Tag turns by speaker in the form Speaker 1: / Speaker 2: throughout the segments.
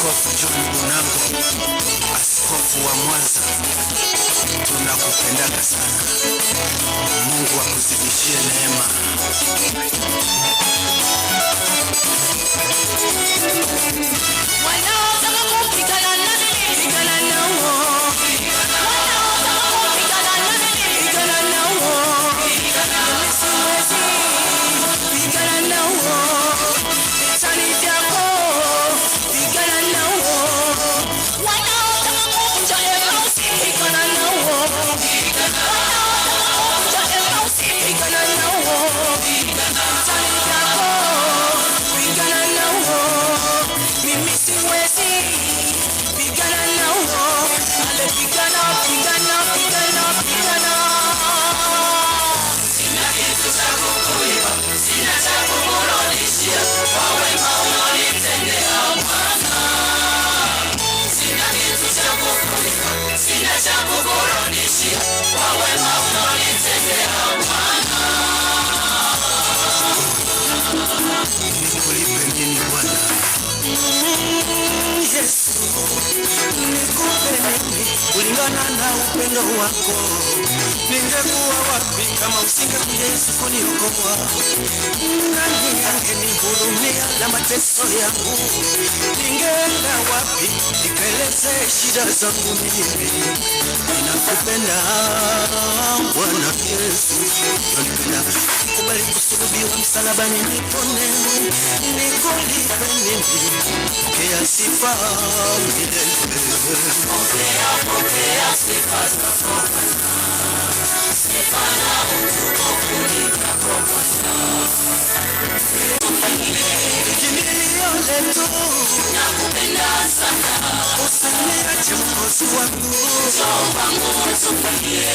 Speaker 1: Askofu John Bonango, askofu wa Mwanza, tunakupendaga sana. Mungu akuzidishie neema.
Speaker 2: Wanaotaka kupigana na mimi, pigana nao. Wanaotaka kupigana na mimi, pigana nao. Mimi siwezi pigana nao. Vita ni vyako, pigana nao. Wanaotaka kuvunja Emmaus, pigana nao. Wanaotaka kuvunja Emmaus, pigana nao. Vita ni vyako, pigana nao. Mimi siwezi pigana nao. Ale pigana, pigana, pigana, pigana. Sina kitu cha kukulipa, sina cha kukurudishia kwa wema ulionitendea Bwana. Sina kitu cha kukulipa, sina cha kukurudishia kwa wema ulionitendea Bwana.
Speaker 1: Nikulipe nini Bwana? Yesu, nikupe nini kulingana na upendo wako? Ningekuwa wapi kama usingekuja Yesu kuniokoa? Nani angenihurumia na mateso yangu? Ningeenda wapi nikaeleze shida zangu mimi? Ninakupenda Bwana Yesu, unanipenda. Kubali kusulubiwa msalabani nipone, nikulipe nini? Pokea sifa milele.
Speaker 2: Pokea, pokea sifa zako Bwana. Sifa na utukufu ni vyako Bwana.
Speaker 1: Kimbilio letu,
Speaker 2: Nakupenda sana,
Speaker 1: usiniache Mwokozi wangu.
Speaker 2: njoo kwangu tulie.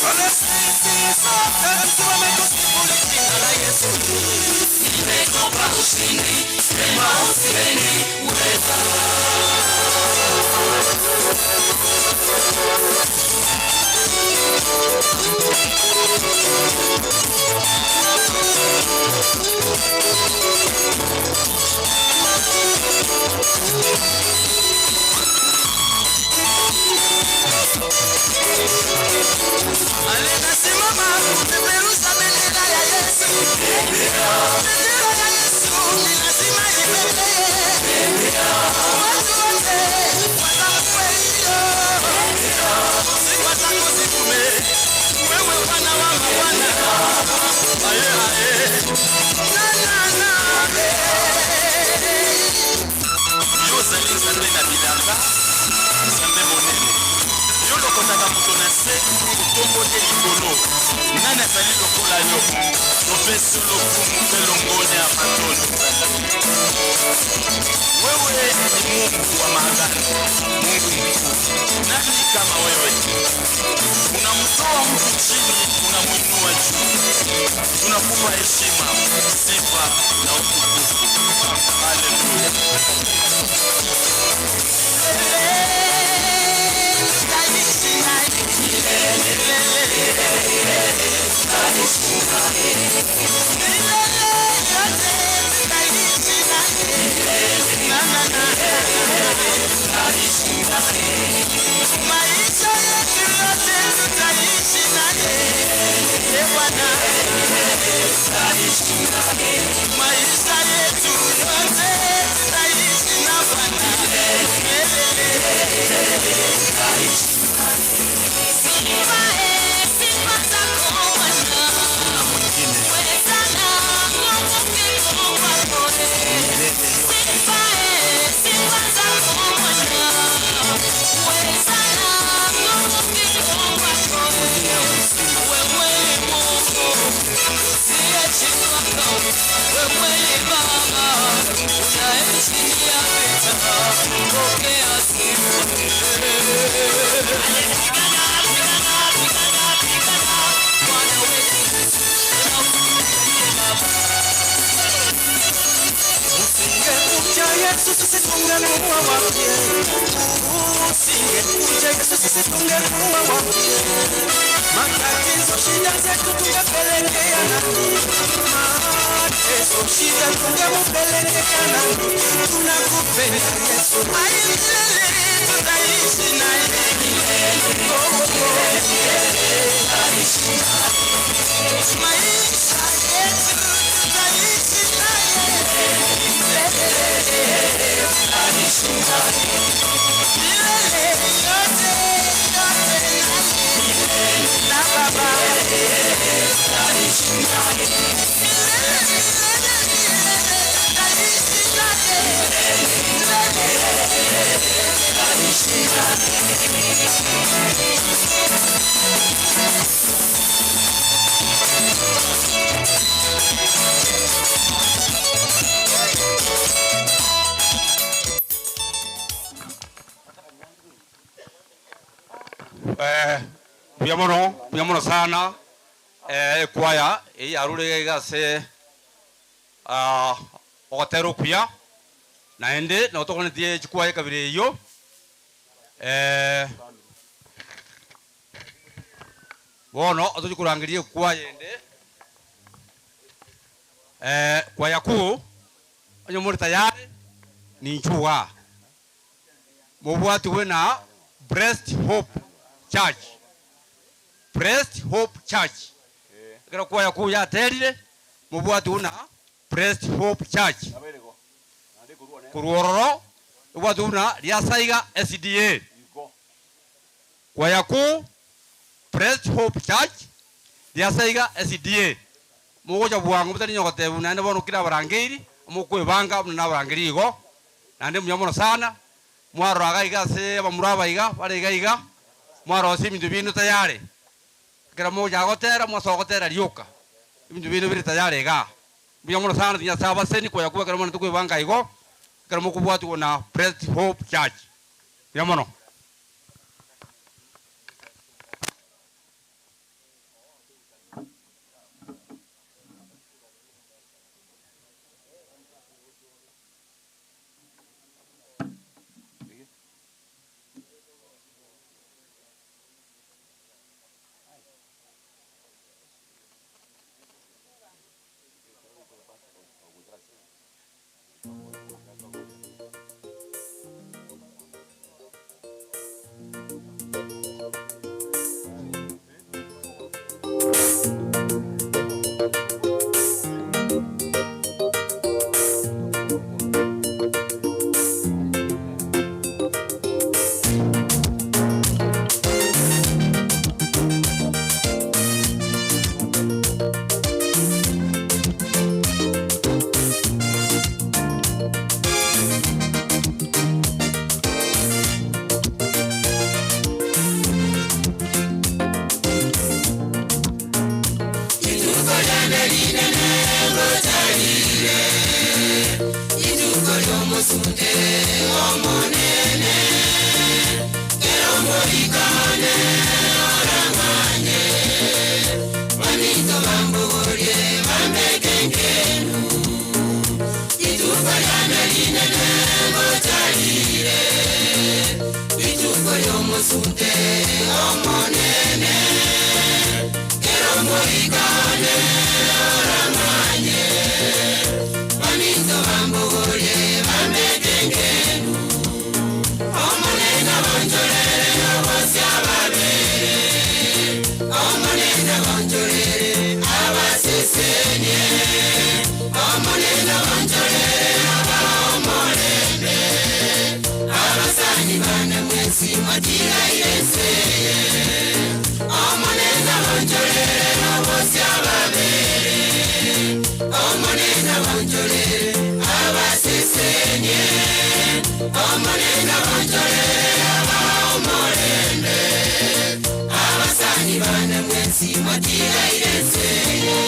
Speaker 1: Wale sisi sote tusimame tusifu jina la Yesu.
Speaker 2: Nimekupa ushindi, sema usipeniweza.
Speaker 1: Alinasimama kupeperusha bendera ya Yesu. Bendera ya Yesu ni lazima ipepee. Watu wote watambue hilo. Sifa zako zitume. Wewe Bwana wa mabwana. Aye, aye. Na, na, na.
Speaker 3: Yo ozali Nzambe na bilaka, Nzambe monene. Yo olokotaka moto na se, otomboli ye likolo. Nani azali lokola yo? Topesi yo lokumu mpe longonya ya matondo, Nzambe. Wewe ni Mungu wa maagano, Mungu mkuu. Nani kama wewe? Unamtoa mtu chini, unamwinua juu. Tunakupa heshima, sifa na utukufu. Haleluya.
Speaker 1: Tutaishi naye milele yote, tutaishi naye. Na, na, na. Maisha yetu yote tutaishi naye. Eh, Bwana. Maisha yetu yote tutaishi na Bwana.
Speaker 2: Sifa, eh, sifa zako Bwana.
Speaker 1: Mwingine
Speaker 2: Wezana, nguvu kwako, eh.
Speaker 1: milele yote.
Speaker 2: Sifa, eh, sifa zako Bwana. Wezana, nguvu kwako, eh. Wewe ni Mungu usiyeshindwa kamwe. Wewe ni Baba unayeshindia vita. Pokea sifa. Pigana, pigana, pigana, pigana. Bwana wetu Yesu, tunakutukuza Baba.
Speaker 1: Usingekuja Yesu sisi tungekuwa wapi? Usingekuja Yesu sisi tungekuwa wapi? Matatizo shida zetu tungepelekea nani? Mateso shida. Ungemupeleke Kanani, tunakupenda Yesu. Aye, milele tutaishi naye. Oh, oh, oh. Maisha yetu tutaishi naye. Milele tutaishi naye. Milele yote, yote naye. Na Baba. Tutaishi naye. Milele, milele, milele tutaishi naye. Milele tutaishi naye.
Speaker 4: Eh, mbuya mono, mbuya mono sana eh, ekwaya eye yarure iga iga ase ah, ogotera okuya naende nabo tokonetie chikwaya ekabira eyio eh, bono tochia korangeria ekwaya ende eh, kwaya kuu onye more tayari ninchuga mobwatiwe na Blessed Hope Church. Blessed Hope Church. Ekero kwaya kuu yaterire mobwatiwe na Blessed Hope Church. Korwa ororo ebwatiwe buna Riasaiga SDA. Kwaya kuu Blessed Hope Church Riasaiga SDA. Mogocha bwango motari onye gotebwa naende bono kera abarangeiri mokwebanga buna nabarangeiri igo naende mbuya mono sana mwarora iga iga ase abamura aba iga bare iga iga mwarosia ebinto biaino tayari ekero mogocha gotera mwasoa gotera rioka ebinto biaino bire tayari igaa. Mbuya mono sana Nyasae abaseni koya kobua ekero mwanete kwebanga igo ekero mokobwatiwa na Blessed Hope Church. Mbuya mono.
Speaker 2: Rituko riane rinene ngocha rire, rituko ri'omosunte omonene, kero omorikane orang'anye, baminto bambogorie bambeke nkenu. Rituko riane rinene ngocha rire, rituko ri'omosunte omonene, kero omorikane orang'anye, baminto bambogorie bambeke nkenu. Omonene abonchorere obosio ababere, Omonene abonchorere abasesenie, Omonene abonchorere abae omorembe, abasani bane mwensi mwatigaire enseye. Omonene abonchorere obosio ababere, Omonene abonchorere abasesenie, Omonene abonchorere abae omorembe, abasani bane mwensi mwatigaire enseye.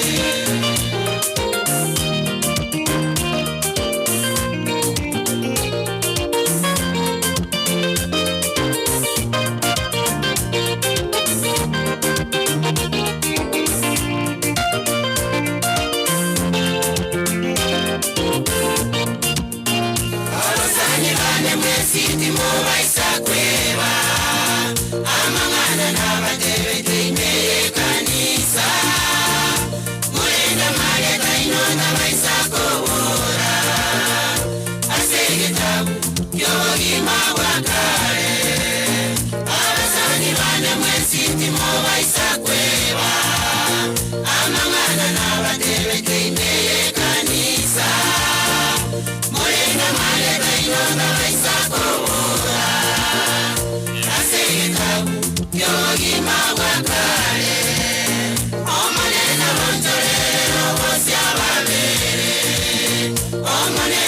Speaker 2: Abasani bane mwensi timobaisa kweba, amang'ana nabatebete ime y'ekanisa, murende amaria taino tabaisa kobora.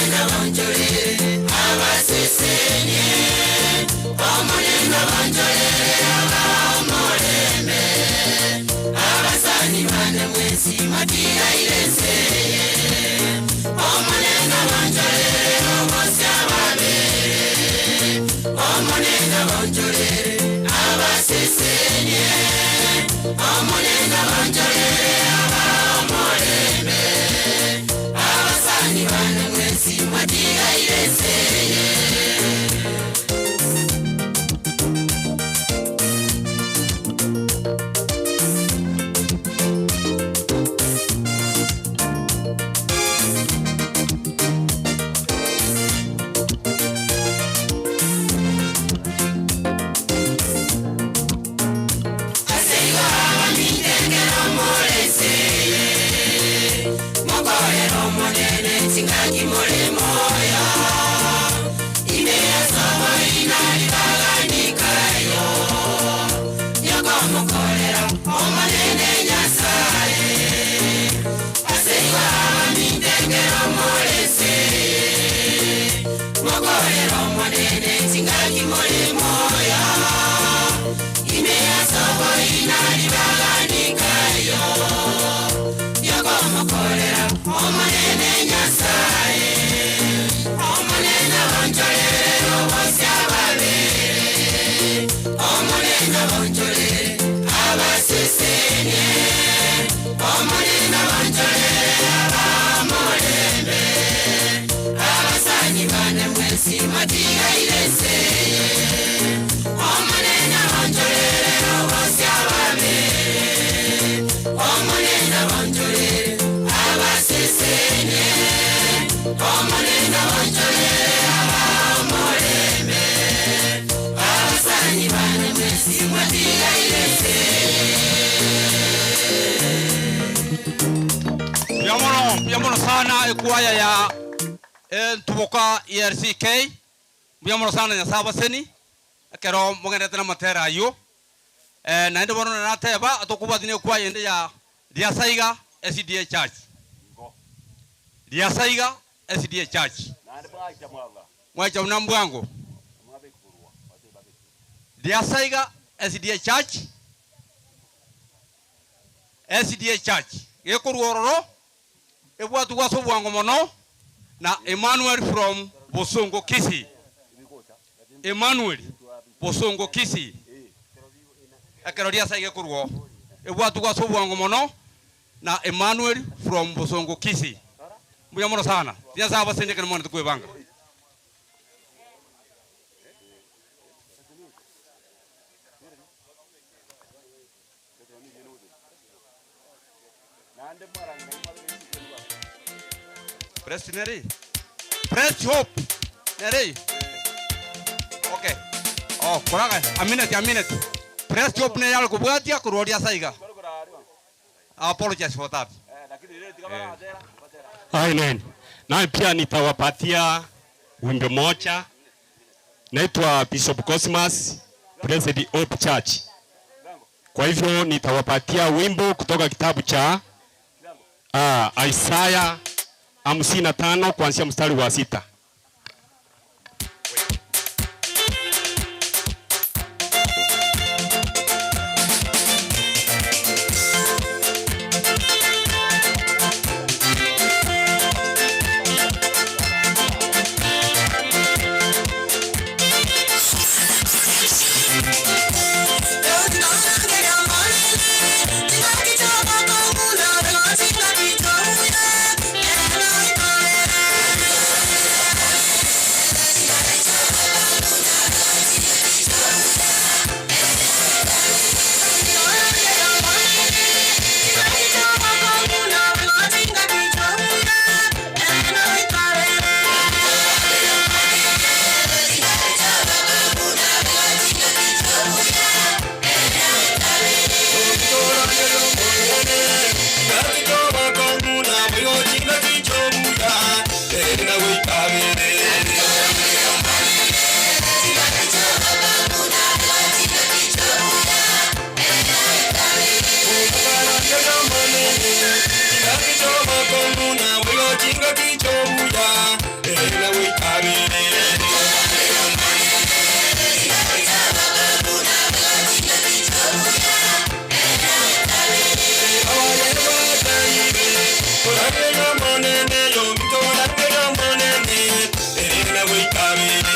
Speaker 2: Omonene abonchorere abasesenie, Omonene abonchorere abae omorembe, Abasani bane mwensi mwatigaire ense eye, Omonene abonchorere obosio ababere, Omonene abonchorere abasesenie, Omonene abonchorere abae omorembe, Abasani bane mwensi mwatigaire ense eye. Ase igo abaminto ekero more ense eye, mokorere Omonene chingaki more moyo, ime ase oboina ribaganikayo, riokomokorera Omonene Nyasae. Ase igo abaminto ekero more ense eye, mokorere Omonene chingaki more moyo, ime ase oboina ribaganikayo, riokomokorera Omonene Nyasae. Omonene abonchorere obosio ababere, Omonene abonchorere abasesenie, Omonene abonchorere abae omorembe, Abasani bane mwensi mwatigaire ense eye, Omonene abonchorere obosio ababere, Omonene abonchorere abasesenie, Omonene abonchorere abae omorembe, Abasani bane mwensi mwatigaire ense eye.
Speaker 4: Mbuya mono, mbuya mono sana ekwaya ya Entuboka ERCK, mbuya mono sana Nyasae abaseni, ekero mogenderete namatera ayio. Naende bono nateba tokobwatia na ekwaya ende ya Riasaiga SDA Church. Riasaiga SDA Church. Mwacha buna mbwango. Riasaiga SDA Church, SDA Church gekorwa ororo ebwatwe ase obwango mono na Emmanuel from Bosongo Kisii. Emmanuel Bosongo Kisii. Ekero Riasaiga ekorwa oo ebwatwe ase obwango mono na Emmanuel from Bosongo Kisii. Mbuya mono sana. Nyasae abasenie ekero mwanete kwebanga. Press nere? Press hope nere? Okay. Oh, koraga a minute, a minute. Press hope nere yare kobwatia korwa oria ase iga. I apologize for that.
Speaker 5: Amen. Naye pia nitawapatia wimbo moja. Naitwa Bishop Cosmas, Blessed Hope Church. Kwa hivyo nitawapatia wimbo kutoka kitabu cha Isaya 55 kuanzia mstari wa 6.
Speaker 1: Rangeria Omonene, yominto, rangeria Omonene, ere nagoitabere.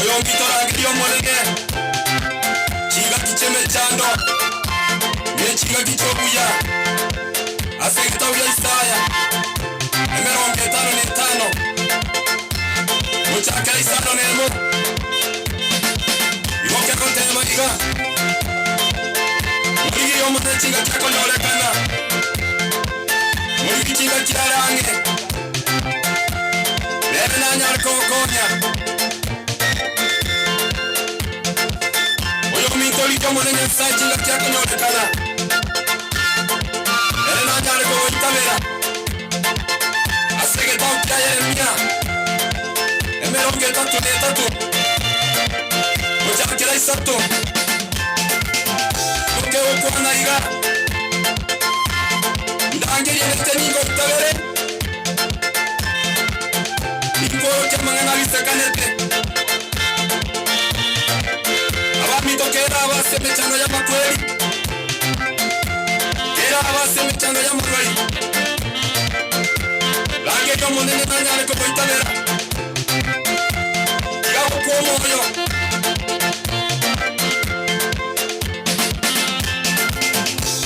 Speaker 1: Oyomitorangeria Omonene, chingaki chi'emechando, ne chingaki chi'obuya, ase egetabu gia Isaya 55, gochakera 51, igo kegoteba iga, Morigirie Omonene chingaki akonyorekana, morigie chingaki are ang'e, nere nanyare kogokonya. Morangerie Omonene Nyasae chingaki akonyorekana, ere nanyare kogoitabera. Ase egetabu kia Yeremia 33 gochakera isato, nigo kegokwana iga, Ndangerie inche ningoitabere, ninkworokie amang'ana abisekanete. Abaminto kerabe ase emechando y'amakweri, kerabe ase emechando y'amarwaire, rangeria Omonene nanyare kogoitabera. Tiga gokwa omoyo.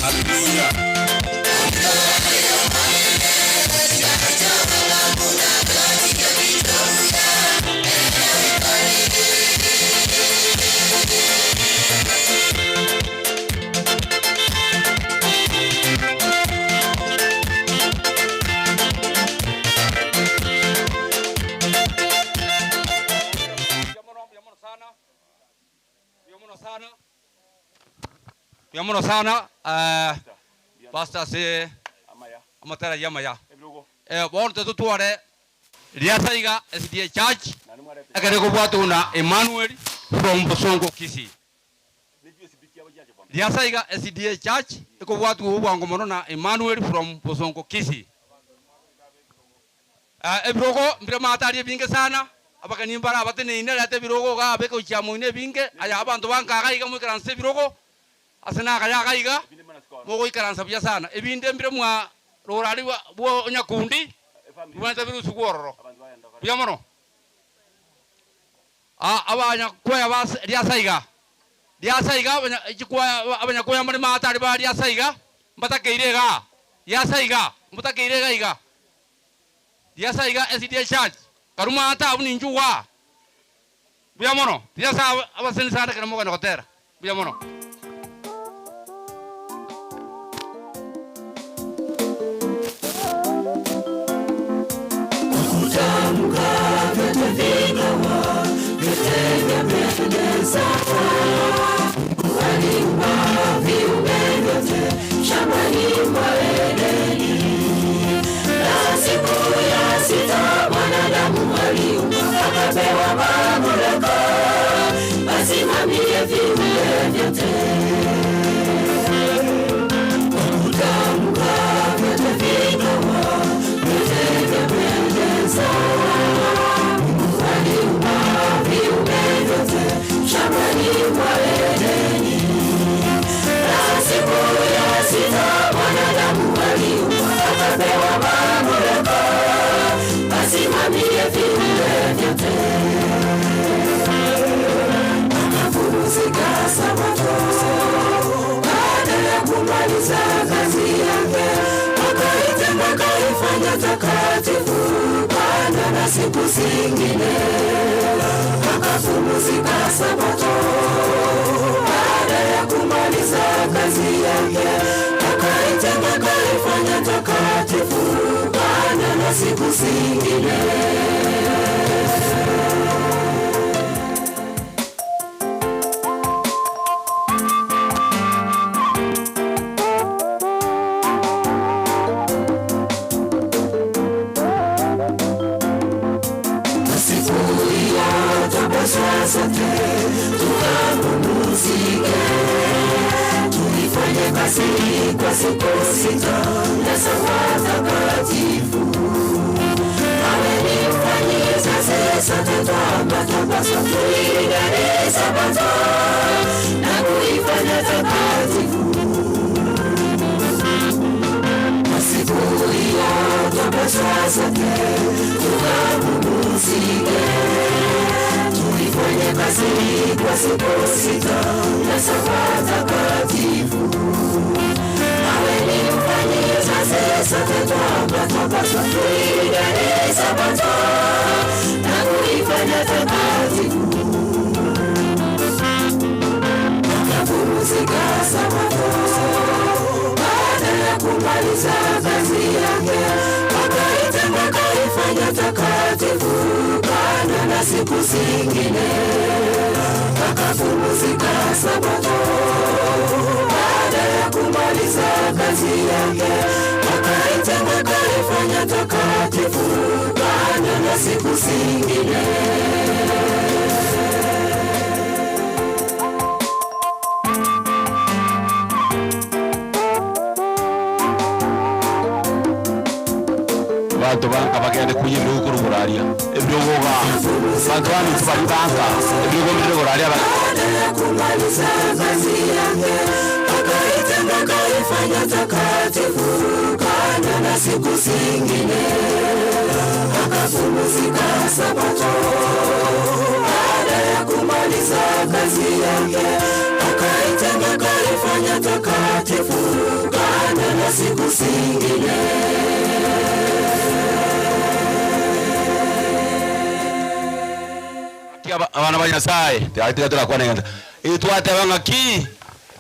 Speaker 1: Haleluya.
Speaker 4: Mbuya mono sana Pastor ase amatera ayio amaya. Bono totware Riasa iga SDA Church ekero ekobwatwa buna Emmanuel from Bosongo Kisii. Riasa iga SDA Church ekobwatwa obwango mono na Emmanuel from Bosongo Kisii. Ebirogo mbire maate aria ebinge sana, abageni mbare abateneine, reta ebirogo igaa beka gochia moino ebinge, aya abanto ba nka iga iga moikaranse ebirogo, ase nagaya iga iga, mogoikaransa buya sana. Ebinde mbire mwa rora aria bwa onyakundi, bibwenerete birusigwe ororo. Buya mono. Abanyakwaya ba riasa iga, riasa iga, chikwaya abanyakwaya mbare maate aria ba riasa iga, mbatakeire igaa, riasa iga, mbotakeire iga iga. Riasa iga SDA Church, karue maate abwo ninchwe igaa. Mbuya mono. Riasa abaseni sana ekero mogenda gotera. Mbuya mono.
Speaker 2: Siku zingine akapumzika Sabato. kazi yake, akaitenga akaifanya takatifu, baada siku zingine.
Speaker 6: Abanto banka bagende koyia ebirogo korwa goraria ebirogo iga. Abanto baminto baria banka ebirogo mbire goraria aba.
Speaker 2: Baada ya kumaliza kazi yake, akaitenga akaifanya takatifu, kando na siku zingine, akapumzika Sabato. Baada ya kumaliza kazi yake, akaitenga akaifanya takatifu, kando na siku zingine.
Speaker 6: Abana ba Nyasae, tiga tiga torakwane egento. Eye twateba ng'aki,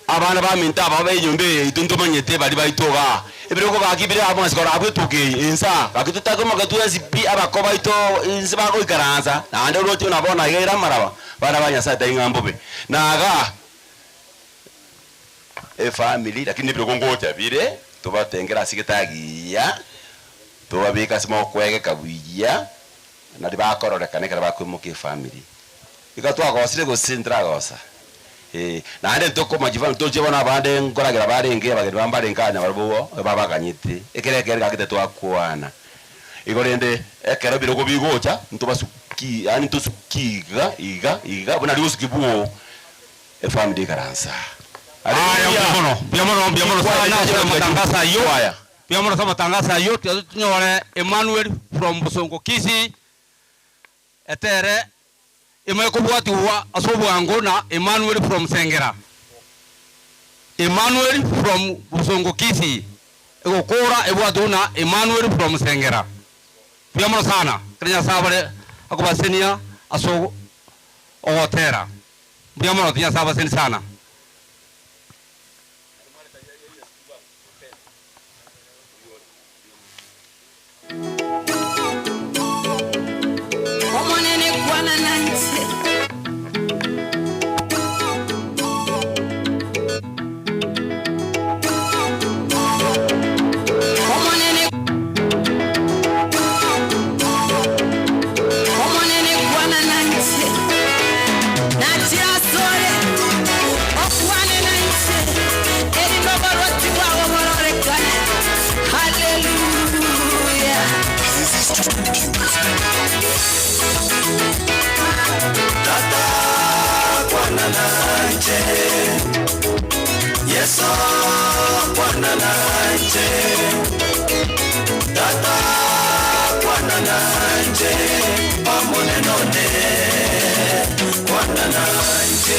Speaker 6: abana baminto aba b'enyomba eye yaito ntomanyete baria baito igaa. Ebirogo gaki bire amo ase korwa abwo etuka eye ensa, gaki totakomoka twensi pi abako baito inse bagoikaransa, naende oroche buna bono iga ere amaraba, bana ba Nyasae tari ng'a mbobe. Na igaa efamiri, lakini ebirogo ngocha bire, tobatengere ase getagiya, tobabeke ase mokwegeka buya. Nario bakororekana ekero bakoimoka efamiri. Iga twagosire gose ntiragosa? Ee. Naende ntokomochia bono tochie bono abande nkoragera barenge abageni babo mbarenge aa nabarabwo babaganyete, ekero ekere gaki tetwakwana. Igo rende ekero ebirogo bigocha ntobasuki yaani ntosuki iga iga iga buna rigosuki bwo efamiri ekaransa.
Speaker 4: Aya,
Speaker 6: Haleluya!
Speaker 4: mbuya mono, mbuya mono, mbuya mono sana ase amatangaso ayio.
Speaker 6: Kwaya.
Speaker 4: Mbuya mono ase amatangaso ayio, tiga tonyore Emmanuel from Bosongo Kisii, etere ime ekobwatigwa ase obwango na Emmanuel from Sengera. Emmanuel from Bosongo Kisii, egokora ebwatigwe na Emmanuel from Sengera. Mbuya mono sana, ekero Nyasae abare akobasenia ase ogotera. Mbuya mono, Nyasae abasenie sana.
Speaker 2: Omonene kwana nainche. Omonene Omonene kwana nainche. Nachire asore, okwane nainche, erinde oborwoti bwao bororekane. Haleluya.
Speaker 1: Tata kwana nainche, Yeso kwana nainche, Tata kwana nainche, Omonene one kwana nainche.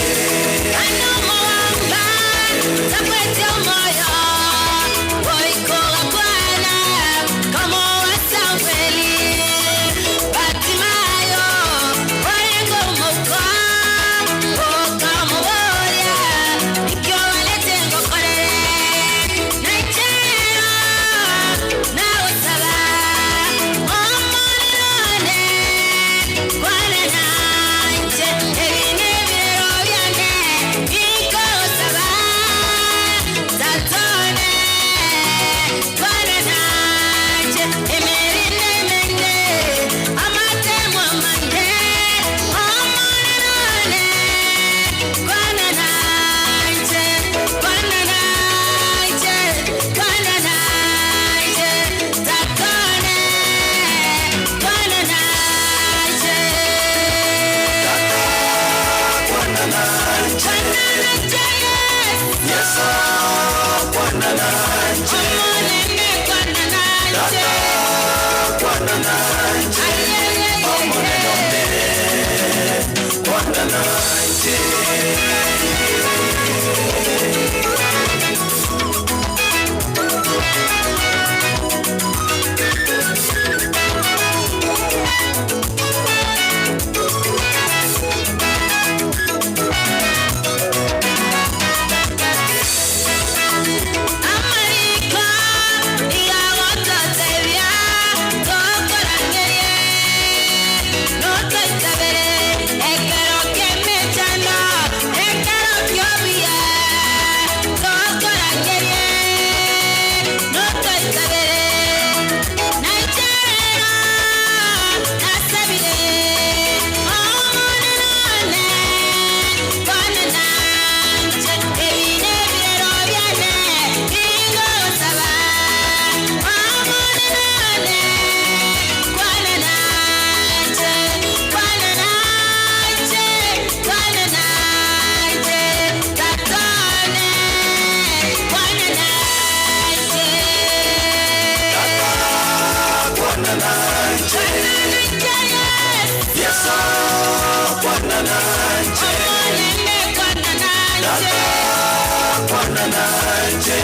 Speaker 1: Kwana nainche,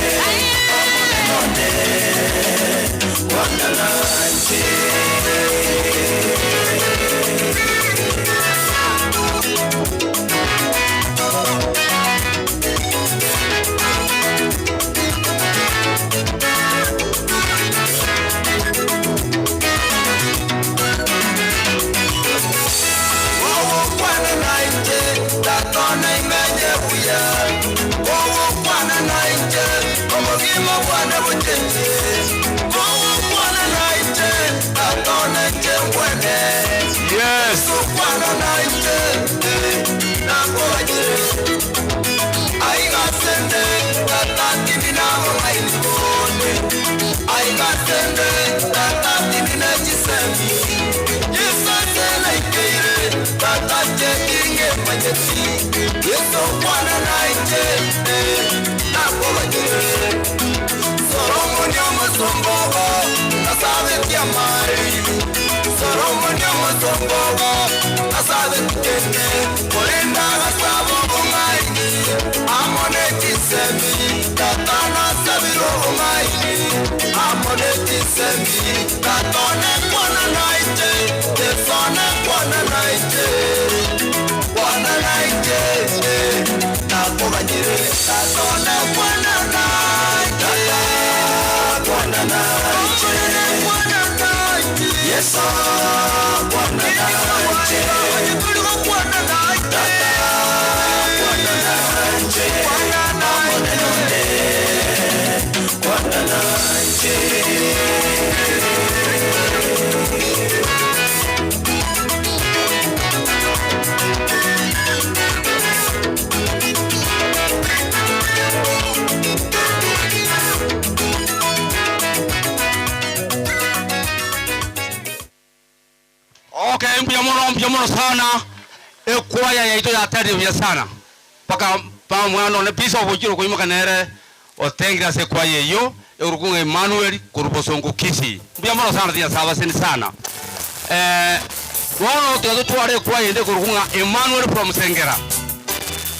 Speaker 1: Omonene one, kwana nainche. Ogokwana nainche, Tata one imenye buya. Ogokwana nainche, obogima bwane bochenche. Ogokwana nainche, Tata one inche ngwene.
Speaker 4: Yes.
Speaker 1: Ogokwana nainche, nakoganyire. Aiga asende, Tata tindi nabong'aini bonde. Aiga asende, Tata tindi ne chisemi. Yeso ase naikeire, Tata inche ting'emanyeti. Yeso kwana nainche, nakoganyire. Solomoni omosomba ogo, tasabetie amari. Solomoni omosomba ogo, tasabeti kende, korende agasaba obong'aini amo ne chisemi. Tata nasabire obong'aini amo ne chisemi. Tata one kwana nainche, Yeso one kwana nainche, kwana nainche, nakoganyire. Tata one kwana nainche, kwana nainche, Yeso kwana nainche, Tata kwana nainche, Omonene one kwana nainche.
Speaker 4: Okay, mbuya mono, mbuya mono sana. Ekwaya yaito yaterire buya sana. Mpaka pa omwana one Bishop ochire okoimoka nere otengire ase ekwaya eyio ekorokwa ng'a Emmanuel korwa Bosongo Kisii. Mbuya mono sana tiga Nyasaye abaseni sana. Eh, bono tiga totware ekwaya ende ekorokwa ng'a Emmanuel from Sengera.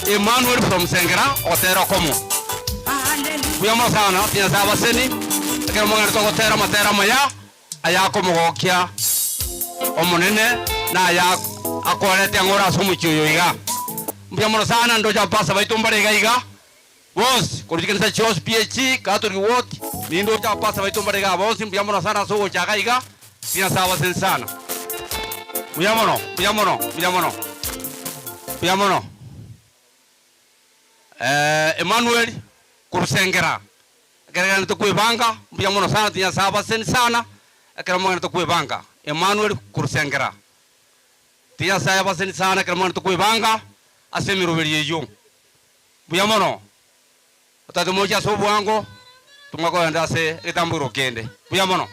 Speaker 4: Emmanuel from Sengera ogotera okomo. Mbuya mono sana tiga Nyasaye abaseni ekero mogende togotera amatera amaya ayakomogokia Omonene na aya akorete ang'ore ase omochie oyo iga. Mbuya mono sana ndoche abapastor baito mbare iga iga bonsi korwa chikanisa chionsi PAG, Catholic Ward, nindoche abapastor baito mbare igaa bonsi mbuya mono sana ase ogocha iga iga, Nyasae abaseni sana. Mbuya mono, mbuya mono, mbuya mono, mbuya mono. Emmanuel korwa Sengera, ekero egenderete kwebanga, mbuya mono sana ti Nyasae abaseni sana, ekero mogenderete kwebanga. Emmanuel korwa Sengera, ti Nyasae abaseni sana ekero mogenderete kwebanga ase emeroberi eyio. Mbuya mono. Otagete moche ase obwango, tong'a kogenda ase egetambokero kende. Mbuya mono.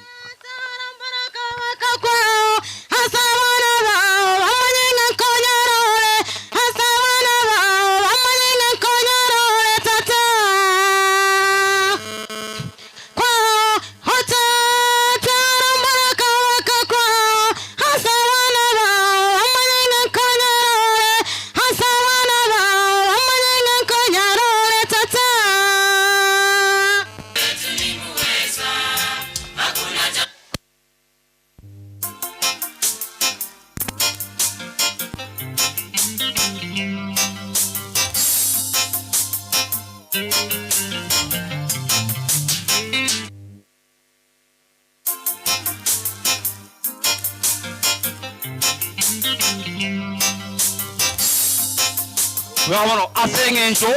Speaker 4: Buya mono ase engencho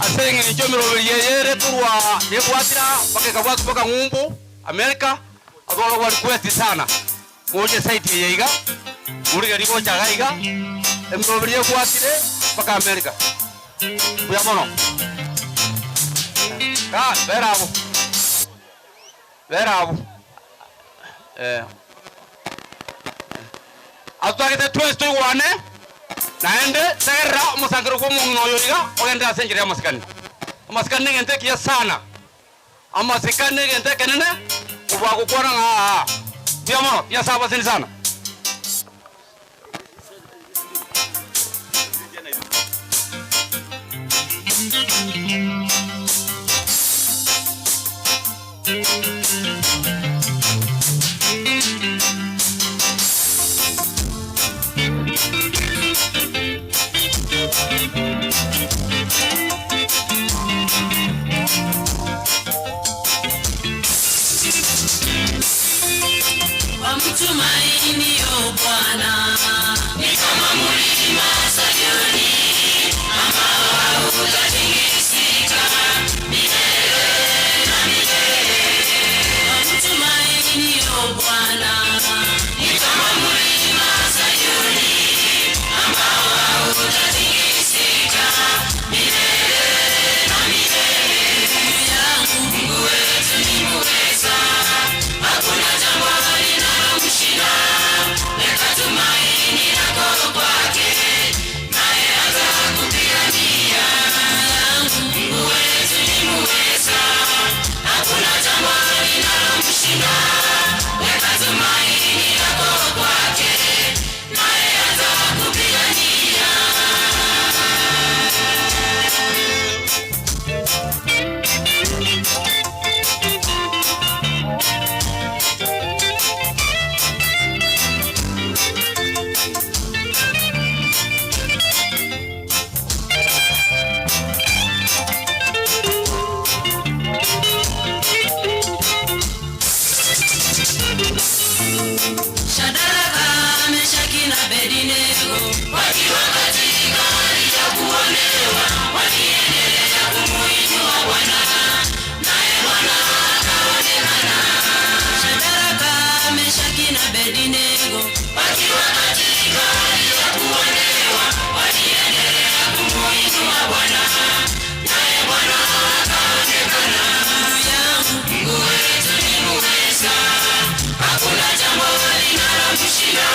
Speaker 4: ase engencho emeroberio eye ere korwa nebwatira mpaka ekabwatwa mpaka ng'umbu America, atware gwa request sana moche eside eye iga, morigererie gocha iga iga, emeroberio ebwatire mpaka America. Mbuya mono. Kaa bera abwo, bera abwo eh. Atotagete twensi toigwane, naende tegerera omosangererio bw'omong'ina oyo iga ogenderere ase enchera y'amasikani. Amasikani negento ekiya sana. Amasikani negento ekenene kobua gokwana ng'a aa. Mbuya mono, Nyasae abaseni sana.
Speaker 2: Wamtumainio Bwana ni kama mlima Sayuni ambao hautatikisika milele na milele. Wamtumainio Bwana ni kama mlima Sayuni ambao hautatikisika milele na milele. Mungu wetu ni muweza, hakuna jambo linalomshinda. Weka tumaini lako kwake, naye atakupigania. Mungu wetu ni muweza, hakuna jambo linalomshinda. Weka tumaini lako kwake, naye atakupigania. Shadraka, Meshaki na Abednego wakiwa katika hali ya kuonewa, waliendelea kumuinua Bwana, naye Bwana akaonekana. Shadraka, Meshaki na Abednego wakiwa katika hali ya kuonewa, waliendelea kumuinua Bwana, naye Bwana akaonekana. Mungu wetu ni muweza, hakuna jambo linalomshinda.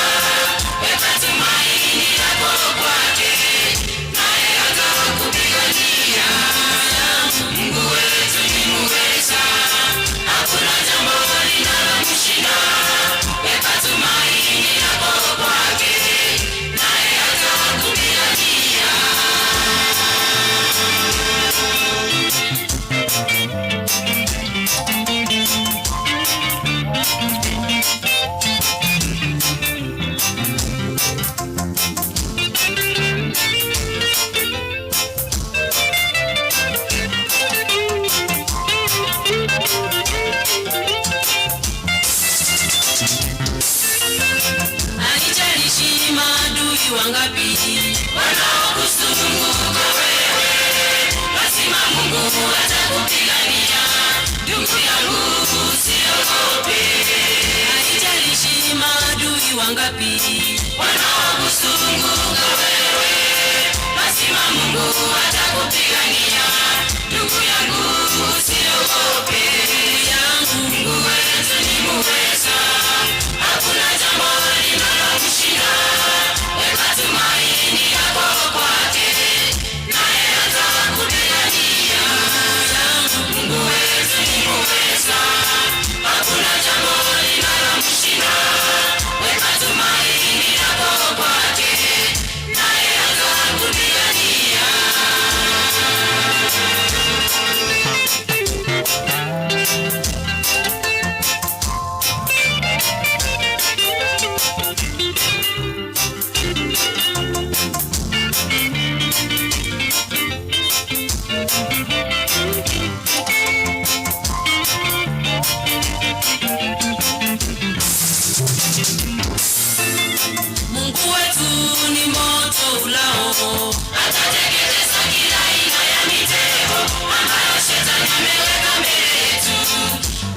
Speaker 2: Weka tumaini lako kwake, naye atakupigania. Mungu wetu ni muweza, hakuna jambo linalomshinda. Weka tumaini lako kwake, naye atakupigania. Haijalishi maadui wangapi wanaokuzunguka wewe, lazima Mungu atakupigania. Ndugu yangu usiogope. Haijalishi maadui wangapi wanaokuzunguka wewe, lazima Mungu atakupigania. Ndugu yangu usiogope. Mungu wetu ni muweza, hakuna jambo linalomshinda. Weka tumaini yako kwake, naye atakupigania. Mungu wetu ni muweza, hakuna jambo linalomshinda. Weka tumaini yako kwake, naye atakupigania. Mungu wetu ni moto ulao, atateketeza kila aina ya mitego ambayo shetani ameweka mbele yetu,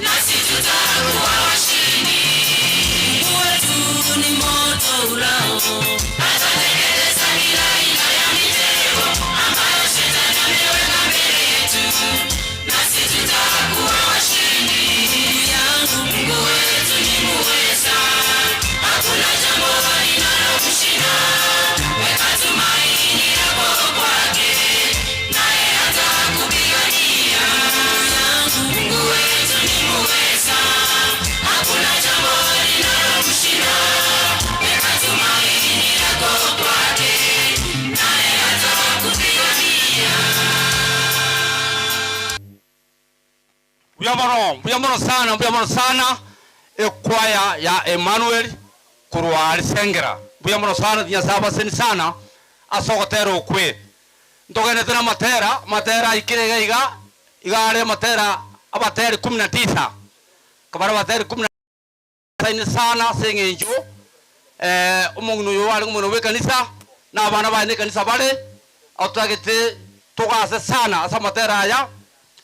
Speaker 2: nasi tutakuwa washindi. Mungu wetu ni moto ulao, atateketeza kila aina ya mitego ambayo shetani ameweka mbele yetu, nasi tutakuwa washindi. Mungu wetu ni muweza, hakuna jambo linalomshinda. Weka tumaini lako kwake.
Speaker 4: Mbuya mono, mbuya mono sana, mbuya mono sana, ekwaya ya Emmanuel korwa aria Sengera. Mbuya mono sana, Nyasae abaseni sana ase ogotera okwe. Ntogenderete namatera, amatera aikire iga iga, iga are amatera abateri kumi na tisa, akabare abateri kumi na. Asaine sana ase engencho omong'ina oyo arenge omong'ina bw'ekanisa, na abana baye nekanisa bare, otagete togase sana ase amatera aya,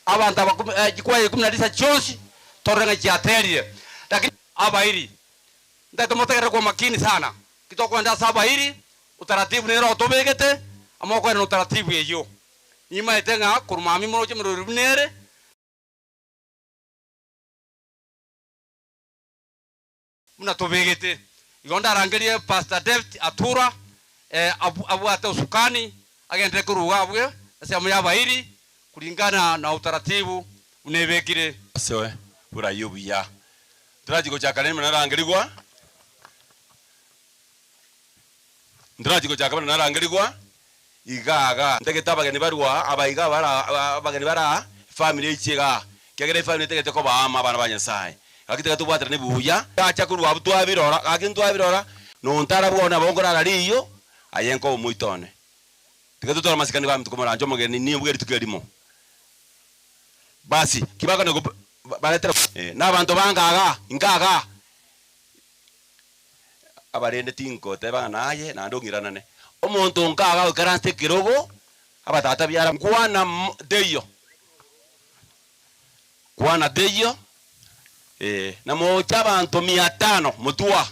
Speaker 4: abanto aba kumi chikwaya ikomi na tisa chionsi torore ng'a chiaterire. Lakini abairi, ntagete motegerere kwa makini sana, ki tokogenda ase abairi, utaratibu nere otobegete, amo okoenda na utaratibu eyio. Nimaete ng'a korwa mambia moroche morori buna ere. Buna tobegete igo ndarangerie Pastor David Atura abwate usukani agenderere koruga abwe ensemo y'abairi kulingana na utaratibu buna ebekire.
Speaker 6: Ase borai obuya. Ntorachi gochaka rende buna narangerigwa, ntorachi gochaka buna narangerigwa iga iga. Ntagete abageni barue aa, aba iga bare aa, abageni bare aa, efamiri eiche igaa, ekiagera efamiri etagete koba amo abana ba Nyasaye. Gaki tiga tobwaterane buya. Gacha korwa abwo twabirora, gaki ntwabirora, nontarabwo one nabo nkorara riiyo, aye nkoba omoito one. Tiga totware amasikani baminto komorancha omogeni nimbwe rituko erimo. Basi, ki bakona go baretera na abanto bange igaa, inka igaa. Abarende tingoteba ng'a naye naende ong'iranane. Omonto onka iga goikaransa ekerogo, abatata biara nkwana teiyo, kwana teiyo, eh, na moche abanto mia tano motwa.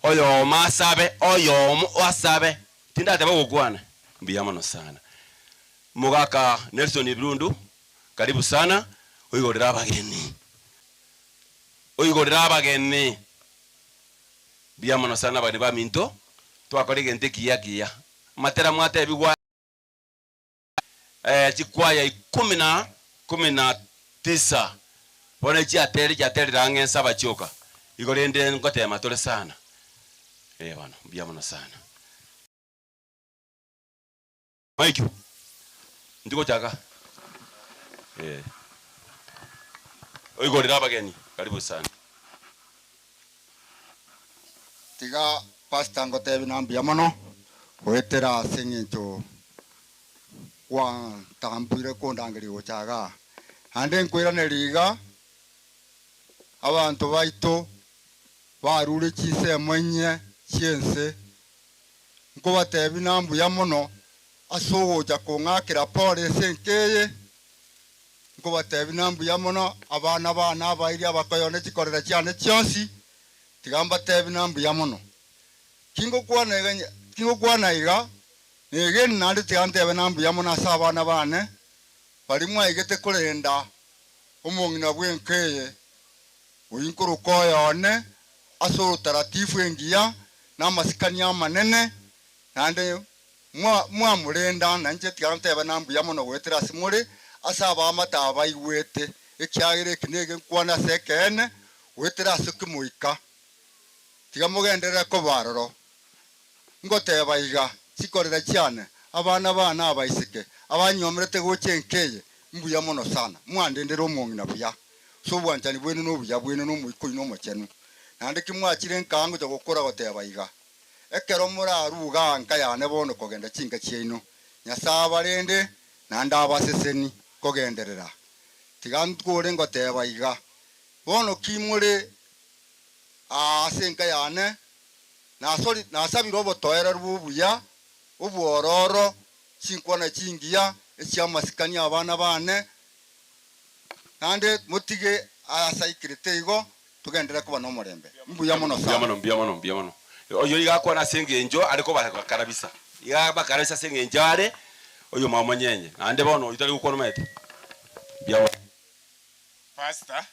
Speaker 6: Oyomo asabe, oyomo asabe, tindateba gokwana, mbuya mono sana. Mogaka Nelson Birundu, karibu sana, oigorere abageni. Oigorere abageni. Mbuya mono sana abageni baminto, twakora egento ekiya kiya. Amatera mwatebigwa eh, chikwaya ikumi na kumi na tisa bono echiatere chiaterire ang'e ensaba chioka. Igo rende ngotema tore sana. Eh bono, mbuya mono sana. Mike, ntigochaka eh. Oigorere abageni, karibu sana.
Speaker 7: Tiga pastor ngotebi na mbuya mono goetera ase eng'encho gwantambuire kondangeria gocha igaa. Naende nkoiraneria iga abanto baito barure chinsemo inye chi'ense Nkobatebia na mbuya mono ase ogocha kong'akera pore ase enka eye. Nkobatebia na mbuya mono abana bane abairi abakoyone chikorera chiane chionsi, tiga mbatebie na mbuya mono. Kingokwana iga kingokwana iga, negeni naende tiga ntebe na mbuya mono ase abana bane, baria mwaigete korenda omong'ina bw'enka eye, oyio nkoroka oyone ase orotaratifu engiya na amasikani amanene, naende mwamorenda, na inche tiga ntebe na mbuya mono goetera ase more, ase abaamate aba baigwete, ekiagera eki negenkwana ase ekeene, goetera ase kemoika. Tiga mogenderere koba aroro. Ngoteba iga, chikorera chiane, abana baane abaiseke, abanyiomerete gocha enka eye, mbuya mono sana, mwandendere omong'ina buya. Ase obwanchani bwaino na obuya bwaino na Omoika oino Omochenu. Naende ki mwachire nkaa ngocha gokora goteba iga, Ekero morarue igaa nka yane bono kogenda chinka chiaino, Nyasae abarende naende abaseseni kogenderera. Tiga nkore ngoteba iga, Bono ki more aa ase enka yane, nasori nasabire obotoereru bw'obuya, obwororo, chinkwana chingiya, echi'amasikani abana bane, Naende motige aase aikirete igo, togenderere koba nomorembe. Mbuya mono
Speaker 6: Mbuya
Speaker 7: sana.
Speaker 6: mono, mbuya mono, mbuya mono. Oyio iga akwana ase engencho are kobakarabisa. Iga abakarabisa ase engencho are oyomwabo monyenye. Naende bono oyio tari gokwana omanyete. Mbuya mono.
Speaker 8: Pastor,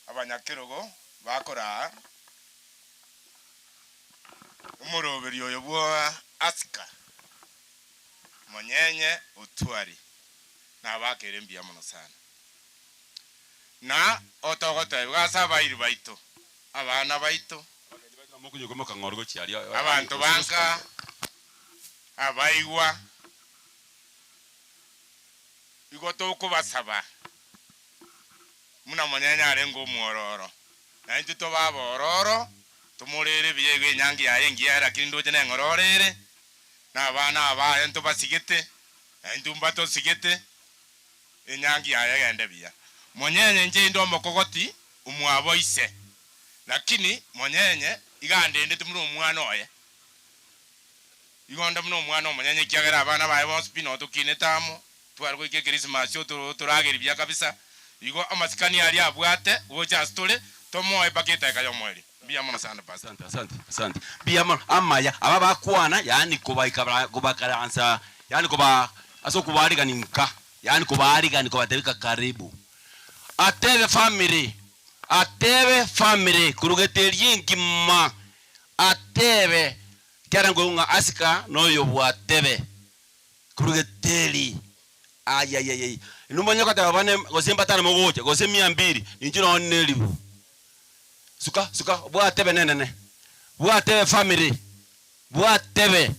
Speaker 8: abanyakerogo bakoraa omoroberio oyo bwa Asika Monyenye Otwari. Nabakeire mbuya mono sana. Na otogotebigwa ase abairi baito, abana baito, abanto ba nka, abaigwa. Igo tokobasaba, buna monyenye arenge omwororo, na intwe tobe abororo, tomorere buya igo enyangi yaye engiya lakini ndoche neng'ororo ere, na abana abaye ntobasigete, na intwe mbatosigete, enyangi yaye egende buya. Monyenye inche inde omokogoti omwabo ise, lakini monyenye iga andendete buna omwana oye. Igo onde buna omwana omonyenye ekiagera abana baye bonsi pi notokinete amo, tware goika ekerisimasi otoragerie buya kabisa, igo amasikani aria abwate gocha ase tore, tomoe mpaka edaika y'omoerio. Mbuya mono sana Pastor.
Speaker 6: Asante, asante, asante. Mbuya mono. Amaya, aba bakwana, yaani kobaika kobakaransa, yaani koba ase okobaarigani nka, yaani kobaarigani kobatebia ka karibu. Atebe family, atebe family korwa eria engima, atebe Ekiagera nkoigwa ng'a asika noyo bwatebe korwa geteri. Ayayayai! Inwe monyare goteba bane gose mbatano mogocha, gose mia mbiri, ninche nonye neribu. Suka, suka, bwatebe nenene, bwatebe family, bwatebe.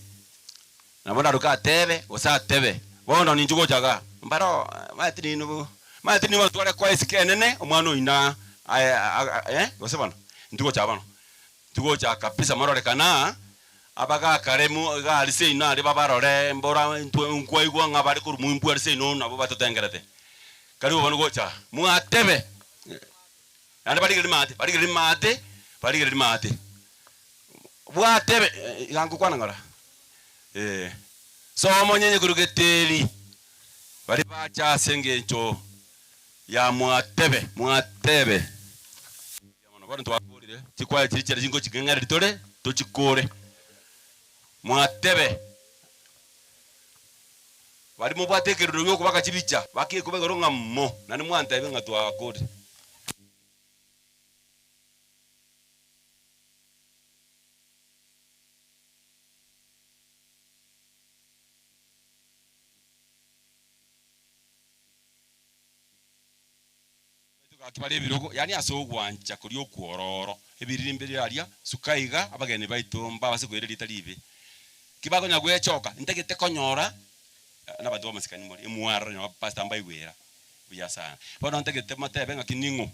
Speaker 6: Nabo ndaruke atebe, gose atebe, bono ninche gocha igaa, mbaro omanyete ninwe omanyete ninwe tware koa esike enene, omwana oyio na aye gose bono, intwe gocha bono. Tigocha kabisa mororekana abagakare iga aria seino aria babarore mbora intwe nkwaigwa ng'a bare korwa moimbu aria seino nabo batotengerete. Karibu bono gocha mwatebe naende barigererie maate barigererie maate barigererie maate bwatebe iga ngokwana ng'ora eh. Somo onyenye korwa geteri baria bacha ase engencho ya mwatebe mwatebe. Mbuya mono. Bono twakorire chikwaya chiria chiria chingoching'eng'ereria tore, tochikore. Mwatebe, baria mobwate ekerero gi'okobaka chibicha, baka ekoba igoro ng'a mo, naende mwantebia ng'a twakorire. Baito gaki bare ebirogo, yaani ase ogwancha koria okwororo, ebiriri mbire aria, suka iga, abageni baito mbabase koira erieta ribe. Ki bakonya gwechoka, ntagete konyora nabanto b'amasikani more, emwarora nyo pastor mbaigwera buya sana. Bono ntagete motebe ng'aki ning'o?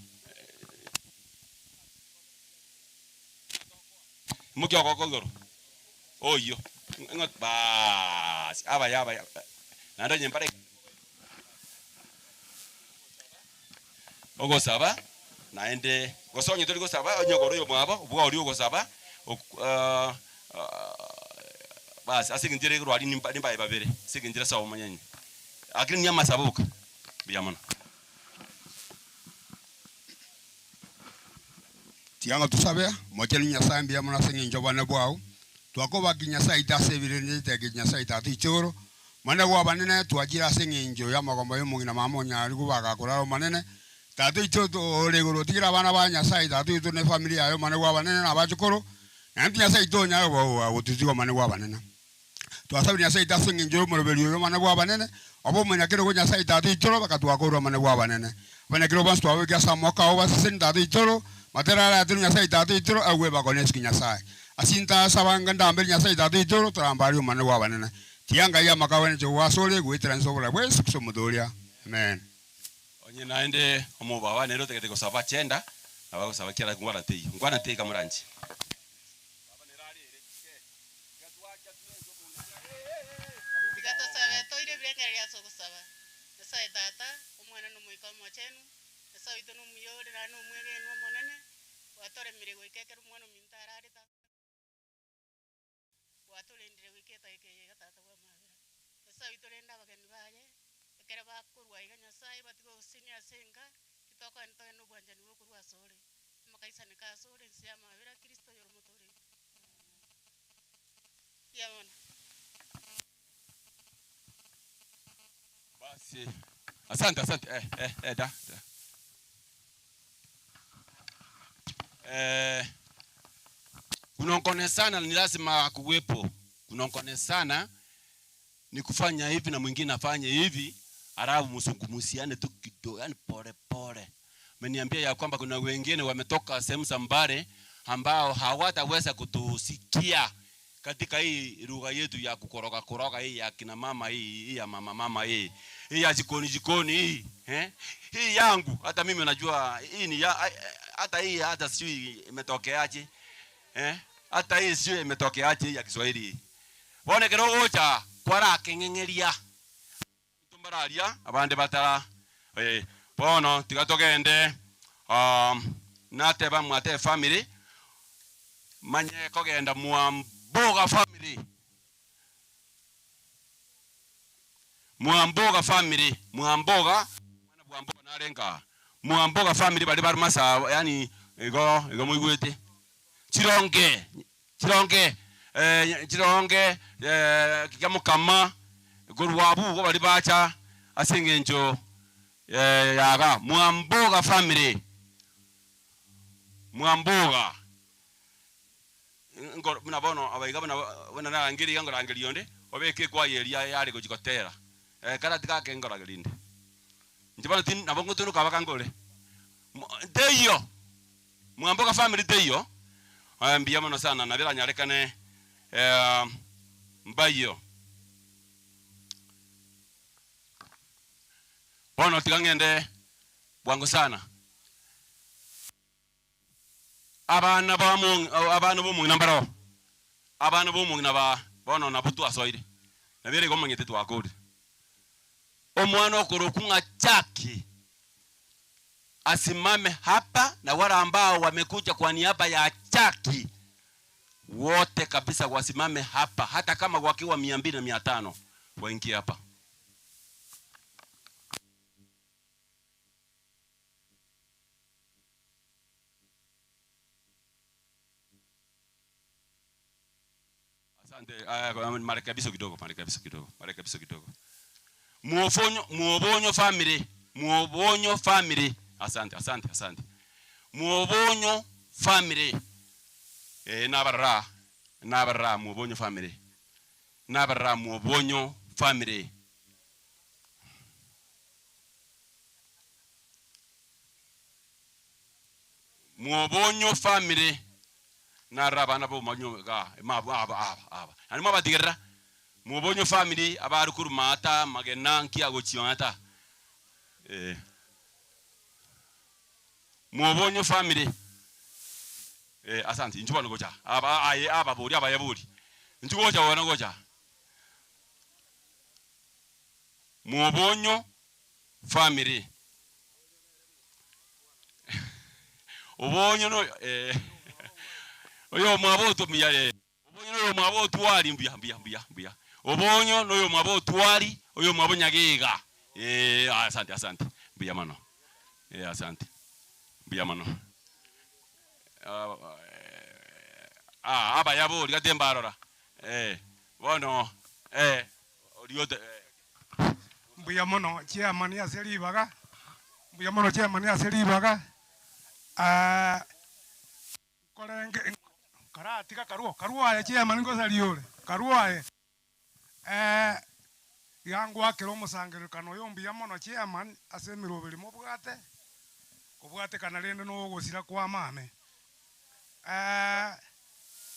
Speaker 6: Imokia okoboko igoro, oyio, ng'a baas, abaya abaya, naende onye mbare. Ogosaba, naende gose onye tori gosaba, onye okore oyomwabo, bwa oria ogosaba, bas ase eng'encho ere korwa aria nimba nimbaye babere, ase eng'encho ere ase omonyenye. Lakini ni amasabo boka, mbuya mono.
Speaker 9: Tiga ng'a tosabe, Omochenu Nyasae, mbuya mono ase eng'encho y'obonene bwao. Twakobakia Nyasae aito ase ebirende ritegi Nyasae Tata oito igoro. Monene bw'abanene, twachire ase eng'encho y'amagomba y'omong'ina mama onyare kobaga korara Omonene. Tata oito ore igoro otigere abana ba Nyasae Tata oito na efamiri yaye Omonene bw'abanene na abachukuru, naintwe Nyasae oito onyare gototiga Omonene bw'abanene. Twasabire Nyasae oito ase engencho y'omoroberi oyo Omonene bw'abanene, obe omonyakerogo Nyasae Tata oito, bakatwakorwa Omonene bw'abanene. Abanyakerogo bonsi twababekia ase amaboko ao baseseni Tata oito, matera araterwe Nyasae Tata oito, agwo ebakone esike Nyasae. Ase intasaba ng'a ndambere Nyasae Tata oito, torambarie Omonene bw'abanene. Tiga Ngai amaka agwenerete kogwa asore, goetera inse oborabu bwa Yeso Kristo Omotooria. Amen.
Speaker 6: Onye naende omobaba nere otagete gosaba chenda, nabo agosaba ekiagera nkwana teiyo. Nkwana teiyo kamoranche.
Speaker 10: Tiga tosabe toire ebirengererio ase ogosaba. Nyasae Tata, Omwana na Omoika Omochenu, Nyasae oito nomuya ore naende nomwegenwa omonene, gwatoremire goika ekero omwana ominto ararete ase gwatorendire goika etageka eye iga Tata bw'amabera. Nyasae oito rende abageni baye, ekero bakorwa iga Nyasae batige ogosesenia ase enka, titokogenda togende nobwanchani bokorwa asore. Amakaisaneka asore ense y'amabera Kristo oyore omotoori oito. Mbuya mono.
Speaker 6: Basi, asante asante eh, eh, eh, da, da. Eh, kunongonesana ni lazima kuwepo. Kunongonesana ni kufanya hivi na mwingine afanye hivi, halafu msungumusiane tu kidogo, yani pole pole. Ameniambia ya kwamba kuna wengine wametoka sehemu za mbali ambao hawataweza kutusikia Katika hii lugha yetu ya kukoroga koroga hii ya kina mama hii hii ya mama mama hii hii ya jikoni jikoni hii eh? Hii yangu hata mimi najua hii ni ya, hata hii hata sijui imetokeaje eh? Hata hii sijui imetokeaje hii ya Kiswahili hii. Bono ekero ogocha kwarakeng'eng'eria mbararia abande batara eh, bono tiga togende um, nateba mwate family manye kogenda Mwamboga family Mwamboga family Mwamboga mwana bwamboga narenga Mwamboga family bari bari masaba yani igo igo moigwete chironge chironge eh, chironge eh, kiamokama korwa abwo igo baria bacha ase eng'encho eh, yaga Mwamboga family Mwamboga Nkoro buna bono abaiga buna buna narangeria iga nkorangeria onde, obeke ekwaya eria yare gochia gotera, ekara tigake nkorageria inde. Inche bono tin nabo ngotunuka abaka nkore. Mo teiyo, Mwamboga family teiyo, mbuya mono sana nabo eranyarekane mbayio. Bono tiga ng'ende bwango sana. Abana abana b'omong'ina mbaroo, abana b'omong'ina ba bono nabwo twasoire, nabo ere igo omanyete twakorire. Omwana okorokwa ng'a Jackie asimame hapa na wale ambao wamekuja kwa niaba ya Jackie wote kabisa wasimame hapa, hata kama wakiwa 200 na 500 waingie hapa. Asante. Uh, marekebisho kidogo, marekebisho kidogo, marekebisho kidogo. Muobonyo, Muobonyo family, Muobonyo family. Asante, asante, asante. Muobonyo family. Eh, nabarara, nabarara Muobonyo family. Nabarara Muobonyo family. Mwobonyo family narora abana bomanyo iga ime abwo aba aba aba naende mwabatigerera Mwobonyo family abare korwa maata magena nki agochia maata eh. Mwobonyo family eh asante inchuo bono gocha aba aye aba bori abaye bori inchuo gocha bono gocha Mwobonyo family. Obonyo no eh, oyomwabo otomiya eh, obonyo noyomwabo otwari mbuya mbuya mbuya mbuya. Obonyo noyomwabo otwari oyomwabo nyagega eh, asante asante mbuya mono eh, asante mbuya mono. Ah, abaya bori gati mbarora eh, bono eh, oria ote eh.
Speaker 11: Mbuya mono chiamani ase ribaga, mbuya mono chiamani ase ribaga, nkorenge karatiga karwo, karwo aye chiamani ngosaria ore, karwo aye. Iga ngoakera omosangererekano oyo mbuya mono chairman ase emeroberi mobwate, kobwatekana rende na ogosira kwa mame.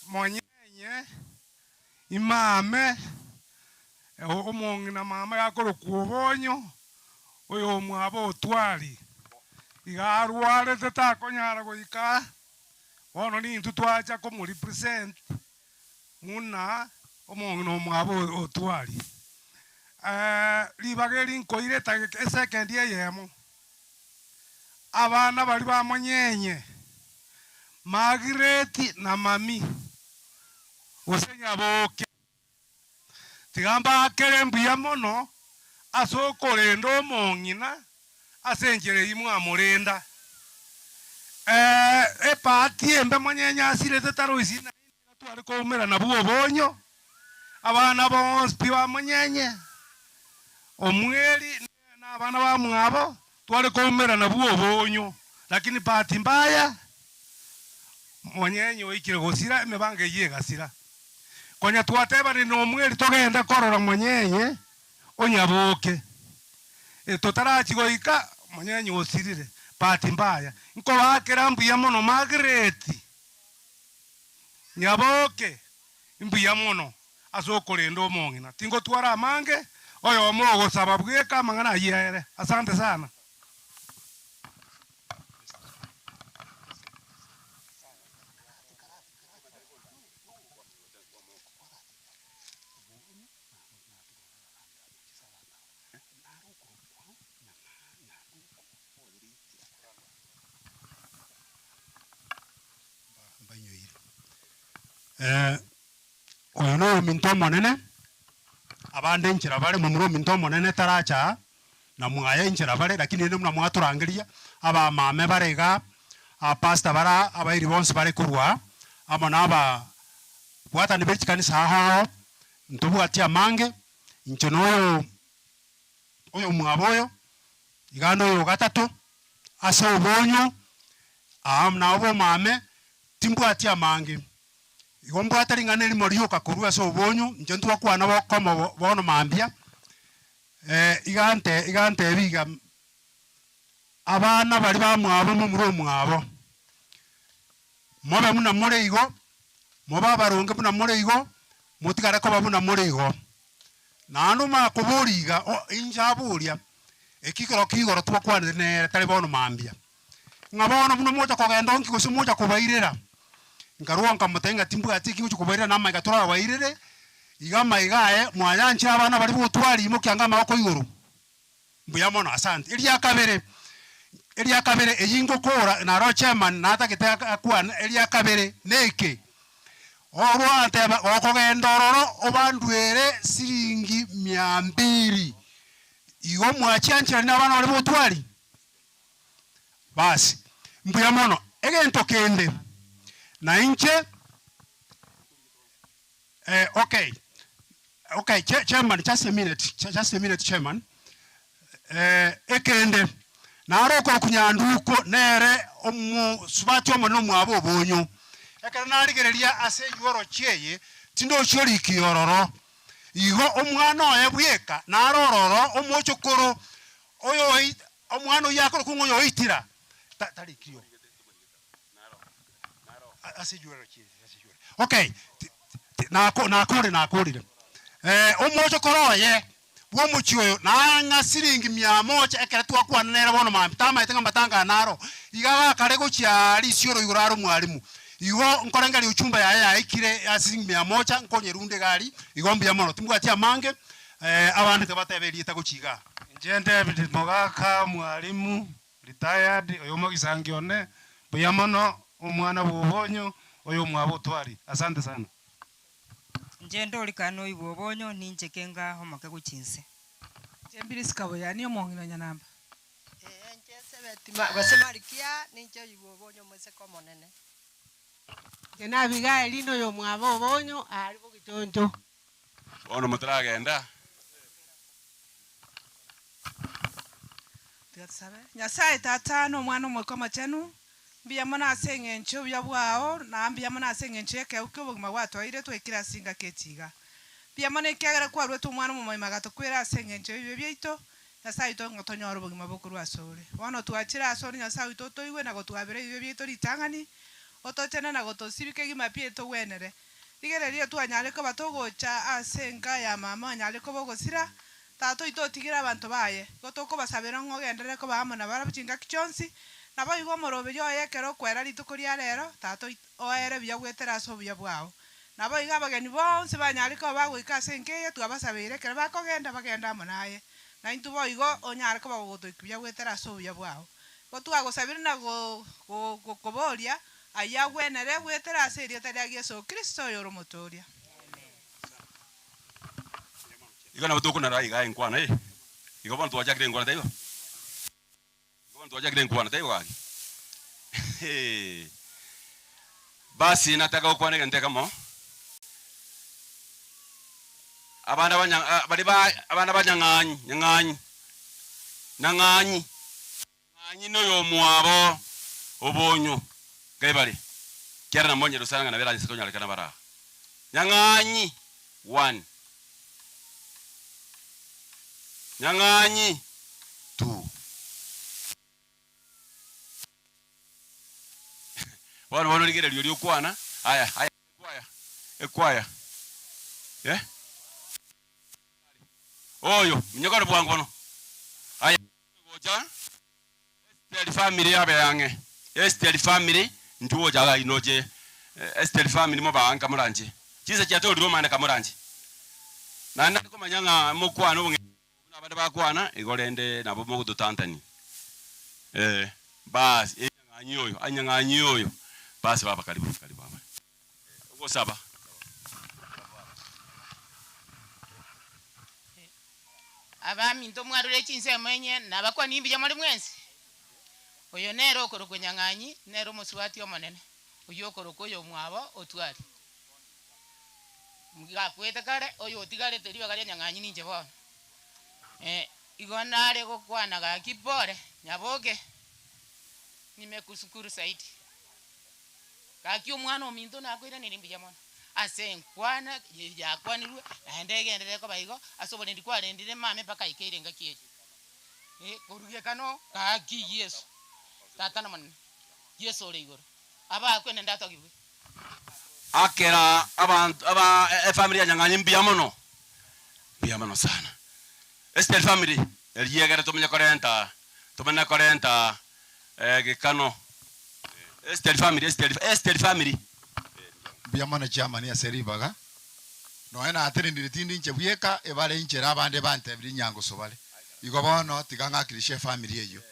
Speaker 11: Monyenye imame omong'ina mama gakorokwa obonyo, oyomwabo otwari, iga arwarete takonyara goika aa, bono nintwe twacha komorepresent buna omong'ina omwabo otwari. Ribaga eri nkoira etageka esekendi eyemo, abana baria bamonyenye Margaret na mami, gose nyaboke, tiga mbaakere mbuya mono ase okorenda omong'ina ase enchera eyio mwamorenda. Ebahati embe monyenye asirete taroisi naende iga tware koumerana bwa obonyo, abana bonsi pi bamonyenye, omweri na abana bamwabo tware koumerana bwa obonyo, lakini bahati mbaya monyenye oikire gosira emebango eyio egasira. Konya twatebanire na omweri togende korora monyenye onyaboke, totarachia goika monyenye osirire, bahati mbaya. Nkobaakera mbuya mono Margaret Nyaboke. Mbuya mono ase okorenda omong'ina. Tingotwara amange, oyomo ogosaba bweka amang'ana ayio ere. Asante sana.
Speaker 12: Oyo noyominto omonene, abande inchera bare, momura ominto omonene taracha aa, na mwaye inchera bare, lakini rende buna mwatorangeria, abamame bare igaa, abapastor bare aa, abairi bonsi bare korwa aa, amo na aba bwatani be chikanisa ao ao, ntobwati amange, inche noyo oyomwabo oyo, iga noyo ogatato, ase obonyo, aa nabo bomame, timbwati amange. Igo mbwate ring'ana erimo rioka korwa ase obonyo, inche ntwakwana bokomo bono mambia, iga nte iga ntebi iga, abana baria bamwabo momura omwabo, mobe buna more igo, mobe abaronge buna more igo, motigare koba buna more igo. Naende omanye koboria iga, o inche aboria, eki ekero kia igoro twakwanire nere tari bono mambia, ng'a bono buna mocha kogenda onki gose mocha kobairera, nkarua nkamotebia ng'a timbwati eki ngochia kobairera na amaiga torabairere, iga amaiga aye mwayanchire abana baria botware imokia anga amaboko igoro, mbuya mono asante. Eria kabere, eria kabere eyio ngokora naro chairman natagete akwane, eria kabere neke, orwateba gokogenda ororo obanduere siringi mia mbiri, igo mwachiancherani na abana baria botwari. Basi, mbuya mono. Egento kende, na inche eh, okay, okay, chairman, just a minute, just a minute chairman. Eh, ekende, naro okorokwa Nyanduko nere omosubati omonene omwabo obonyo. Ekero narigereria ase eyuorochi eye, tindochi oriki ororo. Igo omwana oye bweka naro ororo omochokoro oyo Omwana oyio akorokwa ng'a oyoitira, tarikiri oo. Ase ejuarero ki ase ejuarero. Okay, nako nakorire nakorire. Omochokoro oye bw'omochie oyo nang'a siringi mia moja ekero twakwana nere bono mambia, tamaete ng'a matanga aya naro, iga agakare gochia risioro igoro are omwalimu. Igo nkorengereria uchumba yaye yaikire ya siringi mia moja, nkonyerunda iga aria, igo mbuya mono. Timbwati amange, abande tibateba erieta gochia igaa.
Speaker 11: Inche David Mogaka, omwalimu, retired, oyo omogisangi one, mbuya mono, omwana bw'obonyo, oyo omwabo otwari. Asante sana.
Speaker 13: Inche ndorikane noigwe obonyo, ninche kenga omoke gochia inse.
Speaker 14: Inche Mbilisi Kaboyani, omong'ina o Nyanamba.
Speaker 15: Ee, inche Sebeti gose Malikia, ninche oigwe obonyo omoiseke omonene.
Speaker 14: Inche n'Abigaeli, noyomwabo obonyo, aria bogechoncho.
Speaker 6: Bono motaragenda.
Speaker 14: Tiga tosabe. Nyasae Tata na Omwana Omoika Omochenu, mbuya mono ase eng'encho y'obuya bwao, na mbuya mono ase eng'encho y'ekeegwa ki'obogima gwatoeire twaikire ase engaki echi iga. Mbuya mono ekiagera kwaruete Omwana omomoima agatokwera ase eng'encho y'ebibe biaito, Nyasae oito ng'a tonyore obogima bokorwa asore. Bono twachire asore Nyasae oito otoigwe na gotwabera ebibe biaito ritang'ani, otochene na gotosibia kegima pi etogwenere. Rigereria twanyare koba togocha ase enka ya mama onyare koba ogosira, tata oito otigire abanto baye. Igo tokobasabera ng'a ogenderere koba amo nabarabwo chingaki chionsi, naboigo omoroberio oye ekero okwera rituko ria rero, tata oito oere buya goetera ase obuya bwao. Naboigo abageni bonsi banyare koba bagoika ase enka eye, twabasabeire ekero bakogenda, bagende amo naye. Naintwe boigo onyare koba gogotoikia buya goetera ase obuya bwao. Igo twagosabire na gokoboria Ayio agwenere goetera ase erieta ria Yeso Kristo oyore Omotooria.
Speaker 6: Igo nabo tokonara igaa enkwana eye. Igo bono twachakire enkwana taibo? Igo bono twachakire enkwana taibo gaki? Basi nataka gokwana egento ekemo, abana ba nya baria ba abana ba nyang'anyi nyang'anyi nang'anyi. Ng'anyi noyomwabo obonyo ngai bare, ekiagera namonyete gose ng'a nabo eranyare konyarekana bare aa. Nyang'anyi one, nyang'anyi two. Bono bono rigereria oria okwana, aya aya ekwaya ekwaya. Eh? Oyo, minyokore bwango bono. Aya gocha Esteri family abe ang'e. Esteri family intwe gocha iga inoche Esteri family mobaange kamoranche. Chinsa chiatorire omande kamoranche. Naende nare komanya ng'a mokwane obong'aini buna abande bakwana igo rende nabo mogototantania. Eh, baas enyang'anyi oyo, anyang'anyi oyo. Basi baba karibu, karibu aba. Ogosaba.
Speaker 16: Abaminto mwarure chinsemo enye, nabakwani mbuya more mwensi. Oyo nere okorokwa Nyang'anyi, nere omosubati omonene, oyio okorokwa oyomwabo Otwari. Gakwete kare, oyo otigarete ribaga ria Nyang'anyi ninche bono. Igo nare gokwana gaki pore, nyaboke, nimekushukuru zaidi. Gaki omwana ominto nakoiranerie mbuya mono ase enkwana eye yakwanirwe, naende egenderere koba igo ase oborendi kwarendire mame mpaka aikeire engaki eye. Eh, korwa gekano gaki Yeso, Tata nomonene, Yeso ore igoro, abakwe nende atogigwe.
Speaker 6: Akera abanto aba efamiri ya Nyang'anyi mbuya mono, mbuya mono sana. Esiteri family eria egere tomenye korenta, tomanye korenta gekano. Esiteri family, Esiteri, Esiteri family.
Speaker 17: Mbuya mono chiamani ase ribaga, nonya natenenire tindi inche bweka, ebare inchera abande bantebirie inyangoso bare. Igo bono tiga ng'akirishe efamiri eyio.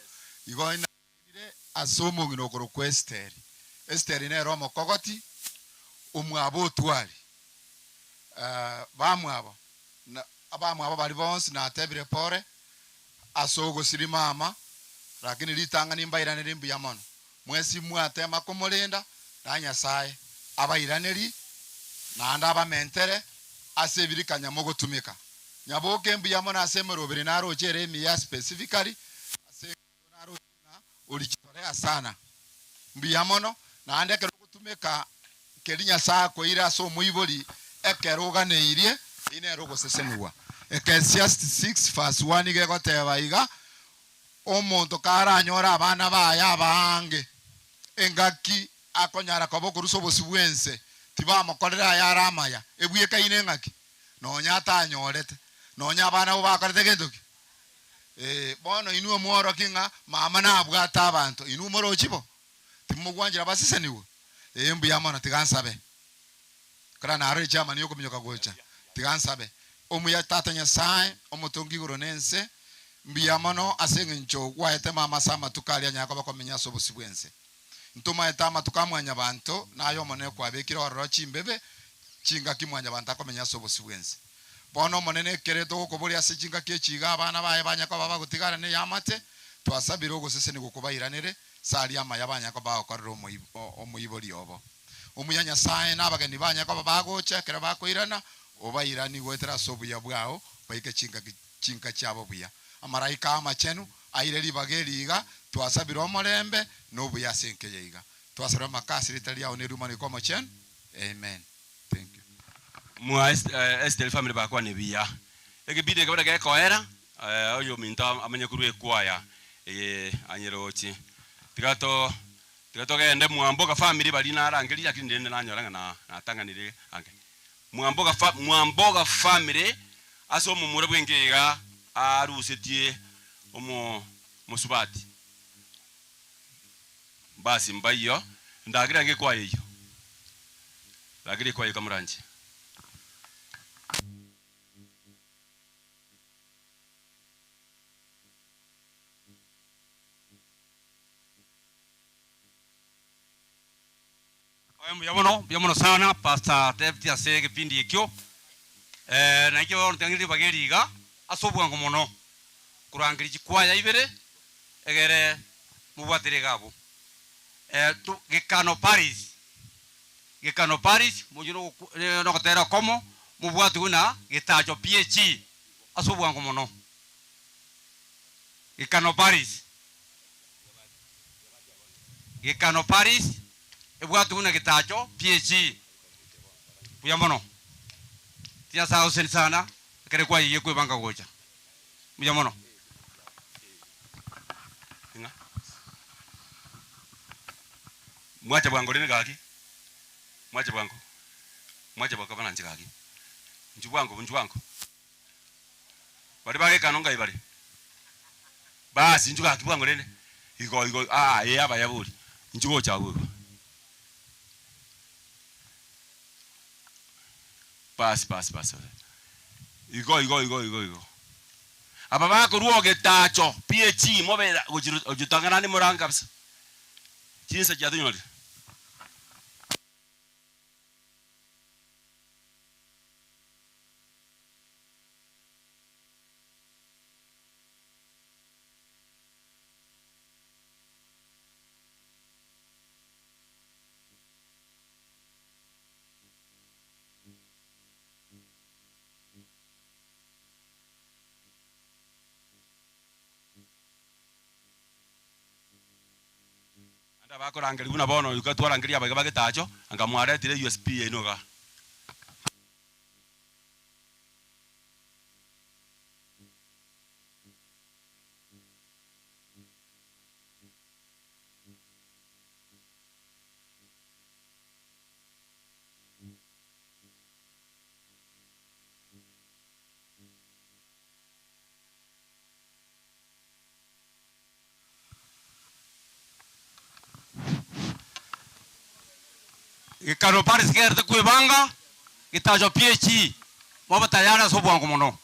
Speaker 17: Igo natenenire ase omong'ina okorokwa Esiteri. Esiteri nere omokogoti omwabo Otwari. Bamwabo na abamwabo baria bonsi natebire pore ase ogosiria mama, lakini ritang'ani mbairanerie mbuya mono. Mwensi mwatema komorenda, na Nyasae abairanerie naende abamentere ase ebirikanya mogotumeka. Nyaboke mbuya mono ase emeroberi naroche ere emiya specifically ase eng'encho naroche ng'a orijitorea sana. Mbuya mono, naende ekero ogotumeka keria Nyasae akoeire ase omoibori ekero oganeirie, eyio nere ogosesenigwa. Ecclesiastes 6 verse 1 nigo egoteba iga, Omonto karanyore abana baye abange, engaki akonyara koba okorusia obosio bw'ense, tibamokorera ayare amaya, ebwekaine ng'aki? Nonya atanyorete, nonya abana abwo bakorete gento ki? Ee, bono inwe mworokie ng'a mama nabwate abanto, inwe morochi bo? Timogwanchera basesenigwe? Ee, mbuya mono, tiga nsabe. Ekero narore chiamani yokominyoka gocha, tiga nsabe. Omuya Tata Nyasae, omotongi igoro na ense, mbuya mono ase engencho gwaete mama ase amatuko aria anyare koba komenya ase obosio bw'ense. Ntomaete amatuko a mwanyabanto, na aye Omonene kwabekire ororo chimbebe chingaki mwanyabanto akomenya ase obosio bw'ense. Bono Omonene, ekere togokoboria ase chingaki echi iga abana baye banyare koba bagotigara neyamate, twasabire ogosesenigwa kobairanere ase aria amaya banyare koba bagokorera omoibori obo. Omuya Nyasae na abageni banyare koba bagocha ekero bakoirana, obairanie goetera ase obuya bwao, baike chingaki chinka chiabo buya. Amaraika amachenu aire ribaga eri iga, twasabire omorembe na obuya ase enka eye iga. Twasabire amaka ase rieta riao na eriuma riko omochenu. Amen. Thank you.
Speaker 6: Mwa Esiteri family bakwane buya. Ekebindi eke bono gekoera, oyominto amanye korwa ekwaya eye anyeroche. Tiga to tiga togende Mwamboga family baria narangeria lakini rende nanyora ng'a na natang'anire ange. Mwamboga fa Mwamboga family ase omomura bw'enka iga arusetie omo mosubati. Basi mbayio, ndagera ange ekwaya eyio. Ndagera ekwaya ekamoranche.
Speaker 4: Oye mbuya mono, mbuya mono sana Pastor David ase egepindi ekio. Eh, nainche bono ntang'ire ribaga eri iga ase obwango mono korangeria chikwaya ibere egere mobwatere iga abwo. Eh, to Gekano Parish, Gekano Parish mochie nogoku nogotera okomo mobwate buna Getacho PAG ase obwango mono. Gekano Parish. Gekano Parish ebwate buna Getacho PAG. Buya mono. Tinyasae agoseseni sana ekero kwayeyia kwebanga gocha. Mbuya mono.
Speaker 6: Ng'a mwacha bwango rende gaki, mwacha bwango, mwacha bwango abananche gaki. Inchuo bwango, inchuo bwango. Baria bagekano ngai bare? Basi inchuo gaki bwango rende. Igo igo aa ee abaya bori. Inchuo gocha abwo igo. Basi basi basi basi. Igo igo igo igo igo. Aba bakorwa ogetacho PHE mobe gochi gochitang'anani morange kabisa. Chinsa chiatonyorire. Naende abakorangeria buna bono oika twarangeria abaiga ba getacho, anga mwaretire USB yaino igaa.
Speaker 4: Gekano Paris kegerete kwebanga, getacho PHE, mobe tayari ase obwango mono.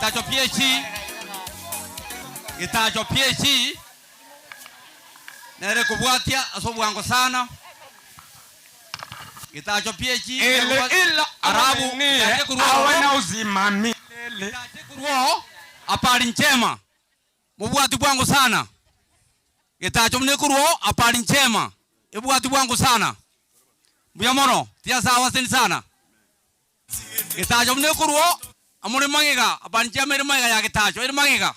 Speaker 4: Getacho PAC, Getacho PAC nere ekobwatia ase obwango sana. Getacho PAC
Speaker 18: Ele ila
Speaker 4: Arabu
Speaker 18: amaminie,
Speaker 4: getache korwa
Speaker 18: awe
Speaker 4: ororo.
Speaker 18: na uzima milele.
Speaker 4: Getache korwa oo, apari njema. Mobwati bwango sana. Getacho buna ekorwa oo, apari njema. Ebwati bwango sana. Mbuya mono, tiga sawa asante sana. Getacho buna ekorwa oo, amore magega, apari njema ere magega ya getacho, ere magega.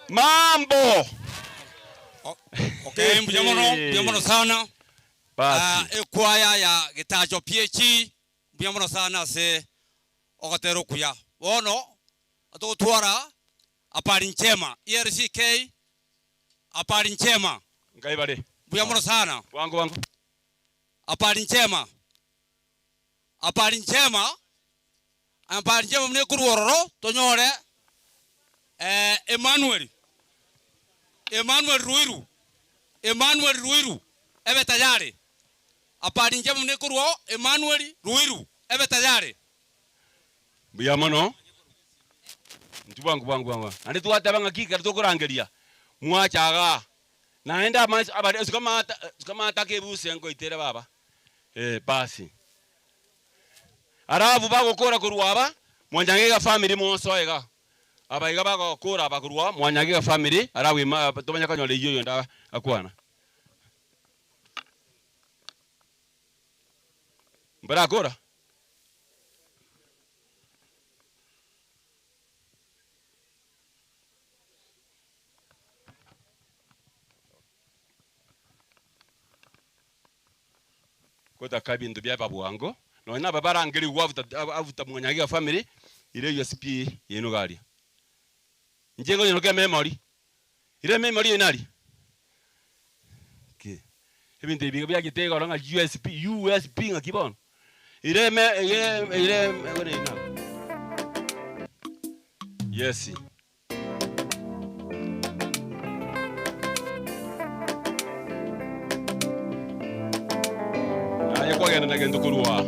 Speaker 6: Mambo!
Speaker 4: Okay, mbuya mono, mbuya mono sana.
Speaker 6: Basi.
Speaker 4: Ah, ekwaya ya Getacho PAG, mbuya mono sana ase ogotera okuya. Bono togotwara Habari Njema, ERCK, Habari Njema.
Speaker 6: Ngai bare.
Speaker 4: Mbuya mono sana.
Speaker 6: Bwango bwango.
Speaker 4: Habari Njema. Habari Njema, Habari Njema buna ekorwa ororo tonyore eh, Emmanuel, Emmanuel Ruiru, Emmanuel Ruiru ebe tayari. Habari Njema buna ekorwa oo, Emmanuel Ruiru ebe tayari.
Speaker 6: Mbuya mono. Intwe bwango bwango bwango. Naende twateba ng'aki ekero tokorangeria, mwacha igaa. Naende amaiso abare suka amata suka amata ake ebuse nkoitere baba. Eh basi. Alafu bagokora korwa aba, Mwanyagiga family mosoe igaa. Aba iga bagokora aba korwa Mwanyagiga family, alafu ima tomanye konyora eyio oyonde akwana. Mbarakora? Gotaka ebinto biaba bwango, nonya naba barangerigwe afuta afuta Mwanyagiga family, ire USB yaino iga aria. Inche nkonyeroka ememory, ire ememory yaino aria? Ki? Ebinto ebi iga biachete igoro ng'a USB, USB ng'aki bono? Ire eme ire ire ime ina. Yes. Naye kwagenda na gento korwa aa.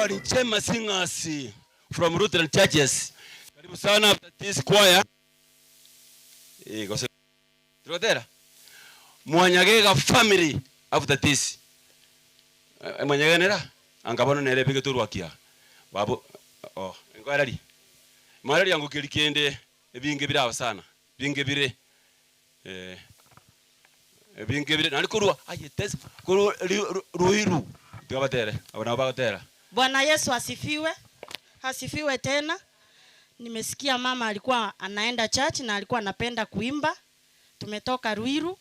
Speaker 6: Habari njema singers from Lutheran churches. Karibu sana after this choir. Eh, gose Turotera. Mwanyagega family after this. Eh, mwanyagenera anga bono nere ebige torwakia. Babo oh, enkoereri. Mwareri yango keri kende ebinge bire aba sana. Binge bire. Eh, ebinge bire nari korwa aye test korwa ruiru. Tiga batere. Abo nabo bagotera.
Speaker 19: Bwana Yesu asifiwe. Asifiwe tena. Nimesikia mama alikuwa anaenda church na alikuwa anapenda kuimba. Tumetoka Ruiru.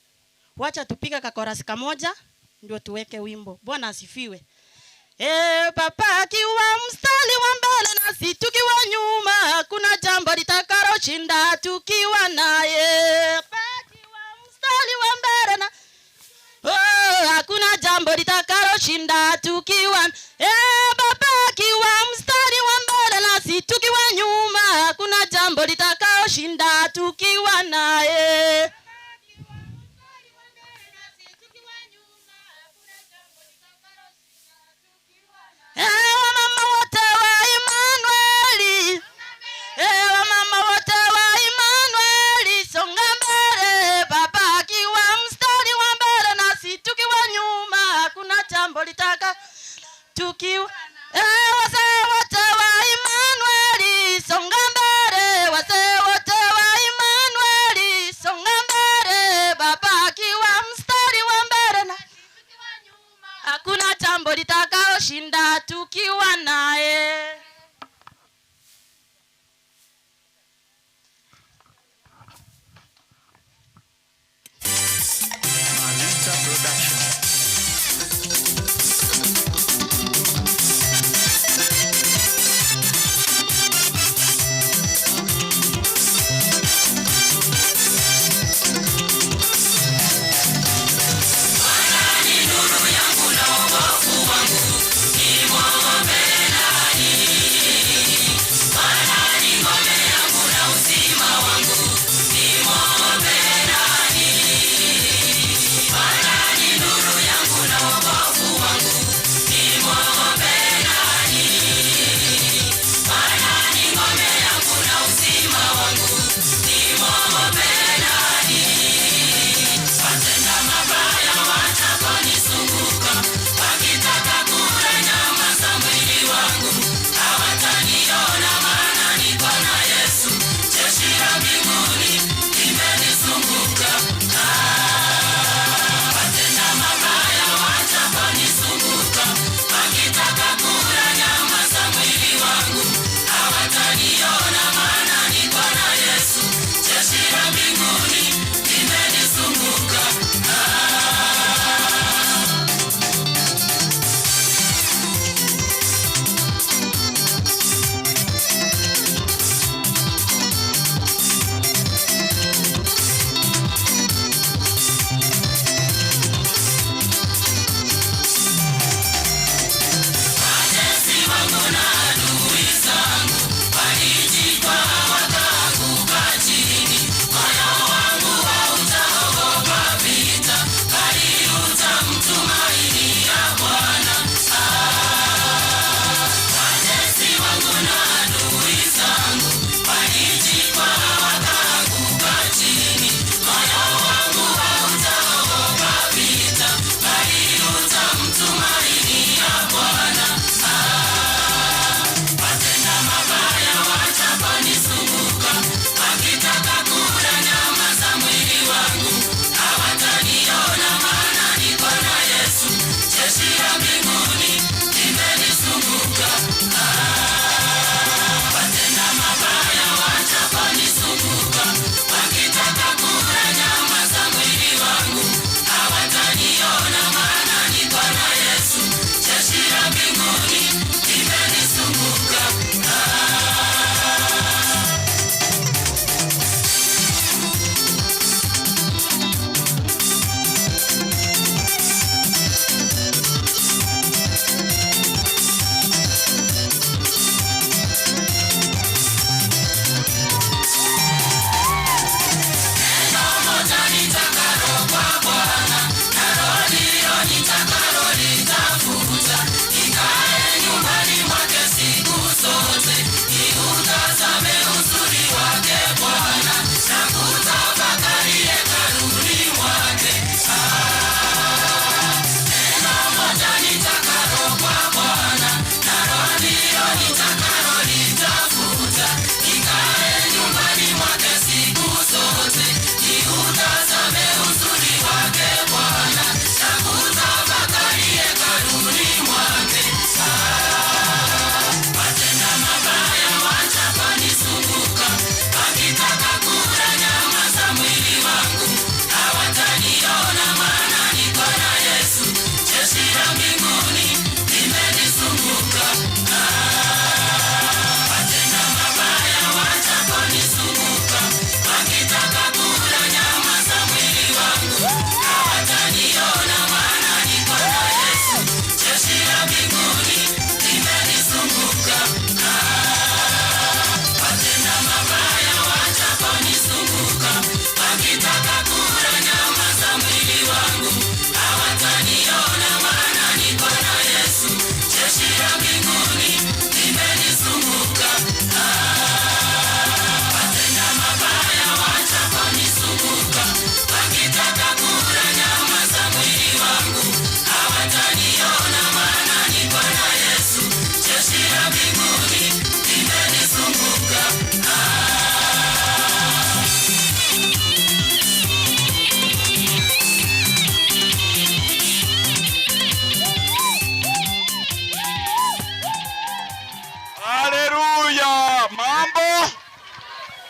Speaker 19: Wacha tupige kakorasi kamoja ndio tuweke wimbo. Bwana asifiwe. Eh, papa akiwa mstari wa mbele nasi tukiwa nyuma, hakuna jambo litakaloshinda tukiwa naye. Papa akiwa mstari wa mbele na Oh, hakuna jambo litakaloshinda tukiwa eh, baba akiwa mstari wa mbele nasi tukiwa nyuma, hakuna jambo litakaloshinda tukiwa naye. Eh, wamama wote wa Emmanueli, eh, wamama wote wa Emmanueli, songa mbele, baba akiwa mstari wa mbele nasi tukiwa nyuma, hakuna jambo litaka tukiwa eh, wazee wote wa Emmanueli, songa mbele, wazee wote wa Emmanueli, songa mbele, baba akiwa mstari wa mbele na hakuna jambo litakaloshinda tukiwa naye.
Speaker 1: Malita Production.
Speaker 2: Ni nuru yangu na wokovu wangu, nimwombe nani?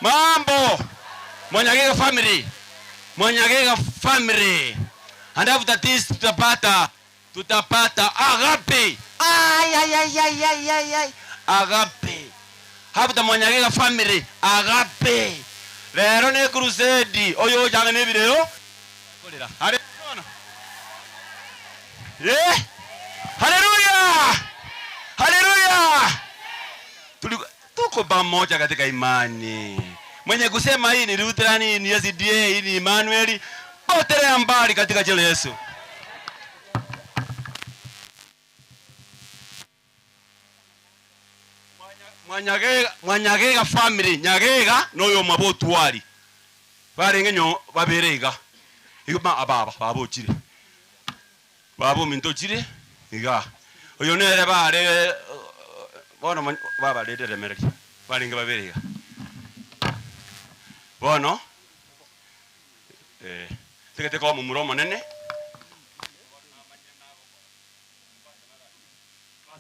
Speaker 6: Mambo! Mwanyagega family, Mwanyagega family and after this tutapata tutapata agape ai ai ai ai ai ai ai agape after Mwanyagega family agape rero ne crusade oyo ocha ne ebirero korera haleluya eh haleluya haleluya tuli tuko pamoja katika imani. Mwenye kusema hii ni Lutheran, hii ni SDA, hii ni Emmanuel, potelea mbali katika jina la Yesu. Mwanyagega, Mwanyagega family, Nyagega noyo omwabo Otwari barenge nyo babere iga igo ma ababa babochire baba ominto ochire iga oyo nere bare bono baba rende remereria barenge babere iga bono eh tagete koba momura omonene.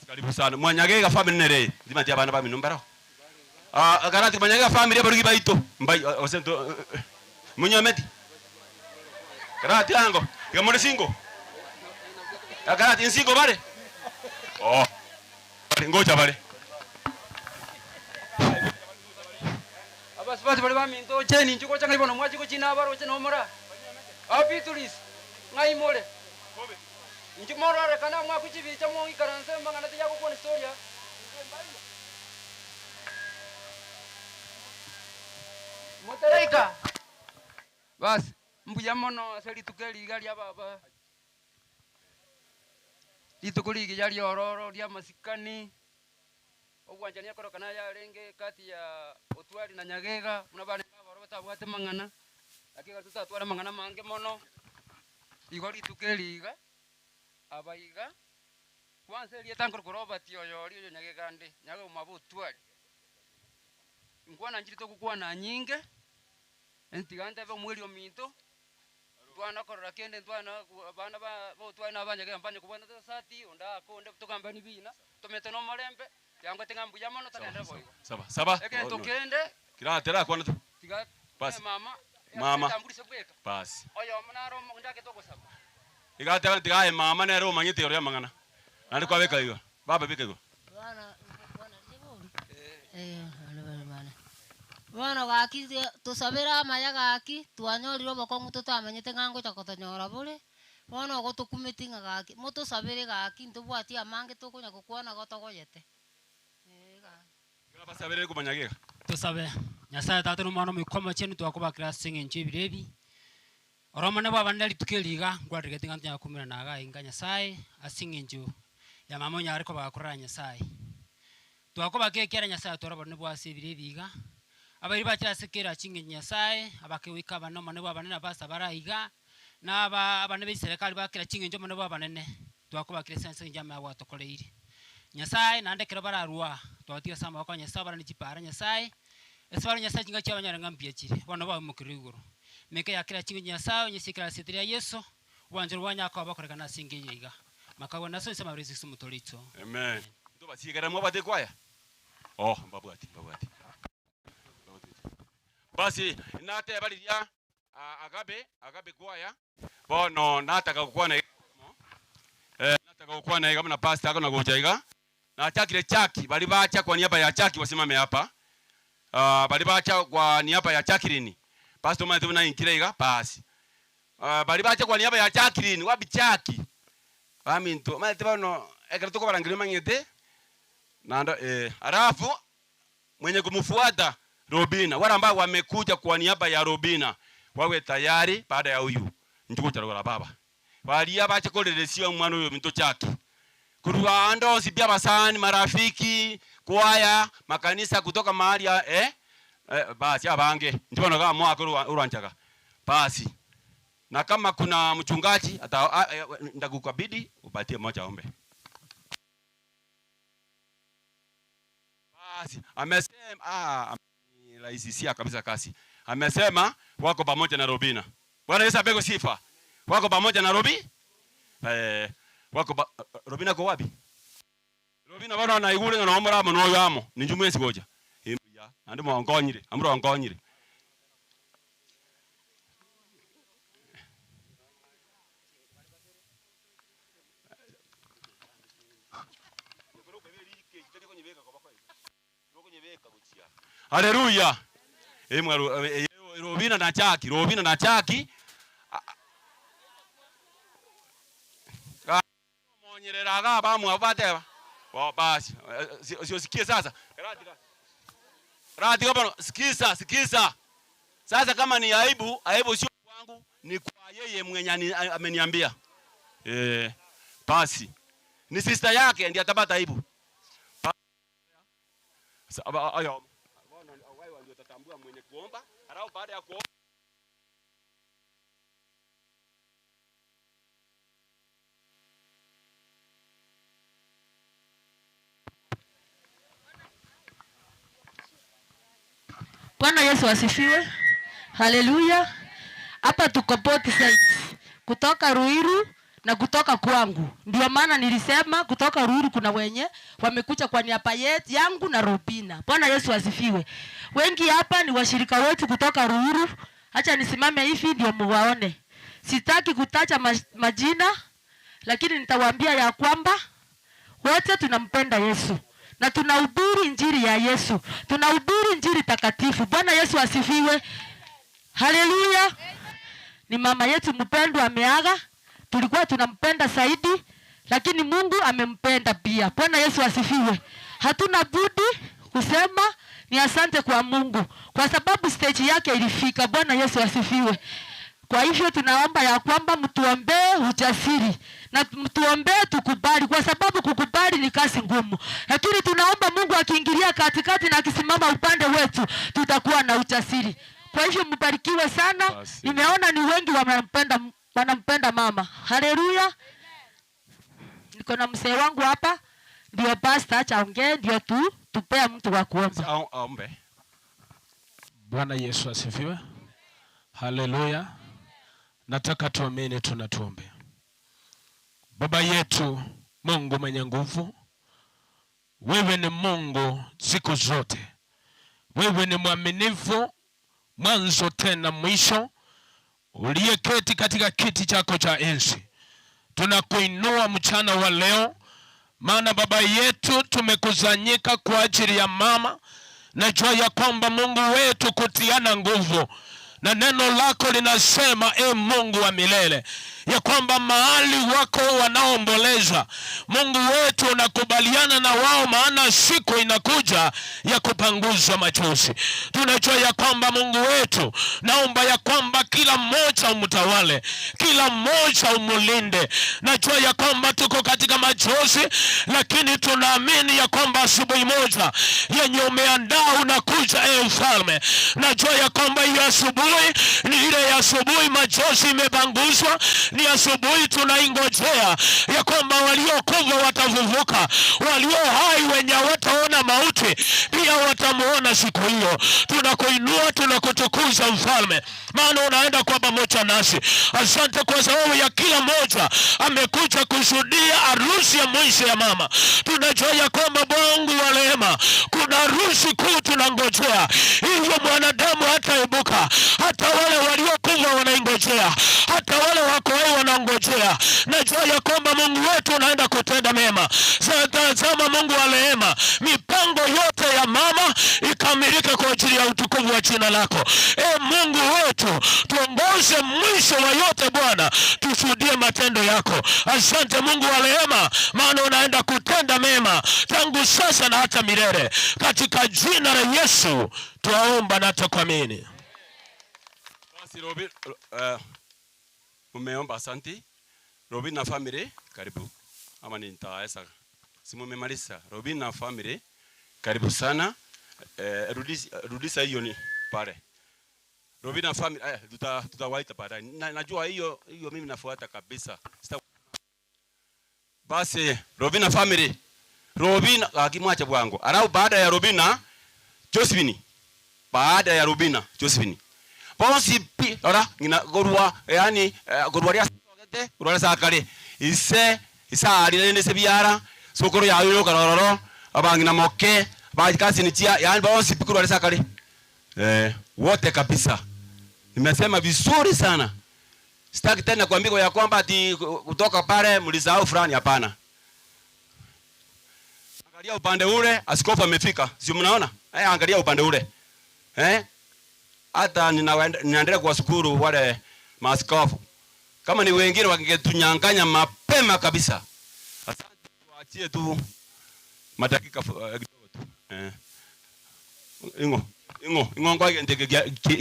Speaker 6: Karibu sana mwanyagega family nere eye ndimati abana bamino mbarao ah karati mwanyagega family abarugi baito mbai gose nto munyometi karati ango iga more single karati nsingo bare oh ngocha bare.
Speaker 20: Abasubati baria baminto oche ninche gocha ng'ai bono mwachia gochina abaroche nomora Abituris ng'ai more Inche mororekane amwakwe chibicha moikaranse amang'ana tiyagokwana historia inche mbaiyo. Motaraika basi mbuya mono ase rituko eri iga ria baba rituko rigiya riororo ri'amasikani. Obwanchani ekorokana yarenge gati ya Otwari na Nyagega, buna barenge aboro batabwate mang'ana, lakini ekero totatware amang'ana amange mono, igo rituko eri iga, aba iga, kwanza erieta nkorokwa Robert oyo oria oyo Nyagega ande, Nyagega omwabo Otwari. Inkwana nchire togokwana nyinge, tiga ntebe omweri ominto. Ntwana korora kende ntwana abana ba otware na abanyagega mbanye kobwata esati onde ake onde togambani bina tomete nomorembe tiangote ng'a mbuya mono togenderere boigo.
Speaker 6: Saba, saba.
Speaker 20: Egento kende
Speaker 6: Kira terakwana tu.
Speaker 20: tiga
Speaker 6: Basi.
Speaker 20: mama
Speaker 6: Mama.
Speaker 20: etamburise bweka
Speaker 6: Basi.
Speaker 20: oyomo naro omo ndagete ogosaba.
Speaker 6: Iga ateba tiga aye mama nere omanyete igoro y'amang'ana. Naende kwabeka igo. Baba beka igo.
Speaker 21: Bono gaki tosabere amaya gaki, twanyorire obokong'u totamanyete ng'a ngocha kotonyora bore, bono ogo tokumeti ng'a gaki motosabere gaki ntobwati amange tokonya gokwana igo togoyete, eh gaki.
Speaker 6: Basabere komanya gega.
Speaker 22: Tosabe. Nyasae Tata na Omwana Omoika Omochenu twakobakera ase eng'encho y'ebiro ebi. Oro Omonene bw'abanene rituko eri iga, nkwarerigete ng'a ntonyare koumerana iga inga Nyasae ase eng'encho ya mama onyare koba gakorora Nyasae. Twakobaka ekiara Nyasae atware obonene bwa ase ebiro ebi iga, abairi bachire ase kera ching'encho Nyasae, abake goika abanene Omonene bw'abanene abastor bare aiga, na aba abanene be chiserekari ba kera ching'encho Omonene bw'abanene, twakobakire ase engencho y'amaya gwatokoreire. Nyasae, naende ekero bararua, twabatiga ase amaboko a Nyasae obarane chipaara Nyasae, ase bare Nyasae chingaki chiabanyore ng'a mbuya chire, bono baimokerwe igoro. Meka ya kera ching'encho Nyasae, onyesie kera ase ria Yeso, obwanchani bwanyare koba bokorekana ase engencho eye iga. Makagwa naso inse amabera Yeso Kristo omotooria oito.
Speaker 6: Amen. Ntobasiekere mwabwate ekwaya? Oh, mbabwati, mbabwati. Basi nateba riria Agabe, Agabe kwaya, bono nataka gokwana iga eh, nataka gokwana iga buna pastor akona gocha iga, nachakire chaki baria bacha kwa niaba ya chaki wasimame hapa ah, baria bacha kwa niaba ya Jacqueline, pastor omanyete buna inkire iga basi ah, baria bacha kwa niaba ya Jacqueline wapi chaki baminto omanyete bono ekero tokobarangeria omanyete naende eh, alafu Mwenye kumfuata Robina, wale ambao wamekuja kwa niaba ya Robina wawe tayari baada ya huyu inche gocha rogora baba. Baria bache koreresia omwana oyo ominto chake korwa ande onsi pi abasani, marafiki, kwaya, makanisa kutoka mahali ya eh, eh, basi abange inche bono iga moake orwanchaga basi na kama kuna mchungaji ata a, eh, ndakukabidhi upatie moja ombe. Basi amesema ah, amerahisishia kabisa kazi. Amesema wako pamoja na Robina. Bwana Yesu apewe sifa. Wako pamoja na Robi? Eh, wako ba, Robina ko wapi? Robina bano naigure ng'a nomora amo noyo amo. Ninchu mwesi gocha. Naende mwankonyire, amura onkonyire. Haleluya! Eh, mwaru- eh, eh, Robina na Jackie, Robina na Jackie. Monyerera iga abamwabo bateba, bo basi, si osikie sasa, ratiga bono, sikiza, sikiza. Sasa kama ni aibu, aibu sio kwangu, ni kwa yeye mwenye ameniambia. Eh, basi ni sister yake ndiye atapata aibu. Ayo, bono ndio utatambua mwenye kuomba, alafu baada ya kuomba
Speaker 3: Bwana Yesu asifiwe. Haleluya. Hapa tuko both sides. Kutoka Ruiru na kutoka kwangu. Ndio maana nilisema kutoka Ruiru kuna wenye wamekuja kwa niaba yangu na Rubina. Bwana Yesu asifiwe. Wengi hapa ni washirika wetu kutoka Ruiru. Acha nisimame hivi ndio muwaone. Sitaki kutaja majina, lakini nitawaambia ya kwamba wote tunampenda Yesu na tunahubiri injili ya Yesu, tunahubiri injili takatifu. Bwana Yesu asifiwe, haleluya. Ni mama yetu mpendwa ameaga, tulikuwa tunampenda zaidi, lakini Mungu amempenda pia. Bwana Yesu asifiwe. Hatuna budi kusema ni asante kwa Mungu kwa sababu stage yake ilifika. Bwana Yesu asifiwe. Kwa hivyo tunaomba ya kwamba mtuombee ujasiri na mtuombee tukubali, kwa sababu kukubali ni kazi ngumu, lakini tunaomba Mungu akiingilia katikati na akisimama upande wetu tutakuwa na ujasiri. Kwa hivyo mbarikiwe sana. Nimeona ni wengi wanampenda, wanampenda mama. Haleluya. Niko na mzee wangu hapa, ndio pastor, acha aongee ndio tu tupea mtu wa kuomba.
Speaker 6: Aombe.
Speaker 5: Bwana Yesu asifiwe. Haleluya. Nataka tuamini, tunatuombe. Baba yetu Mungu mwenye nguvu, wewe ni Mungu siku zote, wewe ni mwaminifu mwanzo tena mwisho, uliyeketi katika kiti chako cha enzi. Tunakuinua mchana wa leo, maana Baba yetu tumekusanyika kwa ajili ya mama. Najua ya kwamba Mungu wetu kutiana nguvu, na neno lako linasema, e Mungu wa milele, ya kwamba mahali wako wanaomboleza, Mungu wetu unakubaliana na wao, maana siku inakuja ya kupanguza machozi. Tunajua ya kwamba Mungu wetu, naomba ya kwamba kila mmoja umtawale, kila mmoja umulinde. Najua ya kwamba tuko katika machozi, lakini tunaamini ya kwamba asubuhi moja yenye umeandaa unakuja, e mfalme. Najua ya kwamba hiyo asubuhi ni ile ya asubuhi, machozi imepanguzwa, ni asubuhi tunaingojea ya kwamba waliokufa watafufuka, walio hai wenye hawataona mauti pia watamuona siku hiyo. Tunakuinua, tunakutukuza mfalme, maana unaenda kwa pamoja nasi. Asante kwa sababu ya kila mmoja amekuja kushuhudia harusi ya mwisho ya mama. Tunajua ya kwamba Mungu wa rehema, kuna harusi kuu tunangojea, hivyo mwanadamu hataibuka, hata wale waliokufa wanaingojea, hata wale wako hai wanangojea. Najua ya kwamba Mungu wetu unaenda kutenda mema. Sasa tazama, Mungu wa rehema, mipango yote ya mama ikamilike kwa ajili ya utukufu wa jina lako. E Mungu wetu, tuongoze mwisho wa yote Bwana, tushuhudie matendo yako. Asante Mungu wa rehema, maana unaenda kutenda mema tangu sasa na hata milele. Katika jina la Yesu twaomba na tukuamini.
Speaker 6: Basi Robi, mumeomba, asante. Robin na family, karibu. Ama nitaesa. Si mumemaliza. Robin na family, karibu sana. Rudisha hiyo ni pale. Robin na family, tutawaita baadaye. Na, najua hiyo mimi nafuata kabisa. Sita... Basi Robin na family. Robin akimwacha bwangu. Alafu baada ya Robina Josephine. Baada ya Robina Josephine. Bosi pi ora ngina gorwa yani gorwa ria sogete gorwa sakare ise isari nende se biara sokoro ya yo karororo abangina moke Ba cousin chia yaani bonsi pi korwa ase akare eh, wote kabisa. Nimesema vizuri sana. Sitaki tena kuambiwa ya kwamba ati kutoka pale mlisahau fulani, hapana. Angalia upande ule, askofu amefika. Si mnaona? Eh, angalia upande ule. Eh? Hata ninaendelea kuwashukuru wale maaskofu. Kama ni wengine wangetunyang'anya mapema kabisa. Asante, tuachie tu madakika kidogo tu. Eh. Ingo, ingo, ingo ngwa gente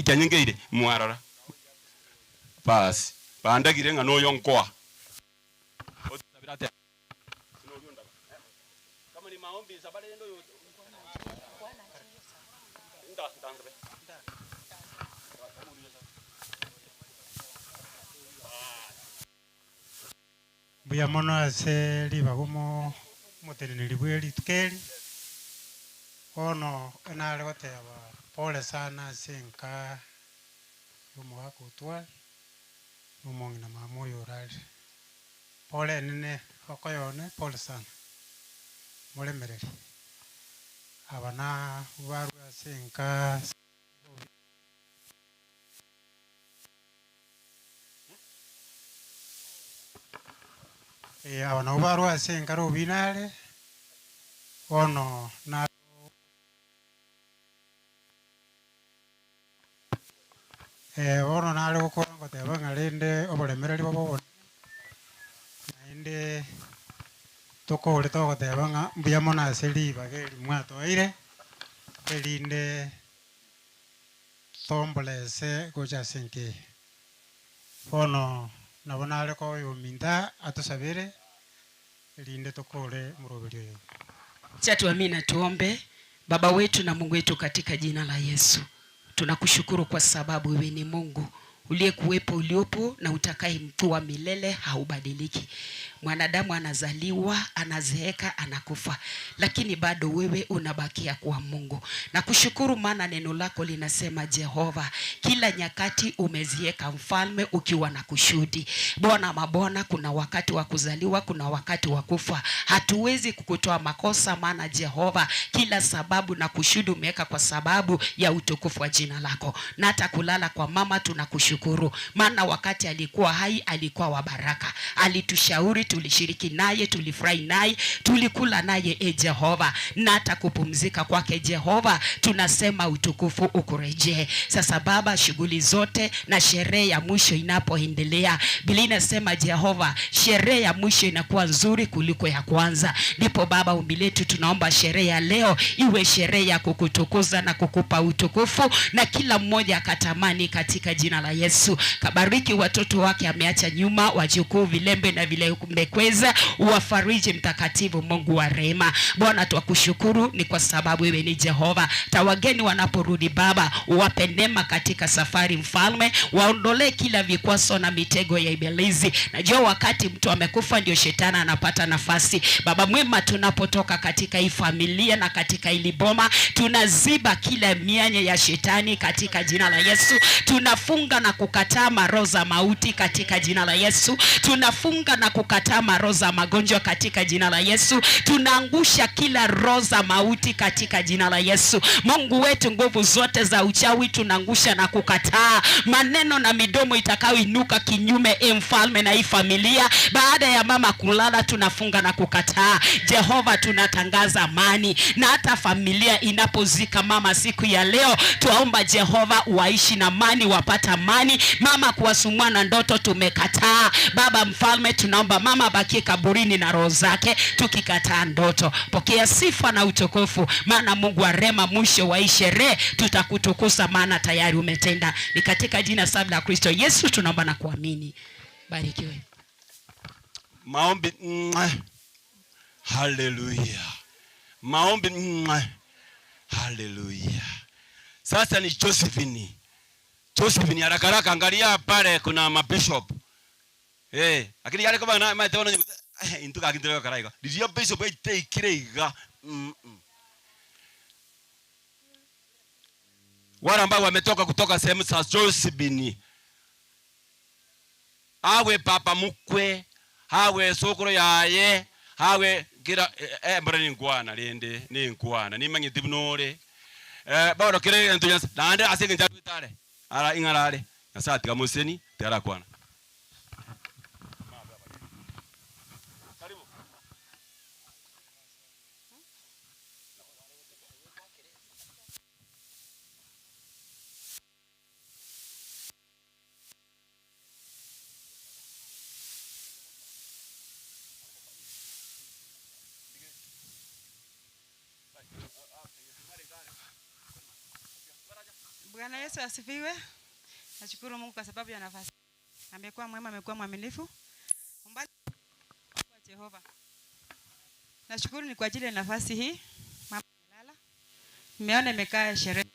Speaker 6: kya nyingeire mwarara. Basi, bandagire ng'a noyo nkoa. Kama ni maombi sabale ndo yo. Nda, nda,
Speaker 7: Mbuya mono ase ribaga omo omoteneneri bwe rituko eri, bono nare goteba pole sana ase enka ya omogaka otware, na omong'ina mama oyo orarire. Pole enene okoyone pole sana, moremereri. Aba na barwe ase enka. Eh, aba nabo barwa ase enkare obina are, bono na Eh, bono nare gokora ngoteba ng'a rende oboremereri bobe obonene, naende tokore togoteba ng'a mbuya mono ase ribaga eri mwatoeire, erinde Tombolese gocha ase enka eye. Bono nabo nare koa oyominto atosabere, erinde tokore omoroberio oyo.
Speaker 8: Acha tuamini na tuombe. Baba wetu na Mungu wetu, katika jina la Yesu tunakushukuru kwa sababu wewe ni Mungu uliyekuwepo, uliopo na utakaye mkuu milele, haubadiliki. Mwanadamu anazaliwa, anazeeka, anakufa, lakini bado wewe unabakia kuwa Mungu. Nakushukuru maana neno lako linasema Jehova, kila nyakati umezieka mfalme ukiwa na kusudi. Bwana mabwana, kuna wakati wa kuzaliwa, kuna wakati wa kufa. Hatuwezi kukutoa makosa, maana Jehova, kila sababu na kusudi umeweka kwa sababu ya utukufu wa jina lako. Na hata kulala kwa mama tunakushukuru, maana wakati alikuwa hai alikuwa wa baraka, alitushauri tulishiriki naye, tulifurahi naye, tulikula naye e Jehova, na hata kupumzika kwake Jehova, tunasema utukufu ukurejee. Sasa Baba, shughuli zote na sherehe ya mwisho inapoendelea, Biblia inasema Jehova, sherehe ya mwisho inakuwa nzuri kuliko ya kwanza. Ndipo Baba, ombi letu tunaomba sherehe ya leo iwe sherehe ya kukutukuza na kukupa utukufu, na kila mmoja akatamani katika jina la Yesu. Kabariki watoto wake ameacha nyuma, wajukuu, vilembe na vilembekweza, uwafariji Mtakatifu Mungu wa rehema. Bwana, twakushukuru ni kwa sababu wewe ni Jehova. Tawageni wanaporudi Baba, uwape neema katika safari Mfalme, waondolee kila vikwazo na mitego ya ibilisi. Najua wakati mtu amekufa ndio shetani anapata nafasi. Baba mwema, tunapotoka katika hii familia na katika hili boma, tunaziba kila mianya ya shetani katika jina la Yesu. Tunafunga na kukataa maroho za mauti katika jina la Yesu. Tunafunga na kukataa maroho za magonjwa katika jina la Yesu. Tunaangusha kila roho za mauti katika jina la Yesu. Mungu wetu, nguvu zote za uchawi tunaangusha na kukataa maneno na midomo itakayoinuka kinyume, e mfalme, na hii familia. Baada ya mama kulala, tunafunga na kukataa. Jehova, tunatangaza amani, na hata familia inapozika mama siku ya leo, twaomba Jehova waishi na amani, wapata amani. Mama kuwasumbua na ndoto tumekataa. Baba mfalme, tunaomba mama abakie kaburini na roho zake, tukikataa ndoto. Pokea sifa na utukufu, maana Mungu wa rehema, mwisho wa hii sherehe tutakutukuza, maana tayari umetenda. Ni katika jina safi la Kristo Yesu tunaomba na kuamini. Barikiwe.
Speaker 6: Maombi. Mwah. Haleluya. Maombi. Mwah. Haleluya. Sasa ni Josephine. Josephine haraka haraka, angalia pale kuna mabishop. Eh, lakini yale kama na maite ono intu kakindire karaiga. Liria bishop ite ikire iga. Mm -mm. Wale ambao wametoka kutoka sehemu za Josephine. Awe papa mukwe, awe sokoro yaye, awe Kera embura nenkwana rende nenkwana, nimanyeti buna ore. Bono kera egento Nyasae, naende ase engencho arwete are, ara ing'ara are, Nyasae atiga moseni, tiarakwana.
Speaker 13: Bwana Yesu asifiwe. Nashukuru Mungu kwa sababu ya nafasi. Amekuwa mwema, amekuwa mwaminifu. Umbali kwa Jehova. Nashukuru ni kwa ajili ya nafasi hii. Mama amelala. Nimeona imekaa sherehe.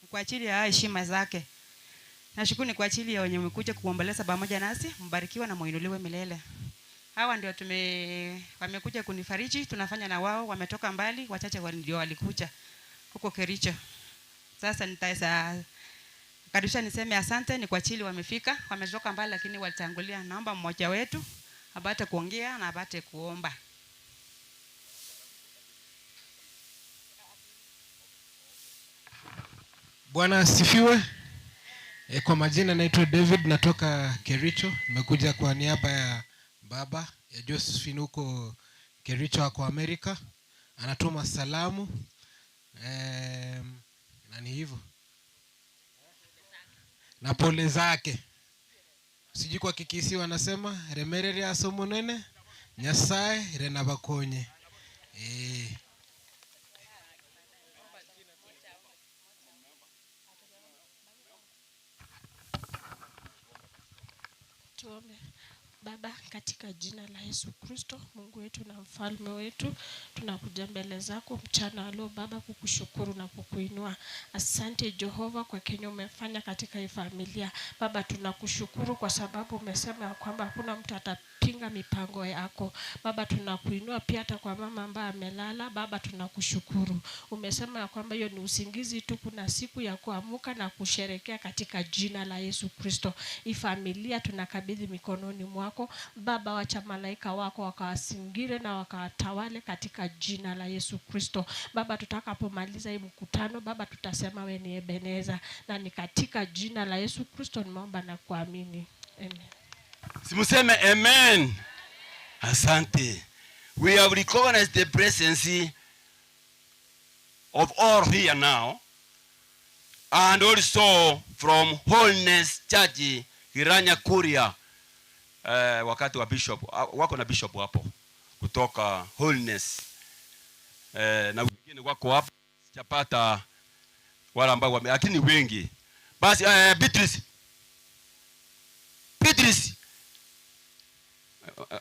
Speaker 13: Ni kwa ajili ya heshima zake. Nashukuru ni kwa ajili ya wenye mmekuja kuomboleza pamoja nasi, mbarikiwe na muinuliwe milele. Hawa ndio tume wamekuja kunifariji, tunafanya na wao, wametoka mbali, wachache ndio walikuja huko Kericho. Sasa nitaweza karibisha niseme asante ni kwa ajili wamefika, wametoka mbali lakini walitangulia. Naomba mmoja wetu apate kuongea na apate kuomba.
Speaker 9: Bwana asifiwe. E, kwa majina naitwa David natoka Kericho. Nimekuja kwa niaba ya baba ya Josephine huko Kericho ako Amerika. Anatuma salamu e, na ni hivyo na pole zake. Sijui kwa Kikisi wanasema remerere aso munene Nyasaye renabakonye. E,
Speaker 10: Tuombe. Baba, katika jina la Yesu Kristo, Mungu wetu na mfalme wetu, tunakuja mbele zako mchana wa leo Baba, kukushukuru na kukuinua. Asante Jehova kwa kenye umefanya katika hii familia. Baba, tunakushukuru kwa sababu umesema ya kwamba hakuna mtu atapinga mipango yako. Baba, tunakuinua pia hata kwa mama ambaye amelala. Baba, tunakushukuru. Umesema ya kwamba hiyo ni usingizi tu, kuna siku ya kuamuka na kusherekea katika jina la Yesu Kristo. Hii familia tunakabidhi mikononi mwako Baba, wacha malaika wako wakawasingire na wakawatawale katika jina la Yesu Kristo. Baba, tutakapomaliza hii mkutano Baba, tutasema we ni Ebeneza, na ni katika jina la Yesu Kristo nimeomba na kuamini, amen.
Speaker 6: Simuseme amen. Asante. We have recognized the presence of all here now and also from Wholeness Church Kiranya Kuria. Eh, wakati wa bishop wako na bishop hapo kutoka Wholeness. Eh, na wengine wako hapo sijapata wale ambao wame, lakini wengi. Basi eh, Beatrice. Beatrice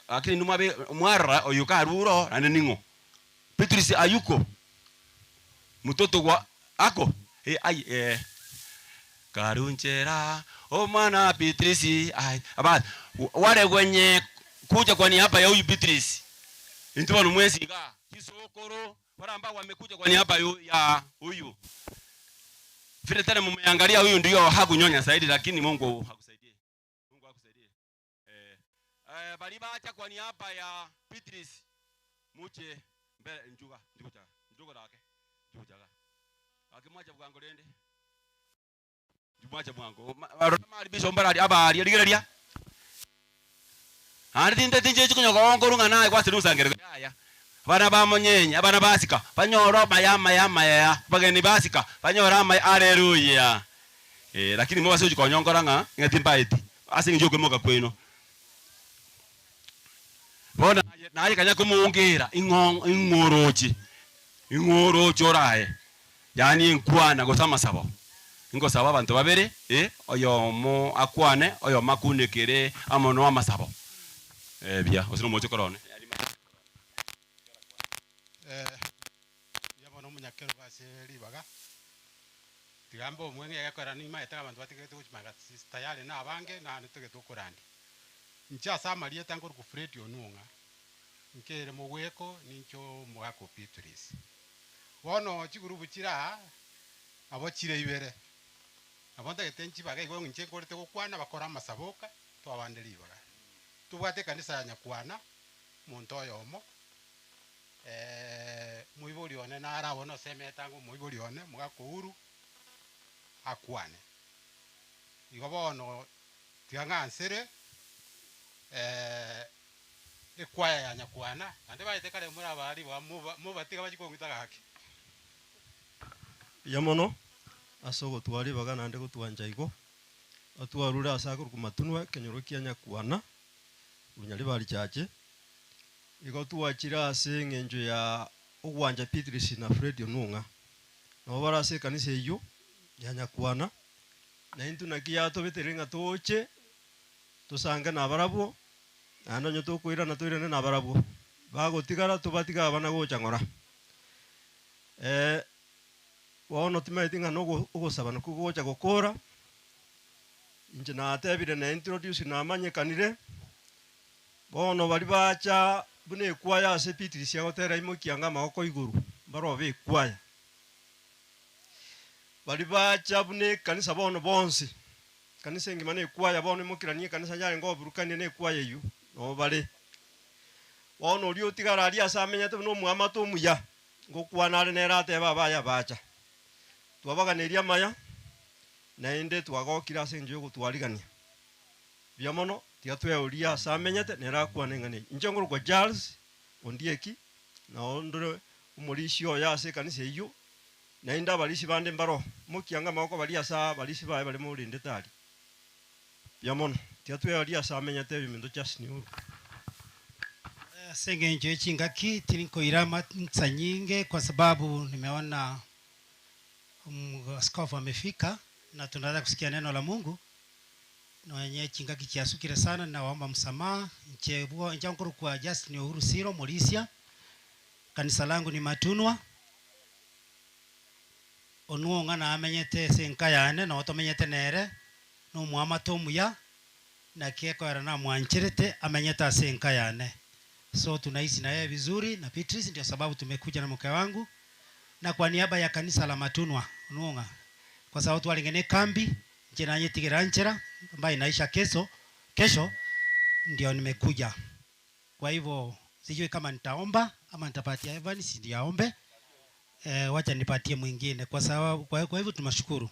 Speaker 6: lakini numwabe mwara oyo karuro ane ningo Beatrice ayuko mtoto wa ako eh ai eh karunchera o mwana Beatrice ai aba wale wenye kuja kwa niaba ya huyu Beatrice ndio mwezi ga kisokoro wale ambao wamekuja kwa niaba ya huyu vile tena mmeangalia huyu ndio hakunyonya zaidi, lakini Mungu hakusaidie. Mungu hakusaidie. Eh, eh, bali bacha kwa niaba ya Beatrice muche mbele njuga njuga cha njuga lake njuga chaga akimwacha bwango rende mwacha bwango barora mali bisho mbarali abali rigereria andi tinte tinje chikunyoka onkoru ng'ana kwase nusangereko yaya bana bamonyenye abana basika banyora maya maya maya bageni basika banyora maya haleluya eh lakini mwa sio konyongora ng'a ng'ati mbaiti ase ngijo kwemoka kweno bona naye kanya kumuungira ing'ong ing'orochi ing'orochi oraye yani inkwana gose amasabo ingosaba abanto babere eh oyomo akwane oyomo akunekere amo no amasabo eh bia osino moche korone
Speaker 23: eh yabona omunyakero base ribaga tigambe omweng'e egekora nimaete abanto batigete gochimaga tayari na abange naende togete okorandi inche ase amarieta nkoruku Fred Onung'a nkere mogweko ninche omogaka o Beatrice bono chigurubu chire aa abo chire ibere nabo ntagete nchibaga igo inche nkorete gokwana bakore amasaboka twabande ribaga tobwate ekanisa ya nyakwana omonto oyomo. Moibori one naro abwo nosemete ange omoibori one, omogaka Uhuru, akwane. Igo bono tiga ng'ansere ekwaya ya nyakwana, naende baete kare more abaari iga mobatiga bachie kong'ita gaki.
Speaker 11: Mbuya mono ase ogotwaa ribaga naende gotwancha igo. Atwarure ase akorokwa Matunwa ekenyoro kia Nyakwana, Bunyaribari Church. Igo twachire ase eng'encho ya ogwancha Beatrice na Fred Onung'a. Nabo bare ase ekanisa eyio ya Nyakwana, na intwe naki yatobeteire ng'a toche tosange nabarabwo, naende onye tokoirana toirane nabarabwo. Bagotigara tobatige abana gocha ng'ora. Bono timaeti ng'a nogo ogosaba nakwo gocha gokora, inche natebire na introduce namanyekanire, bono baria bacha buna ekwaya ase Beatrice agotera imokia anga amagoko igoro, mbarobe ekwaya. Baria bacha buna ekanisa bono bonsi, ekanisa engima na ekwaya bono imokeranie ekanisa yarenge oburukanie na ekwaya eywo, nabo bare. Bono oria otigara aria ase amenyete buna omoamate omuya, Ngokwana are nere atebe abaye abacha, Twabaganeria amaya, naende twagokire ase engencho y'ogotwarigania. Buya mono, tiga tweorie ase amenyete, nere akwane eng'ana eyio. Inche nkorokwa Charles Ondieki, nao ndore omorisia oye ase ekanisa eyio, naende abarisia bande mbaroo. Mokiange amaboko baria ase abarisia baye baria morendete aria. Buya mono, tiga tweorie ase amenyete ebiminto Charles Nioro.
Speaker 12: Ase engencho ye chingaki tinkoira amansa nyinge kwa sababu nimeona askofu amefika na tunataka kusikia neno la Mungu nonye chingaki chiasukire sana nawaomba msamaha inche bwo inche nkorokwa Justin Uhuru Siro Morisia kanisa langu ni Matunwa onwo ng'a namenyete ase enka yane noo tomenyete nere na omoamate omuya Naki ekoera namwancherete amenyete ase enka yane. So tunaishi na yeye vizuri na Beatrice ndio sababu tumekuja na mke wangu na kwa niaba ya kanisa la Matunwa Onung'a kwa sababu twarenge ne kambi inche nanyetigera nchera ambayo inaisha kesho kesho ndio nimekuja kwa hivyo sijui kama nitaomba ama nitapatia Evans ndiye aombe eh, wacha nipatie mwingine kwa sababu kwa, kwa hivyo tunashukuru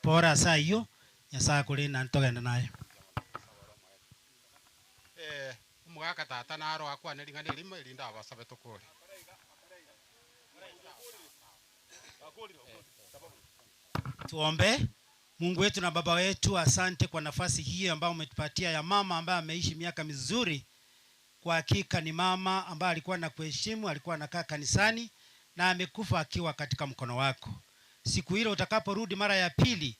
Speaker 12: pora saa hiyo Nyasaye akorende naende togende naye.
Speaker 23: Ee, omogaka tata naro akwane ring'ana erimo, erinde abasabe tokore.
Speaker 12: Tuombe. Mungu wetu na Baba wetu, asante kwa nafasi hii ambayo umetupatia ya mama ambaye ameishi miaka mizuri. Kwa hakika ni mama ambaye alikuwa na kuheshimu, alikuwa anakaa kanisani na amekufa akiwa katika mkono wako. Siku ile utakaporudi mara ya pili,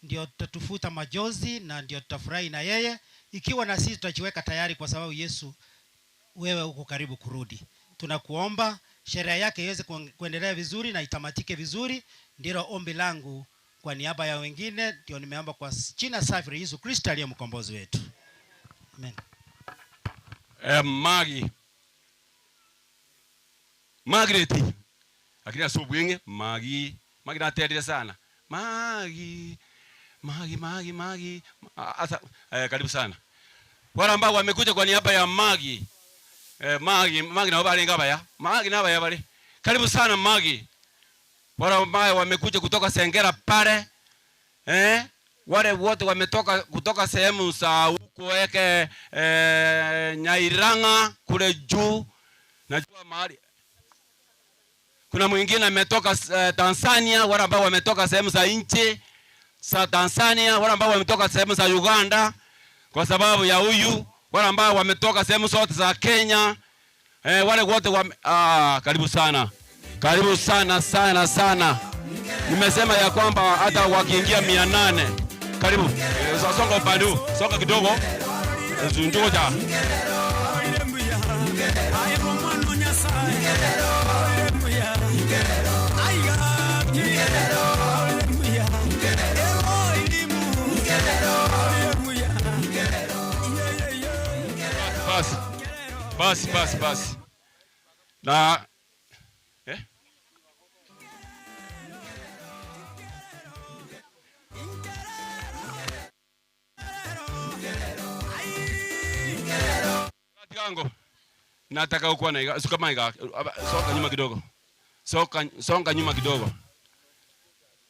Speaker 12: ndio tutatufuta majozi na ndio tutafurahi na yeye, ikiwa na sisi tutajiweka tayari, kwa sababu Yesu, wewe uko karibu kurudi. Tunakuomba sherehe yake iweze kuendelea vizuri na itamatike vizuri. Ndilo ombi langu kwa niaba ya wengine, ndio nimeomba kwa jina safi la Yesu Kristo aliye mkombozi wetu. Amen.
Speaker 6: Magi Margaret lakini ase obweng'e Magi Magi naterire sana Magi Magi Magi Magi asa eh, karibu sana wale ambao wamekuja kwa niaba ya Magi eh, Magi Magi nabo barenge abaya Magi nabaya bare karibu sana Magi wale ambao wamekuja kutoka Sengera pale eh, wale wote wametoka kutoka sehemu za huko eke eh, Nyairang'a kule juu, najua mahali kuna mwingine ametoka eh, Tanzania, wale ambao wametoka sehemu za nchi za Tanzania, wale ambao wametoka sehemu za Uganda kwa sababu ya huyu, wale ambao wametoka sehemu zote za Kenya eh, wale wote wame, ah, karibu sana, karibu sana sana sana. Nimesema ya kwamba hata wakiingia 800 karibu. Eh, songa upande huu, songa kidogo, zunguka. Basi basi basi basi na eh? Tigango. Nataka gokwana iga, suka magega, soka nyuma kidogo, soka, songa nyuma kidogo.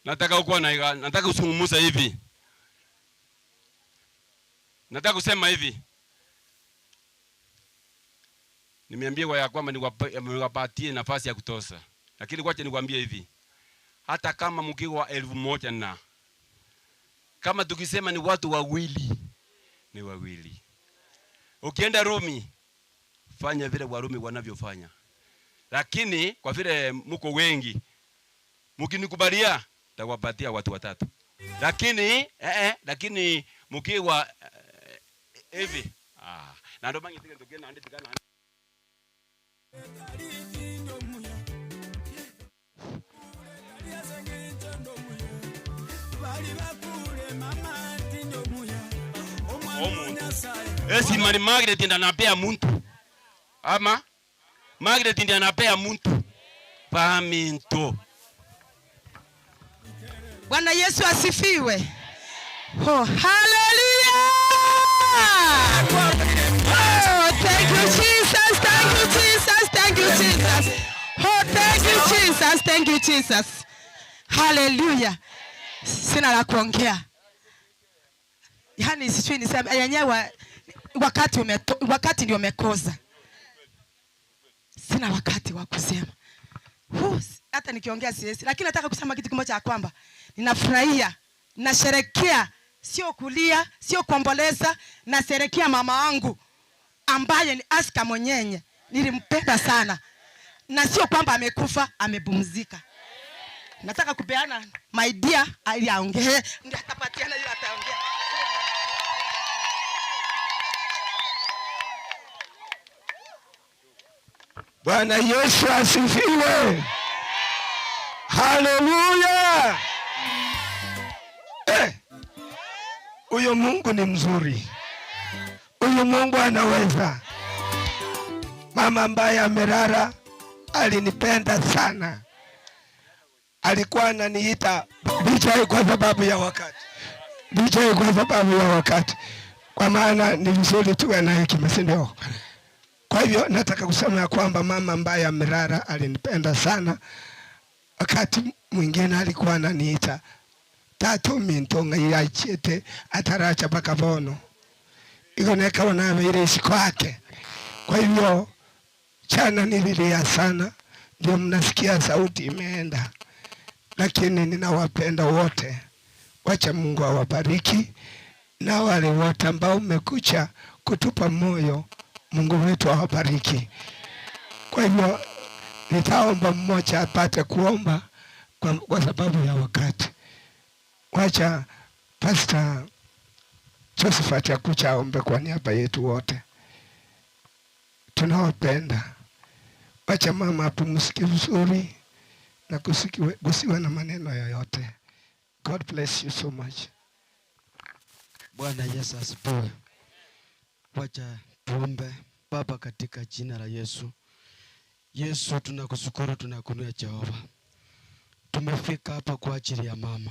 Speaker 6: Nataka gokwana iga, nataka kuzungumza hivi, nataka kusema hivi. Nimeambiwa ya kwamba niwapatie nafasi ya kutosha, lakini wacha nikwambie hivi, hata kama mkiwa 1000 na kama tukisema ni watu wawili, ni wawili. Ukienda Rumi, fanya vile Warumi wanavyofanya, lakini kwa vile mko wengi, mkinikubalia nitawapatia watu watatu, lakini lakini mkiwa hivi, na ndio maana ndio ndio Esi mali Margaret ndiye anapea muntu. Ama Margaret ndiye anapea muntu. Paminto.
Speaker 14: Bwana Yesu asifiwe. Oh, hallelujah. Oh, thank you Jesus, thank you Jesus, thank you Jesus. Oh, thank you Jesus, thank you Jesus. Hallelujah. Sina la kuongea. Yaani sijui niseme yenyewe wakati umeto, wakati ndio umekosa. Sina wakati wa kusema. Huu, hata nikiongea siwezi. Lakini nataka kusema kitu kimoja ya kwamba ninafurahia, nasherekea, sio kulia, sio kuomboleza, nasherekea mama wangu ambaye ni Aska Monyenye. Nilimpenda sana. Na sio kwamba amekufa, amepumzika. Nataka kupeana my dear ili aongee, ndio atapatiana yule ataongea.
Speaker 15: Bwana Yesu asifiwe. Haleluya. Huyo Mungu ni mzuri. Huyu Mungu anaweza. Mama ambaye amelala alinipenda sana. Alikuwa ananiita DJ kwa sababu ya wakati. DJ kwa sababu ya wakati. Kwa maana ni vizuri tuwe na hekima, si ndio? Kwa hivyo nataka kusema ya kwamba mama ambaye amelala alinipenda sana. Wakati mwingine alikuwa ananiita tatu mintonga yachete ataracha paka bono. Iko neka na ile siku yake. Kwa hivyo chana nililia sana, ndio mnasikia sauti imeenda. Lakini ninawapenda wote. Wacha Mungu awabariki, na wale wote ambao mmekuja kutupa moyo, Mungu wetu awabariki. Kwa hivyo nitaomba mmoja apate kuomba kwa sababu ya wakati. Wacha Pastor Josephat akuja aombe kwa niaba yetu wote. Tunawapenda. Wacha mama apumzike vizuri na kusiwe na maneno yoyote. God bless you so much.
Speaker 16: Bwana Yesu asifiwe. Wacha tuombe. Baba, katika jina la Yesu. Yesu, tunakushukuru, tunakuinua Jehova. Tumefika hapa kwa ajili ya mama.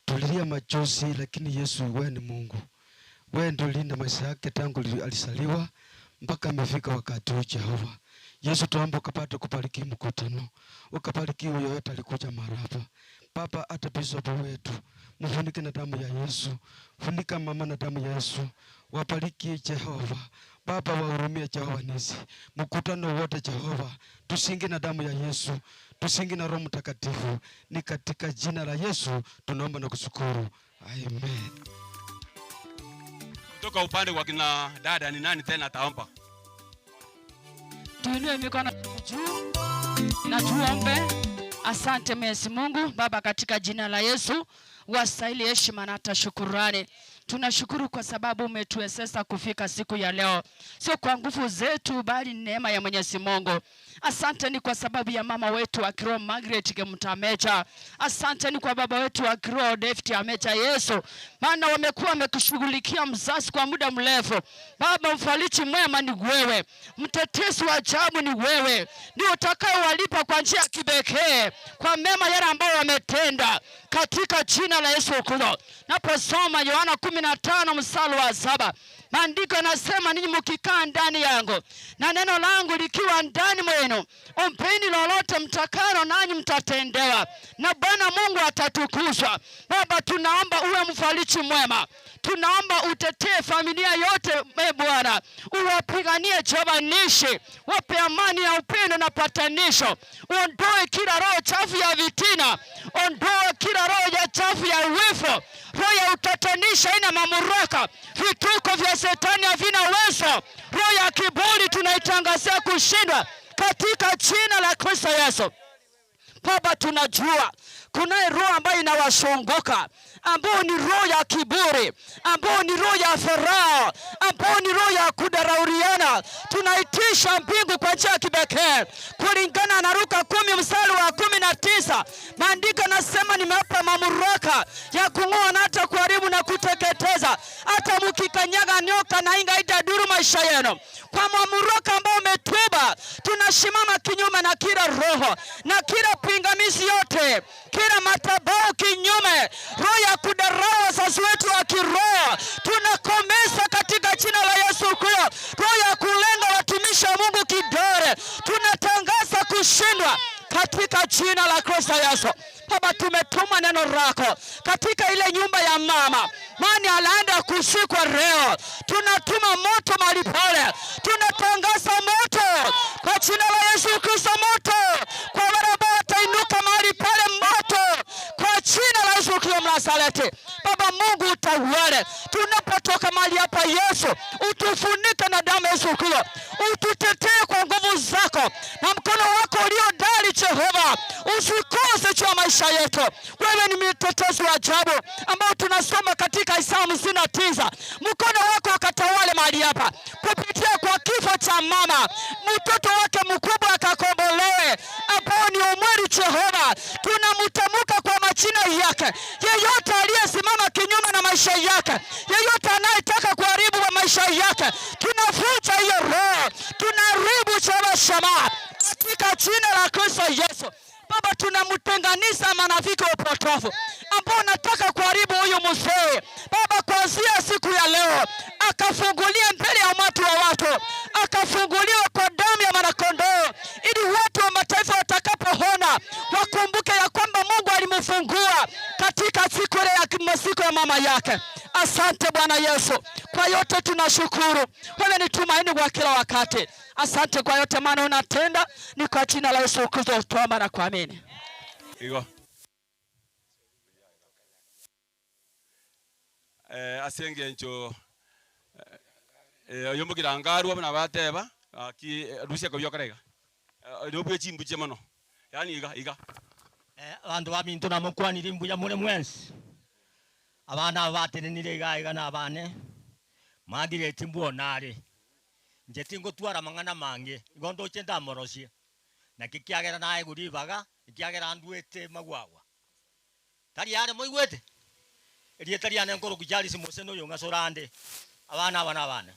Speaker 16: Tulilia machozi, lakini Yesu, wewe ni Mungu. Wewe ndio ulinda maisha yake tangu alizaliwa mpaka amefika wakati huu Jehova. Yesu, tuombe ukapate kubariki mkutano. Ukabariki huyo yote alikuja mahali hapa. Baba, hata bishop wetu mfunike na damu ya Yesu. Funika mama na damu ya Yesu. Wabariki Jehova. Baba, wahurumie Jehova nisi. Mkutano wote Jehova, tusinge na damu ya Yesu. Tusinge na Roho Mtakatifu. Ni katika jina la Yesu tunaomba na kushukuru. Amen.
Speaker 6: Kutoka upande wa kina dada ni nani tena ataomba?
Speaker 8: Tuinue mikono juu na tuombe. Asante Mwenyezi Mungu Baba, katika jina la Yesu wastahili heshima na hata shukurani. Tunashukuru kwa sababu umetuwezesha kufika siku ya leo, sio kwa nguvu zetu, bali ni neema ya Mwenyezi Mungu. Asante ni kwa sababu ya mama wetu wa kiroho Margaret Kemunto. Asante ni kwa baba wetu wa kiroho David Amecha Yesu, maana wamekuwa wamekushughulikia mzazi kwa muda mrefu. Baba, mfariji mwema ni wewe, mtetezi wa ajabu ni wewe, ndio utakayewalipa kwa njia ya kipekee kwa mema yale ambayo wametenda, katika jina la Yesu Kristo. Naposoma Yohana 15 mstari wa 7,
Speaker 4: Maandiko yanasema ninyi mkikaa ndani yangu na neno langu likiwa ndani mwenu, ombeni lolote mtakalo, nanyi mtatendewa, na Bwana Mungu atatukuzwa. Baba, tunaomba uwe mfariji mwema, tunaomba utetee familia yote e Bwana, uwapiganie Jehova nishi, wape amani ya upendo na patanisho, uondoe kila roho chafu ya vitina, ondoe kila roho ya chafu ya wivu, roho ya utatanisho haina mamlaka, vituko vya shetani havina uwezo, roho ya kiburi tunaitangazia kushindwa katika jina la Kristo Yesu. Baba, tunajua kunaye roho ambayo inawazunguka ambayo ni roho ya kiburi, ambayo ni roho ya farao, ambayo ni roho ya kudarauriana. Tunaitisha mbingu kwa njia ya kipekee kulingana na Luka 10 mstari wa 19, maandiko yanasema nimewapa mamlaka ya kung'oa na hata kuharibu na kuteketeza, hata mkikanyaga nyoka na inga haitadhuru maisha yenu. Kwa mamlaka ambayo umetuba, tunasimama kinyume na kila roho na kila pingamizi yote, kila madhabahu kinyume, roho ya kudarau wazazi wetu wa kiroho tunakomesha katika jina la Yesu Kristo. Roho ya kulenga watumishi wa Mungu kidole tunatangaza kushindwa katika jina la Kristo Yesu. Baba, tumetuma neno lako katika ile nyumba ya mama mani alaenda kushikwa leo, tunatuma moto mahali pale, tunatangaza moto kwa jina la Yesu Kristo, moto kwa wale ambao watainuka mahali pale, moto kwa jina la Yesu Kristo Mnazareti. Baba Mungu utawale, tunapotoka mahali hapa Yesu, utufunike na damu ya Yesu Kristo, ututetee kwa nguvu zako na mkono wako ulio dari. Jehova, usikose juu ya maisha yetu. Wewe ni mtetezi wa ajabu ambao tunasoma katika Isaya 59. Mkono wako ukatawale mahali hapa kupitia kwa kifo cha mama, mtoto wake mkubwa akakombolewe, ambao ni Omweri. Jehova, tunamtamka kwa majina yake. Yeyote aliyesimama kinyume na maisha yake, yeyote anayetaka kuharibu wa maisha yake, tunavunja hiyo roho, tunaharibu Jehova Shamaa katika jina la Kristo Yesu. Baba, tunamtenganisha marafiki wa upotofu ambao wanataka kuharibu huyu mzee. Baba, kuanzia siku ya leo akafungulia mbele ya umati wa watu, akafunguliwa kwa damu ya mwanakondoo, ili watu wa mataifa watakapoona wakumbuke ya kwamba Mungu alimfungua katika siku ile ya siku ya mama yake. Asante Bwana Yesu, kwa yote tunashukuru. Wewe ni tumaini kwa kila wakati. Asante kwa yote maana unatenda. Ni kwa jina la Yesu Kristo tuomba na kuamini.
Speaker 6: Igo. Ase engencho oyo mogirangarwa buna bateba aki rusia kobio karega. Nobwe chimbuche mono. Yaani iga iga.
Speaker 17: Abanto baminto namokwanire mbuya more mwensi. Abana aba batenenire iga iga na abane. Magire timbuonare. Nche tingotwara mang'ana mange, igo ndoche ndamorosie. Naki kiagera naye guribaga, kiagera ndwete magwagwa. Tari yare moigwete. Erieta riane nkoro kucharisi mose noyo ng'asorande. Abana aba na abana.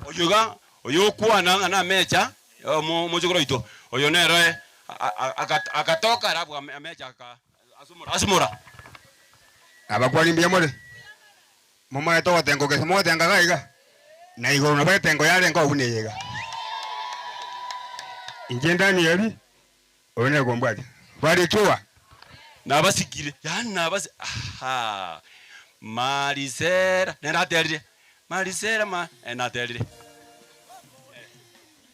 Speaker 6: Oyoga, oyo okwana ng'a namecha, mochokoro oito. Oyo nere akatoka alafu amecha aka asumura. Asumura.
Speaker 18: Abakwani mbuya more. Momaete ogotenga ogese mogotenga iga iga. Na igoro nabo etengo yarenga obune iga. Inche Danieli, oyo nigo mbwate. Barikiwa.
Speaker 6: Nabasikire, yaani nabasi, aha. Marisera, neraterire. Marisera ma, naterire.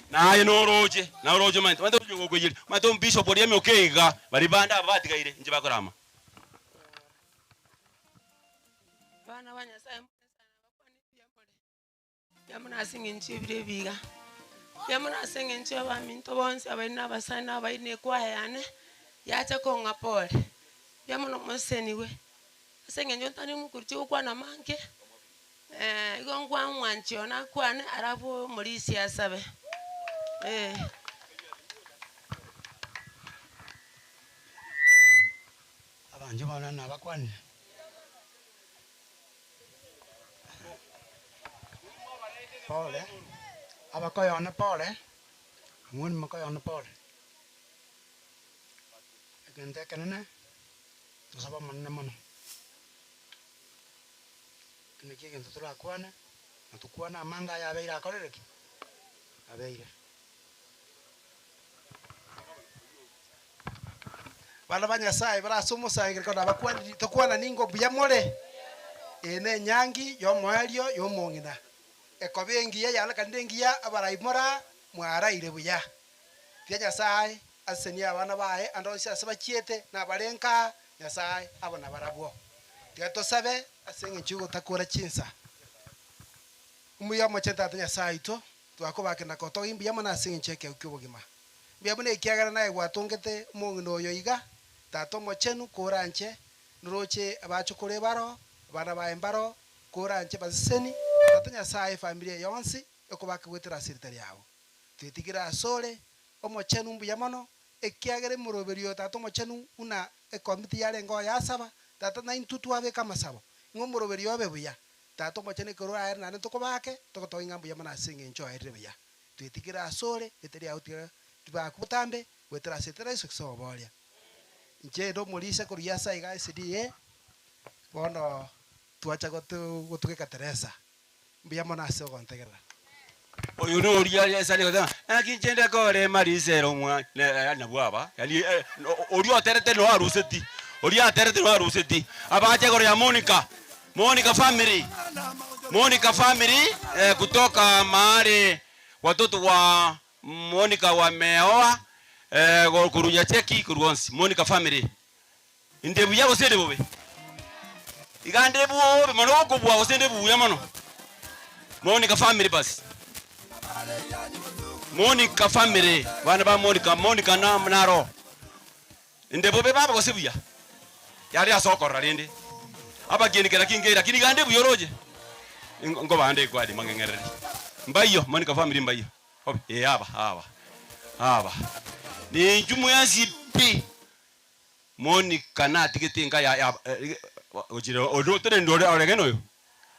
Speaker 6: Naye noroche, noroche maito. Maito ojo gokoyeri. Maito bishop oria emioka iga, bari bande aba batigaire, inche bakorama.
Speaker 24: Bana ba Nyasaye muna ase eng'encho ebire ebiga. Mbuya mono ase eng'encho y'abaminto bonsi abairi na abasani na abairi na ekwaya yane, yacha kong'a pole. Mbuya mono mosesenigwe, ase eng'encho ntari mokuruchi gokwana amange, igo nkwa omwanchi one akwane alafu omorisia asabe, eh.
Speaker 25: Abanchwa bane nabakwanire. Pole, abakoyone pole, omwoni mokoyone pole. Egento ekenene, tosabe omonene mono. Eki nakio egento torakwane, Na tokwane amanga aya abeire akorire ki? Abeire.
Speaker 1: Bana ba Nyasae bare ase omosangererekano nabakwanirie, tokwana ningo mbuya more? Eye nenyangi y'omoerio y'omong'ina. Ekoba engiya yarorekanire engiya, abarai mora mwaraire buya. Tiga Nyasae asesenie abana baye ande onsi ase bachiete, na abare nkaa, Nyasae abo nabarabwo. Tiga tosabe ase engencho y'ogotakora chinsa. Omuya omochenu Tata Nyasae oito, twakobakire na kotogia mbuya mono ase engencho y'ekeegwa ki'obogima. Mbuya buna ekiagera naye gwatongete omong'ina oyo iga, Tata Omochenu, koranche noroche abachokoro ebaro, abana baye mbaro, koranche baseseni, Tata Nyasae efamiri eye yonsi ekobake goetera ase erita riabo. Twetigire asore, Omochenu mbuya mono, ekiagera emoroberio oyo Tata Omochenu buna ekomiti yarenge oyasaba, Tata naintwe twabeka amasabo, ng'a omoroberio obe buya. Tata Omochenu ekero oraere naende ntokobake, togotogia ng'a mbuya mono ase eng'encho oerire buya. Twetigire asore, etari yao tiga tibakwa botambe, goetera ase etari Yeso Kristo oboria. Inche inde omorisia korwa ase aiga SDA, bono twacha gotugeka Teresa. Mbuya mono ase ogontegerera.
Speaker 6: Oyo noria esani goteba, Naki inche ndekore marisero omwa ne nabwo aba, yaani oria oterete no aruseti, oria aterete no aruseti, abache igoro ya Monica, Monica family, Monica family kutoka mahali watoto wa Monica wameoa korwa Nyacheki korwa onsi, Monica family. Inde buya gose inde bobe? Iga nde bobe mono gokobua gose inde buya mono? Monica family basi. Monica family, bana ba Monica, Monica na naro. Inde bobe baba gose buya? Yare ase okorora rende. Abakieni kera kinge lakini iga nde buya oroche. Nkobande ekwadi mang'eng'ereri. Mbaiyo, Monica family mbaiyo. Obe, ee aba, aba, aba. Ninchu mwensi pi. Monica natigete enka ya ya gochire onde otenenire ore oreng'ene oyo?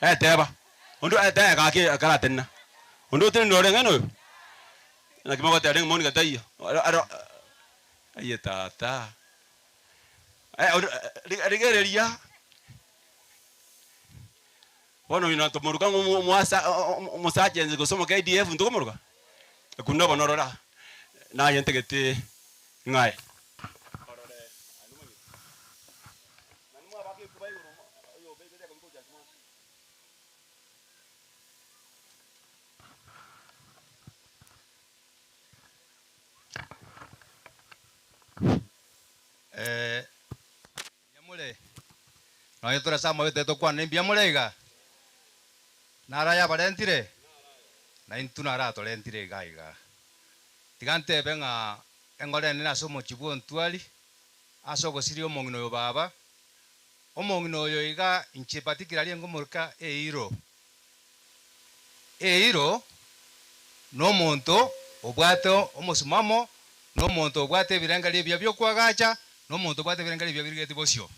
Speaker 6: Eteba, onde eteba gaki ekaratenena, onde otenenire oreng'ene oyo? Naki mogoteba rende Monica taiyo, aro aro aye tata, onde rigereria, bono oyo natomoruka ng'a omo omoasa omosergeant gose omo KDF ntokomoruka? Ekunda bono rora, naye ntagete ng'aye.
Speaker 2: Eh, mbuya more? Nonye tore ase amagote tokwane mbuya more iga? Naro ayabarentire? Na intwe naro atorentire iga iga. Tiga ntebe ng'a engoro enene ase omochie bw'Ontwari, ase ogosiria omong'ina oyo baba, omong'ina oyo iga inche particularly ngomoroka eiro. Eiro nomonto obwate omosimamo, nomonto obwate ebirengererio ebiya bi'okoagacha, nomonto obwate ebirengererio ebiya birigetie bosio.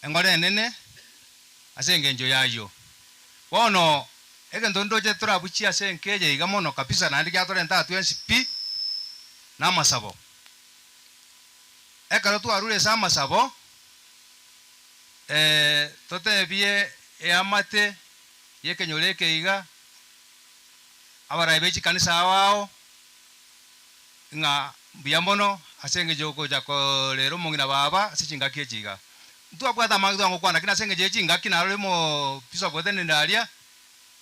Speaker 2: Engoro enene ase engencho y'ayio. Bono egento ndoche torabuchie ase enka eye iga mono kabisa naende giatorenta aa twensi pi, namasabo. Ekero twarure ase amasabo, totebie eamate y'ekenyoro eke iga, abarai be chikanisa ao ao, ng'a mbuya mono ase engencho y'ogocha korera omong'ina baba ase chingaki echi iga. Ntwabwate amange twangokwana, lakini ase engencho ye chingaki narore omobisa ogotenenera aria,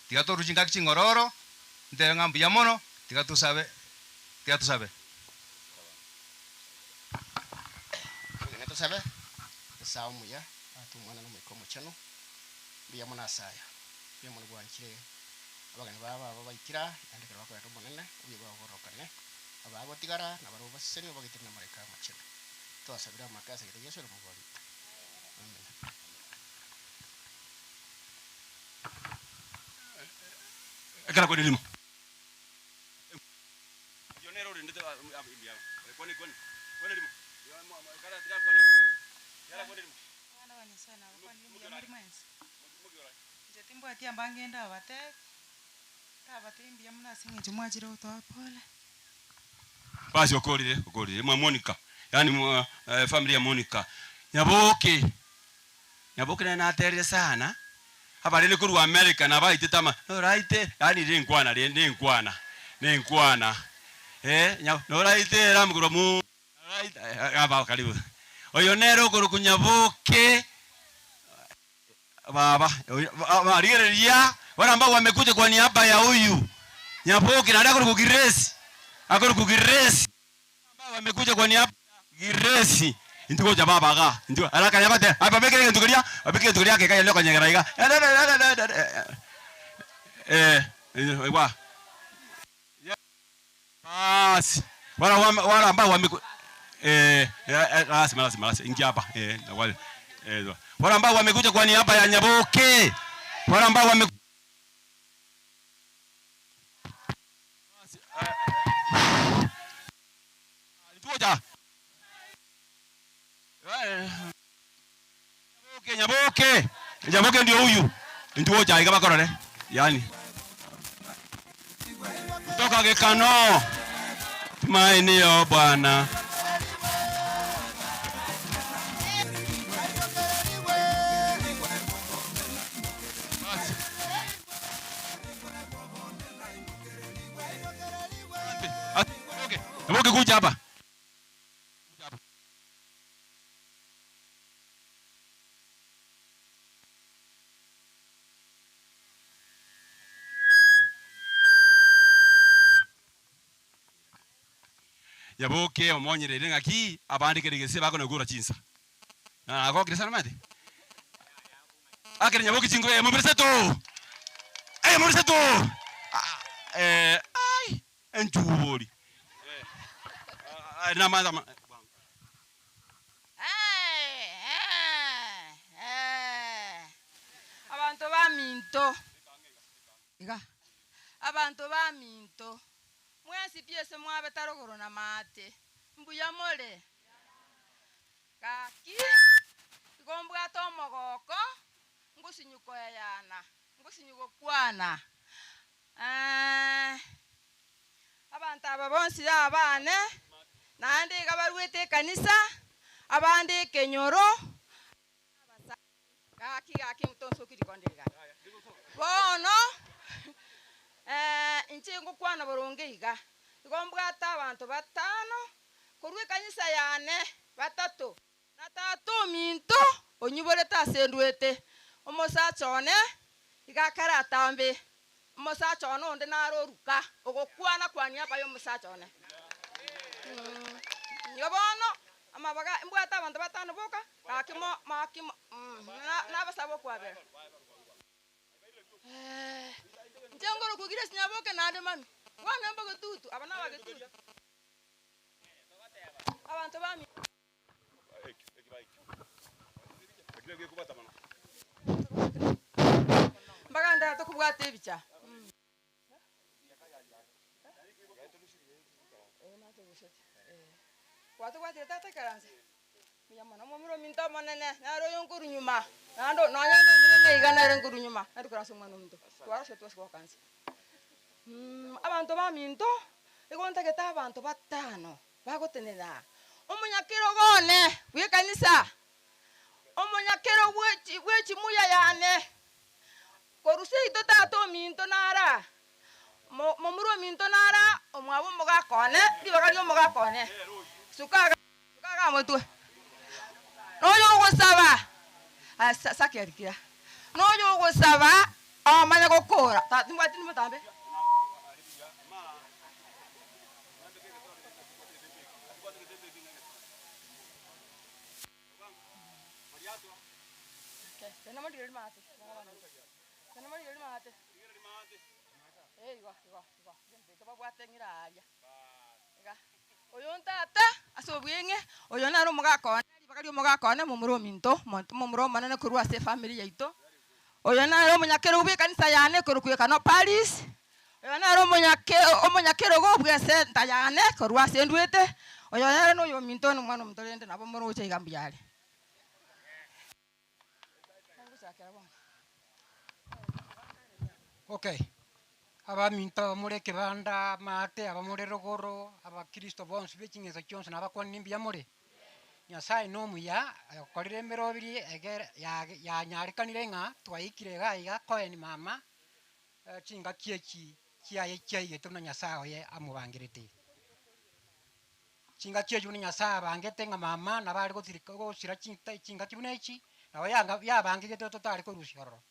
Speaker 2: tiga torue chingaki ching'ororo, ntebe ng'a mbuya mono, tiga tosabe, tiga tosabe.
Speaker 19: Togende tosabe, Nyasae omuya, Tata, Omwana, na Omoika Omochenu, mbuya mono ase aya. Mbuya mono gwanchire abageni babo aba baikire aa, naende ekero bakoreta Omonene, obuya bwabo bororokane. Abagotigara nabarabwo baseseniwe bagetirwe n'amaraika amachenu. Twasabire amaka ase erieta Yeso ere Omobori oito. Amina.
Speaker 6: Ekero kwerimo.
Speaker 13: Abana ba Nyasae nabakwanire mbuya more mwensi? Inche timbwati ambange ndabatebie, ndabatebie mbuya mono ase eng'encho mwachire gotoa pole.
Speaker 6: Basi okorire okorire mwa Monica yaani mwa family ya Monica Nyaboke Nyaboke nere naterire sana. Abarende korwa America nabaitete ama noraite yaani nenkwana rende nenkwana nenkwana eh noraite eramu korwa mu noraite aba karibu. Oyo nere okorokwa Nyaboke baba rigereria wale ambao wamekuja kwa niaba ya huyu Nyaboke naende akorokwa Grace akorokwa Grace ambao wamekuja kwa niaba ya Grace intwe gocha baba igaa intwe araka yabate ababekere egento keria babeke egento keria ake kagende okonyegera iga eh igwa Baasi wale wale ambao wameku eh, lazima lazima lazima ingia hapa eh, wale eh, wale ambao wamekuja kwa niaba ya Nyaboke wale ambao wame Tuja. Nyaboke, Nyaboke. Nyaboke ndio huyu. Ntuocha iga bakorore. Yani. Kutoka Gekano. Tumaini yo Bwana. Nyaboke kuja hapa. Nyaboke omonyerere ng'aki abande kere gese bakona gokora chinsa. Na nagokire sana omanyete. Akere Nyaboke chinko eh mobere seto. Eh mobere seto. Ah, eh ai enchubori. Eh na ma
Speaker 13: Abanto baminto, iga, abanto baminto, mwensi pi ase mwabete rogoro na maate, mbuya more? Gaki, igo mbwate omogoko, ngosinyu koeyana, ngosinyu gokwana. Abanto aba bonsi abane, naende iga barwete ekanisa, abande ekenyoro, abasani, gaki gaki tonsoki rikondo eri gaki. Bono inche ngokwana boronge iga, igo mbwate abanto batano, korwa ekanisa yane batato, Na tata ominto onyiborete ase ndwete, omosacha one iga akare atambe, omosacha one onde nare oruka, ogokwana kwania abaye omosacha one. Igo bono amabaga mbwate abanto batano boka, gaki mo gaki mo nabasaba okwabera. Inche ngorokwa Grace Nyaboke naende mami, bono mbagetutu, aba nabagetutu. Abanto bami. Mpaka ndare tokobwata ebicha. Gwatobwatire tata ikaranse mbuya mono momura ominto omonene nere oyo nkorwa nyuma naende nonye onde omonene iga nere nkorwa nyuma naende ikaranse omwana ominto twarosire twensi goaka nse. Abanto baminto igo ntagete abanto batano. Bagotenena omonyakerogo one bw'ekanisa, omonyakerogo bwe chimuya yane, korwa seito tata ominto nara, momura ominto nara, omwabo omogaka one, ribaga ri'omogaka one, suka iga motwe. Noyo ogosaba, aya noyo ogosaba omanye gokora, timbwati motambe. Oyo ntata ase obweng'e, oyo nere omogaka one, ribaga ri'omogaka one momura ominto, omonto momura omonene korwa ase efamiri yaito. Oyo nere omonyakerogo bw'ekanisa yane korwa Ekano Parish, oyo nere omonyake omonyakerogo bw'esenta yane korwa ase ndwete, oyo nere noyo ominto na omwana ominto rende nabo moroche iga mbuya are.
Speaker 25: Okay, abaminto abamore ekebanda amaate, abamore rogoro, abakristo bonsi be ching'encho chionsi nabakwanire mbuya more? Nyasaye na omuya, okorire emeroberi egere yanyarekanire ng'a twaikire iga iga koeni mama chingaki echi chiaye chiaigete buna Nyasaye oye amobangerete. Chingaki echio buna Nyasaye abangete ng'a mama nabo are gosirika gosira chingaki buna echi, nabo yanga yabangegete totare korusia ororo.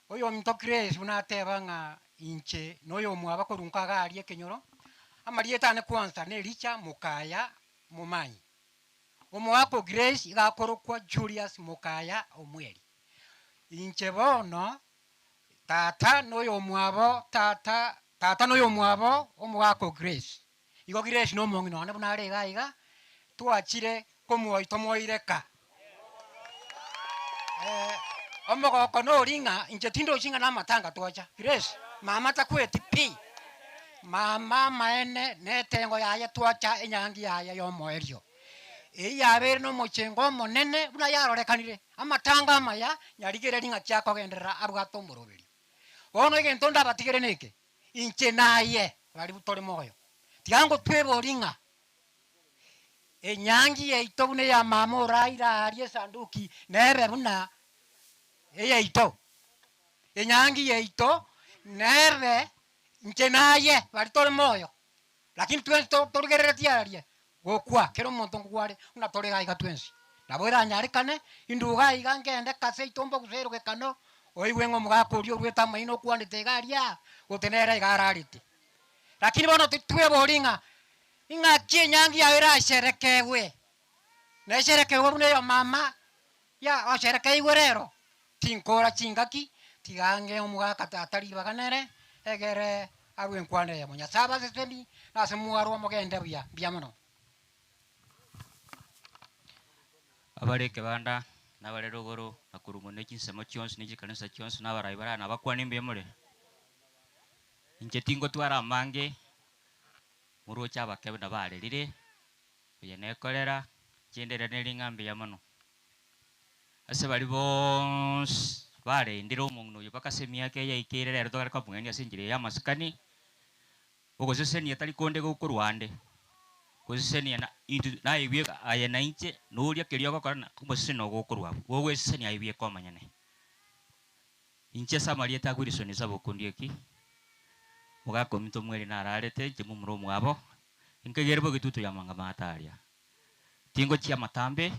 Speaker 25: Oyominto Grace buna ateba ng'a inche na oyomwabo korwa nka iga aria ekenyoro, amarieta ane kwanza na Elicha Mokaya Momanyi. Omogaka o Grace iga akorokwa Julius Mokaya Omweri. Inche bono tata na oyomwabo tata tata na oyomwabo omogaka o Grace. Igo Grace na omong'ina one buna are iga iga, twachire komwoi tomoireka. Omogoko nori ng'a inche tindochi ng'a namatanga twacha. Grace, mama takweti pi, mama amaene na etengo yaye twacha enyangi yaye yomoerio. Eyio yabeire na omochengo omonene buna yarorekanire, amatanga amaya nyarigereria ng'aki akogenderera abwate omoroberio. Bono egento ndabatigere neke, Inche naye baria tore moyo, tiga ngotweborie ng'a enyangi yaito buna eya mama oraire aaria esanduki nebe buna eyaito. Enyangi yaito nebe inche naye baria tore moyo, lakini twensi torigereretie aaria gokwa kera omonto nkogwa are buna tore iga iga twensi. Nabo eranyarekane, intwe iga iga ngende kase aito mboguse erogekano, oigwe ng'a omogaka oria oruete amaino okwanete iga aria, gose nere iga ararete. Lakini bono titwebori ng'a ing'aki enyangi yao erasherekewe, nesherekewe buna eya mama ya osherekeigwe rero, tinkora chingaki, tiga ange omogaka tata ribaga nere, egere arwe enkwana eyemo. Nyasae abaseseni, na ase mwarwa mogende buya, mbuya mono.
Speaker 3: Abare ekebanda, na abare rogoro, na korwa ne chinsemo chionsi, ne chikanisa chionsi, na abarai bare aa nabakwane mbuya more. Inche tingotwara amange, moroche abake buna barerire, oye nekorera, chenderane ring'a mbuya mono. Ase baria bonsi barendire omong'ina oyio mpaka ase emiaka eye yaikeire rero togare komogenia ase enchera eye y'amasikani, ogosesenia tari konde gokorwa ande, gosesenia na intwe naye bweka aye na inche na oria keria ogokora na omoseseni nogo okorwa abwo, gogwesesenia aye bweka omonyene. Inche ase amarieta a Wilson Sabokundi eki, omogaka ominto omweri nararete inche momura omwabo, nkegere bogetutu ya mang'ama ataria. Tingochia amatambe,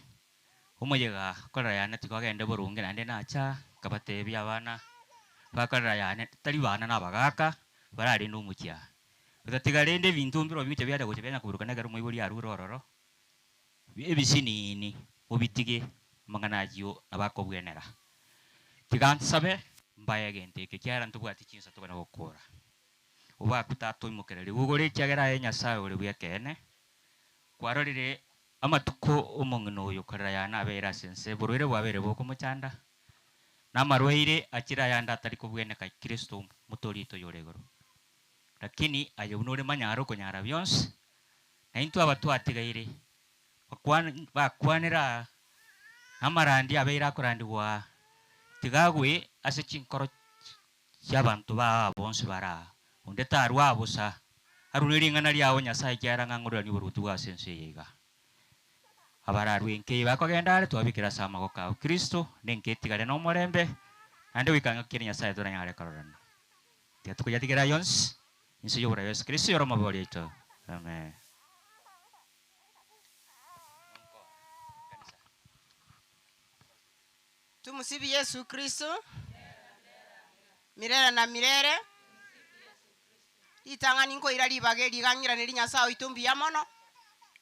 Speaker 3: omoyega korera yane tiga ogende boronge naende nacha, nkabatebia abana bakorera yane tari bana na abagaka, bararende omochie aa. Gotatiga rende ebinto mbirobio bigocha biacha gocha bianya koburukana ekero omoibori arure ororo, ebisinini mobitige amang'ana ayio nabo akobwenera. Tiga nsabe mbae egento eke ekiagera ntobwati chinsa tokona gokora. Obakwe tata oimokereri bogoro ekiagera aye Nyasae ore bw'ekeene, Kwarorire amatuko omong'ina oyo korera yane abeire ase ense, oborwaire bwabeire bokomochanda, na amarwaire achire ayande atari kobweneka Kristo omotoori oito oyore igoro. Lakini aye buna ore manyare okonyara bionsi, na intwe aba twatigaire, bakwanera aa, na amarandia abeire akorandigwa aa, tiga agwe ase chinkoro chi'abanto baa bonsi bare aa. Onde tarua bosa, arure ring'ana riao Nyasae ekiagera ng'a ng'ororanie oboruoti bwao ase ense eye iga. Abararue enka eye bakogenda are, twabekire ase amaboko ao Kristo, na enka etigare nomorembe, naende goika ng'aki kere Nyasae toranyare kororana. Tiga tokoyatigera aya onsi, inse y'oborai bwa Yeso Kristo oyore omobori oito. Amen.
Speaker 5: Tumusifu Yesu Kristo milele na milele. Ritang'ani nkoira ribaga eri iga ng'iraneri Nyasae oito mbuya mono,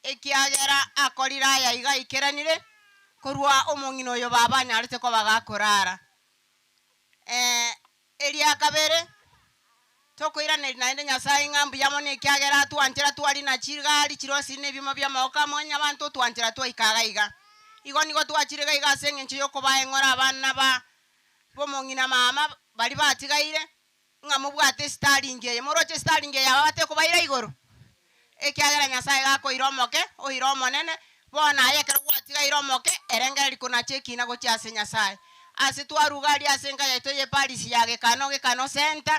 Speaker 5: ekiagera akorire aya iga aikeranire, korwa omong'ina oyo baba anyarete koba gakorara. Eria kabere, tokoiraneria naende Nyasae ng'a mbuya mono ekiagera atwanchera twari na chigari chirosiri na ebioma bi'amagoko a mwanyabanto otwanchera twaika iga iga. Igo nigo twachire iga iga ase engencho y'okobaeng'ora abana ba b'omong'ina mama baria batigaire, ng'a mobwate esitaringi eye. Moroche esitaringi eye aba batekobaira igoro? Ekiagera Nyasae gakoira omoke, oira omonene, bono aye ekero gwatigaire omoke, erengereria konacha ekiina gochia ase Nyasae. Ase twaruga aria ase enka yaito y'eparisi ya Gekano, Gekano Centre,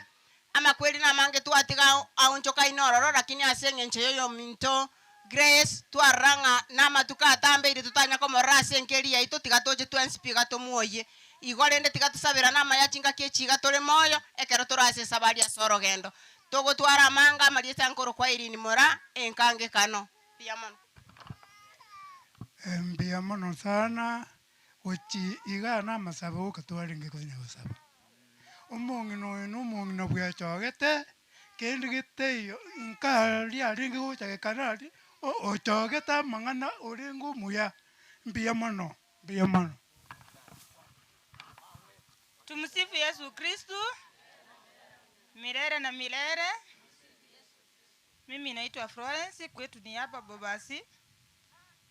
Speaker 5: amakweri namange twatiga aonchokaine ororo, lakini ase engencho y'oyominto Grace, twarora ng'a namatuko atambeire totanya komorora ase enkeri yaito, tiga toche twensi pi iga tomwoyie. Igo rende tiga tosaberane amaya chingaki echi iga tore moyo, ekero tore ase esabari ase orogendo. Togotwara amanga amarieta nkorokwa Irene Moraa, enkangekano. Mbuya mono.
Speaker 7: Mbuya mono sana gochi igaa namasabo oka twarenge konya gosaba. Omong'ina oyo na omong'ina bwechogete, kende geteiyo nka riarenge gocha gekare aria, ochogete amang'ana orenge omuya, mbuya mono, mbuya mono.
Speaker 13: Tumsifu Yesu Kristu milele na milele. Mimi naitwa Florence, kwetu ni hapa Bobasi.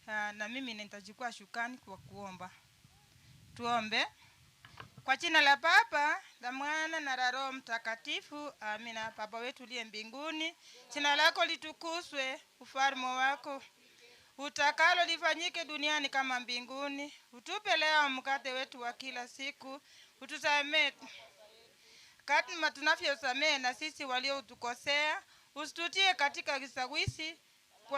Speaker 13: Na mimi nitachukua shukani kwa kuomba. Tuombe. Kwa jina la Baba, la Mwana na la Roho Mtakatifu, amina. Baba wetu uliye mbinguni, jina lako litukuzwe, ufalme wako utakalo lifanyike duniani kama mbinguni. Utupe leo mkate wetu wa kila siku, utusamee kama tunavyosamehe na sisi waliotukosea, usitutie katika kishawishi,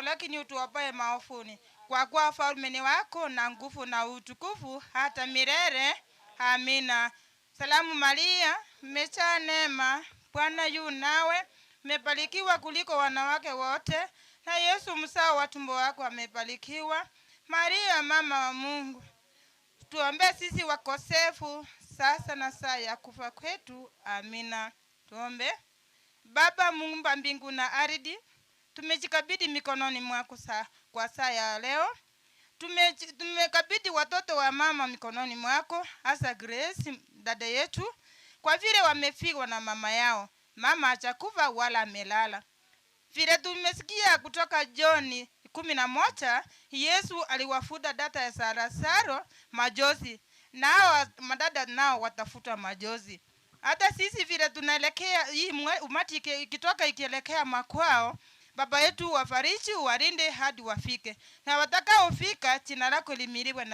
Speaker 13: lakini utuopoe maovuni. Kwa kuwa ufalme ni wako na nguvu na utukufu hata milele. Amina. Salamu Maria, umejaa neema, Bwana yu nawe, umebarikiwa kuliko wanawake wote, na Yesu mzao wa tumbo wako amebarikiwa. Maria mama wa Mungu, tuombee sisi wakosefu sasa na saa ya kufa kwetu. Amina. Tuombe. Baba muumba mbingu na ardhi, tumejikabidhi mikononi mwako saa, kwa saa ya leo. Tumekabidhi watoto wa mama mikononi mwako, hasa Grace dada yetu, kwa vile wamefiwa na mama yao. Mama hajakufa wala amelala. Vile tumesikia kutoka John 11, Yesu aliwafuta dada ya Lazaro majozi, na hao madada nao watafuta majozi. Hata sisi vile tunaelekea hii umati ikitoka ikielekea makwao, Baba yetu wafariji, uwalinde hadi wafike, na watakaofika jina lako limiliwe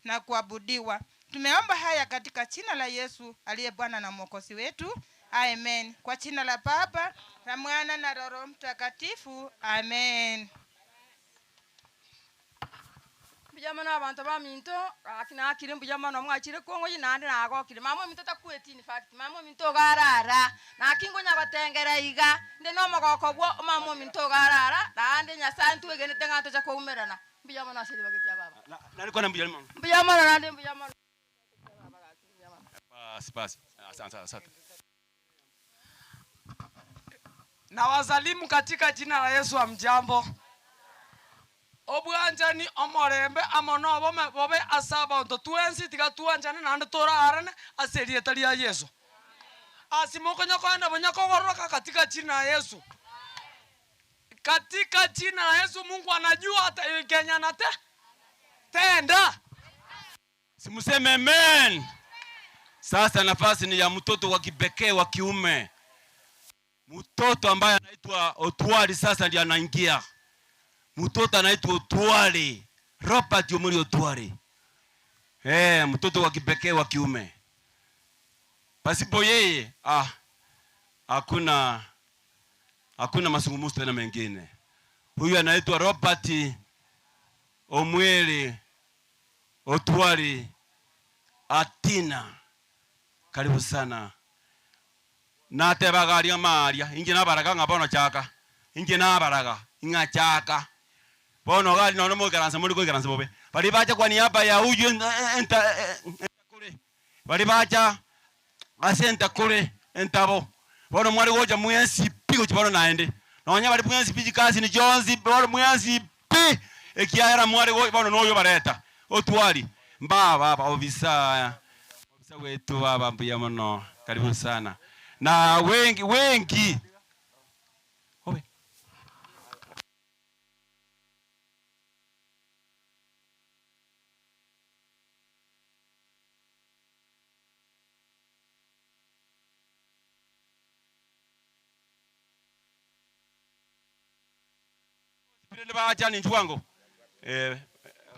Speaker 13: na kuabudiwa. Tumeomba haya katika jina la Yesu aliye Bwana na Mwokozi wetu, amen. Kwa jina la Baba la Mwana na Roho Mtakatifu, amen.
Speaker 9: Mbuya mono abanto baminto, gaki nakire mbuya mono mwachire kong'oyi naende nagokire. Mama ominto takweti in fact, mama ominto iga arara, naki nkonya gotengera iga, inde na omogoko bwo omama ominto iga arara, naende Nyasaye ntwegenete ng'a ntocha koumerana. Mbuya mono ase ribaga eria baba.
Speaker 6: Nare kwana mbuya mono.
Speaker 9: Mbuya mono naende mbuya mono.
Speaker 6: Basi basi. Asante asante.
Speaker 20: Na wasalimu katika jina la Yesu. Hamjambo. Obwanchani omorembe amo nobome bobe ase abanto twensi, tiga twanchane naende toraarane ase erieta ria Yeso. Ase mokonya koenda bonya kogororoka katika jina la Yesu. Katika jina la Yesu Mungu anajua hata Kenya na te tenda.
Speaker 6: Simuseme amen. Sasa nafasi ni ya mtoto wa kipekee wa kiume, mtoto ambaye anaitwa Otwali. Sasa ndiye anaingia mtoto anaitwa Otwali, Robert Omuri Otwali. Mtoto wa kipekee wa kiume. Pasipo yeye, hakuna mazungumzo tena mengine. Huyu anaitwa Robert Omweli Otwali Atina. Karibu sana. Natebaga aria maria, inche nabaraga ng'a bono chaka. Inche nabaraga ng'a chaka. Bono gari nono moikaransa muri koikaransa bobe. Bari bacha kwa niaba ya huyu entakure. Bari bacha ase entakure entabo. Bono mwari gocha mwensi pi gochi bono naende. Nonya bari mwensi pi chikasi ni chionsi, bono mwensi pi. Ekiagera mwari gocha bono noyo bareta. Otwali. Mbaba baba ofisa. Ofisa wetu baba mbuya mono. Karibu sana. Na wengi wengi. Obe. Bacha ni nchwango.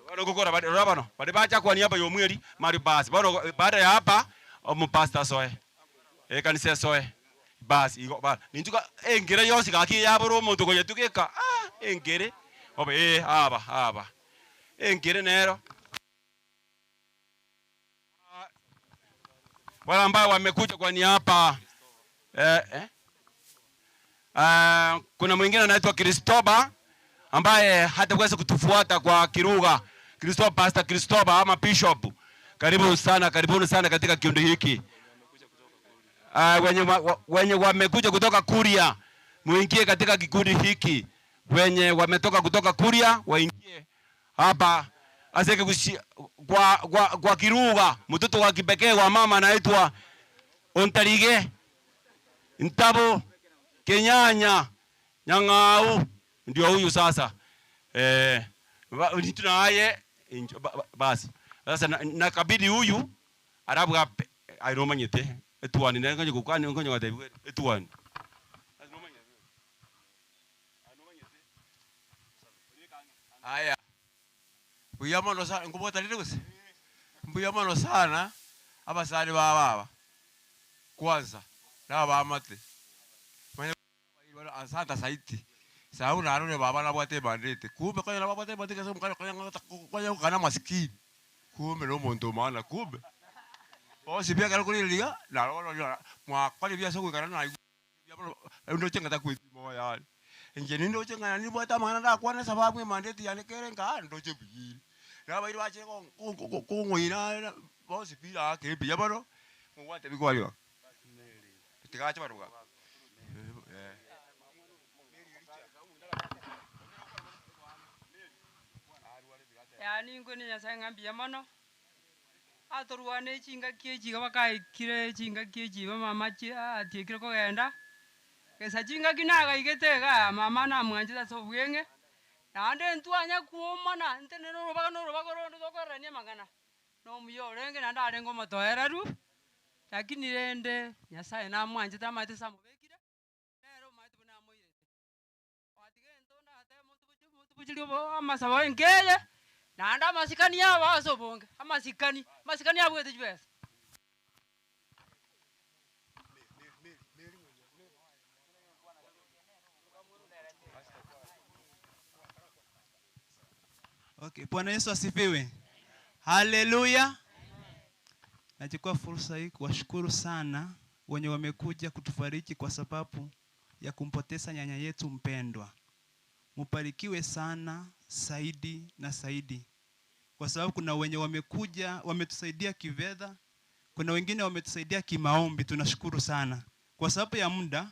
Speaker 6: Bano gokora bari bano. Bari bacha kwa niaba ya Omweri mari basi. Bano baada ya hapa omupastor soe. Kanisa soe. Basi igo ba nintuka engere yonsi gaki yaboro omonto goyetugeka. Engere. Obe ee aba aba. Enkere nero. Wale ambao wamekuja kwa niaba eh, eh. Uh, kuna mwingine anaitwa Kristoba ambaye hataweza kutufuata kwa kirugha. Kristoba, Pastor Kristoba ama Bishop. Karibu sana, karibuni sana katika kikundi hiki. Uh, wenye, wa, wenye wamekuja kutoka Kuria muingie katika kikundi hiki. Wenye wametoka kutoka Kuria waingie hapa aseke kushi, kwa, kwa, kwa kirugha. Mtoto wa kipekee wa mama anaitwa Ontarige Ntabo Kenyanya Nyang'au, ndio huyu sasa eh, tunaye basi sasa nakabidi huyu arabu airomanyete etuani nengonye gukani ngonye gatebi etuani
Speaker 10: Aya. Mbuya mono sana nkobotarire gose? Mbuya mono sana abasani ba baba. Kwanza na abamate. Manya asante saiti. Sababu narore baba nabwate mandate. Kumbe konya nabwate mandate kase mukana konya konya kana maskini. Kumbe no muntu maana kumbe. Bosi bia karo kuri liga na ro mwakore bia soko kana na ndo chenga takwiti moya. Inje nindoche ng'a nibwate amang'ana ndakwane sababu emandeti yane kere nka ndoche buyire. Nabairi bachire kong'oira bonsi pi ake mbuya mono, ngobwate bikwarigwa. Tigache baruga. Eh.
Speaker 11: Yaani intwe na Nyasaye ng'a mbuya mono, atorwane chingaki echi iga bakaikire chingaki echi iga mama chi atiekire kogenda, gesa chingaki nagaigete igaa mama namwanchete ase obweng'e, naende ntwanya kwomana ntenene orobaga na orobaga ronde tokorerania amang'ana, na omuya orenge naende arenge omotoereru, lakini rende Nyasaye namwanchete amaete ase amobekire, nere omanyete buna amoirete. Gwatiga ento ndatebe motuboche motubocherie obo amasabo enka eye, naende amasikani abo ase obonge, amasikani, amasikani abwate chibesa.
Speaker 21: Okay, Bwana Yesu asifiwe. Haleluya. Nachukua fursa hii kuwashukuru sana wenye wamekuja kutufariji kwa sababu ya kumpoteza nyanya yetu mpendwa. Mubarikiwe sana zaidi na zaidi, kwa sababu kuna wenye wamekuja wametusaidia kifedha, kuna wengine wametusaidia kimaombi. Tunashukuru sana. Kwa sababu ya muda,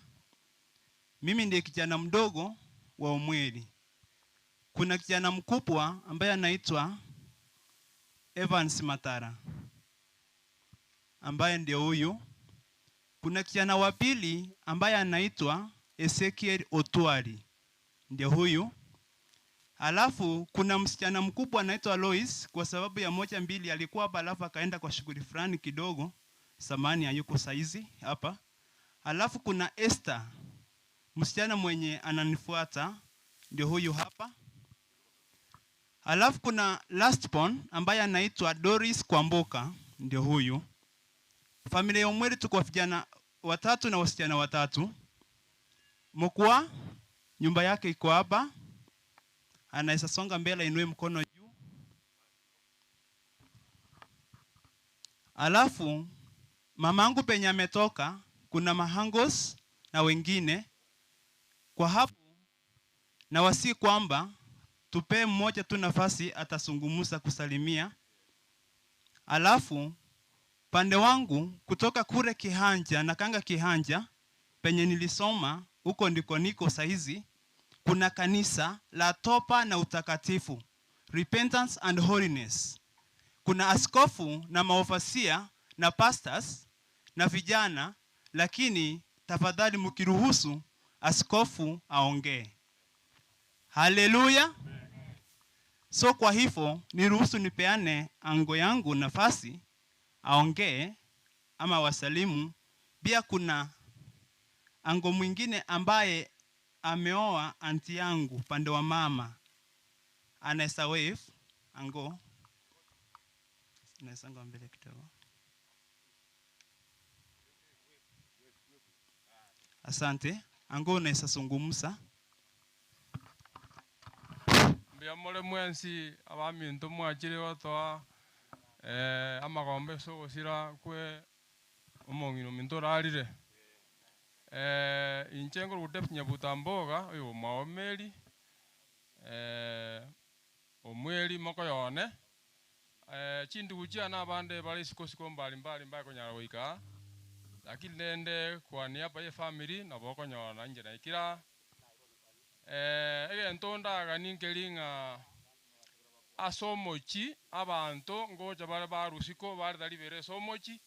Speaker 21: mimi ndiye kijana mdogo wa Omweli. Kuna kijana mkubwa ambaye anaitwa Evans Matara ambaye ndio huyu. Kuna kijana wa pili ambaye anaitwa Ezekiel Otwari ndio huyu. Alafu kuna msichana mkubwa anaitwa Lois, kwa sababu ya moja mbili alikuwa hapa, alafu akaenda kwa shughuli fulani kidogo, samani hayuko saizi hapa. Alafu kuna Esther, msichana mwenye ananifuata ndio huyu hapa. Alafu kuna last born ambaye anaitwa Doris Kwamboka ndio huyu. Familia ya Omweli tuko vijana watatu na wasichana watatu. Mkwa nyumba yake iko hapa, anaweza songa mbele, inue mkono juu. Alafu mamangu penye ametoka kuna mahangos na wengine kwa hapo, na wasi kwamba tupee mmoja tu nafasi atasungumuza kusalimia. Alafu pande wangu kutoka kule Kihanja na Kanga Kihanja penye nilisoma huko ndiko niko saizi, kuna kanisa la toba na utakatifu, Repentance and Holiness. Kuna askofu na maofasia na pastors na vijana, lakini tafadhali mkiruhusu askofu aongee. Haleluya! So kwa hivyo niruhusu nipeane ango yangu nafasi aongee ama wasalimu. Pia kuna ango mwingine ambaye ameoa anti yangu upande wa mama, anaweza wave ango, anaweza ngo mbele kidogo. Asante ango, unaweza zungumza.
Speaker 12: Mbuya more mwensi abaminto mwachire gotoa amagombo ase ogosira kwe omong'ina ominto orarire. Inche nkorokwa David Nyabuta Mboga, oyo omwabo Mary, omweri mokoyo one. Chindugu chiane abande bare isiko isiko mbari mbari mbae konyara goika aa, lakini rende kwa niaba ya efamiri nabo okonyora na inche naikire aa. Egento ndaganie nkeri ng'a ase omochie abanto ngocha bare barwa isiko bareta ribero ase omochie,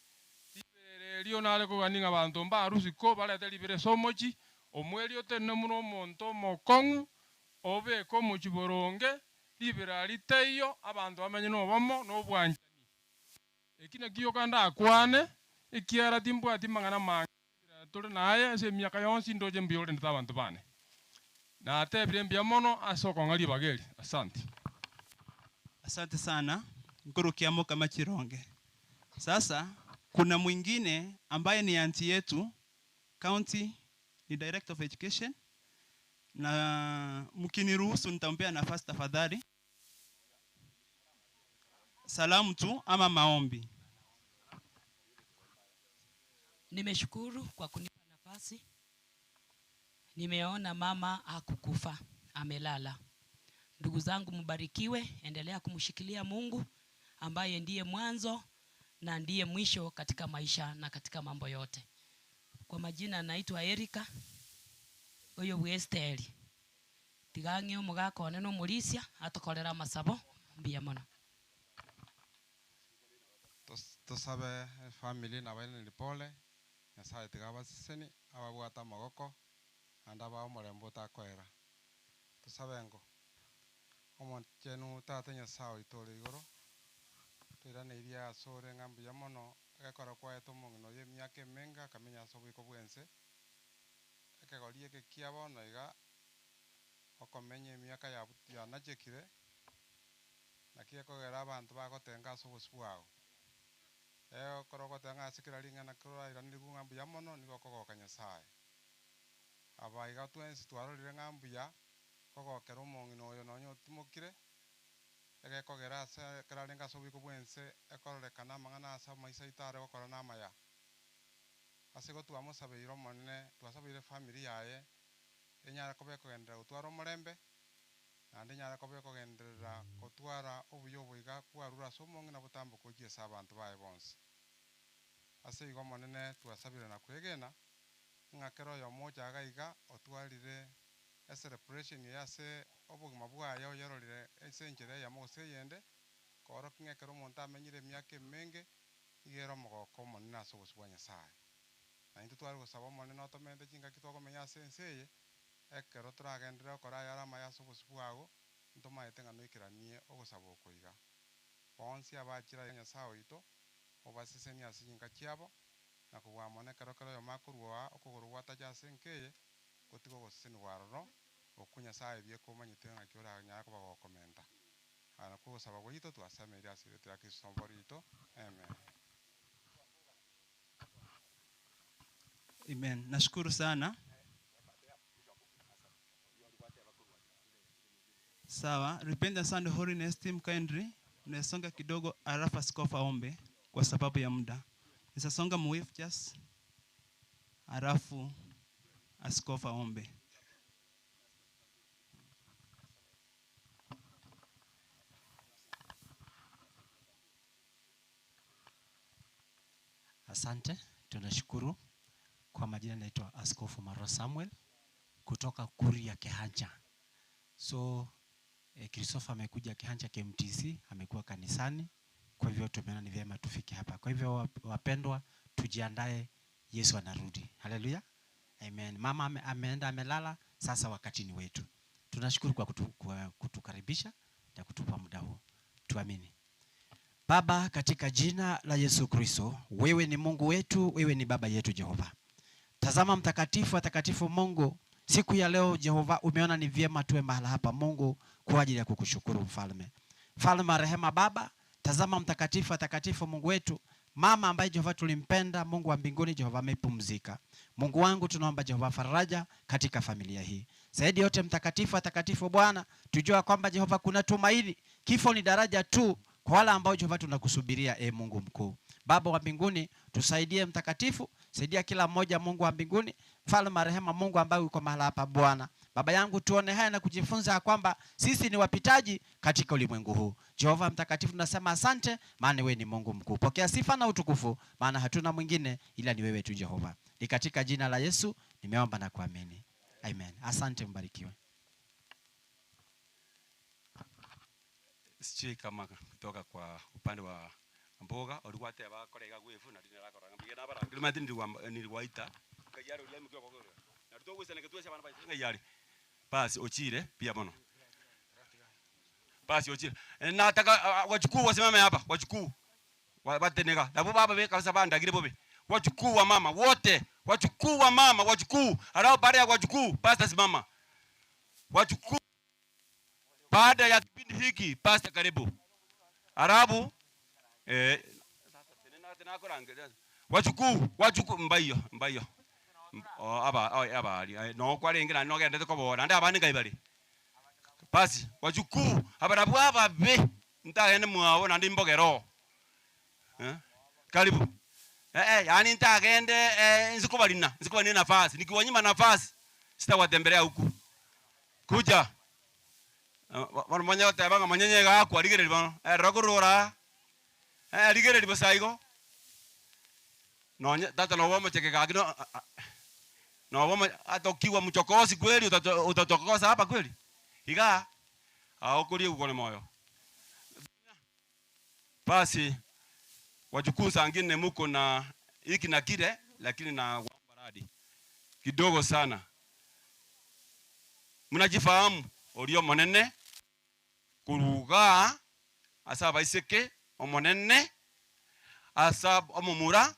Speaker 12: ribero erio nare kogania ng'a abanto mbarwa isiko barete ribero ase omochie, omweri otenene buna omonto omokong'u, obeke omochie boronge, ribero aria taiyo, abanto bamenye na obomo na obwanchani. Eki nakio gioka ndakwane, ekiagera timbwati mang'ana mange ribero tore naye ase emiaka yonsi ndoche mbuya orendete abanto bane. Natebire mbuya mono ase okong'a ribaga eri. Asante.
Speaker 21: Asante sana nkorukia mokama chironge. Sasa kuna mwingine ambaye ni auntie yetu county ni director of education na mkiniruhusu nitampea nafasi tafadhali. Salamu tu ama maombi.
Speaker 8: Nimeshukuru kwa kunipa nafasi. Nimeona mama hakukufa, amelala. Ndugu zangu mbarikiwe, endelea kumshikilia Mungu ambaye ndiye mwanzo na ndiye mwisho katika maisha na katika mambo yote. Kwa majina naitwa Erika oyo bwa Esteri. Tiga ng'e omogaka one na omorisia atokorere amasabo mbuya mono.
Speaker 14: Tosabe efamiri na abairani pole, Nyasaye tiga abaseseni, ababwate amagoko, naende abae omorembe otakoera. Tosabe ng'o, Omochenu Tata Nyasaye oito ore igoro, toiraneirie asore ng'a mbuya mono, egekora kwaete omong'ina oyo emiaka emenge akamenya ase oboiko bw'ense, ekegori eke kia bono iga, okomenya emiaka yanachekire, naki ekogera abanto bagotenga ase obosio bwao. Ekero ogotenga ase kera ring'ana korairanigwe ng'a mbuya mono, nigo okogoka Nyasaye. Aba iga twensi twarorire ng'a mbuya kogokera omong'ina oyo nonya otimokire, egekogera ase ekero arenge ase oboiko bw'ense ekororekana amang'ana ase amaiso aito are gokora namaya. Ase igo twamosabeire Omonene, twasabeire efamiri yaye, enyare koba ekogenderera gotwara omorembe, naende enyare koba ekogenderera gotwara obuya obo iga bwarure ase omong'ina botamboke gochia ase abanto baye bonsi. Ase igo Omonene twasabire na kwegena, ng'a kera oyomo ocha iga iga otwarire ecelebration eye ase obogima bwaye oyerorire ase enchera eyemo gose eyende, koorokia ng'a ekero omonto amenyire emiaka emenge, iga ere omogoko omonene ase obosio bwa Nyasaye. Na intwe tware gosaba Omonene otomente chingaki twakomenya ase ense eye, ekero toragenderere gokora ayare amaya ase obosio bwao, ntomaete ng'a noikeranie ogosaba oko iga. Bonsi abachire aye Nyasae oito, obasesenie ase chinka chiabo, na kobua mono ekero kera oyomo akorua okogoro gwatacha ase enka eye, gotiga ogosesenigwa aroro, okwo Nyasae ebieka omanyete ng'aki oranyare koba gokomenta. Aya nakwo ogosaba gwaito twasemeire ase erieta ria Kristo Omobori oito. Amen.
Speaker 21: Amen. Nashukuru sana. Sawa, Repentance and Holiness team kindly nesonga kidogo alafu askofu aombe kwa sababu ya muda. Nisasonga muwave just alafu askofu aombe.
Speaker 15: Asante, tunashukuru. Kwa majina naitwa Askofu Marwa Samuel kutoka Kuria Kehancha. So eh, Christopher amekuja Kehancha KMTC, amekuwa kanisani, kwa hivyo tumeona ni vyema tufike hapa. Kwa hivyo wapendwa, tujiandae, Yesu anarudi. Haleluya, amen. Mama ame, ameenda amelala, sasa wakati ni wetu. Tunashukuru kwa, kutu, kwa kutukaribisha na kutupa muda huu. Tuamini. Baba, katika jina la Yesu Kristo, wewe ni Mungu wetu, wewe ni Baba yetu Jehova. Tazama mtakatifu, atakatifu Mungu, siku ya leo Jehova, umeona ni vyema tuwe mahala hapa Mungu kwa ajili ya kukushukuru mfalme. Mfalme wa rehema Baba, tazama mtakatifu, atakatifu Mungu wetu, Mama ambaye Jehova tulimpenda, Mungu wa mbinguni, Jehova amepumzika. Mungu wangu, tunaomba Jehova faraja katika familia hii. Zaidi yote mtakatifu atakatifu Bwana, tujua kwamba Jehova kuna tumaini. Kifo ni daraja tu kwa wale ambao Jehova tunakusubiria, e Mungu mkuu. Baba wa mbinguni, tusaidie mtakatifu, saidia kila mmoja Mungu wa mbinguni, mfalme wa rehema, Mungu ambaye uko mahala hapa Bwana. Baba yangu, tuone haya na kujifunza ya kwamba sisi ni wapitaji katika ulimwengu huu. Jehova mtakatifu, tunasema asante, maana wewe ni Mungu mkuu. Pokea sifa na utukufu, maana hatuna mwingine ila ni wewe tu Jehova. Ni katika jina la Yesu nimeomba na kuamini. Amen. Asante, mbarikiwe.
Speaker 10: Sijui kama kutoka kwa upande wa mboga olikuwa kore iga gwefu na rina rakora ngambige na bara ngilima niliwa niliwaita ngayari ulia mkiwa kwa na tutogwisana ketwesha bana baise ngayari basi ochire pia mono basi ochire Eh, nataka wachukuu wasimame hapa wachukuu batenega nabo baba be kabisa bandagire bobe wachukuu wa mama wote wachukuu wa mama wachukuu alafu baada ya wachukuu pastor simama wachukuu baada ya kipindi hiki pastor karibu arabu eh, wachukuu wachukuu mbaiyo mbaiyo oh, aba oh, aba no kwarenge no gendete kobora nde abandi ngai bari basi wachukuu abarabu ababe ntagende mwabo nandi mbogero eh? Karibu eh, eh, yani ntagende eh, nzikubalina nzikubalina nafasi nikiwanyima nafasi sitawatembelea huku kuja bono manya goteba ng'a manyenye gakwa rigereria bono erora korora eh, rigereria bosa igo nonye tata nobo omocheke gaki no nobo ata ukiwa mchokozi kweli utatokosa hapa kweli iga aokorie gukone moyo basi wajukuu saa ngine muko na hiki na kile lakini na baradi kidogo sana mnajifahamu orio monene kuruga ase abaiseke omonene asa omomura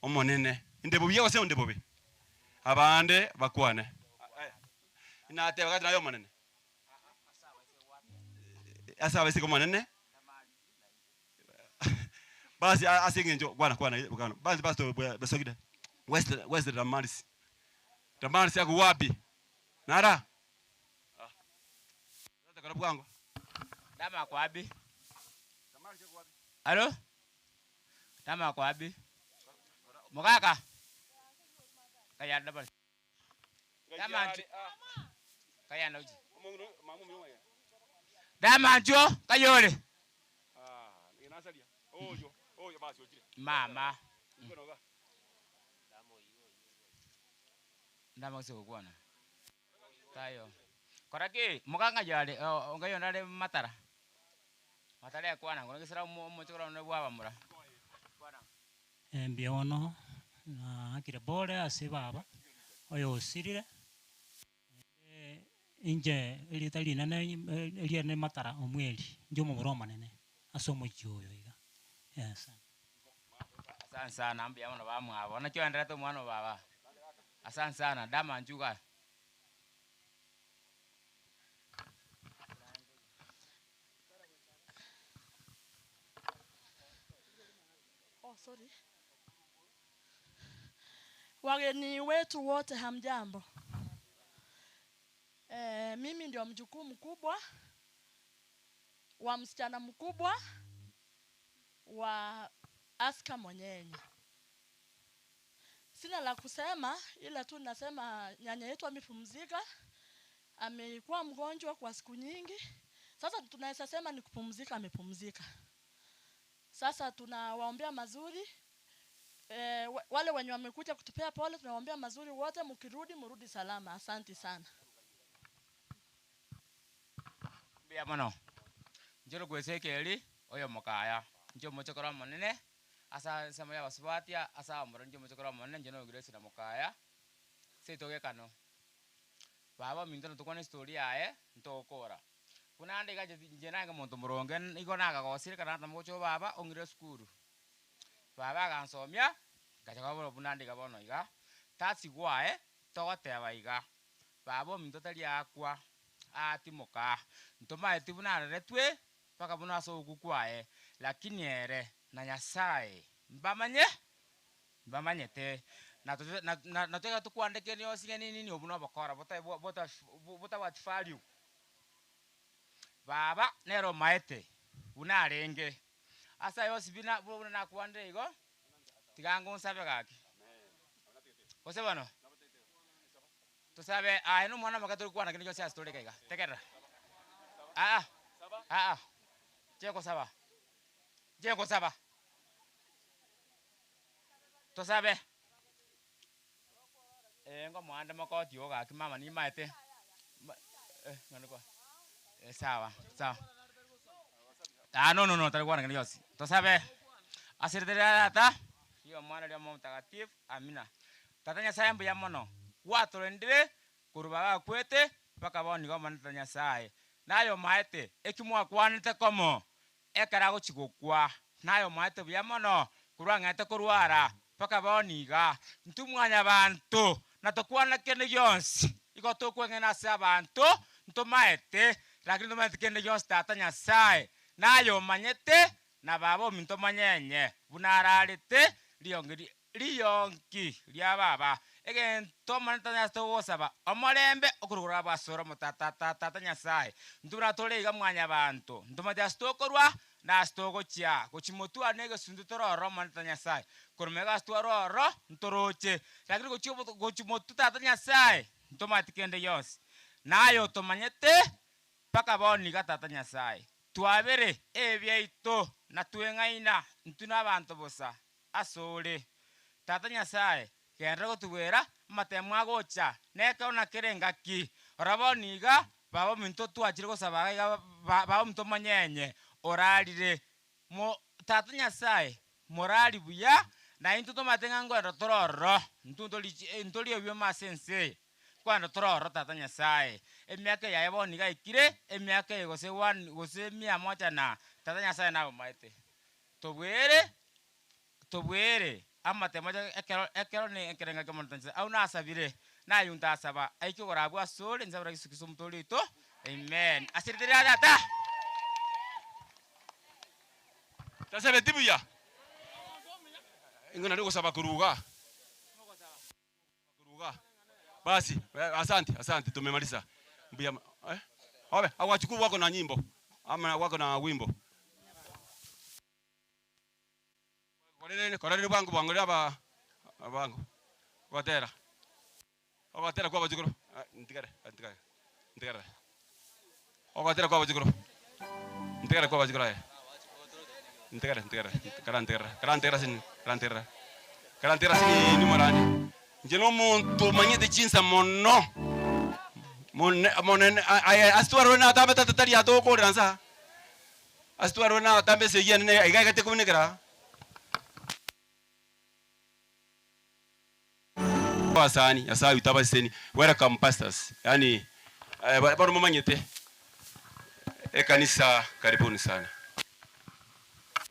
Speaker 10: omonene inde buya gose onde bobe abande bakwane nateba gati nayo omonene ase abaiseke omonene basi ase eng'encho kwana kwana kwana basi basi besogide west west Damaris Damaris yako wapi nara sasa karibu kwangu
Speaker 3: Dama ako wapi? Alo? Dama ako wapi? Mugaka? Kaya dama. Dama njo. Kaya na uji. Dama njo kayole. Mama. Ndama gukwana. Tayo. Koraki muganga yale ongayo nare matara. Matara yakwana ngono gisira omochokora no bwaba mura.
Speaker 4: Mbiono na akire bore ase baba oyo osirire inche erita rinene eriene matara omweri inche omoboro omonene ase omochie oyo iga yes.
Speaker 3: Asante sana mbuya mono bamwabo. Nakio enderete omwana baba. Asante sana dama njuga.
Speaker 16: Oh, sorry. Wageni wetu wote hamjambo. E, mimi ndio mjukuu mkubwa wa msichana mkubwa wa Aska Monyenye. Sina la kusema ila tu nasema nyanya yetu amepumzika, amekuwa mgonjwa kwa siku nyingi. Sasa tunaweza sema ni kupumzika, amepumzika. Sasa tunawaombea mazuri e, wale wenye wamekuja kutupea pole, tunawaombea mazuri wote, mkirudi mrudi salama. Asante sana.
Speaker 3: Mbuya mono. Nchoro gwesekeri oyo mokaya. Ncho omochokoro omonene asa ensemo ya abasubatia ase abamura ncho omochokoro omonene nche noigure na mokaya. Ase Baba ominto notokwana estory yaye ntogokora. Buna ande iga nche nange omonto moronge igo nagagosire ekero natama gocha baba ong'ire esukuru. Baba agansomia, ngacha kobora buna ande iga bono iga, tasigwae togoteba iga, baba ominto tari akwa, atimoka, ntomaeti buna areretwe, mpaka buna ase ogoku kwaye, lakini ere na Nyasaye
Speaker 17: Mbamanye, mbamanyete. Na tote na na na toiga tokwande kende gionsi ng'a nini nini obwo na obokora botae bwa bota botabwati value. Baba nere omaete buna arenge, ase ayio onsi buna buna nakwanire igo, tiga ngonsabe gaki. Gose bono? Tosabe, aye na omwana omoke tori kwana kende gionsi ase tore iga iga. Tegerera. Aa, aa, nche gosaba, nche gosaba. Tosabe. Eh, ngomoande mokoti oo gaki mama nimaete, ma eh, ng'ani kwa eh, sawa, sawa. Ah, no, no, no, tari kwana kende gionsi. Tosabe. Ase erieta ria Tata, ria Omwana, ria Omoyo Omotagatifu, amina. Tata Nyasaye mbuya mono, gwatorendire korwa bagakwete mpaka bono iga Omonene Tata Nyasaye. Naye omaete eki mwakwanete komo ekero agochia gokwa, naye omaete buya mono korwa ang'ete korwara mpaka bono iga. Intwe mwanyabanto na tokwana kende gionsi, igo tokweng'ena ase abanto, ntomaete, lakini ntomaeti kende gionsi Tata Nyasaye. Naye omanyete, na baba ominto monyenye, buna ararete riongi Rionki ria baba, egento Omonene Tata Nyasae togosaba, omorembe okorwa korwa ase ore Tata Nyasae. Intwe buna tore iga mwanyabanto, ntomanyete ase tokorwa na ase togochia, gochia motwe na egesunte tore ororo Omonene Tata Nyasae. Korwa magega ase tware ororo, ntoroche, lakini gochia obotu gochia motwe Tata Nyasae, ntomanyeti kende gionsi. Naye otomanyete mpaka bono iga Tata Nyasae. Twabere ebiaito na tweng'aina intwe nabanto bosa, asore. Tata Nyasae, genderera gotugwera amatemo agocha, nekero na kera engaki. Rora bono iga, baba ominto twachire gosaba iga iga, baba ominto omonyenye, orarire. Mo, Tata Nyasae, morari buya, na intwe tomanyete ng'a nkoenda tore ororo, intwe ntori chi ntori ebioma ase ense eye, nkoenda tore ororo Tata Nyasae. Emiaka yaye bono iga aikire, emiaka eye gose one gose mia moja na, Tata Nyasae nabomaete. Tobwere Tobwere amatemo aye ekero ekero ne ekerengo ki'omonto inche agwo nasabire, na ayio ntasaba, aike okorabwo asore, nsabere Yeso Kristo Omotoori oito. Amen. Ase erieta ria Tata.
Speaker 10: Tasabeti buya? Ing'ana rigosaba korwa igaa. Korwa igaa. Basi, asante, asante, tumemaliza. Mbuya eh? Obe, awachukuu wako na nyimbo ama wako na wimbo. Korende bwango bwango riria aba bwango ogotera ogotera kwa abachukuru ntigare ntigare ntigare ogotera kwa abachukuru ntigare kwa abachukuru aye ntigare ntigare karantegerera karantegerera sini karantegerera karantegerera sini morande inche na omonto omanyete chinsa mono mone monene aye ase twarorire natambe tata tari atokorera nsa aa. Ase twarure nagotambe esegi enene iga iga tekobunekera. Abasani, Nyasae oito abaseseni. Welcome pastors, yaani bono momanyete ekanisa karibuni sana.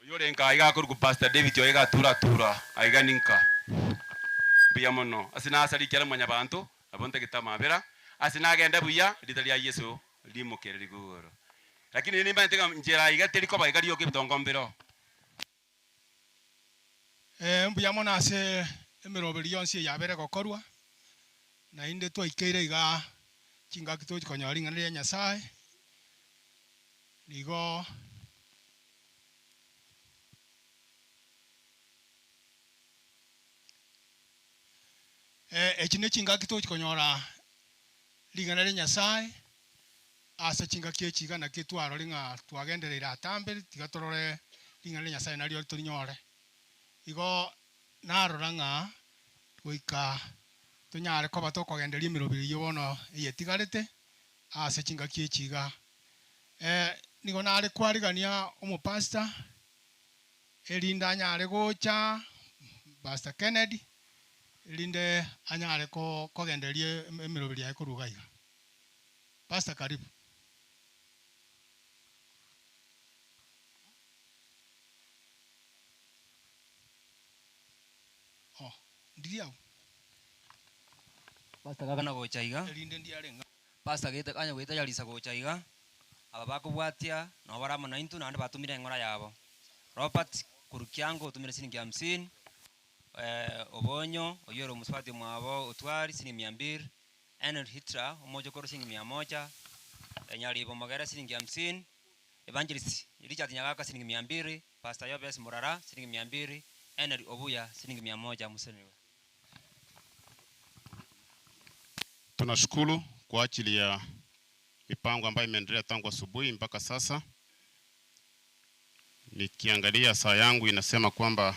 Speaker 10: Oyio ore nka iga akorokwa Pastor David oyo iga atura tura aiga ninka. Mbuya mono ase nasa rikiara mwanyabanto nabo ntagete amabera ase nagenda buya rita ria Yeso rimokere rigoro. Lakini nimanyete ng'a nchera iga teri koba iga rioka ebitongo mbiroo.
Speaker 12: Ee, mbuya mono ase emeroberi yonsi eyabere gokorwa, naende twaikeire iga chingaki tochi konyora ring'ana ria Nyasae, nigo. Echi nechingaki tochi konyora ring'ana ria Nyasae ase chingaki echi iga naki twarore ng'a twagendereire atambe tiga torore ring'ana ria Nyasae nario torinyore. Igo narora ng'a goika tonyare koba tokogendereria emerobio eyio bono eyetigarete ase chingaki echi iga. Nigo nare kwarigania omopastor erinde anyare gocha Pastor Kennedy erinde anyare kogendereria emeroberi yaye korwa iga iga. Pastor karibu. Oh, ndiri abwo.
Speaker 18: Pastor gakana gocha iga.
Speaker 12: Erinde ndiare ng'a.
Speaker 18: Pastor gete anya goetayarisa gocha iga, aba bakobwatia nabo bare amo naintwe naende batomire eng'ora yabo. Robert. Korwa Kiango otomire siringi hamsini, Obonyo, oyio ore omosubati omwabo Otwari, siringi mia mbiri, Henry Hitra, omochokoro siringi mia moja, Nyaribo Mogere siringi hamsini, Evangelist Richard Nyagaka siringi mia mbiri, Pastor Yobes Murara siringi mia mbiri, Henry Obuya siringi mia moja Musenigwe.
Speaker 1: Tunashukuru kwa ajili ya mipango ambayo imeendelea tangu asubuhi mpaka sasa. Nikiangalia saa yangu inasema kwamba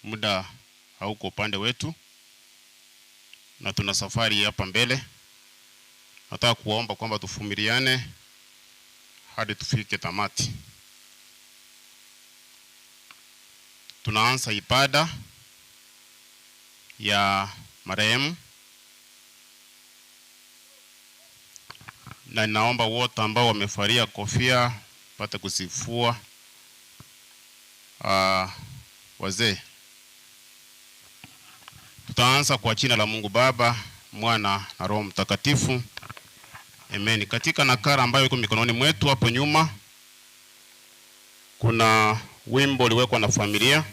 Speaker 1: muda hauko upande wetu na tuna safari hapa mbele. Nataka kuwaomba kwamba tuvumiliane hadi tufike tamati. Tunaanza ibada ya marehemu na ninaomba wote ambao wamevalia kofia pate kuzifua. Wazee, tutaanza kwa jina la Mungu Baba, Mwana na Roho Mtakatifu. Amen. Katika nakala ambayo iko mikononi mwetu hapo nyuma kuna wimbo uliwekwa na familia.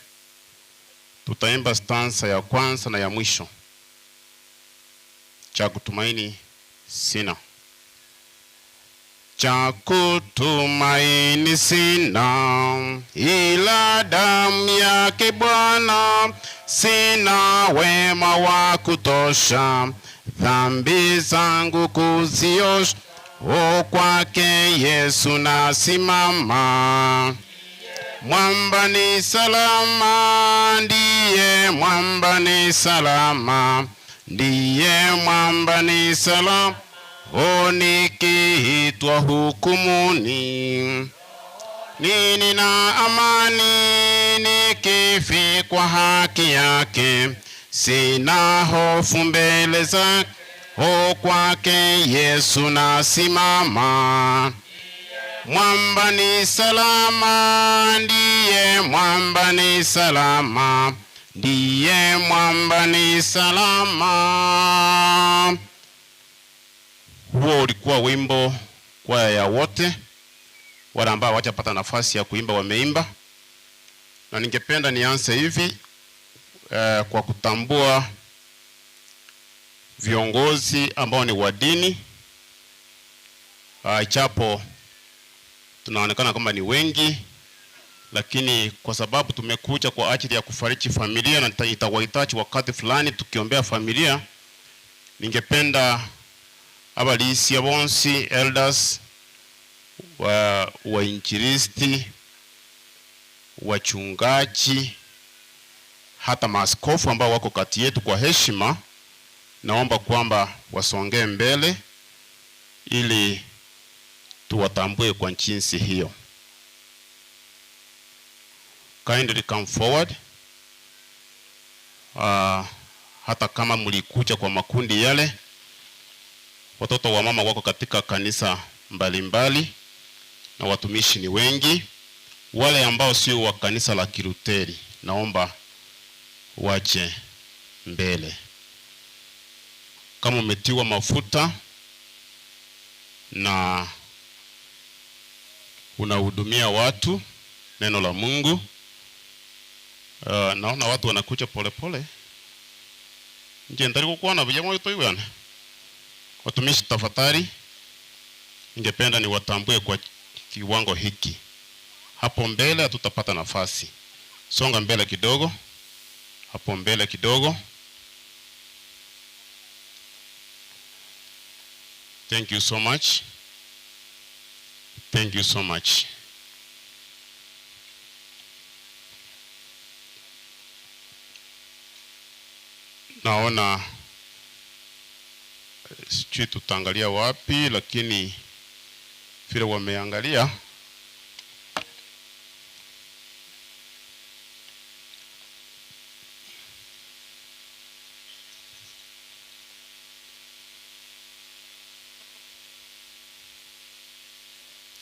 Speaker 1: Tutaimba stanza ya kwanza na ya mwisho. Cha kutumaini sina. Cha kutumaini sina, ila damu yake Bwana. Sina wema wa kutosha, dhambi zangu kuziosha. O, kwake Yesu nasimama. Mwamba ni salama, ndiye mwamba ni salama, ndiye mwamba ni salama. O, nikiitwa hukumuni, nini na amani, nikifikwa haki yake, sina hofu mbele zake. O, kwake Yesu nasimama. Mwamba ni salama, ndiye mwamba ni salama, ndiye mwamba ni salama. Huo ulikuwa wimbo kwaya ya wote. Wale ambao hawajapata nafasi ya kuimba wameimba. Na ningependa nianze hivi kwa kutambua viongozi ambao ni wa dini. Japo tunaonekana kama ni wengi, lakini kwa sababu tumekuja kwa ajili ya kufariji familia na itawahitaji wakati fulani tukiombea familia, ningependa abalisia bonsi, elders, wainjilisti, wachungaji, hata maaskofu ambao wako kati yetu, kwa heshima naomba kwamba wasongee mbele ili tuwatambue kwa jinsi hiyo. Kindly come forward. Hata kama mlikuja kwa makundi yale, watoto wa mama wako katika kanisa mbalimbali na watumishi ni wengi. Wale ambao sio wa kanisa la Kiluteri, naomba wache mbele. Kama umetiwa mafuta na unahudumia watu neno la Mungu, naona watu wanakuja pole pole. Nje ndari kukuona vijana wetu hivi. Watumishi tafadhali, ningependa niwatambue kwa kiwango hiki. Hapo mbele hatutapata nafasi. Songa mbele kidogo. Hapo mbele kidogo. Thank you so much. Thank you so much. Naona sijui tutaangalia wapi, lakini vile wameangalia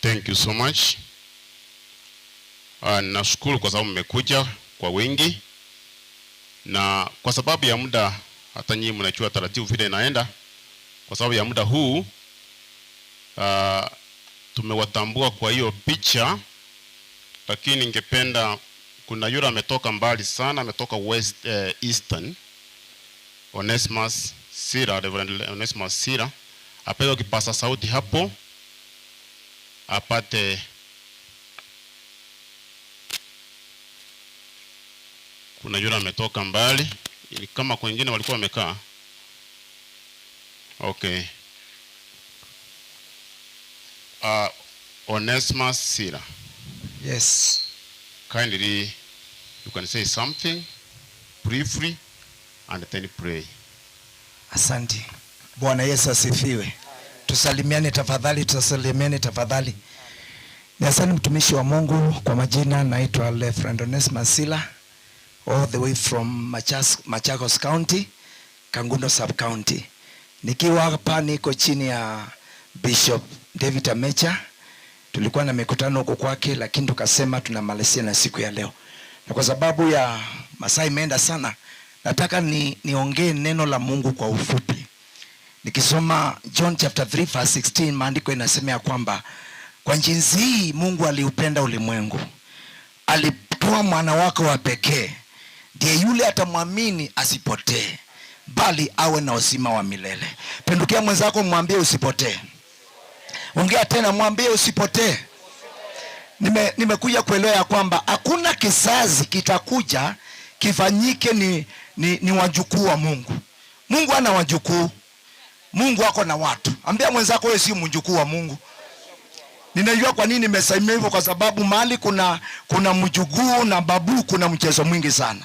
Speaker 1: Thank you so much. Nashukuru kwa sababu mmekuja kwa wingi, na kwa sababu ya muda, hata nyinyi mnajua taratibu vile inaenda. Kwa sababu ya muda huu, tumewatambua kwa hiyo picha, lakini ningependa Kuna yule ametoka mbali sana, ametoka West eh, Eastern, Onesmus Sira, Reverend Onesmus Sira apewe kipasa sauti hapo apate kuna yule ametoka mbali, ni kama kwengine walikuwa wamekaa. Okay. Onesmus Sira.
Speaker 2: Yes.
Speaker 1: Kindly, you can say something briefly and then pray.
Speaker 2: Asante. Bwana Yesu asifiwe. Tusalimiane tafadhali, tusalimiane tafadhali. Ni asante mtumishi wa Mungu. Kwa majina naitwa Reverend Onesmus Sila all the way from Machas, Machakos County, Kangundo Sub County. Nikiwa hapa niko chini ya Bishop David Amecha. Tulikuwa na mikutano huko kwake, lakini tukasema tunamalizia na siku ya leo, na kwa sababu ya masaa imeenda sana, nataka ni niongee neno la Mungu kwa ufupi. Nikisoma John chapter 3 verse 16, maandiko inasema ya kwamba kwa jinsi hii Mungu aliupenda ulimwengu, alitoa mwana wake wa pekee, ndiye yule atamwamini asipotee, bali awe na uzima wa milele. Pendukia mwenzako, mwambie usipotee. Ongea tena, mwambie usipotee. Nime, nimekuja kuelewa ya kwamba hakuna kizazi kitakuja kifanyike ni, ni, ni wajukuu wa Mungu. Mungu ana wajukuu, Mungu ako na watu. Ambia mwenzako wewe si mjukuu wa Mungu. Ninajua kwa nini nimesema hivyo, kwa sababu mahali kuna kuna mjukuu na babu kuna mchezo mwingi sana.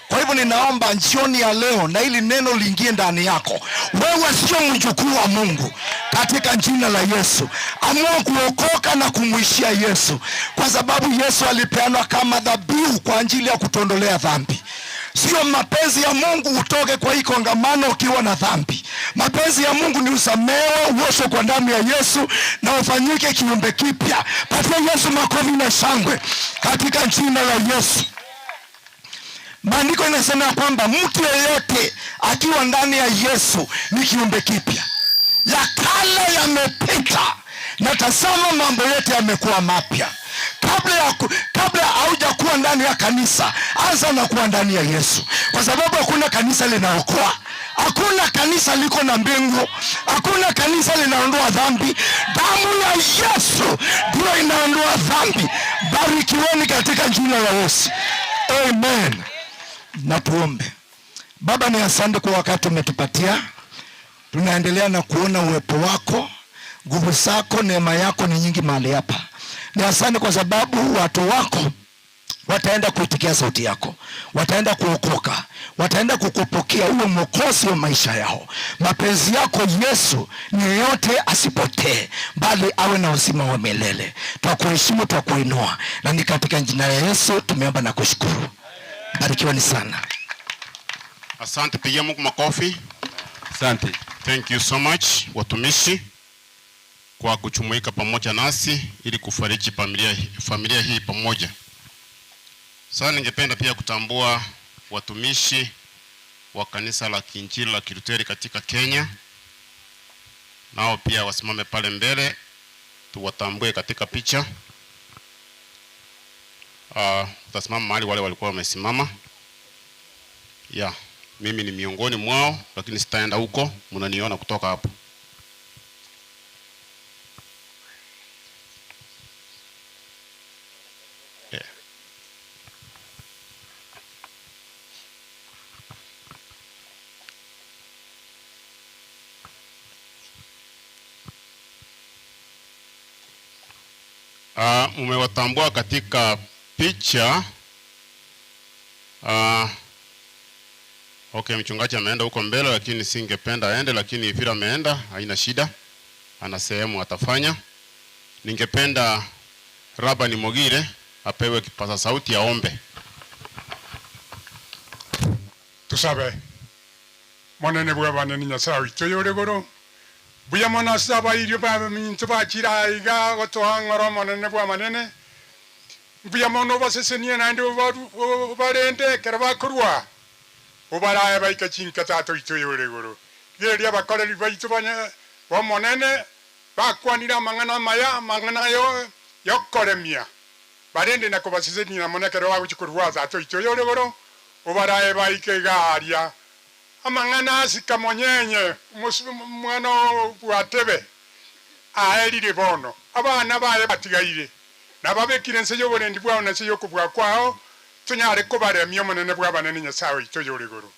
Speaker 2: Kwa hivyo ninaomba jioni ya leo na ili neno liingie ndani yako. Wewe sio mjukuu wa Mungu, katika jina la Yesu. Amua kuokoka na kumwishia Yesu, kwa sababu Yesu alipeanwa kama dhabihu kwa ajili ya kutondolea dhambi. Sio mapenzi ya Mungu utoke kwa hii kongamano ukiwa na dhambi. Mapenzi ya Mungu ni usamewe, uoshwe kwa damu ya Yesu na ufanyike kiumbe kipya. Patia Yesu makofi na shangwe katika jina la Yesu. Maandiko inasema ya kwamba mtu yeyote akiwa ndani ya Yesu ni kiumbe kipya, ya kale yamepita na tazama mambo yote yamekuwa mapya. Kabla ya kabla haujakuwa ndani ya kanisa, anza na kuwa ndani ya Yesu, kwa sababu hakuna kanisa linaokoa, hakuna kanisa liko na mbingu, hakuna kanisa linaondoa dhambi. Damu ya Yesu ndio inaondoa dhambi. Barikiweni katika jina la Yesu, amen. Na tuombe. Baba, ni asante kwa wakati umetupatia. Tunaendelea na kuona uwepo wako, nguvu zako, neema yako ni nyingi mahali hapa. Ni asante kwa sababu watu wako wataenda kuitikia sauti yako, wataenda kuokoka, wataenda kukupokea uwe mwokozi wa maisha yao. Mapenzi yako Yesu ni yeyote asipotee, bali awe na uzima wa milele. Twakuheshimu, twakuinua, na ni katika jina la Yesu tumeomba na kushukuru. Barikiweni sana.
Speaker 1: Asante, pigia Mungu makofi.
Speaker 10: Asante.
Speaker 1: Thank you so much watumishi kwa kuchumuika pamoja nasi ili kufariji familia, familia hii pamoja. Sasa ningependa pia kutambua watumishi wa kanisa la Kiinjili la Kilutheri katika Kenya, nao pia wasimame pale mbele tuwatambue katika picha. Utasimama mahali wale walikuwa wamesimama. Yeah, mimi ni miongoni mwao, lakini sitaenda huko, mnaniona kutoka hapo. Yeah. Mmewatambua katika picha. Okay, mchungaji ameenda huko mbele, lakini singependa aende, lakini vile ameenda haina shida, ana sehemu atafanya. Ningependa Rabani Mogire apewe kipaza sauti aombe.
Speaker 19: Tusabe monene bwa banene Nyasaye oito yore igoro buya mono ase abairio baminto bachire aiga gotoa ng'oro monene bwa manene mbuya mono obasesenie naende obarende ekero bakorwa obarae baike chinka tata oito yore igoro rigereria abakoreri baito banye bomonene bakwanire amang'ana amaya amang'ana yo yokoremia Barende na kobasesenia mono ekero bagochia korua ase Tata oito oyore igoro, obarae baike iga aaria. Amang'ana asika monyenye, omwana bw'Atebe aerire bono, abana baye batigaire, nababekire inse y'oborendi bwao na inse y'okobua kwao, tonyare kobaremia Omonene bw'abanene Nyasae oito oyore igoro.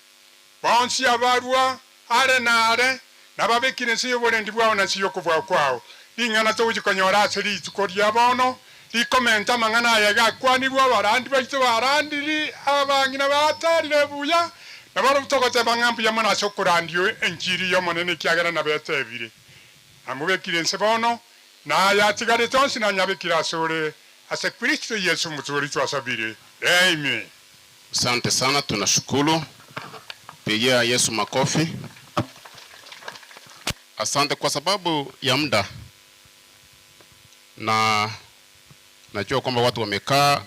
Speaker 19: Bonsi abarua are na are, nababekire inse y'oborendi bwao na inse y'okobua kwao. Ring'ana togochia konyora ase rituko ria bono, rikomenta amang'ana aya iga akwanirwe abarandi baito barandiri, abang'ina batarire buya, na barobwo togoteba ng'a mbuya mono ase okorandia enchiri y'Omonene ekiagera nabetebire. Namobekire inse bono, na aya atigarete onsi nanyabekire asore, ase Kristo Yeso Omotoori twasabire. Amen.
Speaker 1: Asante sana, tunashukuru. Pigia Yesu makofi. Asante kwa sababu ya muda, na najua kwamba watu wamekaa,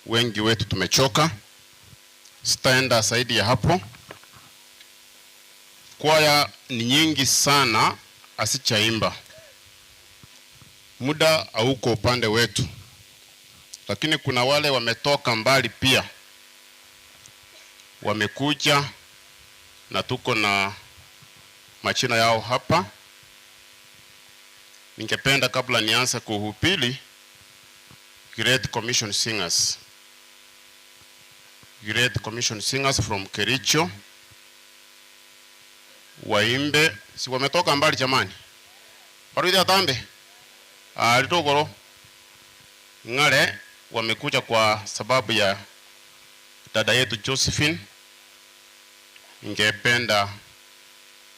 Speaker 1: wengi wetu tumechoka. Sitaenda zaidi ya hapo. Kwaya ni nyingi sana, asichaimba. Muda hauko upande wetu, lakini kuna wale wametoka mbali pia wamekuja na tuko na majina yao hapa. Ningependa kabla nianze kuhubiri, Great Commission Singers, Great Commission Singers from Kericho waimbe. Si wametoka mbali jamani, baruthi atambe alitogoro ng'ale, wamekuja kwa sababu ya dada yetu Josephine. Ningependa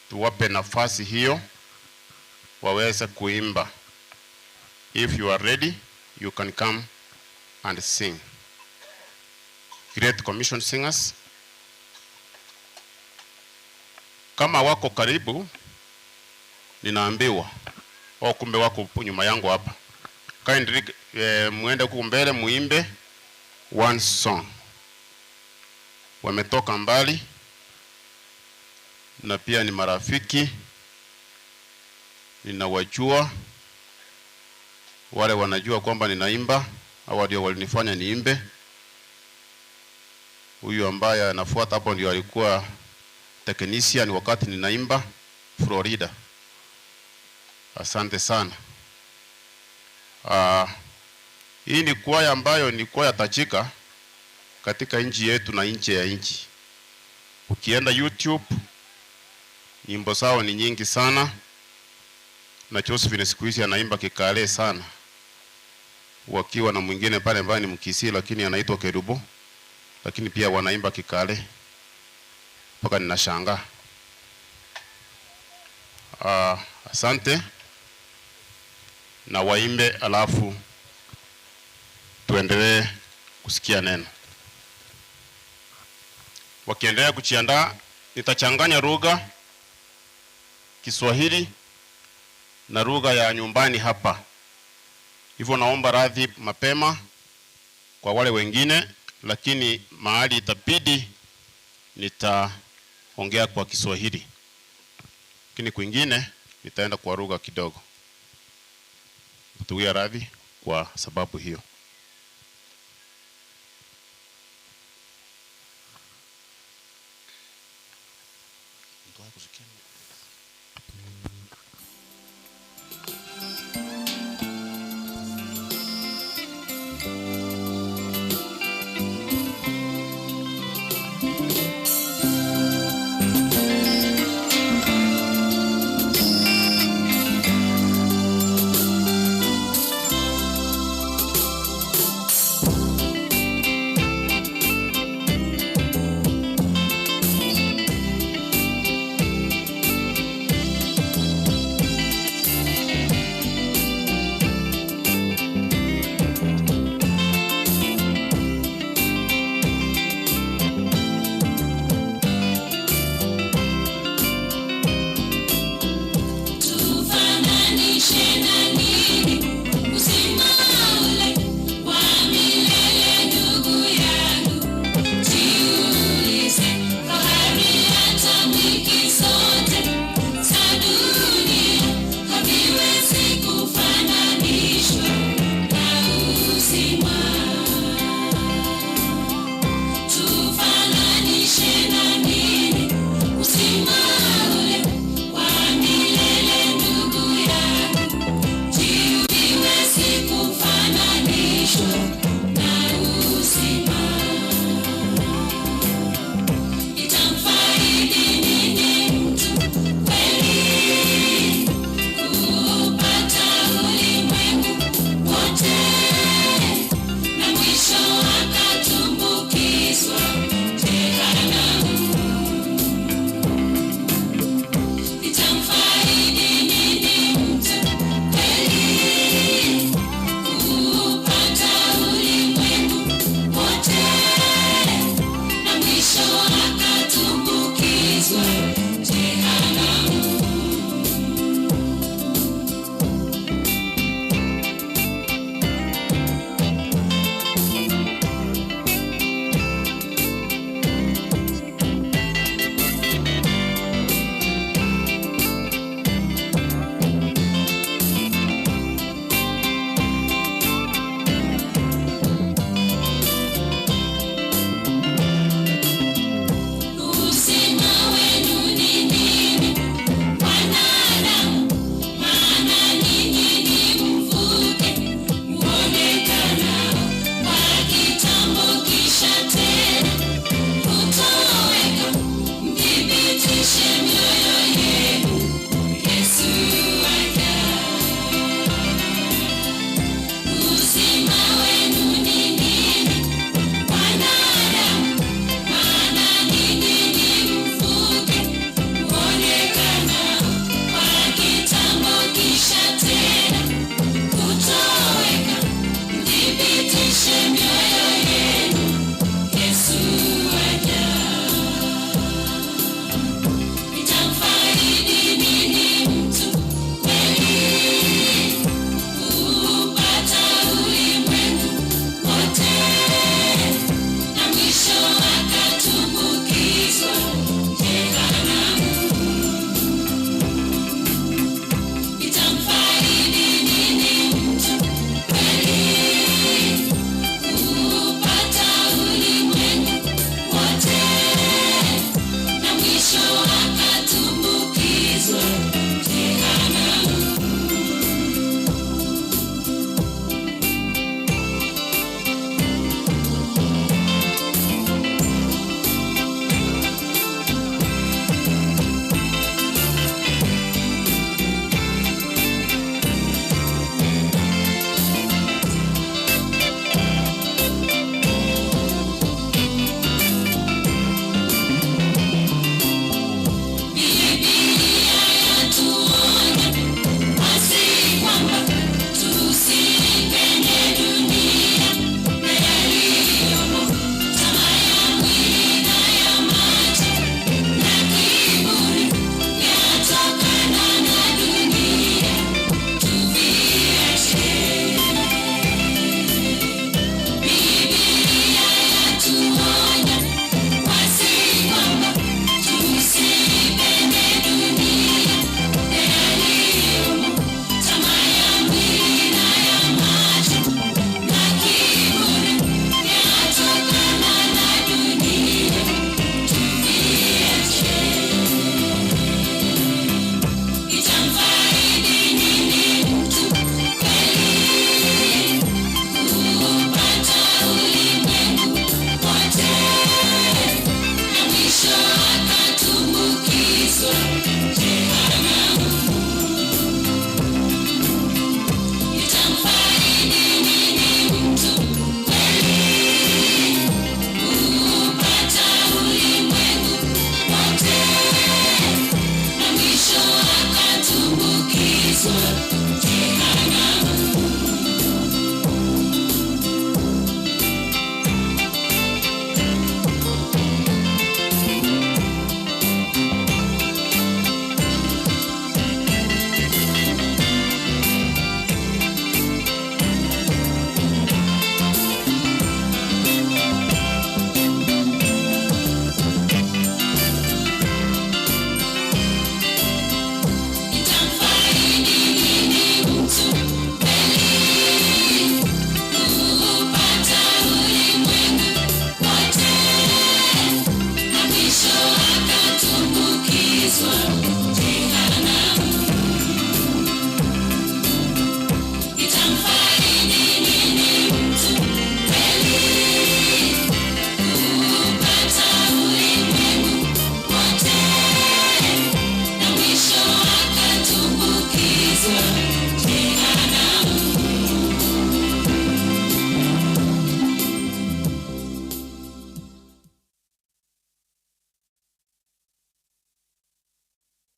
Speaker 1: tuwape nafasi hiyo waweze kuimba. If you are ready, you can come and sing. Great Commission Singers. Kama wako karibu, ninaambiwa au kumbe wako nyuma yangu hapa. Kindly muende huku mbele muimbe one song. Wametoka mbali na pia ni marafiki, ninawajua. Wale wanajua kwamba ninaimba, hawa ndio walinifanya niimbe. Huyu ambaye anafuata hapo ndio alikuwa technician wakati ninaimba Florida. Asante sana. Hii ni kwaya ambayo ni kwaya tajika katika nchi yetu na nje ya nchi. Ukienda YouTube nyimbo zao ni nyingi sana, na Josephine siku hizi anaimba kikale sana, wakiwa na mwingine pale ambaye ni Mkisii lakini anaitwa Kerubo, lakini pia wanaimba kikale mpaka ninashangaa. Asante na waimbe, alafu tuendelee kusikia neno. Wakiendelea kujiandaa, nitachanganya lugha Kiswahili na lugha ya nyumbani hapa. Hivyo naomba radhi mapema kwa wale wengine, lakini mahali itabidi nitaongea kwa Kiswahili, lakini kwingine nitaenda kwa lugha kidogo. Tuwie radhi kwa sababu hiyo.
Speaker 5: Tufananishe na nini uzima ule wa milele, ndugu yangu? Jiulize, fahari hata milki zote za dunia haviwezi kufananishwa na uzima.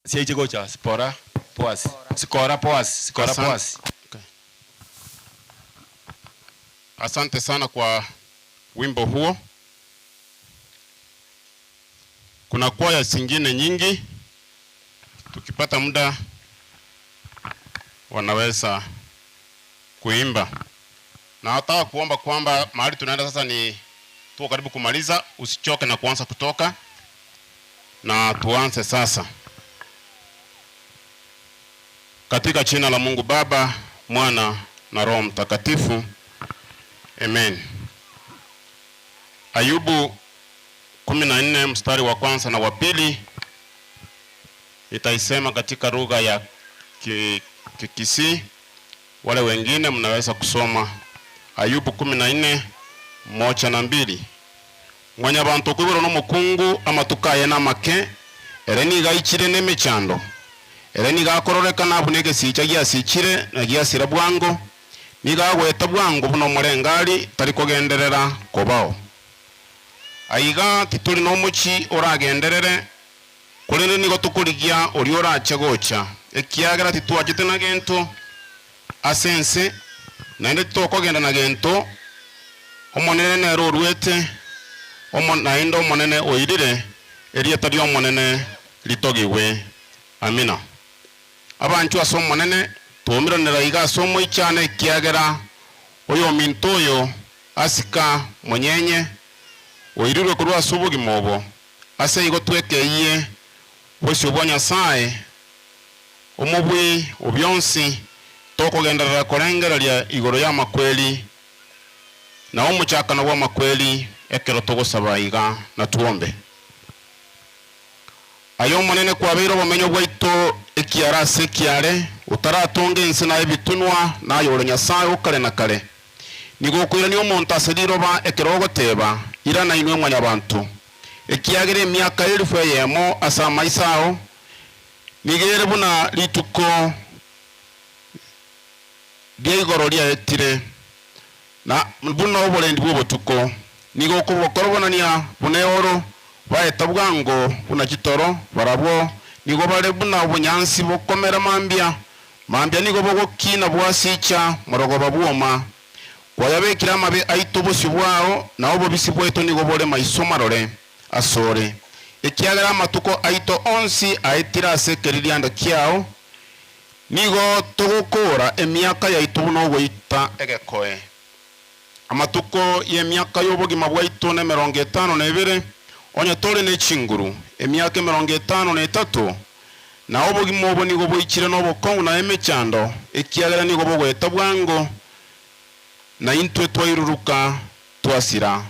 Speaker 6: Siaiche gocha Sipora, Boaz. Sikora, Boaz. Sikora,
Speaker 1: Asante.
Speaker 6: Boaz.
Speaker 1: Okay. Asante sana kwa wimbo huo. Kuna kwaya zingine nyingi, tukipata muda wanaweza kuimba. Na nataka kuomba kwamba mahali tunaenda sasa ni tuko karibu kumaliza, usichoke na kuanza kutoka, na tuanze sasa. Katika jina la Mungu Baba, Mwana na Roho Mtakatifu, amen. Ayubu 14 mstari wa kwanza na wa pili nitaisema katika lugha ya Kikisii. Wale wengine mnaweza kusoma Ayubu 14 1 na 2. Mwanyabantu okoiborwa nomokungu amatuko aye namake, ere nigo aichire nemechando, ere nigo akororekana buna egesicha giasichire na giasira bwango, nigo agoeta bwango buna omorengari, tari kogenderera kobao. Aiga titori nomochi oragenderere, korende nigo tokorigia oria orache gocha, ekiagera titwachete na gento ase ense, naende titokogenda na gento, Omonene nere oruete, omo naende Omonene oirire, erieta ri'Omonene ritogigwe. Amina. Abanchwa ase Omonene, twaumeranera iga ase omoichano ekiagera oyominto oyo asika monyenye, oirirwe korwa ase obogima obo, ase igo twekeyie bosio bwa Nyasae, Omobui o bionsi, tokogenderera korengereria igoro y'amakweri na omochakano bw'amakweri ekero togosaba iga na twombe. Aye Omonene kwabeire obomenyo bwaito ekiara ase ekiare, otaratonga ense na ebitunwa, na aye ore Nyasae o kare na kare. Nigo okoirania omonto ase riroba ekero ogoteeba, Irana inwe mwanyabanto, ekiagera emiaka elifu eyemo ase amaiso ao nigo ere buna rituko ria igoro riaetire, na buna oborendi bw'obotuko. Nigo okobokorobonania buna eoro, baeta bwango buna chitoro, barabwo nigo bare buna obonyansi bokomera mambia, mambia nigo bogokina bwasicha morogoba bwoma. Kwayabekire amabe aito bosio bwao, na obobisi bwaito nigo bore maiso marore asore, ekiagera amatuko aito onsi aetire ase ekeririanda kiao, Nigo togokoora emiaka yaito buna ogoita egekoe. Amatuko y'emiaka y'obogima bwaito nemerongo etano na ebere, onye tore ne chinguru, emiaka emerongo etano na etato, na obogima obo nigo boichire nobokong'u na emechando, ekiagera nigo bogoeta bwango, na intwe twairuruka twasira.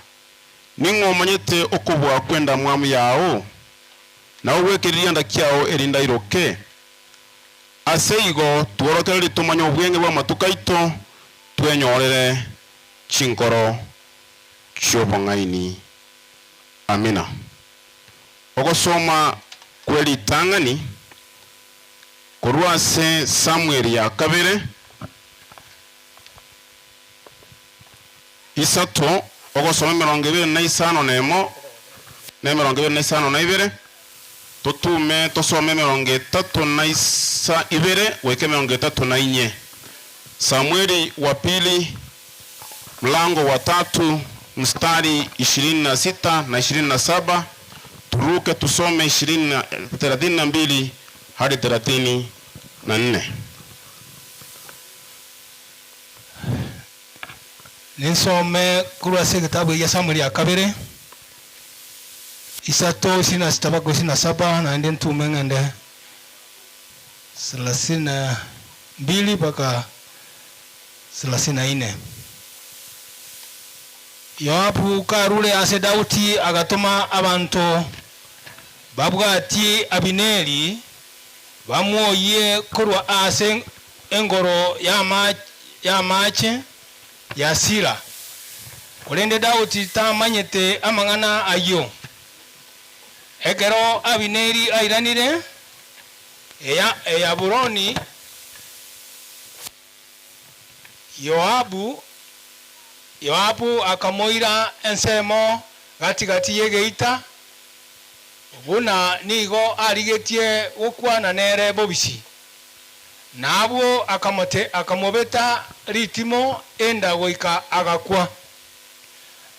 Speaker 1: Ning'o omanyete okobua kw'endamwamu yao, na ogw'ekeririanda kiao erinde airoke? Ase igo tworokererie tomanye obweng'e bw'amatuko aito, twenyorere chinkoro chi'obong'aini. Amina. Ogosoma kwe ritang'ani korwa ase Samweli ya kabere isato, ogosoma 21 nemo, na 25. Totume tosome 32 goika 34. Samweli wa pili mlango wa tatu mstari 26 na 27, turuke tusome 32 hadi 34.
Speaker 7: Ninsome korwa ase egetabu egia Samweli ya kabere, isato ishirini na sita mpaka ishirini na saba, naende ntume ng'ende thelathini na mbili mpaka thelathini na ine. Yoabu karure ase Daudi agatoma abanto babwatie Abineri, bamwoyie korwa ase engoro y'amaache ya Sira. Korende Daudi tamanyete amang'ana ayio. Ekero Abineri airanire Heburoni, Yoabu Yoabu akamoira ensemo gati-gati y'egeita. buna nigo arigetie gokwana nere bobisi. Na abwo akamote akamobeta ritimo enda goika agakwa.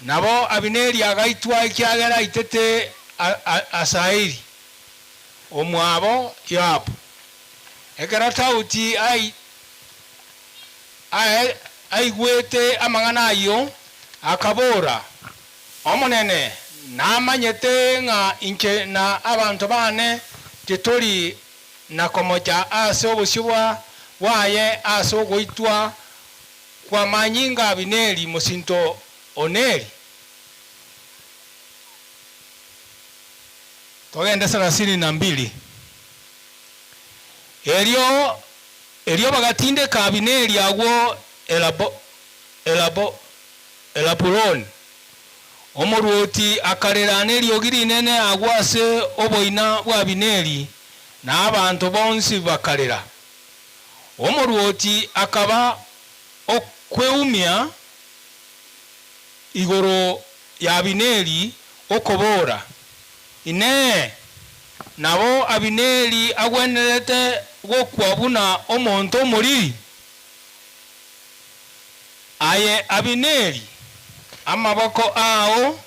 Speaker 7: Nabo Abineri agaitwa ekiagera aitete Asaeli, omwabo Yoabu. Ekero Daudi aigwete amang'ana ayio, akabora, Omonene namanyete ng'a inche na abanto baane titori na komocha ase obosio bwaye ase ogoitwa kw'amanyinga 'Abineri mosinto o Neri. Togende 32. Erio erio bagatindeka Abineri agwo Elabo, Elabo, Elabuloni. Omoruoti akarera neriogi rinene agwo ase oboina bw'Abineri, na abanto bonsi bakarera. Omoruoti akaba okweumia igoro y'Abineri, okobora, Inee! Nabo Abineri agwenerete gokwa buna omonto omoriri? Aye Abineri, amaboko ao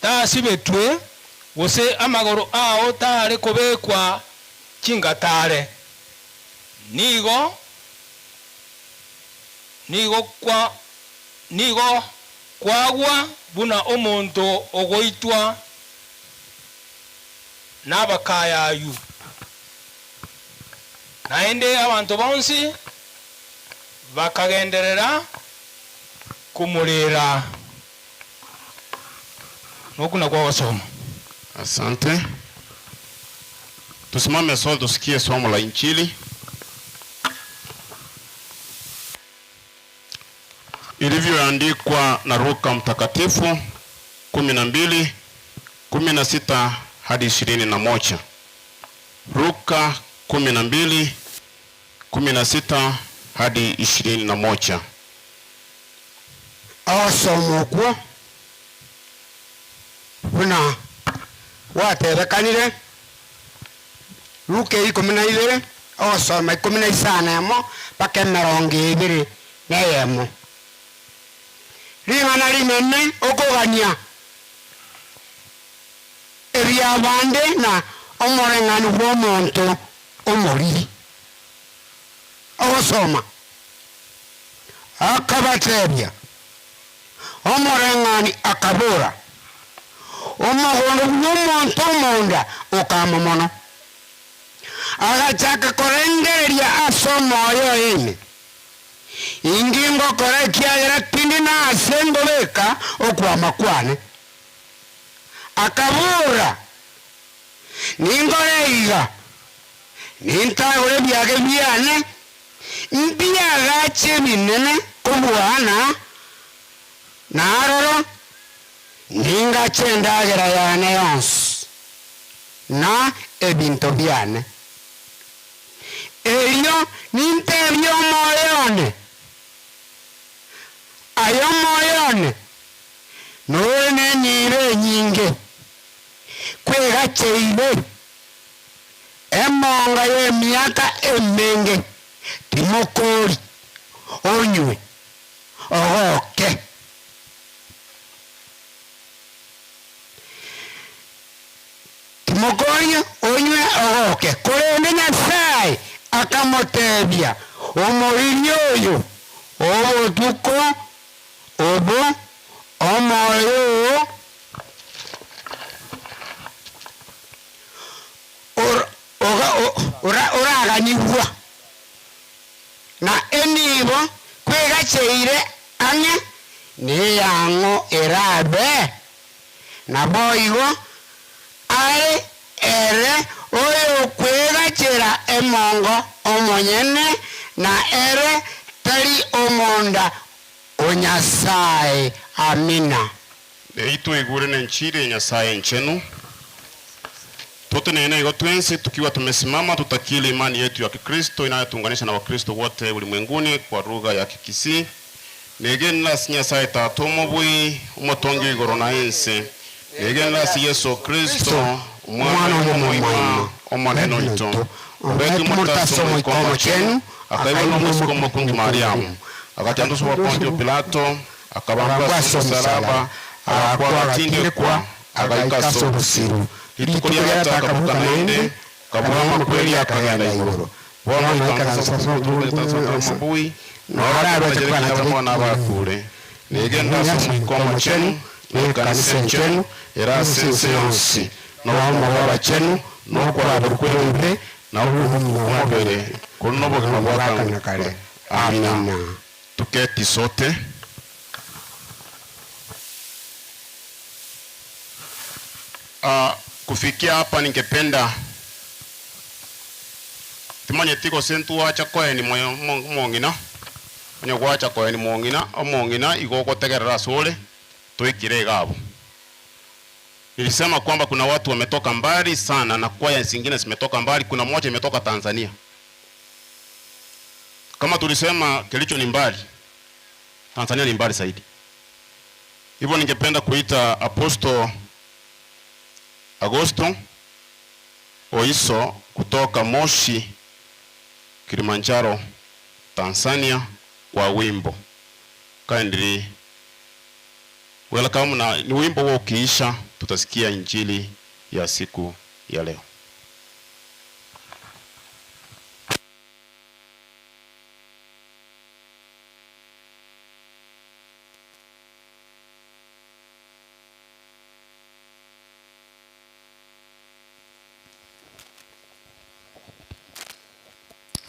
Speaker 7: tasibetwe, gose amagoro ao tare kobekwa chingatare. Nigo nigo nigo kwagwa buna omonto ogoitwa nabakayayu. Naende abanto bonsi bakagenderera komorera. Nokwo nakwo ogosoma.
Speaker 1: Asante. Tusimame sote tusikie somo la Injili ilivyoandikwa na Luka Mtakatifu 12 16 hadi 21. Luka 12 16 hadi 21.
Speaker 13: Ogosoma okwo buna gwatebekanire, Luka 12, ogosoma 15 mpaka 21. Ring'ana rinene okogania ebiabande na omoreng'ani bw'omonto omoriri. Ogosoma. Akabatebia, Omoreng'ani akabora, Omogondo bw'omonto omonda okama mono. Agachaka korengereria ase omoyo oye ime, Inki ngokora ekiagera tindi nase ngobeka okwama kwane? Akabora, Ninkore iga, nintagore ebiage biane, mbiagache ebinene kobua na naroro ningache endagera yane yonsi na ebinto biane. Erio nintebie omoyo one, Aye omoyo one, nore neniiro enyinge, kwegacheire emonga y'emiaka emenge, timokori, onywe, ogoke. Timokoria, onywe, ogoke. Korende Nyasae akamotebia, Omoriri oyo obotuko obo omoyo oo oraganigwa, na enibo kwegacheire ang'e neyang'o erabe. Naboigo are ere oyokwegachera emongo omonyene, na ere tari omonda o Nyasae. Amina.
Speaker 1: Riria twaigure nenchiri ya Nyasae enchenu, totenene igo twensi tukiwa tumesimama tutakili imani yetu ya Kikristo inayotuunganisha na Wakristo wote ulimwenguni kwa lugha ya Kikisii. Negenire ase Nyasae Tata Omobui, Omotongi o igoro na ense. Negenire ase Yeso Kristo, Omwana oye omoima, Omonene oito, oretwe morito ase Omoika Omochenu, akaibwa nomosike omokungu Mariamu, agachandoswa gwa Pontio Pilato, akabambwa ase omosalaba, agakwa agatindekwa, agaika ase obosiru. Rituko ria gatato akaboka naende, akabua amakweri akagenda igoro. Bono oikaranse ase Omobui, na oraroche kwanachera bono abakure. Negende ase Omoika Omochenu, na ekanisa enchenu ere ase ense yonsi, na obomo bw'abachenu, na okwaberwa kw'ebibe, na okw'omobere, korwa nobogima bwa kare na kare. Amina. Tuketi sote. Kufikia hapa ningependa timanyeti gose ntwacha koeni omong'ina, onye gwacha koeni mong'ina, omong'ina igo ogotegerera asore, toikire iga abwo. Nilisema kwamba kuna watu wametoka mbali sana na kwaya zingine zimetoka mbali, kuna moja imetoka Tanzania. Kama tulisema Kericho ni mbali, Tanzania ni mbali zaidi. Hivyo ningependa kuita Apostle Agosto Oiso kutoka Moshi, Kilimanjaro, Tanzania kwa wimbo. Kindly welcome, na ni wimbo huo ukiisha tutasikia injili ya siku ya leo.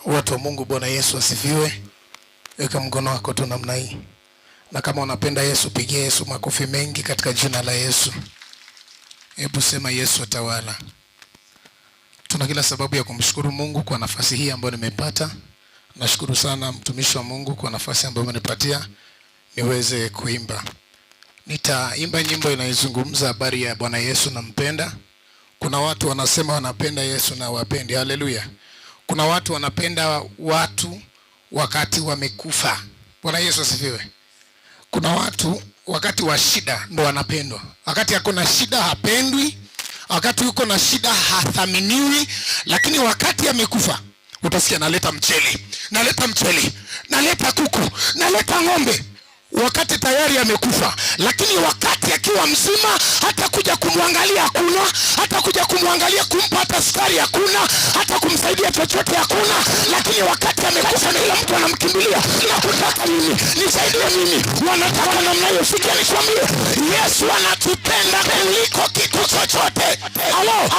Speaker 9: Watu wa Mungu, Bwana Yesu asifiwe. Weka mkono wako tu namna hii, na kama unapenda Yesu, pigia Yesu makofi mengi katika jina la Yesu. Hebu sema Yesu atawala. Tuna kila sababu ya kumshukuru Mungu kwa nafasi hii ambayo nimepata. Nashukuru sana mtumishi wa Mungu kwa nafasi ambayo amenipatia niweze kuimba. Nitaimba nyimbo inayozungumza habari ya Bwana Yesu nampenda. Kuna watu wanasema wanapenda Yesu na wapendi. Haleluya. Kuna watu wanapenda watu wakati wamekufa. Bwana Yesu asifiwe. Kuna watu wakati wa shida ndo wanapendwa. Wakati hakuna shida hapendwi, wakati yuko na shida hathaminiwi, lakini wakati amekufa utasikia naleta mchele, naleta mchele, naleta kuku, naleta ng'ombe, wakati tayari amekufa. Lakini wakati akiwa mzima, hata kuja kumwangalia hakuna, hata kuja kumwangalia kumpa hata sukari hakuna, hata kumsaidia chochote hakuna. Lakini wakati amekufa, na kila mtu anamkimbilia, nakutaka mimi, nisaidie mimi, wanataka namna hiyo. Sikia nikwambie, Yesu anatupenda kuliko kitu chochote. Halo,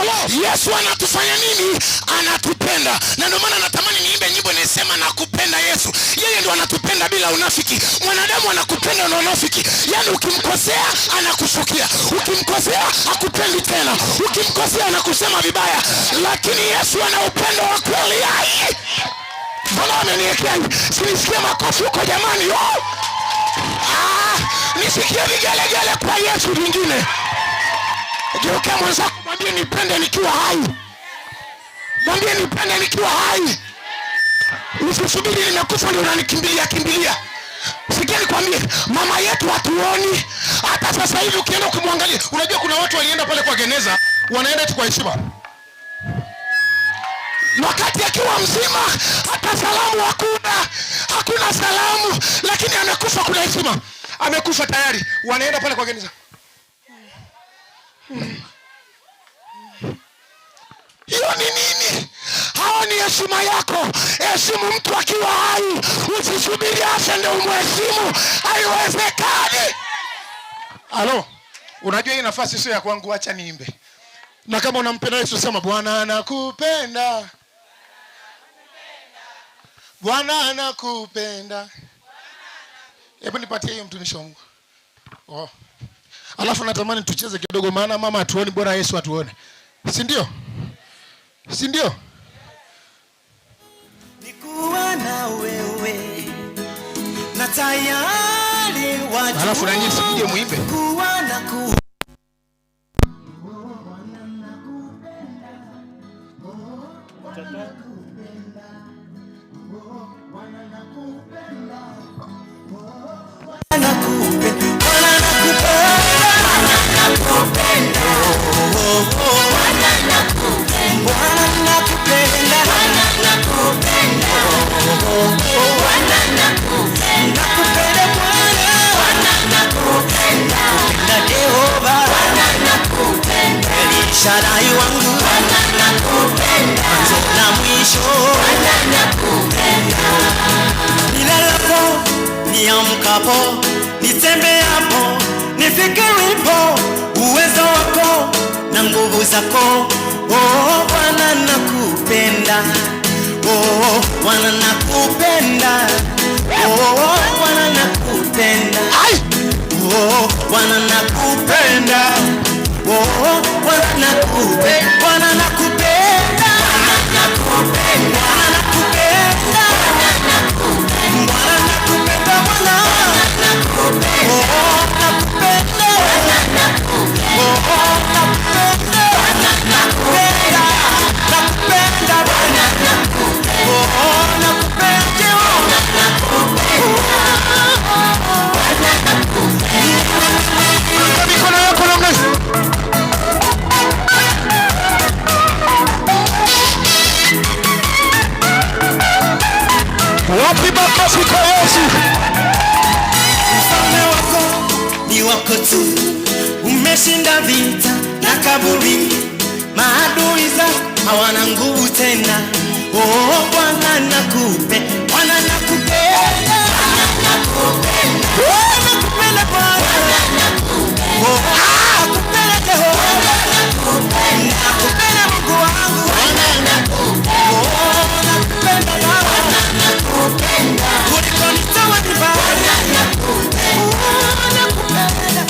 Speaker 9: Yesu anatufanya nini? Anatupenda, na ndio maana natamani niimbe nyimbo nisema nakupenda Yesu. Yeye ndo anatupenda bila unafiki. Mwanadamu anakupenda na unafiki, yaani ukimkosea anakushukia, ukimkosea hakupendi tena, ukimkosea anakusema vibaya, lakini Yesu ana upendo wa kweli. Ai, mbona wameniwekea? Sinisikie makofi huko jamani! Oh! Ah, nisikie vigelegele kwa Yesu vingine. Geukia mwenzako mwambie nipende nikiwa hai, mwambie nipende nikiwa hai. Usisubiri nimekufa ndio unanikimbilia kimbilia. Sikia nikwambie, mama yetu hatuoni hata sasa hivi. Ukienda ukimwangalia,
Speaker 22: unajua kuna watu walienda pale kwa geneza, wanaenda tu kwa heshima.
Speaker 9: Wakati akiwa mzima hata salamu hakuna, hakuna salamu, lakini amekufa kuna heshima.
Speaker 22: Amekufa tayari, wanaenda pale kwa geneza.
Speaker 9: Hiyo ni nini? Hao ni heshima yako. Heshimu mtu akiwa hai, usisubiri afe ndio umheshimu, haiwezekani.
Speaker 22: Halo, unajua hii nafasi sio ya kwangu, acha niimbe. Na kama unampenda Yesu sema Bwana anakupenda, Bwana anakupenda. Hebu nipatie hiyo mtumishi wa Mungu. Oh. Alafu natamani tucheze kidogo, maana mama hatuoni, bora Yesu atuone, si ndio? Si ndio?
Speaker 23: Nikuwa na wewe na tayari wajua
Speaker 22: Alafu na nyinyi msije muimbe.
Speaker 23: kuwa na ku zako. Oh Bwana nakupenda, oh Bwana nakupenda, oh Bwana nakupenda, oh Bwana nakupenda, oh Bwana nakupenda, Bwana nakupenda, nakupenda, nakupenda, Bwana nakupenda, Bwana nakupenda, oh nakupenda, oh nakupenda, nakupenda, nakupenda Bwana, oh nakupenda,
Speaker 22: Weka mikono yako namna hii. Wapi makofi kwa Yesu?
Speaker 23: Ufalme wako ni wako tu, umeshinda vita na kaburi, maadui zako hawana nguvu tena. Oh Bwana nakupe, Bwana nakupenda, nakupenda, oh nakupenda Bwana, oh nakupenda Jehova, nakupenda Mungu wangu, oh nakupenda Baba, kuliko nitoa divai, oh nakupenda,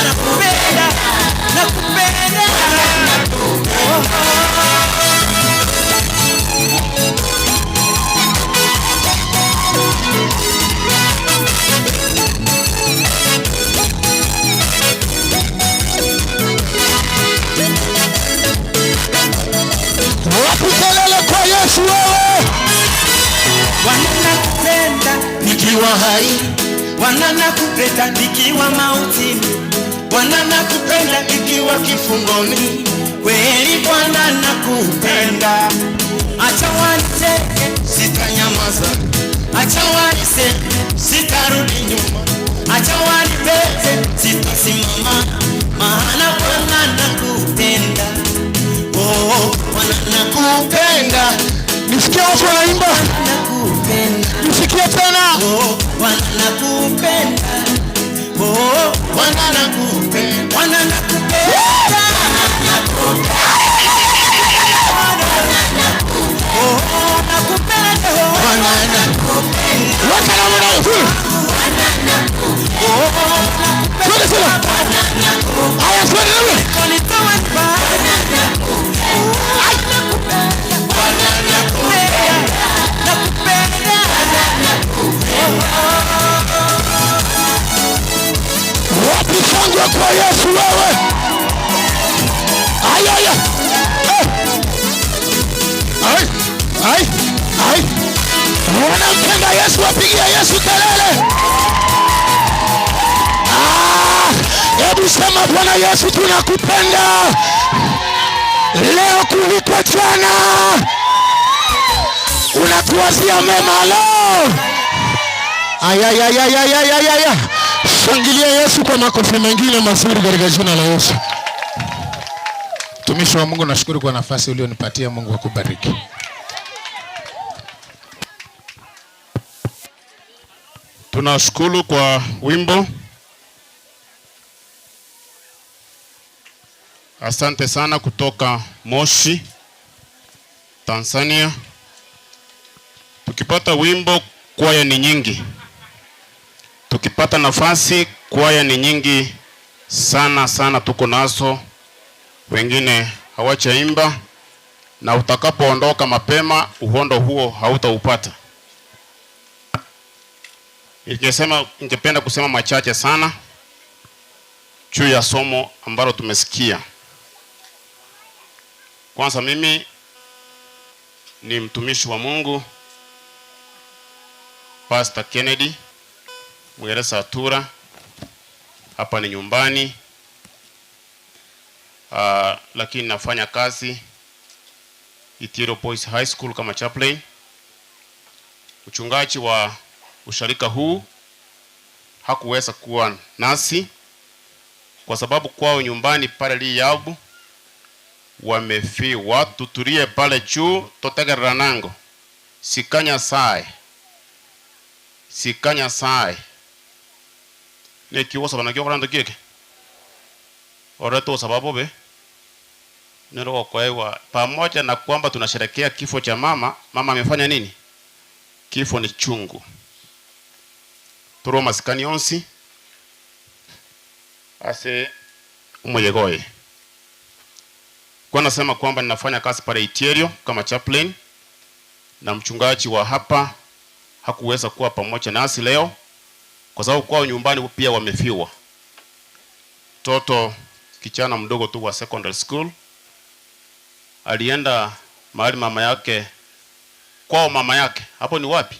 Speaker 23: nakupenda, nakupenda, oh.
Speaker 22: Wapi kelele kwa Yesu wewe?
Speaker 23: Bwana nakupenda nikiwa hai, Bwana nakupenda nikiwa mautini, Bwana nakupenda nikiwa kifungoni, kweli Bwana nakupenda. Acha wanicheke, sitanyamaza, acha waniseme, sitarudi nyuma, acha wanibeze, sitasimama, maana Bwana nakupenda. Oh, Bwana nakupenda.
Speaker 22: Nisikie watu wanaimba. Nisikie tena.
Speaker 23: Oh, Bwana nakupenda. Oh, Bwana nakupenda. Bwana nakupenda. Oh, nakupenda Jehova.
Speaker 22: Bwana nakupenda. Weka namna hii.
Speaker 23: Oh,
Speaker 22: Twende tena. Haya, twende namna. Wapi shangwe kwa Yesu wewe? Aya, aya. Eh. Ai, ai, ai. Wanampenda Yesu, wapigia Yesu kelele. Ah, hebu sema Bwana Yesu tunakupenda leo kuliko jana, unatuwazia mema leo. Ayayayayayayaya, shangilia Yesu kwa makofi mengine mazuri katika jina la Yesu.
Speaker 9: Mtumishi wa Mungu, nashukuru kwa nafasi ulionipatia. Mungu akubariki.
Speaker 1: Tunashukuru kwa wimbo. Asante sana kutoka Moshi, Tanzania. Tukipata wimbo, kwaya ni nyingi. Tukipata nafasi, kwaya ni nyingi sana sana, tuko nazo, wengine hawachaimba, na utakapoondoka mapema, uhondo huo hautaupata. Ningesema, ningependa kusema machache sana juu ya somo ambalo tumesikia. Kwanza mimi ni mtumishi wa Mungu Pastor Kennedy Mweresa Atura, hapa ni nyumbani lakini nafanya kazi Itiro Boys High School kama chaplain. Mchungaji wa usharika huu hakuweza kuwa nasi kwa sababu kwao nyumbani pale Liyabu wamefiwa. Tutulie pale juu totegerera nango sikanya sae sikanya sae nekiwosaba nakio korando kieke ore tosaba bobe. Nero gokoegwa pamoja na kwamba tunasherekea kifo cha mama, mama amefanya nini? Kifo ni chungu. Torwe amasikani onsi ase omoyega oye. Kwa nasema kwamba ninafanya kazi pale Itierio kama chaplain na mchungaji wa hapa hakuweza kuwa pamoja nasi leo kwa sababu kwao nyumbani pia wamefiwa. Mtoto kijana mdogo tu wa secondary school alienda mahali mama yake kwao, mama yake hapo ni wapi?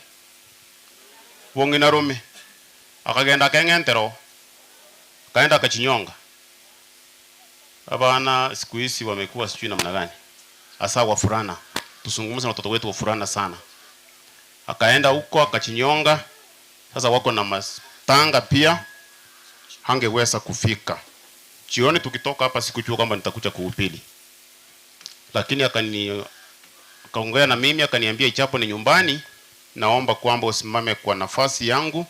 Speaker 1: Bong'inarome. Akagenda akeng'entero, akaenda akachinyonga. Abana siku hizi wamekuwa sijui namna gani, hasa wafulana. Tuzungumze na watoto wetu wafulana sana. Akaenda huko akachinyonga. Sasa wako na matanga pia, hangeweza kufika. Jioni tukitoka hapa sikujua kwamba nitakuja kuhubiri, lakini akani akaongea na mimi akaniambia, ijapo ni nyumbani, naomba kwamba usimame kwa nafasi yangu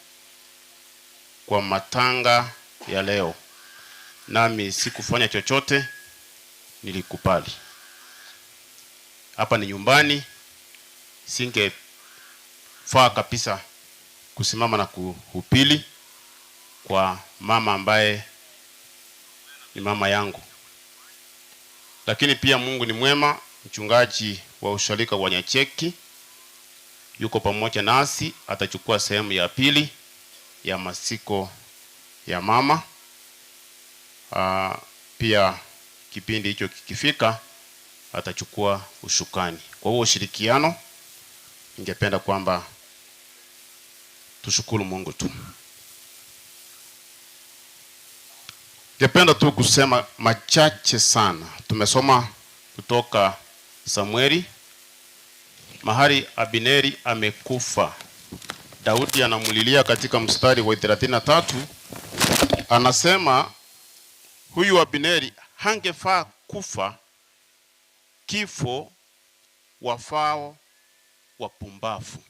Speaker 1: kwa matanga ya leo. Nami sikufanya chochote, nilikubali. Hapa ni nyumbani, singefaa kabisa kusimama na kuhubiri kwa mama ambaye ni mama yangu. Lakini pia Mungu ni mwema, mchungaji wa usharika wa Nyacheki yuko pamoja nasi, atachukua sehemu ya pili ya masiko ya mama. Pia kipindi hicho kikifika atachukua ushukani. Kwa huo ushirikiano, ningependa kwamba tushukuru Mungu tu. Ningependa tu kusema machache sana. Tumesoma kutoka Samueli mahali Abineri amekufa. Daudi anamulilia katika mstari wa 33, anasema huyu Abineri hangefaa kufa kifo wafao wapumbavu.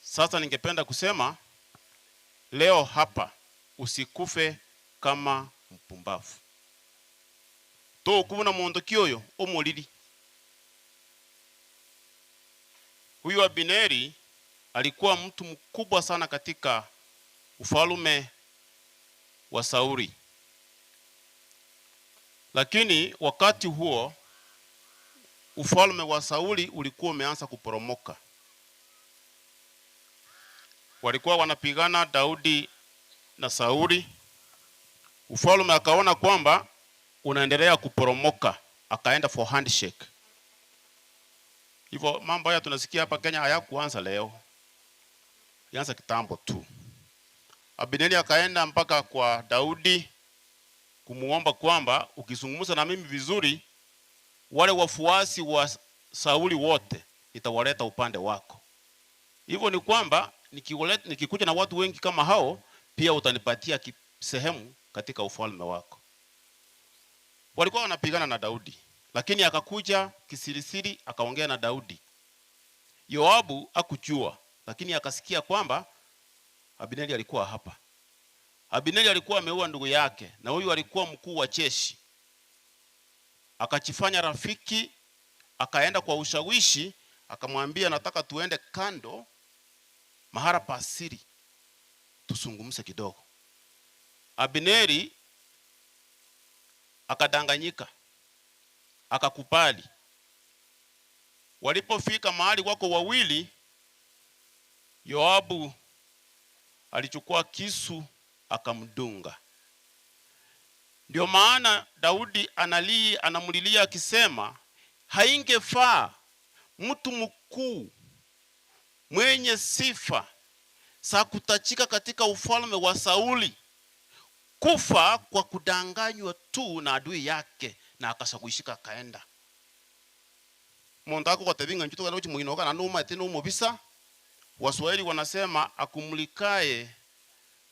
Speaker 1: Sasa ningependa kusema leo hapa usikufe kama mpumbavu. Tokubuna mundu kioyo omulili. Huyu Abineri alikuwa mtu mkubwa sana katika ufalume wa Sauli. Lakini wakati huo ufalme wa Sauli ulikuwa umeanza kuporomoka. Walikuwa wanapigana Daudi na Sauli. Ufalme akaona kwamba unaendelea kuporomoka, akaenda for handshake. Hivyo mambo haya tunasikia hapa Kenya hayakuanza leo, ilianza kitambo tu. Abineri akaenda mpaka kwa Daudi kumuomba kwamba ukizungumza na mimi vizuri, wale wafuasi wa Sauli wote nitawaleta upande wako. Hivyo ni kwamba nikikuja na watu wengi kama hao, pia utanipatia sehemu katika ufalme wako. Walikuwa wanapigana na Daudi, lakini akakuja kisirisiri akaongea na Daudi. Yoabu hakujua, lakini akasikia kwamba Abineri alikuwa hapa. Abineri alikuwa ameua ndugu yake, na huyu alikuwa mkuu wa jeshi. Akajifanya rafiki, akaenda kwa ushawishi, akamwambia nataka tuende kando mahala pa siri tuzungumze kidogo. Abineri akadanganyika, akakubali. Walipofika mahali wako wawili, Yoabu alichukua kisu akamdunga. Ndio maana Daudi anamlilia akisema, haingefaa mtu mkuu mwenye sifa za kutachika katika ufalme wa Sauli kufa kwa kudanganywa tu na adui yake, na akashawishika akaenda. Mundu akugotebinga nchutu kana uchimuinoka na numa eti numubisa. Waswahili wanasema akumlikae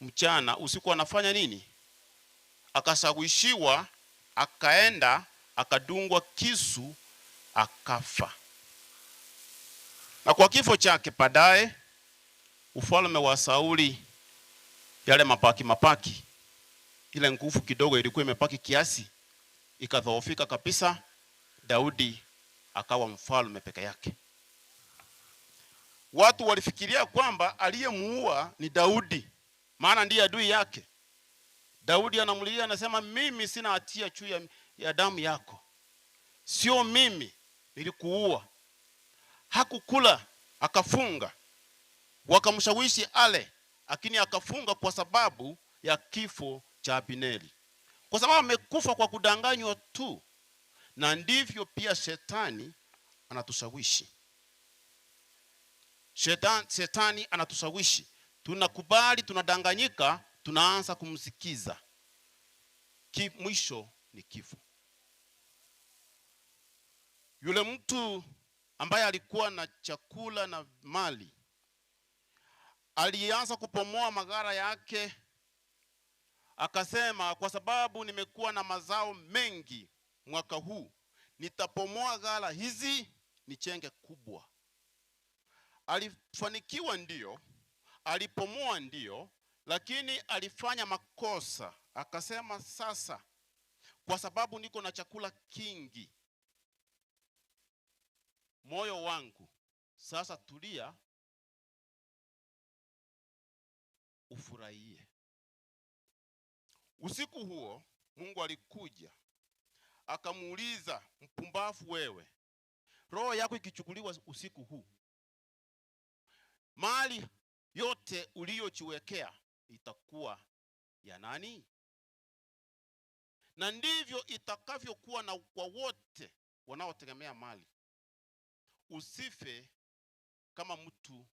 Speaker 1: mchana usiku anafanya nini? Akashawishiwa akaenda akadungwa kisu akafa. Na kwa kifo chake baadaye ufalme wa Sauli, yale mapaki mapaki Ile nguvu kidogo ilikuwa imebaki kiasi, ikadhoofika kabisa. Daudi akawa mfalme peke yake. Watu walifikiria kwamba aliyemuua ni Daudi, maana ndiye adui yake. Daudi anamlilia anasema, mimi sina hatia juu ya damu yako, sio mimi nilikuua. Hakukula, akafunga. Wakamshawishi ale, lakini akafunga kwa sababu ya kifo cha Abineri, kwa sababu amekufa kwa kudanganywa tu. Na ndivyo pia shetani anatushawishi. Shetani anatushawishi, tunakubali, tunadanganyika, tunaanza kumsikiza. Mwisho ni kifo. Yule mtu ambaye alikuwa na chakula na mali alianza kupomoa magara yake, akasema, kwa sababu nimekuwa na mazao mengi mwaka huu, nitapomoa ghala hizi nichenge kubwa. Alifanikiwa ndio, alipomoa ndio, lakini alifanya makosa. Akasema, sasa kwa sababu niko na chakula kingi, moyo wangu sasa tulia, ufurahie. Usiku huo Mungu alikuja akamuuliza, mpumbavu wewe, roho yako ikichukuliwa usiku huu, mali yote uliyojiwekea itakuwa ya nani? Na ndivyo itakavyokuwa na kwa wote wanaotegemea mali. Usife kama mtu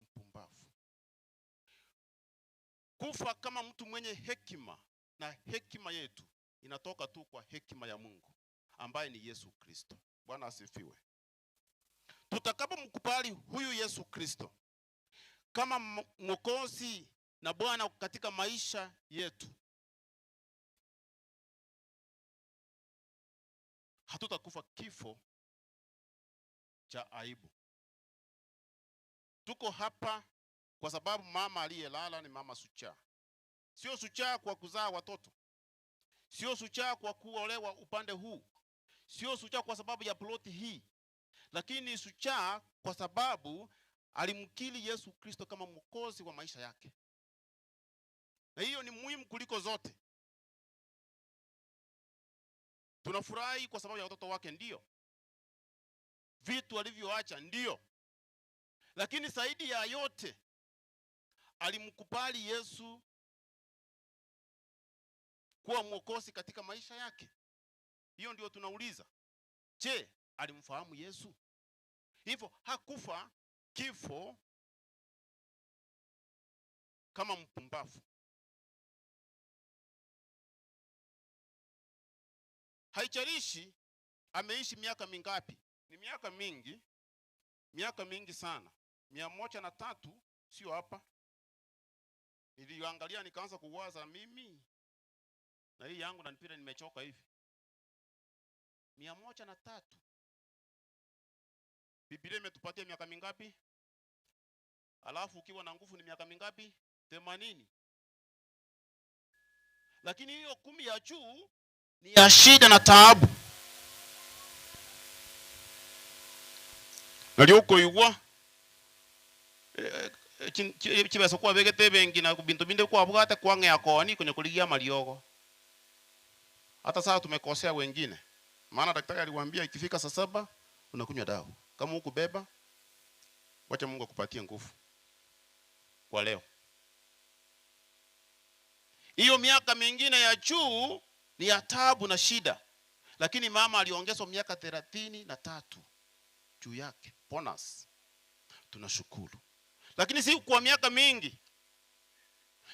Speaker 1: mpumbavu. Kufa kama mtu mwenye hekima, na hekima yetu inatoka tu kwa hekima ya Mungu ambaye ni Yesu Kristo. Bwana asifiwe. Tutakapomkubali huyu Yesu Kristo kama Mwokozi na Bwana katika maisha yetu, hatutakufa kifo cha aibu. Tuko hapa kwa sababu mama aliyelala ni mama suchaa. Sio suchaa kwa kuzaa watoto, sio suchaa kwa kuolewa upande huu, sio suchaa kwa sababu ya ploti hii, lakini suchaa kwa sababu alimkiri Yesu Kristo kama mwokozi wa maisha yake. Na hiyo ni muhimu kuliko zote. Tunafurahi kwa sababu ya watoto wake, ndio vitu alivyoacha, ndio, lakini zaidi ya yote alimkubali Yesu kuwa mwokozi katika maisha yake. Hiyo ndio tunauliza, je, alimfahamu Yesu? Hivyo hakufa kifo kama mpumbavu. Haijalishi ameishi miaka mingapi, ni miaka mingi, miaka mingi sana, 103, sio hapa. Niliangalia nikaanza kuwaza mimi na hii yangu na mpira nimechoka hivi. 103. Biblia imetupatia miaka mingapi? Alafu ukiwa na nguvu ni miaka mingapi? 80. Lakini hiyo 10 ya juu ni ya shida na taabu. Naliuko igwa chibesa kwa begete bengi na bintu binde kwa bwate kwa ngea koni kwenye kuligia maliogo. Hata sasa tumekosea wengine. Maana daktari aliwaambia ikifika saa 7 unakunywa dawa. Kama hukubeba, wacha Mungu akupatie nguvu kwa leo. Hiyo miaka mingine ya juu ni ya taabu na shida. Lakini mama aliongezwa miaka 33 juu yake, bonus. Tunashukuru. Lakini si kwa miaka mingi.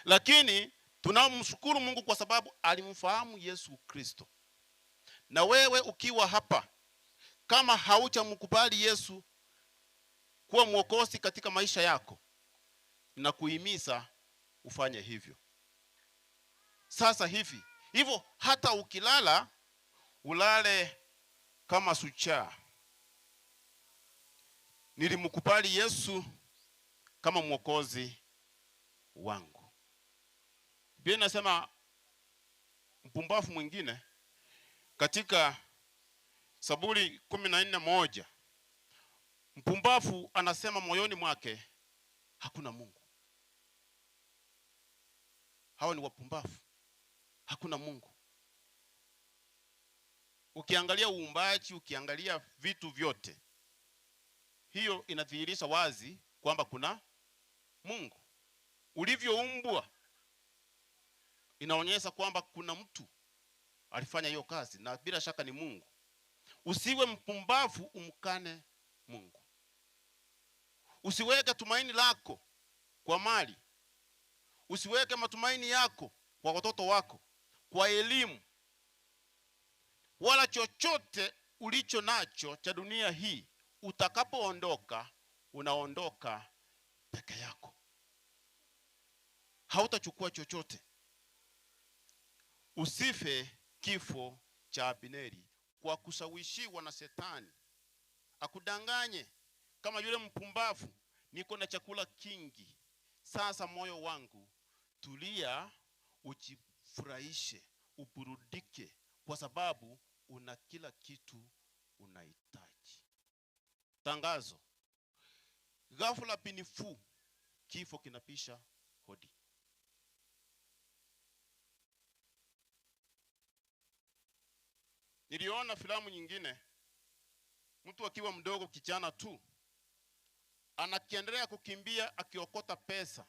Speaker 1: Lakini tunamshukuru Mungu kwa sababu alimfahamu Yesu Kristo. Na wewe ukiwa hapa, kama haujamkubali Yesu kuwa mwokozi katika maisha yako, ninakuhimiza ufanye hivyo sasa hivi. Hivyo hata ukilala, ulale kama suchaa. Nilimkubali Yesu kama mwokozi wangu. Biblia inasema Mpumbafu mwingine katika Saburi 14:1, mpumbafu anasema moyoni mwake hakuna Mungu. Hawa ni wapumbafu, hakuna Mungu. Ukiangalia uumbaji, ukiangalia vitu vyote, hiyo inadhihirisha wazi kwamba kuna Mungu. Ulivyoumbwa inaonyesha kwamba kuna mtu alifanya hiyo kazi, na bila shaka ni Mungu. Usiwe mpumbavu umkane Mungu. Usiweke tumaini lako kwa mali, usiweke matumaini yako kwa watoto wako, kwa elimu, wala chochote ulicho nacho cha dunia hii. Utakapoondoka, unaondoka peke yako, hautachukua chochote. Usife kifo cha Abineri kwa kushawishiwa na Shetani akudanganye kama yule mpumbavu, niko na chakula kingi, sasa moyo wangu tulia, ujifurahishe, uburudike, kwa sababu una kila kitu unahitaji. Tangazo: ghafula binifu, kifo kinapisha hodi. Niliona filamu nyingine, mtu akiwa mdogo, kijana tu, anakiendelea kukimbia akiokota pesa,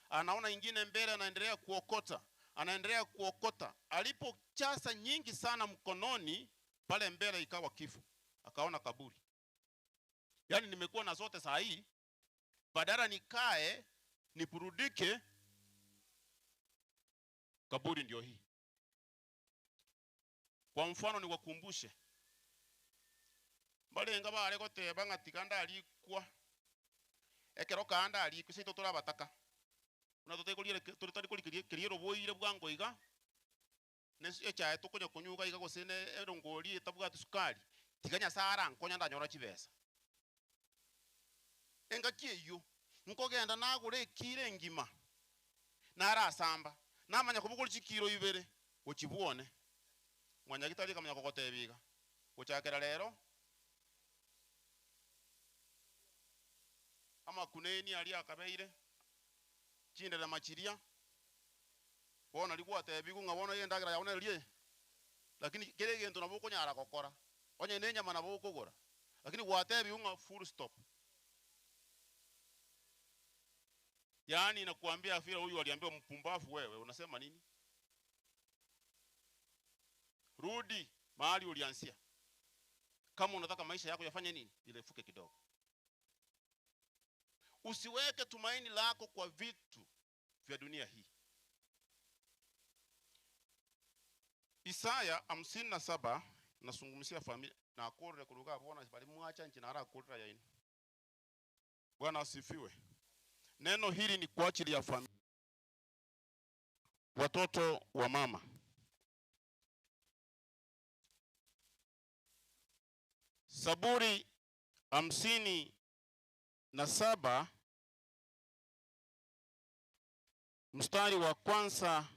Speaker 1: anaona ingine mbele, anaendelea kuokota, anaendelea kuokota. Alipochasa nyingi sana mkononi, pale mbele ikawa kifo, akaona kaburi. Yaani nimekuwa na zote saa hii, badala nikae niburudike, kaburi ndio hii. Kwa mfano niwakumbushe balenga bare goteba ng'a tiga ndarikwa ekero kaa ndarikwa seito tore abataka buna totekoriere totari korigeria keria eroboire bwango iga na echae tokonya konywa iga iga gose na erongori etabwati sukari, tiga Nyasaye arankonya ndanyora chibesa. Engaki eyio, nkogenda nagore ekiro engima, narasamba, namanya kobogoria chikiro ibere gochia bwone. Mwanyagitari akamanya kogotebia iga, Gochakera rero, amakuneni aria akabeire, chinderema chiria, bono naria gwatebigwe ng'a bono endagera yao neria eye, lakini kera egento nabo okonyara gokora, onye na enyama nabo okogora, lakini gwatebigwe ng'a full stop. Yaani nakuambia vile huyu aliambiwa mpumbavu wewe, unasema nini? Rudi mahali ulianzia. Kama unataka maisha yako yafanye nini? Irefuke kidogo. Usiweke tumaini lako kwa vitu vya dunia hii. Isaya 57 nasungumzia familia na kurire kuruga bona bali mwacha nchi na ara kurira yaini. Bwana asifiwe. Neno hili ni kwa ajili ya familia, watoto wa mama. Saburi 57 mstari wa kwanza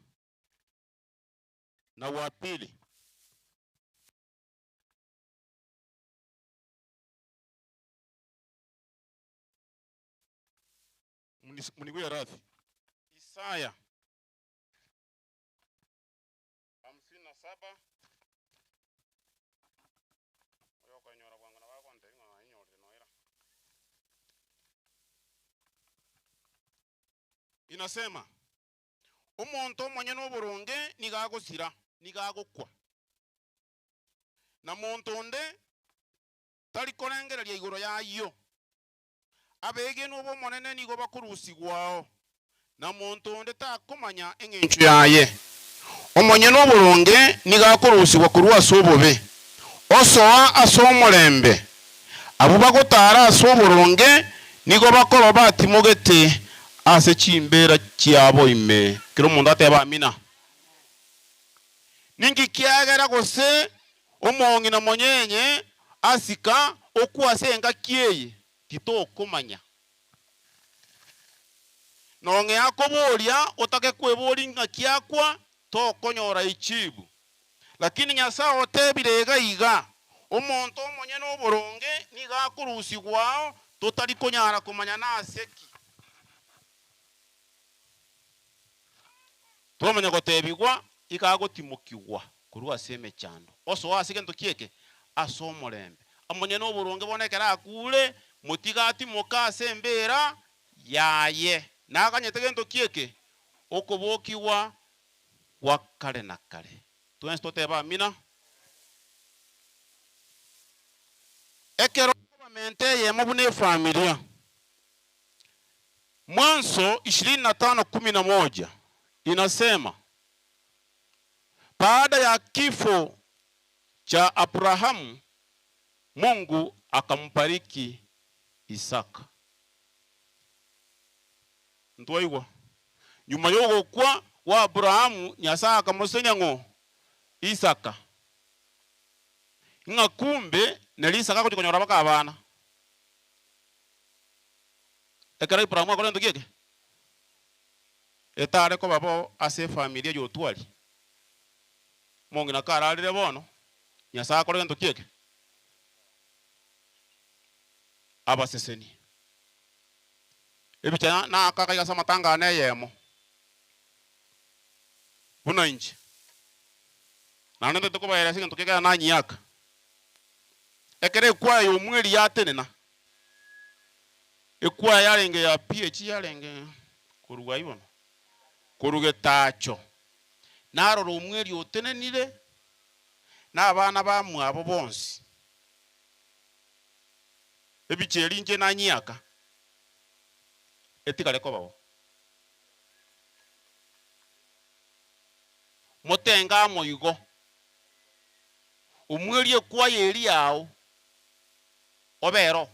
Speaker 1: na wa pili. Mniwie radhi. Isaya 57 oyo okonyora bwango na bagontebia ng'a nainyorire noira. Inasema omonto omonyene oboronge nigo agosira, nigo agokwa, na monto onde tari korengereria igoro yayio. Abegenwa b'Omonene nigo bakorusigwao, na monto onde takomanya eng'encho yaye. Omonyene oboronge nigo akorusigwa korwa ase obobe, osoa ase omorembe. Abwo bagotara ase oboronge nigo bakoroba batimogete ase chimbeera chiabo ime. Kera omonto atebe Amina. Ninki kiagera gose omong'ina monyenye asika okwo ase engaki eye? Titokomanya. Nong'e akoboria otake kweboria ng'aki akwa, tokonyora echibu. Lakini Nyasae otebire iga iga, Omonto omonyene oboronge nigo akorusigwao totari konyara komanya nase ki. Twamanya gotebigwa iga agotimokigwa korwa ase emechando, osoa ase gento ki eke? Ase omorembe. Omonyene oboronge bono ekero akuure, motige atimoke ase embeera yaye. Naganyete gento ki eke? Okobokigwa gwa kare na kare. Twensi totebe amina. Ekero okobamenta eyemo buna efamilia. Mwanzo ishirini na tano kumi na moja inasema, Baada ya kifo cha Abrahamu, Mungu akambariki Isaka. Ntwaigwa? Nyuma y'ogokwa gwa Abrahamu, Nyasae akamosenia ng'o? Isaka. Ng'a kumbe nere Isaka agochia konyora baka abana. Ekero Ibrahimu akora egento ki eke? Etare koba bo ase efamilia y'otwari. Omong'ina kararire bono, Nyasae akore gento ki eke? Abasesenie. Ebicha naka akaiga ase amatanga ane eyemo, buna inche. Naende ntagete kobaeresia egento kegera nanyiaka. Ekero ekwaya y'omweri yatenena, ekwaya yarenge ya PH yarenge korwa aywo bono, korwa getacho, narora omweri otenenire na abana bamwabo bonsi, ebicha eria inche nanyiaka, etigare koba bo. Motenge amo igo. Omwerie ekwaya eria yao, obe ero.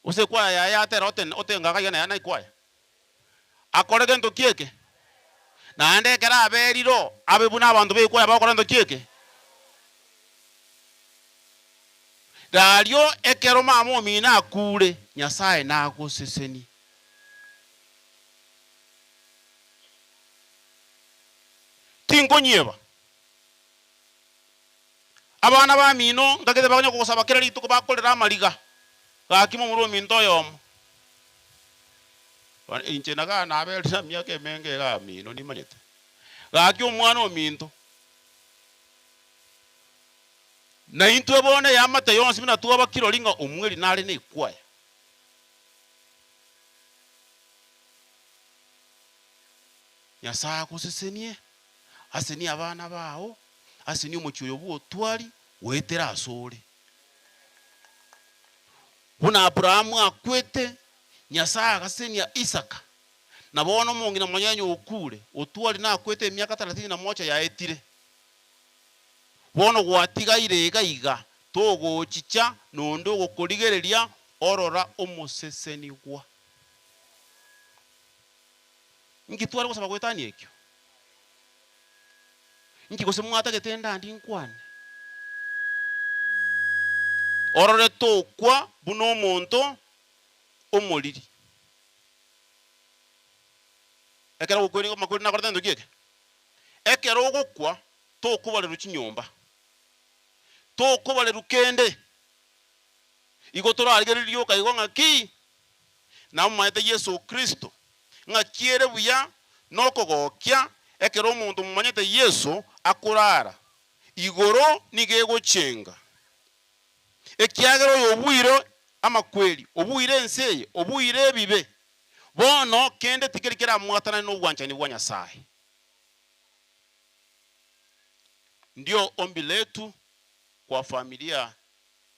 Speaker 1: Gose ekwaya yaye yatera otene otenga akaiga naye naikwaya. Akore gento ki eke? Naende ekero aberire oo, abe buna abanto b'ekwaya bagokora gento ki eke? Rario ekero mama omino akure, Nyasae nagosesenie. Tinkonyieba. Abana bamino nkagete bakonya kogosaba kera rituko bakorera amariga, gaki momura ominto oyomo. Inche nagaa naberire emiaka emenge iga amino nimanyete. Gaki omwana ominto. Na intwe bono eamate yonsi buna twaba kirori ng'a omweri nare nekwaya. Nyasae agosesenie, asenie abana bao, asenie omochie oyo bw'otwari goetera asore. Buna Abrahamu akwete, Nyasae agasesenia Isaka, na bono omong'ina monyenye okure, otwari nakwete emiaka thelathini na moja yaetire. Bono gwatigaire iga iga, togochicha nonde ogokorigereria orora omosesenigwa. Inki tware gosaba goetania ekio? Inki gose mwatagete endandi nkwane? Orore tokwa buna omonto omoriri. Ekero ogokweri amakweri nakorete gento ki eke? Ekero ogokwa tokobarerwa chinyomba, tokobarerwa kende. Igo torarigererie rioka igo ng'aki? Namomaete Yeso Kristo, ng'aki ere buya nokogokia ekero omonto omomanyete Yeso akorara, igoro nigo egochenga. Ekiagera oyo obuire amakweri, obuire ense eye, obuire ebibe, bono kende tikeri keramwatanane nobwanchani bwa Nyasae. Ndio ombi letu kwa familia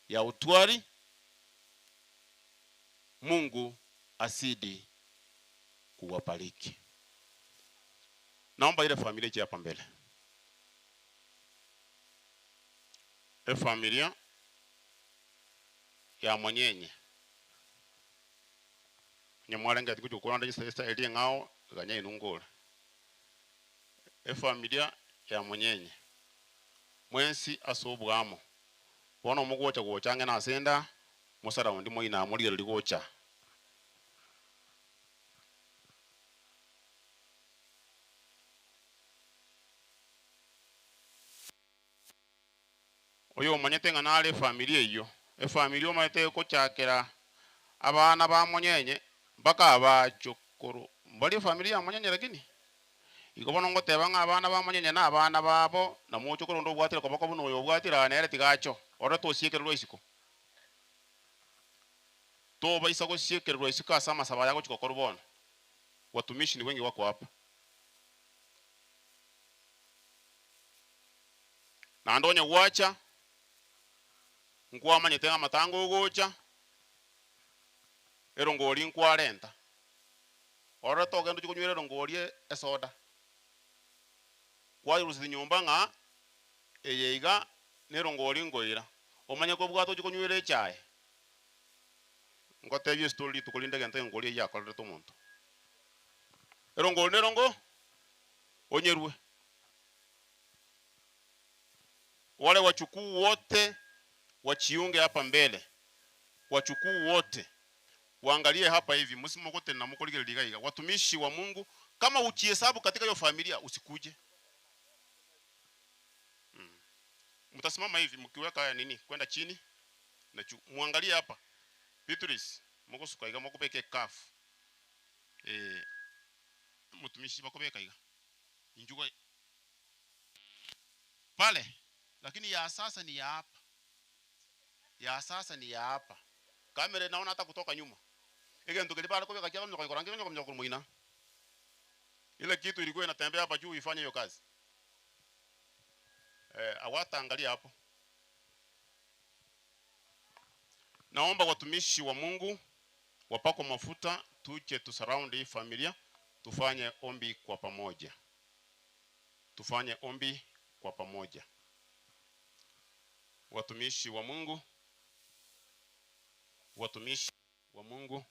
Speaker 1: ya Otwari. Mungu asidi kuwabariki. Naomba ile familia ije hapa mbele. Efamilia ya Monyenye. Onye mwarengeti gochia gokwana ande chisese eria eng'ao ganya inwe nkore. Efamilia ya Monyenye. Mwensi ase oboamo. Bono mogocha gocha ang'e nase enda Mosaraundi moino amo rigereria gocha. Oyo omanyete ng'a nare efamiri eyio, efamiri omanyete egochakera abana ba monyenye mpaka abachokoro. Mbari efamiri ya monyenye lakini? Igo bono ngoteba ng'a abana ba monyenye na abana babo, na mochokoro onde obwatire koboko buna oyo obwatire aa nere tiga acho, ore tosiekererwa isiko. Tobaisa gosiekererwa isiko ase amasabo aya agochia gokorwa bono. Watumishi ni wengi wako hapa. Naende onye gwacha, nkwamanyete ng'a amatanga ogocha, erongori nkwarenta. Orore togenda ochie konywera erongori esoda. Kwayerusetie nyomba ng'a eye iga nerongori nkoira, omanye kobwata ochie konywera echae. Ngotebie estory rituko rinde egento erongori eyio yakorerete omonto. Erongori nerongo onyerwe. Wale wachukuu wote wachiunge hapa mbele, wachukuu wote waangalie hapa hivi, musimogote na mukorigereria iga iga. Watumishi wa Mungu, kama hujihesabu katika hiyo familia usikuje. Mtasimama hivi mkiweka nini kwenda chini na juu, muangalie hapa. Beatrice, mugosuka iga mokobeka ekafu. Eh, mutumishi bakobeka iga. Injuga pale, lakini ya sasa ni ya hapa, ya sasa ni ya hapa. Kamera naona hata kutoka nyuma. Egento keria bare kobeka kia kominyoka igoro ange kominyoka korwa moina. Ile kitu ilikuwa inatembea hapa juu ifanye hiyo kazi. Eh, hawataangalia hapo. Naomba watumishi wa Mungu wapakwe mafuta, tuje tu surround hii familia, tufanye ombi kwa pamoja, tufanye ombi kwa pamoja. Watumishi wa Mungu, watumishi wa Mungu,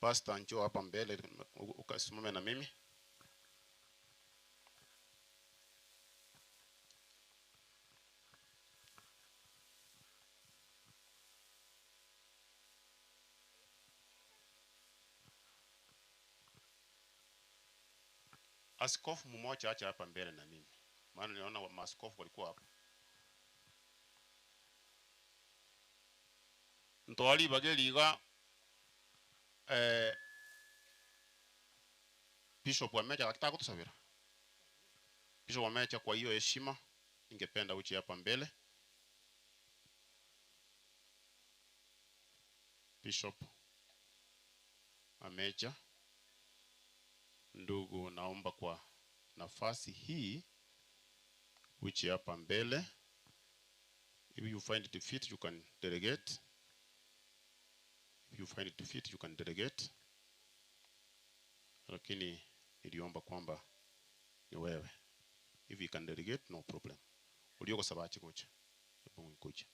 Speaker 1: Pastor njoo hapa mbele ukasimame na mimi. Askofu mmoja acha hapa mbele na mimi, maana niliona maaskofu walikuwa hapa. Ntwari bageri iga eh, Bishop Wameja akitaka kutusabira. Bishop Wameja, kwa hiyo heshima ningependa uje hapa mbele. Bishop Ameja, ndugu, naomba kwa nafasi hii uje hapa mbele. If you find it fit, you can delegate. If you find it fit, you can delegate. Lakini niliomba kwamba ni wewe. If you can delegate, no problem. Ulioko sabachi kocha. Kuja.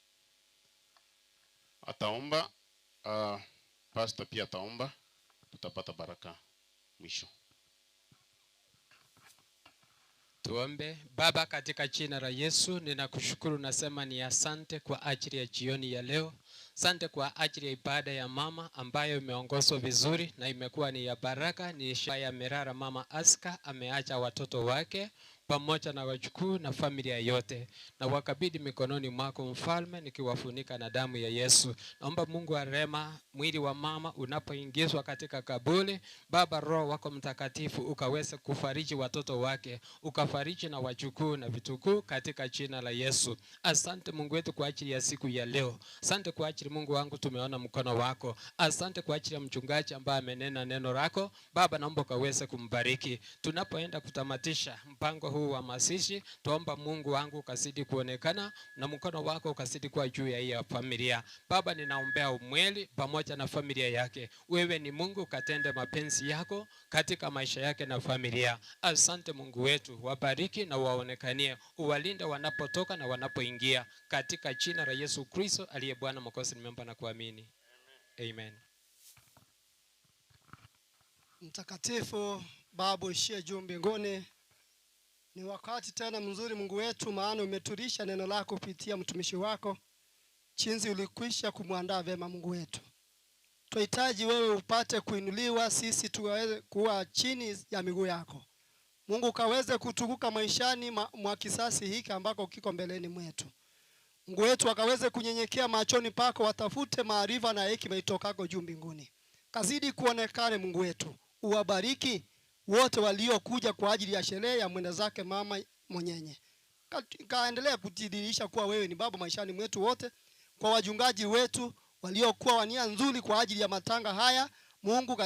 Speaker 1: Ataomba, uh, pastor pia ataomba, tutapata baraka mwisho.
Speaker 8: Tuombe. Baba, katika jina la Yesu ninakushukuru, nasema ni asante kwa ajili ya jioni ya leo. Asante kwa ajili ya ibada ya mama ambayo imeongozwa vizuri na imekuwa ni ya baraka. Ni ishara ya Merara mama Aska ameacha watoto wake pamoja na wajukuu na familia yote, na wakabidhi mikononi mwako mfalme, nikiwafunika na damu ya Yesu. Naomba Mungu wa rehema, mwili wa mama unapoingizwa katika kaburi, Baba, Roho wako Mtakatifu ukaweze kufariji watoto wake, ukafariji na wajukuu na vitukuu katika jina la Yesu. Asante Mungu wetu kwa ajili ya siku ya leo. Asante kwa ajili Mungu wangu, tumeona mkono wako. Asante kwa ajili ya mchungaji ambaye amenena neno lako. Baba, naomba ukaweze kumbariki tunapoenda kutamatisha mpango huu wa mazishi. Tuomba Mungu wangu ukazidi kuonekana na mkono wako ukazidi kuwa juu ya hii familia. Baba, ninaombea Umweli pamoja na familia yake. Wewe ni Mungu, ukatende mapenzi yako katika maisha yake na familia. Asante Mungu wetu, wabariki na waonekanie, uwalinde wanapotoka na wanapoingia, katika jina la Yesu Kristo aliye Bwana Mwokozi, nimeomba na kuamini. Amen.
Speaker 11: Mtakatifu Baba uishie juu mbinguni, ni wakati tena mzuri Mungu wetu, maana umetulisha neno lako kupitia mtumishi wako, chinzi ulikwisha kumwandaa vema Mungu wetu. Twahitaji wewe upate kuinuliwa, sisi tuweze kuwa chini ya miguu yako. Mungu kaweze kutukuka maishani mwa kisasi hiki ambako kiko mbeleni mwetu. Mungu wetu akaweze kunyenyekea machoni pako, watafute maarifa na hekima itokako juu mbinguni. Kazidi kuonekane Mungu wetu, uwabariki wote waliokuja kwa ajili ya sherehe ya mwenda zake mama Monyenye. Kaendelea kujidhihirisha kuwa wewe ni Baba maishani mwetu wote, kwa wachungaji wetu waliokuwa wania nzuri kwa ajili ya matanga haya. Mungu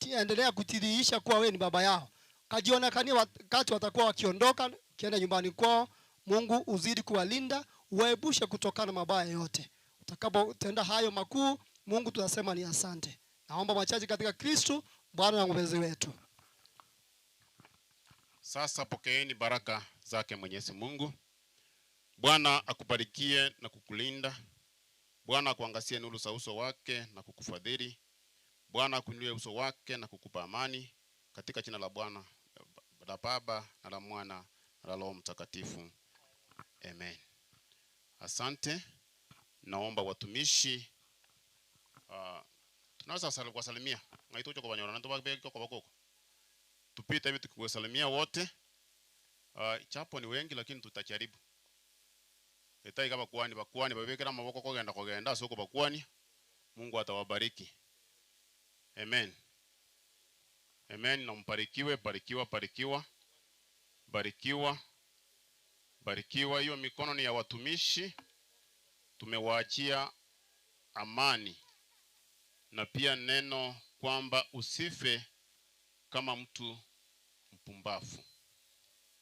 Speaker 11: endelea kujidhihirisha kuwa wewe ni baba yao. Kajionekanie wakati watakuwa wakiondoka kienda nyumbani kwao. Mungu uzidi kuwalinda, uwaepushe kutokana na mabaya yote. Utakapotenda hayo makuu, Mungu tunasema ni asante. Naomba machache katika Kristo Bwana na Mwokozi wetu.
Speaker 1: Sasa pokeeni baraka zake Mwenyezi Mungu. Bwana akubarikie na kukulinda. Bwana akuangazie nuru za uso wake na kukufadhili. Bwana akuinulie uso wake na kukupa amani, katika jina la Bwana la Baba na la Mwana na la Roho Mtakatifu. Amen. Asante. Naomba watumishi tunaweza kuwasalimia. Ngaitocho kwa banyora na tubabeke kwa bakoko. Tupite hivi tukiwasalimia wote. Chapo ni wengi lakini tutajaribu. Etai kama kuani bakuani babekera maboko kogenda kogenda soko bakuani. Mungu atawabariki. Amen. Amen. Na mbarikiwe, barikiwa, barikiwa. Barikiwa. Barikiwa. Hiyo mikono ni ya watumishi. Tumewaachia amani. Na pia neno kwamba usife kama mtu mpumbafu.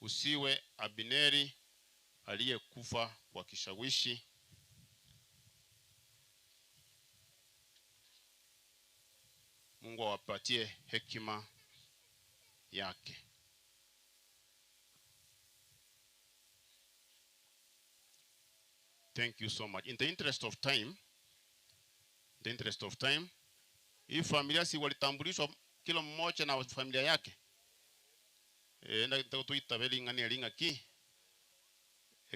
Speaker 1: Usiwe Abineri aliyekufa kwa kishawishi. Mungu awapatie hekima yake. Thank you so much. In the interest of time, in the interest of time, hii familia si walitambulishwa kila mmoja na familia yake. Nda tuita belinga ni linga ki.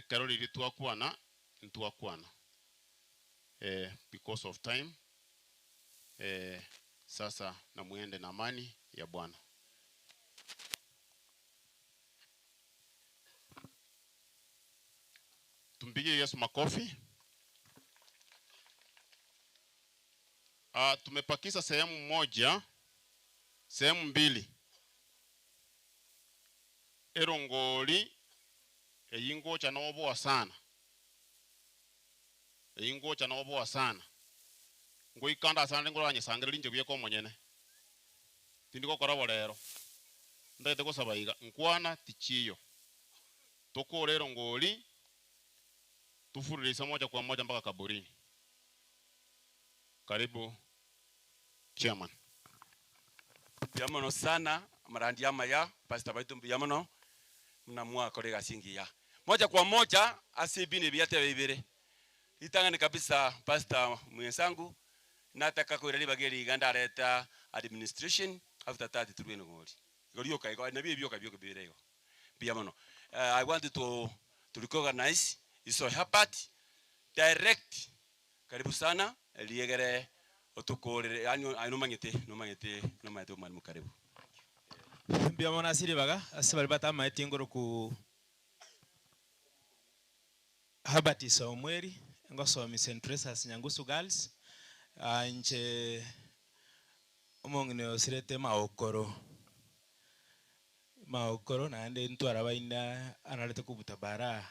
Speaker 1: Karoli litwakwana, ntwakwana. Because of time. Sasa na muende na amani ya Bwana. Tumpigie Yesu makofi. Tumepakisa sehemu moja, sehemu mbili. Erongoli eyingocha noboa sana. Eyingocha noboa sana. Ngoikanda sana ngoranye sangere linje bye monyene. Tindi gokora borero. Ndete gosaba iga nkwana tichiyo. Tokore erongoli tufururisa moja kwa moja mpaka kaburini. Karibu chairman.
Speaker 6: Mbuyamono sana marandi amaya pastor baitu mbuyamono mnamwa korega singiya. Moja kwa moja asibini biate bibere. Itangani kabisa pastor mwenzangu nataka kwira bageri ganda leta administration after that turwe ngori. Igori yoka iko na bibi yoka byoka bibere iko. Mbuyamono. I want to recognize iso Herbert direct. Karibu sana liegere otukorere anyo ano mangete no mangete no mangete mwalimu karibu.
Speaker 14: Mbuyamono asiri baga asibali batama etingoro ku Herbert Isomweri ngosomi St. Teresa's Nyangusu Girls nche omong'ina osirete maokoro maokoro naende ntwara baina anarete kubuta bara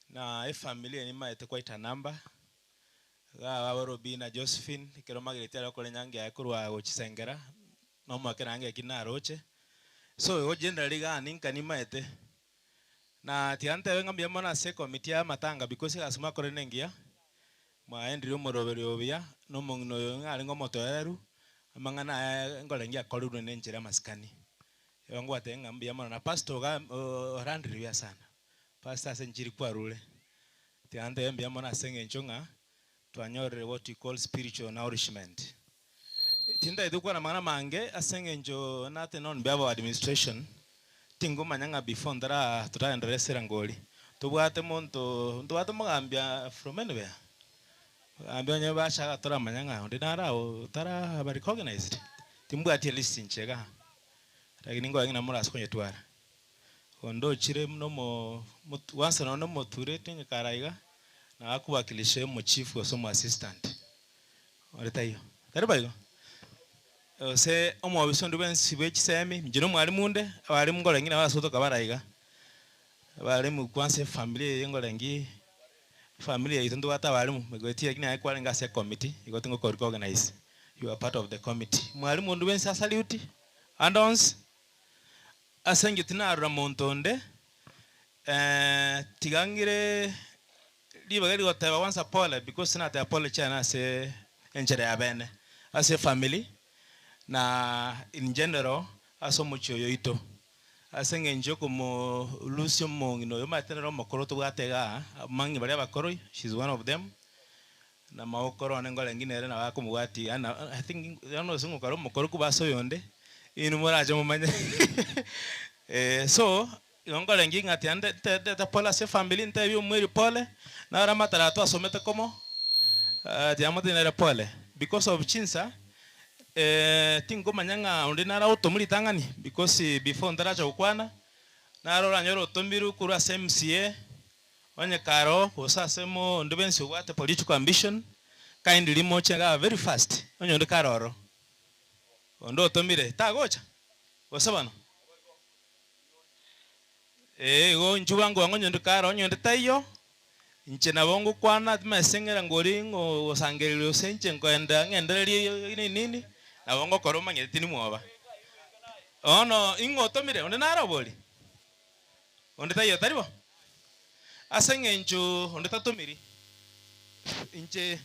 Speaker 14: na efamily ni maete quite a number ga Robina Josephine kero magirete akore nyange akorwa gochisengera no mwake nange kinaroche so yo generally ga ninka ni maete na tiante wenga mbia mona se committee ya matanga because asuma kore nengia mwaendire omoroberi obia no mong'ina oyo ng'are ng'omotoeru amang'ana ngorengia akorurwe ne enchera masikani ebangwate ng'a mbuya mono na pastor ga orandire buya sana pastor ase nchiri kwarure tiante mbuya mono ase eng'encho ng'a twanyorire what we call spiritual nourishment tindaithe kwana mang'ana mange ase eng'encho nate non behalf of administration tingomanya ng'a before ndara turaenderesera ngori tobwate monto ntobwate mogambia from anywhere ambia onye bashaka toramanya ng'a onde nara tara ba recognized timbwatie list nchega Lakini ngoe ng'a morase konyetwara. Onde ochire buna omo kwansa nonye na omotureti onye kare aiga, nabo akowakilisha omochief gose omo assistant ore taiyo. Tari boigo? Gose omobisa onde bwensi bwe chisemi, inche na omwalimu onde, abalimu nkore ng'ina basoe tokabara iga, abalimu kwansa efamiri eye nkore nki, efamiri yaito ntobwate abalimu, goetia lakini aye kwarenge ase ecommittee, igo tingokori recognize, you are part of the committee. Mwalimu onde bwensi asaluti, ande onsi. Ase inche tinarora monto onde, tiga ng'ire ribaga rigoteba kwanza pole because tinateba pole chiane ase enchera ya bene, ase efamiri na in general ase omochie oyo oito. Ase eng'encho yokomolusia omong'ina oyo omanyete nere omokoro tobwate igaa, amang'ina baria abakoro she is one of them, na magokoro one nkorenge nere nabo akomobwatia yaani I think bono gose ngokora omokoro kobua ase oyonde, inwe morache momanye so, igo nkorenge ng'a tiga nde ndete pole ase efamiri ntebie omweri pole, naro amatara twasomete komo, tiga motebie nere pole, because of chinsa, tinkomanya ng'a onde nare agotomwa ritang'ani because before ntaracha gokwana, naro oranyore otomirwe korwa ase MCA. Onye kare gose ase onde bwensi obwate political ambition, kindly moche igaa very fast, onye onde kare ororo, onde otomire tagocha? Gose bono? Eeh igo inchuo bwango bwango onye onde kare onye onde taiyo, inche nabo ngokwana timanyeti ng'ira ngori ng'o gosangereria gose inche nkoenda ng'endererie nini nini, nabo ngokora omanyete tindi mwoba. Bono ing'o otomire? Onde nare obori? Onde taiyo, tari bo? Ase eng'encho onde tatomiri, inche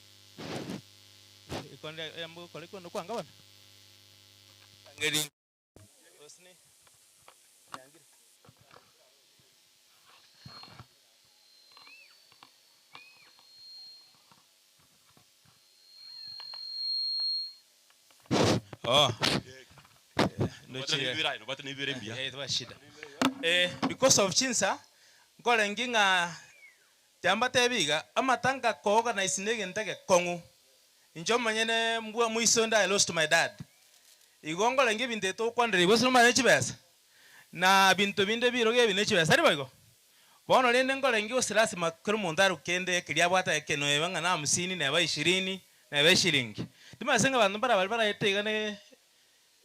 Speaker 14: ekonde eyambo gokora ekonde kwanga bono. Ngeri gose ne yangire. Oh. Eh, because of chinsa, nkorenge ng'a tiambatebi iga, amatanga ko organize na egento egekong'u. Inche omonyene mbwa moiso inde I lost my dad. Igo nkorenge ebinto ebi togokwanera igo gose nomanye chibesa, na binto binde birogo ebi ne chibesa, tari boigo? Bono rende nkorenge gose lasima kera omonto aruke kende ekeria abwate ekenwe ebe ng'a na hamsini neba ishirini neba eshiringi. Timanyeti ng'a abanto mbare baria baraete iga ne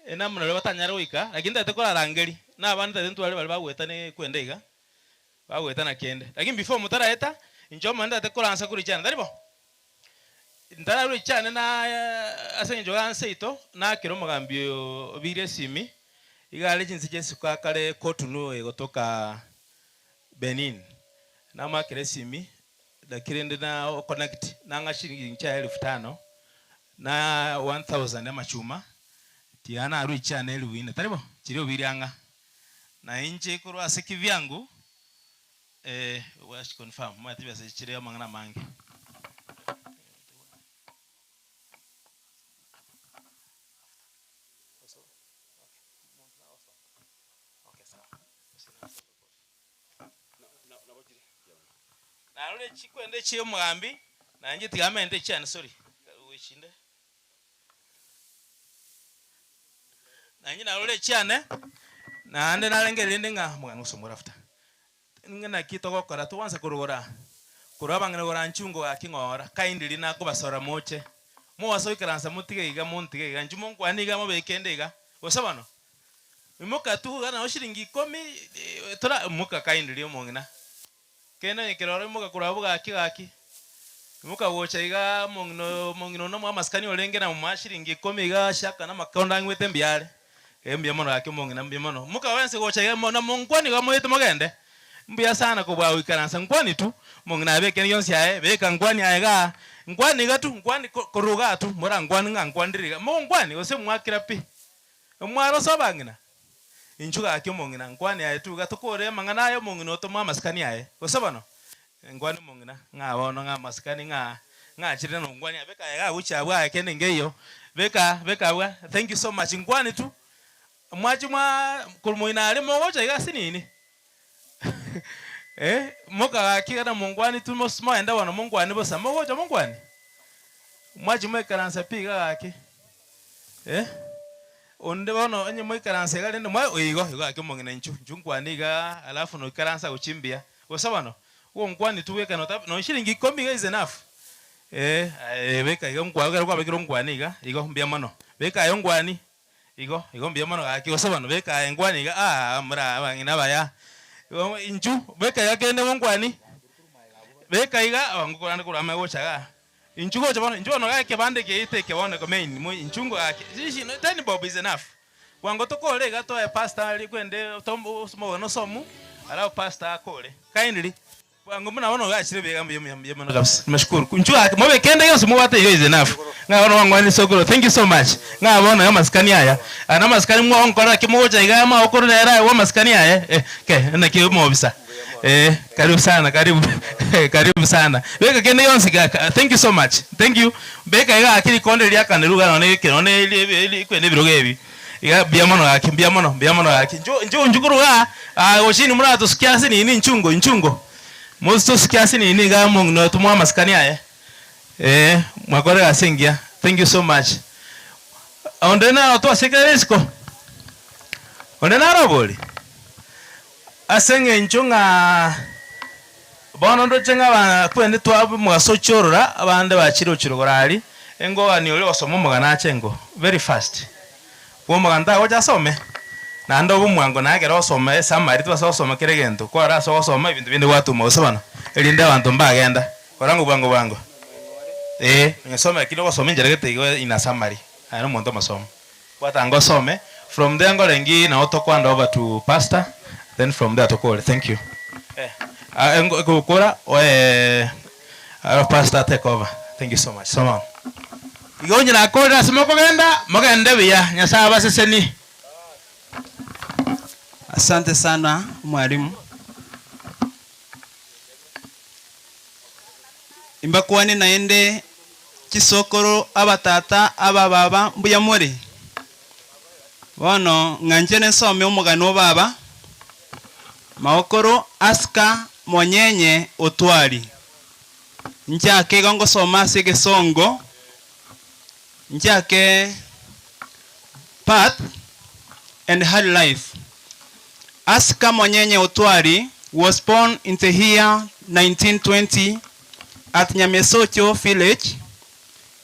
Speaker 14: enamna baria batanyare goika, lakini ntagete korarangeria, na abande ntagete ntware baria bagoeta ne kwenda iga, bagoeta na kende. Lakini before motaraeta, inche omonyene ntagete koransa korwa chiane, tari bo? Ntararue chiane na ase eng'encho iga nseito, nakere omogambi oyo obiire esimi, iga are chinse chia isiko akare Cotonou egotoka Benin. Namoakera esimi, lakini rende na oconnect, nang'a shilingi chia elfu tano, na 1000 amachuma, tiga narue chiane elifu ine, tari bo? Chiria obiire ang'a. Na inche korwa ase kivyangu, Eh, wachi confirm, omanyete chibesa echi chire amang'ana amange. Narore chikwenda echi omogambi, nainche tiga amente echiane sorry, echinde. Nainche narore echiane, naende narengereria rende ng'a omogano gose omorafuta, ng'a naki togokora togwansa korora korwa abang'ina gora nchungo gaki ng'ora kindly nakobasora moche, mobasa goikaransa motige iga montige iga inchuo monkwane iga mobeke ende iga, gose bono? Imoka tu iga nabo shilingi ikomi tora imoka kindly omong'ina. Kende onye keroro imoka korwa abwo gaki gaki, imoka gocha igaa omong'ina oyo omong'ina one omoa amasikani orenge na momoa shilingi ikomi igaa shaka na amakondo ang'wete mbuya are, eh mbuya mono gaki omong'ina mbuya mono. Imoka wensi gocha iga na monkwani iga moete mogende, mbuya sana kobua goikaransa nkwani tu, omong'ina abe ekende gionsi aye, beka nkwani aye igaa, nkwani iga tu, nkwani ko korwa igaa tu, morankwane ng'a nkwanire iga, mogonkwani gose mwakira pi, mwarose abang'ina. Inchuo gaki omong'ina, nkwane aye tu iga tokore amang'ana aya omong'ina otomoe amasikani aye. Gose bono? Nkwane omong'ina, ng'a bono ng'a amasikani ng'a ng'achire nongwani aye beka aye iga gochia abwo aye kende nkeiyo, beka beka abwo thank you so much nkwane tu, mwachi mwa korwa moino aria mogocha iga ase nini? Eh, moka gaki iga namonkwanie tu mos moende bono monkwanie bosa, mogocha monkwanie? Mwachi mwaikaransa pi iga gaki, eh. Onde bono onye moikaransa iga rende mwa igo igo gaki omong'ina inchu inchu nkwane igaa alafu noikaransa gochia mbuya. Gose bono, ogonkwania tu bweka nota nonye shilingi ikomi iga is enough eh aye beka iga nkwa ekero kwabekire onkwane iga igo mbuya mono. Beka aye ongwani igo igo mbuya mono gaki gose bono beka aye nkwane iga aah more abang'ina abaya. Igo inchu beka iga kende monkwanie, beka iga ngokora korwa ime gocha igaa. Inchuo gocha bono, inchuo bono gaki ekebanda eke geite eke bono eke main mo inchuo ngo gaki shishi ten bob is enough. Bwango tokore iga toe pastor aria kwende tombo omogano osomu alafu pastor akore. Kindly bwango buna bono gachire buya iga mbuya mbuya mbuya mono kabisa nimeshukuru. Inchuo gaki mobe kende gionsi mobwate iga is enough. Ng'a bono gwangwanire sokoro thank you so much. Ng'a bono iga amasikani aya, aya namasikani mwagonkora ki mogocha iga magokoro nere aye bw'amasikani aye eh ke naki omobisa. Eh, karibu sana, karibu karibu sana. Beka kende gionsi gaka, thank you so much, thank you. Beka iga gaki rikonde riria riakanirwe iga nonye eke nonye eri ebi eri kwende ebirogo ebi. Iga mbuya mono gaki, mbuya mono, mbuya mono gaki. Inchuo inchuo inchuo korwa igaa, aa gochia inwe moratosukia ase nini inchungo inchungo. Motosukia ase nini igaa omong'ina oyo tomoe amasikani aye. Eh, mwakora egasi engiya, thank you so much. Onde naro twasiekire risiko? Onde naro bori? Ase engencho ng'a bono ndoche ng'a abakwene twabo omogaso ochia orora, abande bachire ochia rogoro aria, engogani oria ogosoma omogano ache engo very fast. Bwa omogano tagocha asome, naende obe omwango naye ekero ogosoma esummary tobasa gosoma kera egento, kwarora ase ogosoma ebinto binde gwatuma gose bono, erinde abanto mbagenda, kora ng'o bwango bwango eh, onyesome lakini ogosoma enchera gete igo in a summary, aye na omonto omosomu. Bwata osome from there nkore nki nabo toko hand over to pastor then from there tokore thank you. Eh gokora oe pastor take over thank you so much soma. Igo onye nakorire ase mokogenda, mogende buya, Nyasae abasesenie.
Speaker 15: Asante sana mwalimu. Imbakwane naende chisokoro abatata abababa mbuya more? Bono ng'anche nesome omogano o baba, Maokoro Aska Monyenye Otwari. Nchake igo ngosoma ase egesongo, nchake Birth and Hard Life. Aska Monyenye Otwari was born in the year 1920 at Nyamesocho village,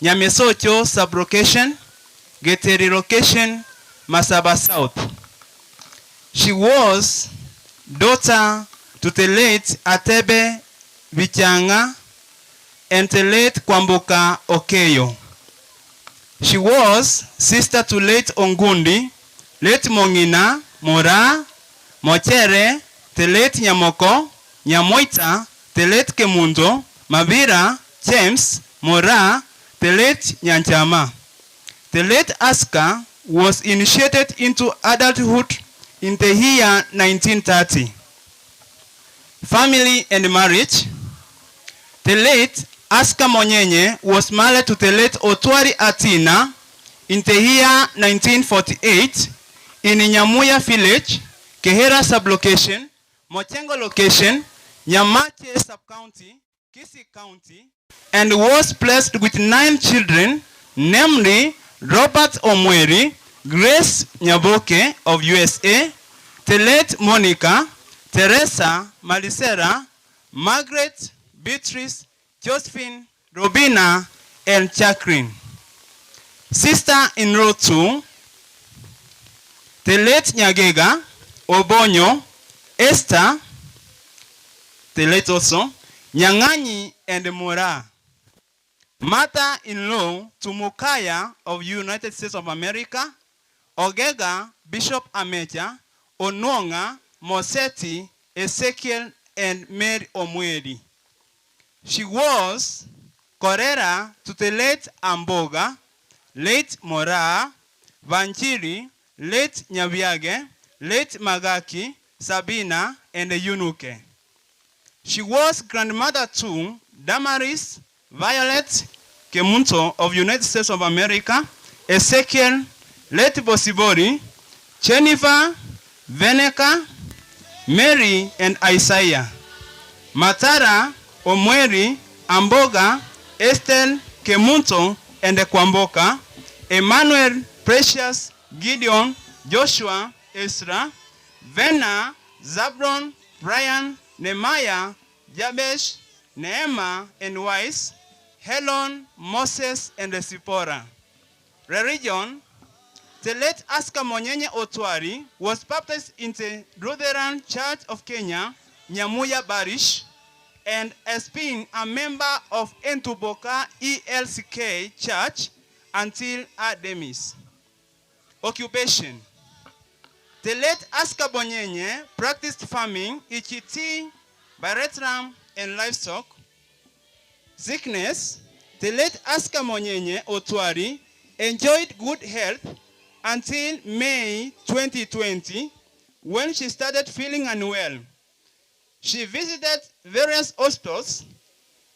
Speaker 15: Nyamesocho sub-location, Geteri location, Masaba South. She was daughter to the late Atebe Bichang'a and the late Kwamboka Okeyo. She was sister to late Ongundi, late Mong'ina, Moraa, Mochere, the late Nyamoko, Nyamoita, the late Kemunto, Mabira, James, Moraa, the late Nyanchama. The late Aska was initiated into adulthood in the year 1930. Family and marriage The late Aska Monyenye was married to the late Otwari Atina in the year 1948 in Nyamuya village, Kehera sub-location, Mochengo location, Nyamache sub-county, Kisii County, and was blessed with nine children, namely Robert Omweri, Grace Nyaboke of USA, the late Monica, Teresa Marisera, Margaret, Beatrice, Josephine, Robina, and Jacqueline. Sister-in-law to the late Nyagega, Obonyo, Esther, the late also, Nyanganyi and Mura. Mother-in-law to Mukaya of United States of America, Ogega, Bishop Amecha, Onwonga, Moseti, Ezekiel, and Mary Omweri. She was Korera to the late Amboga, late Moraa, Banchiri, late Nyabiage, late Magaki, Sabina, and Yunuke. She was grandmother to Damaris Violet Kemunto of United States of America, Ezekiel, late Bosibori, Jennifer, Veneka, Mary, and Isaiah. Matara, Omweri, Amboga, Estelle, Kemunto, and Kwamboka, Emmanuel, Precious, Gideon, Joshua, Ezra, Vena, Zablon, Brian, Nehemiah, Jabesh, Neema, and Wise, Helon, Moses, and Zipporah. Religion, the late Aska Monyenye Otwari was baptized in the Lutheran Church of Kenya, Nyamuya Parish, and has been a member of Entuboka ELCK Church until her demise. Occupation. The late Aska Bonyenye practiced farming, EGT, Baretram, and livestock. Sickness. The late Aska Monyenye Otwari enjoyed good health until May 2020 when she started feeling unwell. She visited various hospitals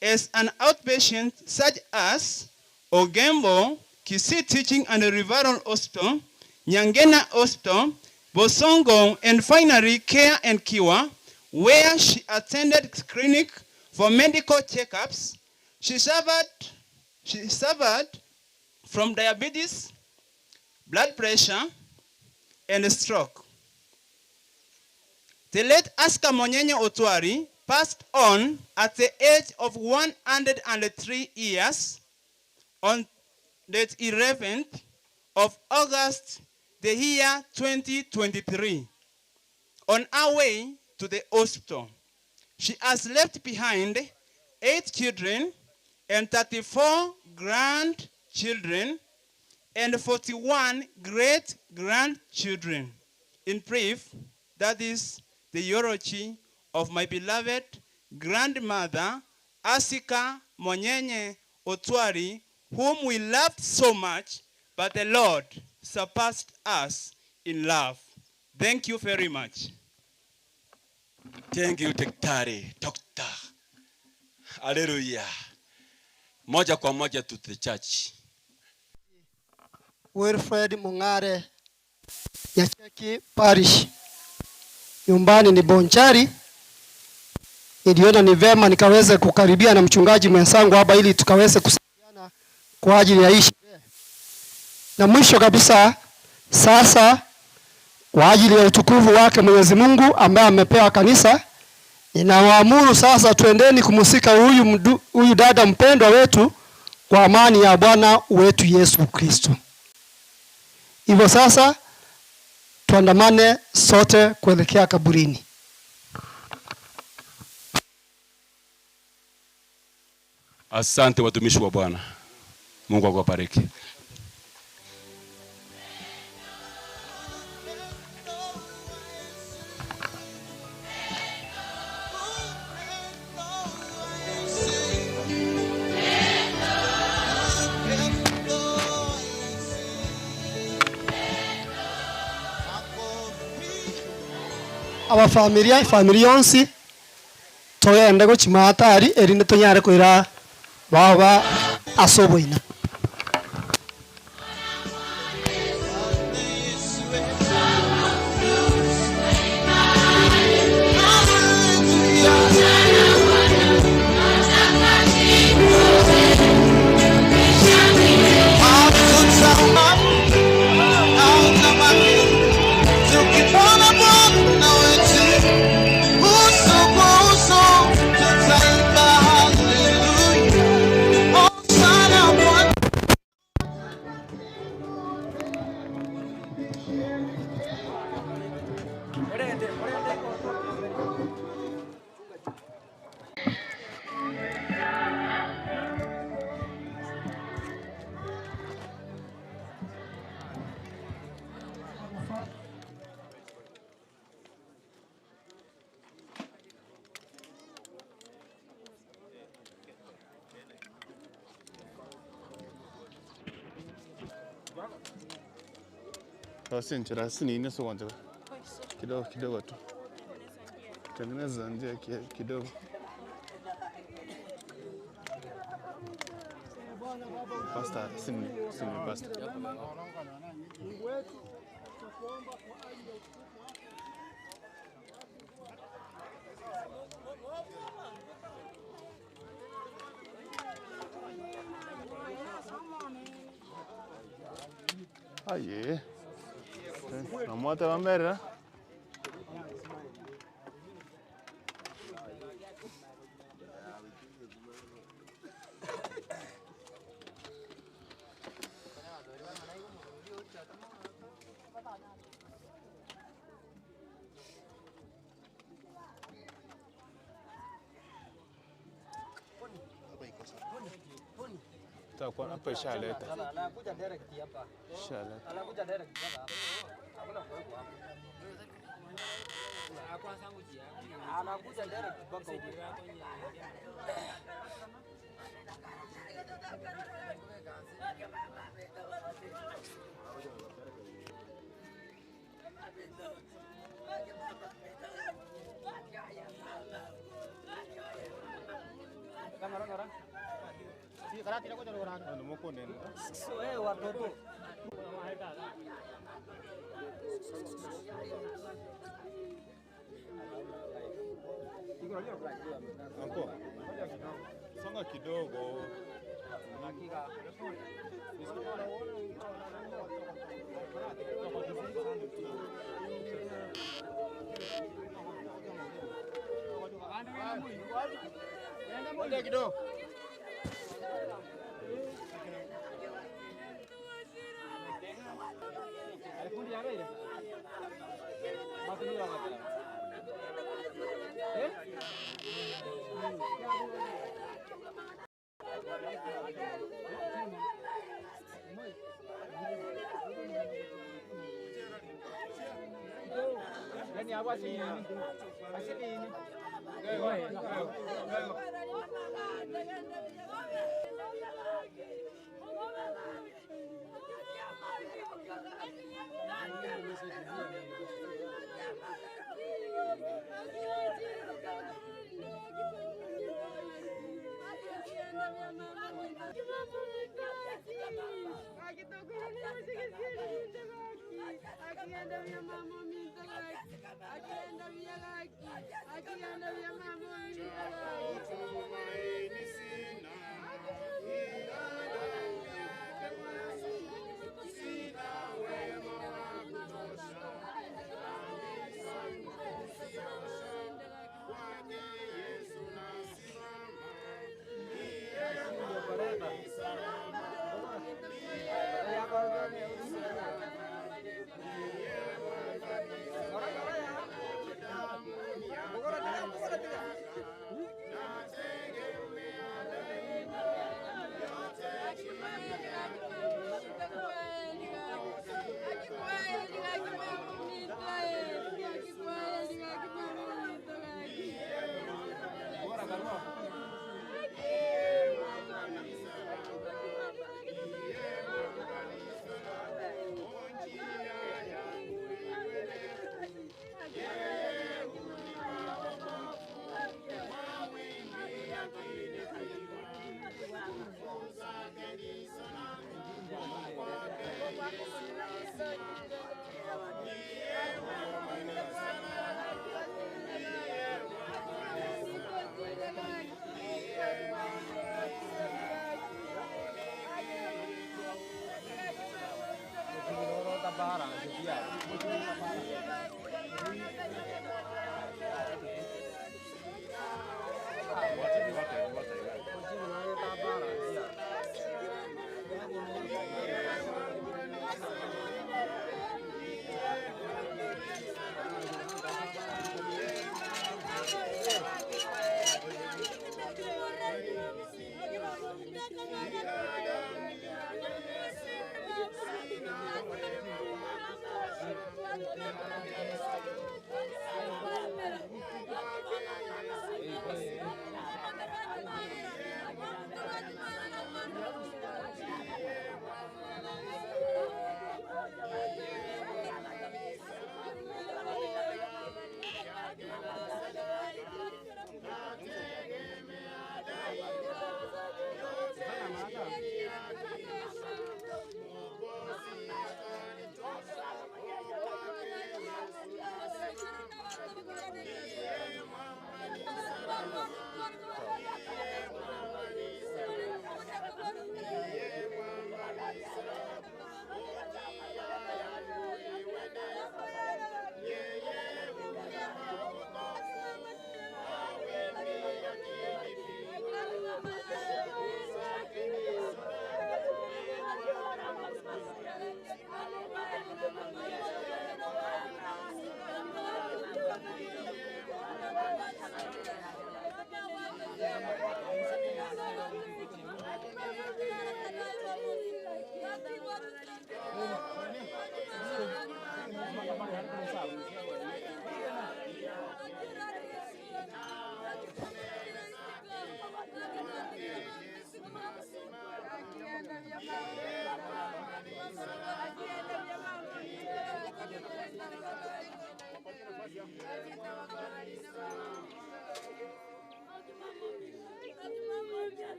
Speaker 15: as an outpatient such as Ogembo, Kisii Teaching and Referral Hospital, Nyangena Hospital, Bosongo, and finally Care and Kiwa, where she attended clinic for medical checkups. She suffered, she suffered from diabetes, blood pressure, and stroke. The late Aska Monyenye Otwari passed on at the age of 103 years on the 11th of August the year 2023 on her way to the hospital. She has left behind 8 children and 34 grandchildren and 41 great-grandchildren. In brief, that is the eulogy of my beloved grandmother, Asika Monyenye Otwari, whom we loved so much, but the Lord surpassed us in love. Thank you very much.
Speaker 10: Thank you, Daktari, Doctor. Hallelujah. Moja kwa moja to the church.
Speaker 11: Wilfred Mung'are, Nyacheki Parish. Nyumbani ni Bonchari. Niliona ni vema nikaweze kukaribia na mchungaji mwenzangu hapa ili tukaweze kusaidiana kwa ajili ya hii sherehe. Na mwisho kabisa, sasa kwa ajili ya utukufu wake Mwenyezi Mungu ambaye amepewa kanisa, ninawaamuru sasa twendeni kumsika huyu dada mpendwa wetu kwa amani ya Bwana wetu Yesu Kristo. Hivyo sasa tuandamane sote kuelekea kaburini.
Speaker 10: Asante watumishi wa Bwana. Mungu akubariki.
Speaker 11: Abafamilia, efamiri yonsi togende gochima hatari erinde tonyare koira baba ase oboina.
Speaker 4: Sinchira sini kwanza kidogo kidogo tu, tengeneza njia kidogo. Pasta sini sini pasta. Aye. Namwateba mberera. Itakuwa hapa ishaleta.
Speaker 16: Anakuja direct hapa.
Speaker 4: Ishaleta.
Speaker 16: Anakuja direct hapa. Hakuna kuwekwa hapo. Anakuja direct mpaka huko. Watoto.
Speaker 4: Anko, songa kidogo.
Speaker 16: Ngoja kidogo. Yani hapo asinini. Asinini.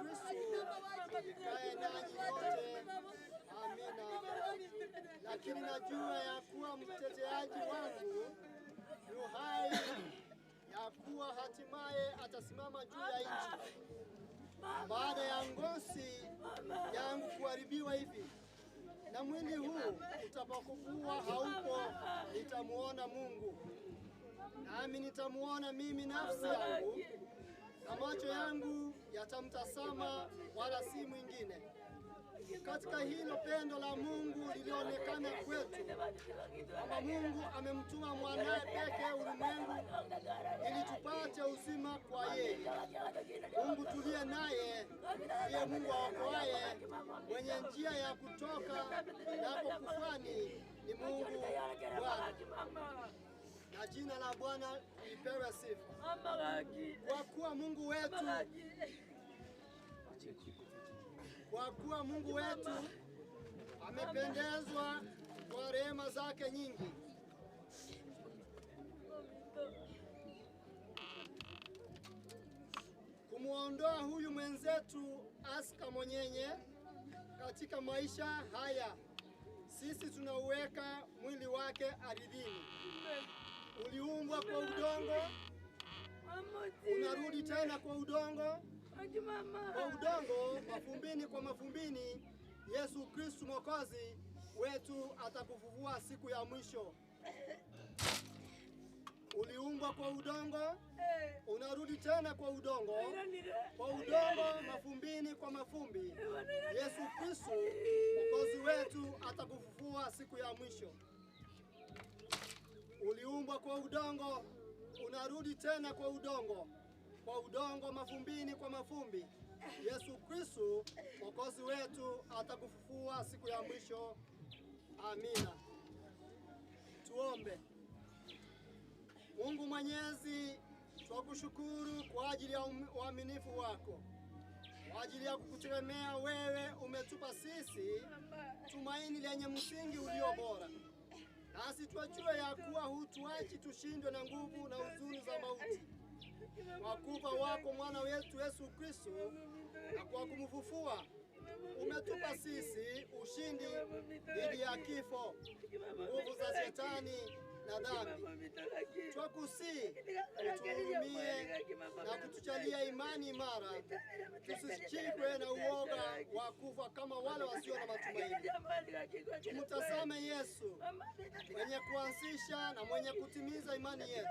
Speaker 11: Kristo ikae nanyi nyote. Amina. Lakini najua ya kuwa mteteaji wangu yu hai, ya kuwa hatimaye atasimama juu ya nchi. Baada ya ngozi yangu kuharibiwa hivi na mwili huu utakapokuwa haupo, nitamuona Mungu, nami nitamuona mimi nafsi yangu, na macho yangu yatamtazama, wala si mwingine. Katika hilo pendo la Mungu lilionekana kwetu, kwamba Mungu amemtuma mwanaye pekee ulimwengu ili tupate uzima kwa yeye. Mungu tuliye naye ndiye Mungu aokoaye, mwenye njia ya kutoka nako kufani ni Mungu Bwana, na jina la Bwana lipewe sifa. Kwa kuwa Mungu wetu kwa kuwa Mungu wetu amependezwa kwa rehema zake nyingi kumwondoa huyu mwenzetu Aska Monyenye katika maisha haya. Sisi tunauweka mwili wake ardhini. Uliumbwa kwa udongo, unarudi tena kwa udongo, kwa udongo, mafumbini kwa mafumbini. Yesu Kristu Mwokozi wetu atakufufua siku ya mwisho. Uliumbwa kwa udongo, unarudi tena kwa udongo, kwa udongo, mafumbini kwa mafumbi. Yesu Kristu Mwokozi wetu atakufufua siku ya mwisho. Uliumbwa kwa udongo, unarudi tena kwa udongo, kwa udongo, mafumbini kwa mafumbi. Yesu Kristu Mwokozi wetu atakufufua siku ya mwisho. Amina. Tuombe. Mungu Mwenyezi, twakushukuru kwa ajili ya uaminifu wako, kwa ajili ya kukutegemea wewe. Umetupa sisi tumaini lenye msingi ulio bora, nasi twajua ya kuwa hutuachi tushindwe na nguvu na huzuni za mauti. Kwa kufa wako mwana wetu Yesu Kristo na kwa kumfufua umetupa sisi ushindi dhidi ya kifo, nguvu za shetani na dhambi. Twakusihi utuhurumie na kutujalia imani imara, tusishikwe na uoga wa kufa kama wale wasio na matumaini. Tumtazame Yesu mwenye kuanzisha na mwenye kutimiza imani yetu,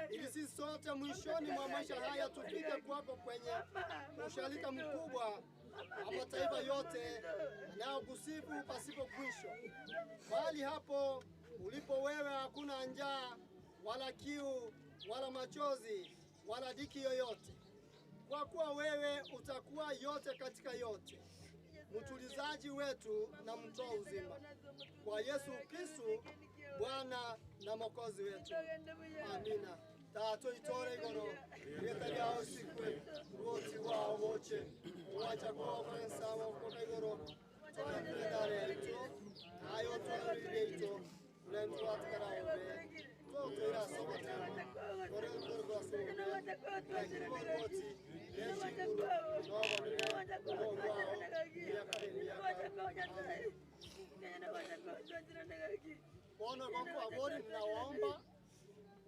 Speaker 11: ili sisi sote mwishoni mwa maisha haya tufike kwako kwenye usharika mkubwa wa mataifa yote yanayokusifu pasipo kwisho. Bali hapo ulipo wewe hakuna njaa wala kiu wala machozi wala dhiki yoyote, kwa kuwa wewe utakuwa yote katika yote, mtulizaji wetu na mtoa uzima, kwa Yesu Kristo Bwana na Mwokozi wetu. Amina. Tato itore igoro rieta lyao sikwe ruoti wao woche uwacha kwao kwensawa kutoka igoro twendare ito nayo twarire ito ulentu watikaraobe totwira sobotema kore korgosobe nekigoroti nechikuru nobonene obwao miaka nemiaka. Bono gonko abori, ninawaomba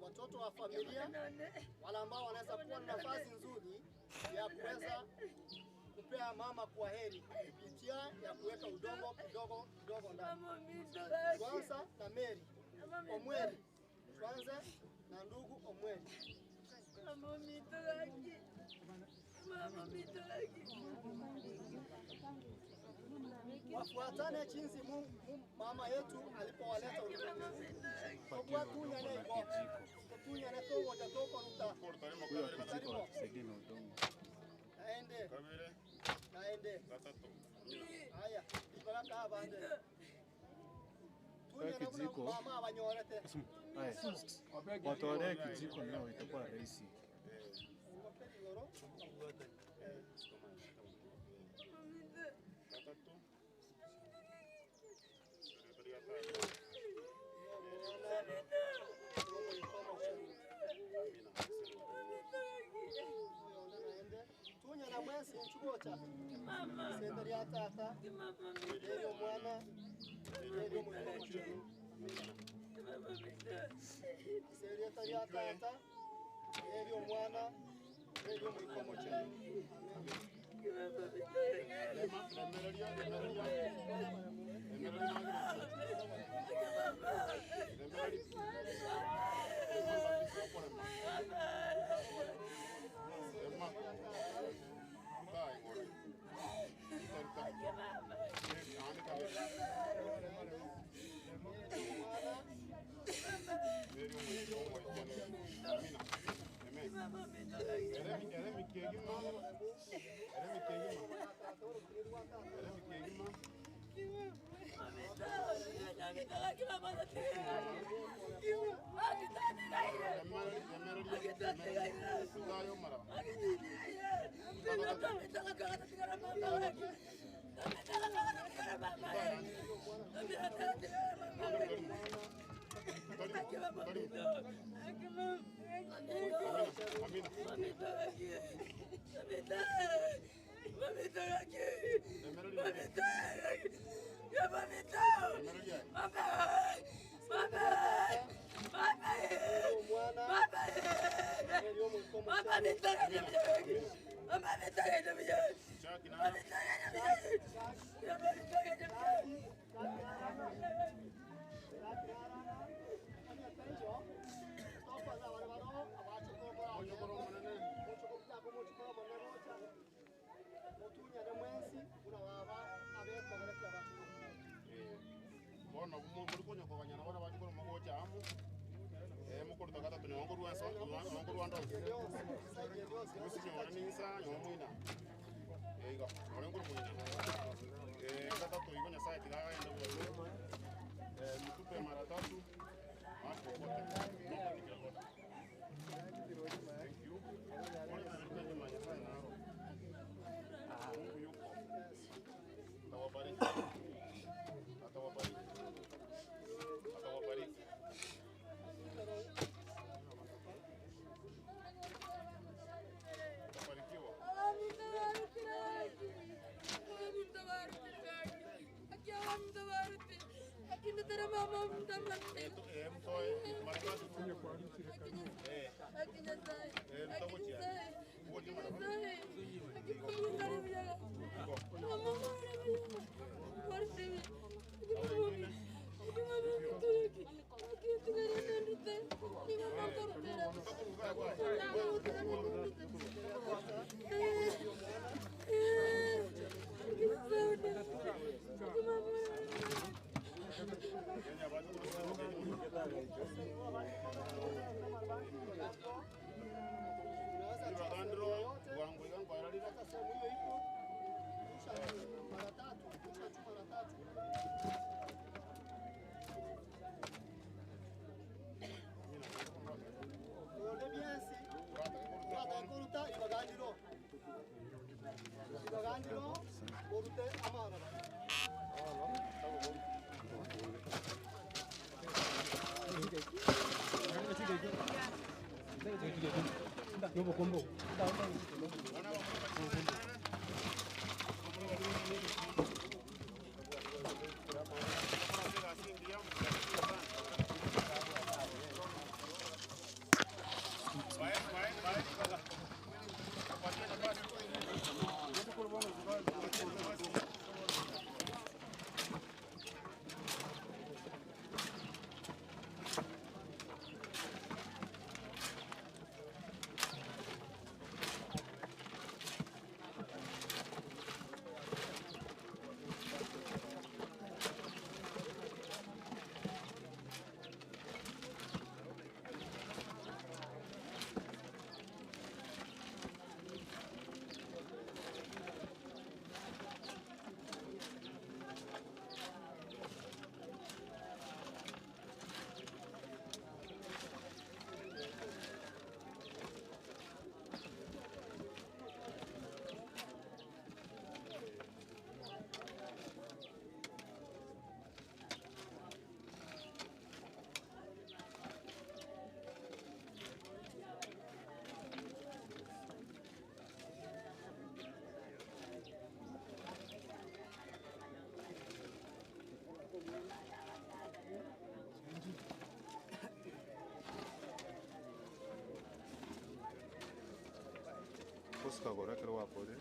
Speaker 11: watoto wa familia wale ambao wanaweza kuwa na nafasi nzuri ya kuweza kupea mama kwa heri kupitia ya kuweka udongo kidogo kidogo ndani. Tuanza na Mary Omweri, tuanze na ndugu Omweri. Wafuatane jinsi mama yetu alipowaleta ulimwenguni. Tobwatunyane igo totunyane togocha tokoruta
Speaker 4: Huyo kijiko atusaidie na udongo.
Speaker 11: naende naende haya ibaraka abande
Speaker 4: Kwa kijiko.
Speaker 11: mama abanyorete
Speaker 4: Haya. Watolee kijiko nao itakuwa rahisi.
Speaker 11: Tunya na mwezi Gocha. Senta ria tata, eri omwana, eri omoika omochenu. Ase erieta ria tata, eri omwana, eri omoika omochenu.
Speaker 1: Bono muri konyokoganyana bono bachikoro mogocha amo mokoruta gatatu nyongo rwa so nyongo rwa ndo usinyora ninsa nyongo mwina igo ore nguru mwina gatatu igo nyasaye tigaenda bwo mtupe mara tatu hapo kote no kote. Thank you. Mbona Nyasaye naro. Mungu yuko. Atawabariki. Atawabariki. Atawabariki. Utabarikiwa. Mtoe mara tatu. Mtagochia. Wote mara
Speaker 11: Sehemu hiyo ipo rusha mara tatu, rusha tu mara tatu. Oyonde byensi uratakuruta ibagandiro ibagandiro orute amaraba.
Speaker 4: Kosuka goro ekero gwakorire.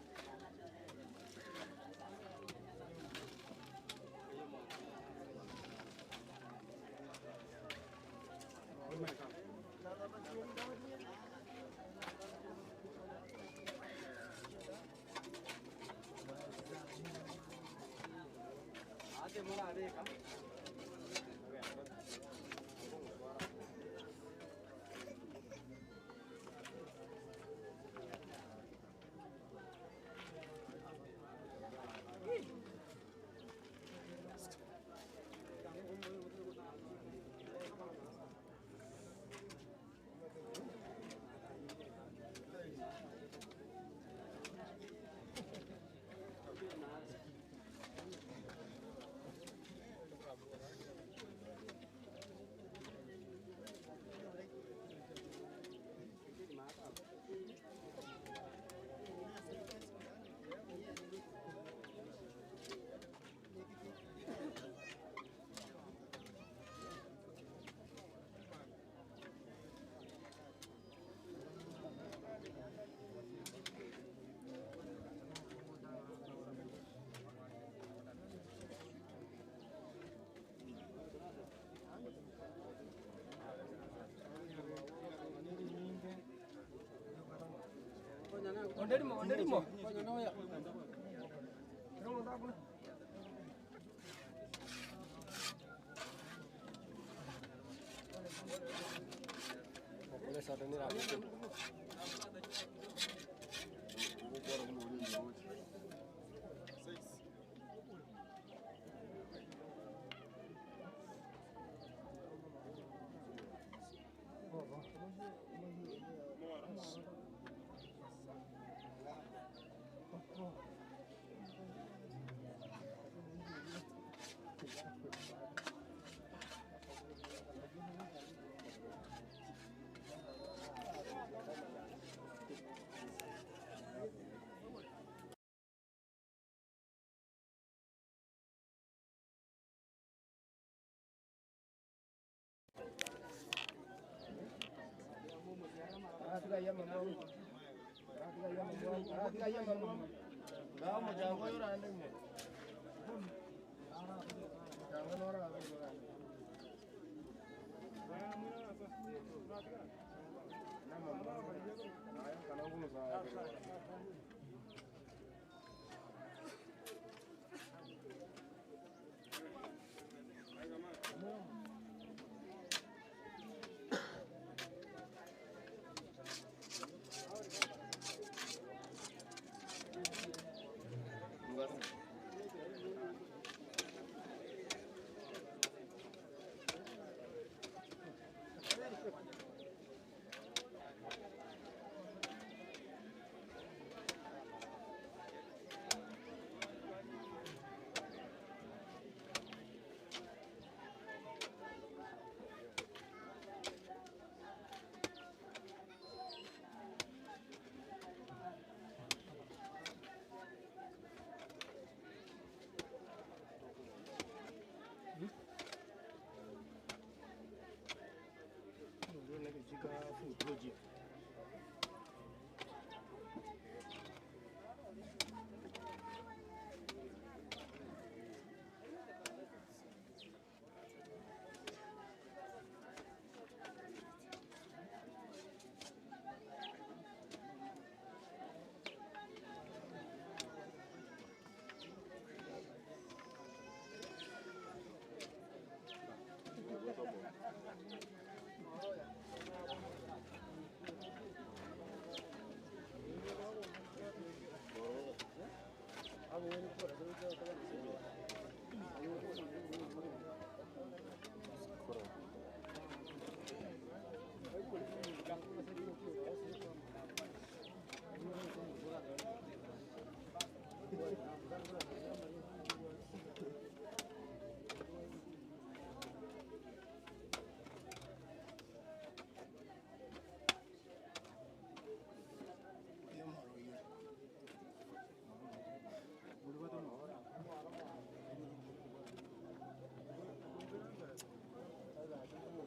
Speaker 16: Onderimo, onderimo.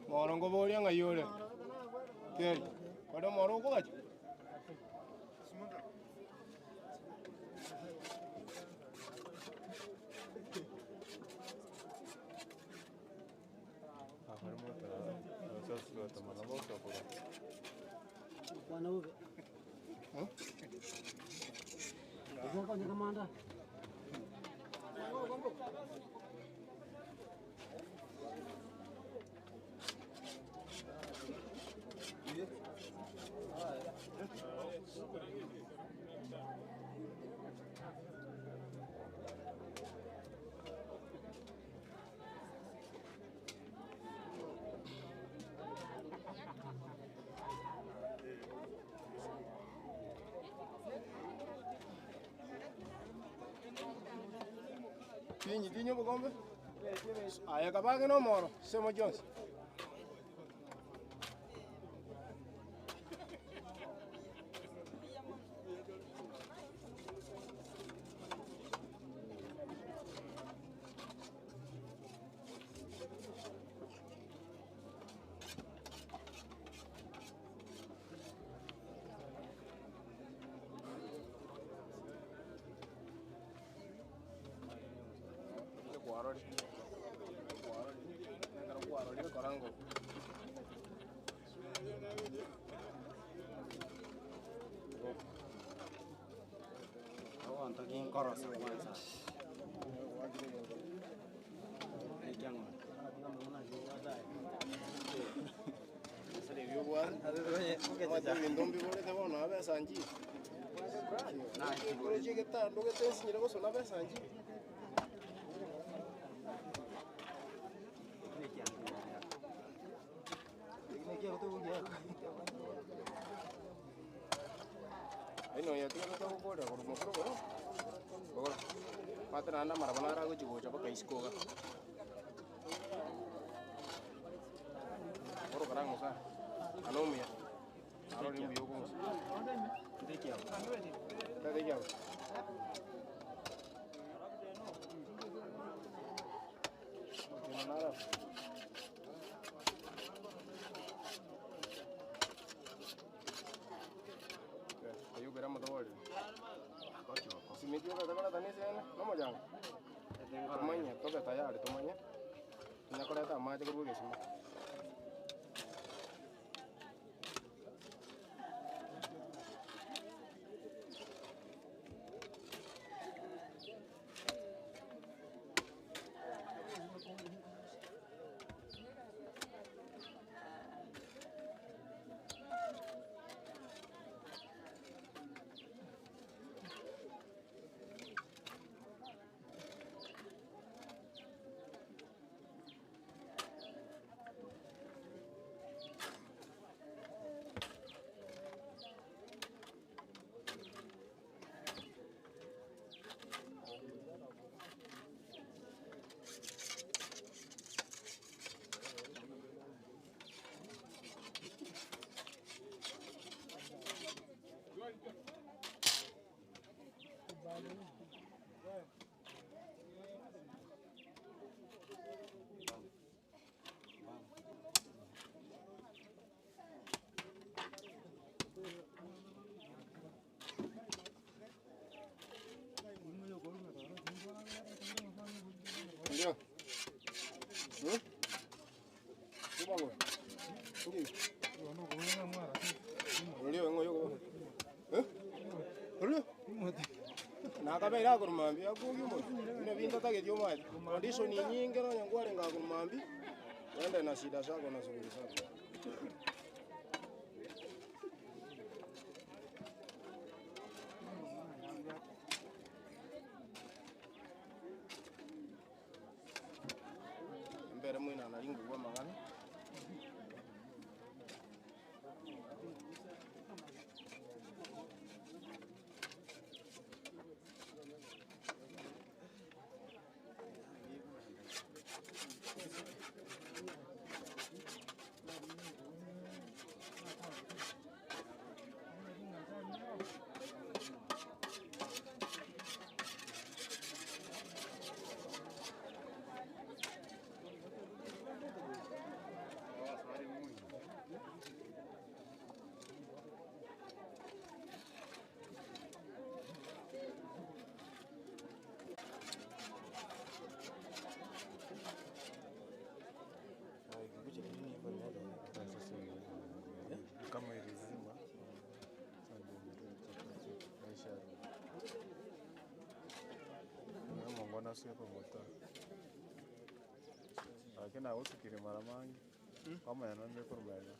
Speaker 12: Moro ngoboria ng'ai ore? Keri, kore omoro okogacha?
Speaker 4: Tinyi tinyi obokombe aya kabange na omoro semo chionsi. Ebinto mbiborete bono na besa nji oroche egetanda ogetesinyire gosona besa nji aino yatiga gokorera korwa mokoro goro goro mate naende amaraba naro agochi gocha mpaka isiko iga goro karang'usa ano omuya arore mbuya okong'usa tate kiabo nara ayubera motobori simiti ogatabara nisene nomojanga tumanye tobe tayari tumanye tunyakoreta amache korwa egesima. Ndio. Kubango. Ndio. Olio ngo yoko. Eh? Olio. Nakabeira akorumambi akugi mo. Ine bintu tagetio maji. Condition nyingi no nyangware ngakurumambi. Wende na shida zako na shughuli zako. Mbere mwina na ringu kwa magana.
Speaker 3: Narusia komoto. Lakini nagosikire mara mangi. Kwamanya nonde koromenya.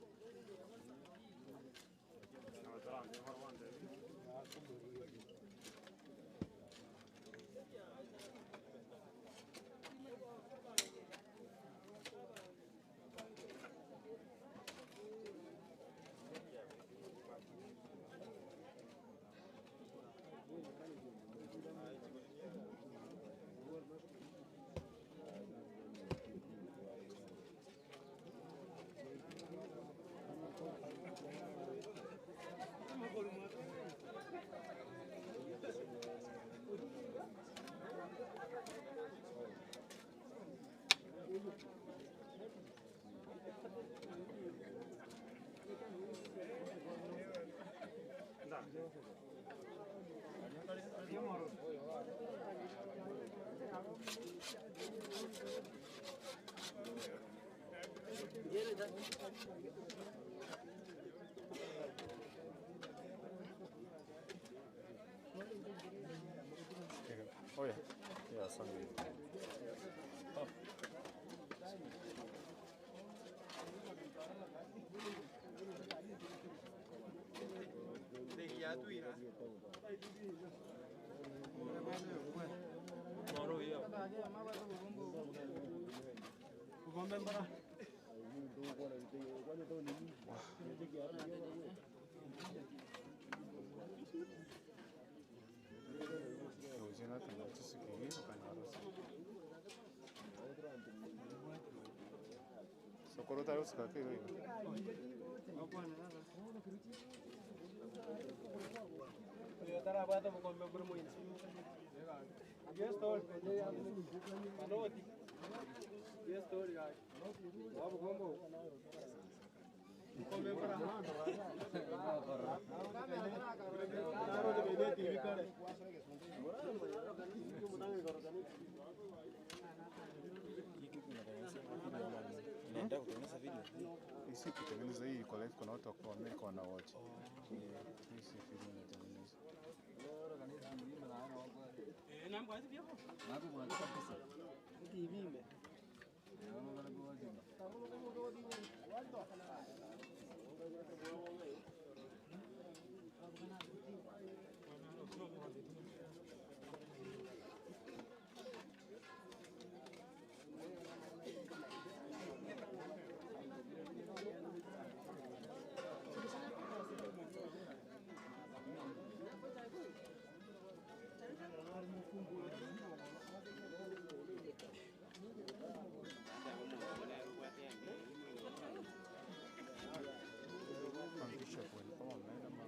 Speaker 3: Oh yeah. Yeah, Sunday. Oh. Sokoro tari gosika keigo iga.
Speaker 14: Inaenda kutengeneza video.
Speaker 3: Hii si kutengeneza hii iko live, kuna watu wako Amerika wana watch. Hii si video inatengeneza. Bishop walikuwa wameenda ma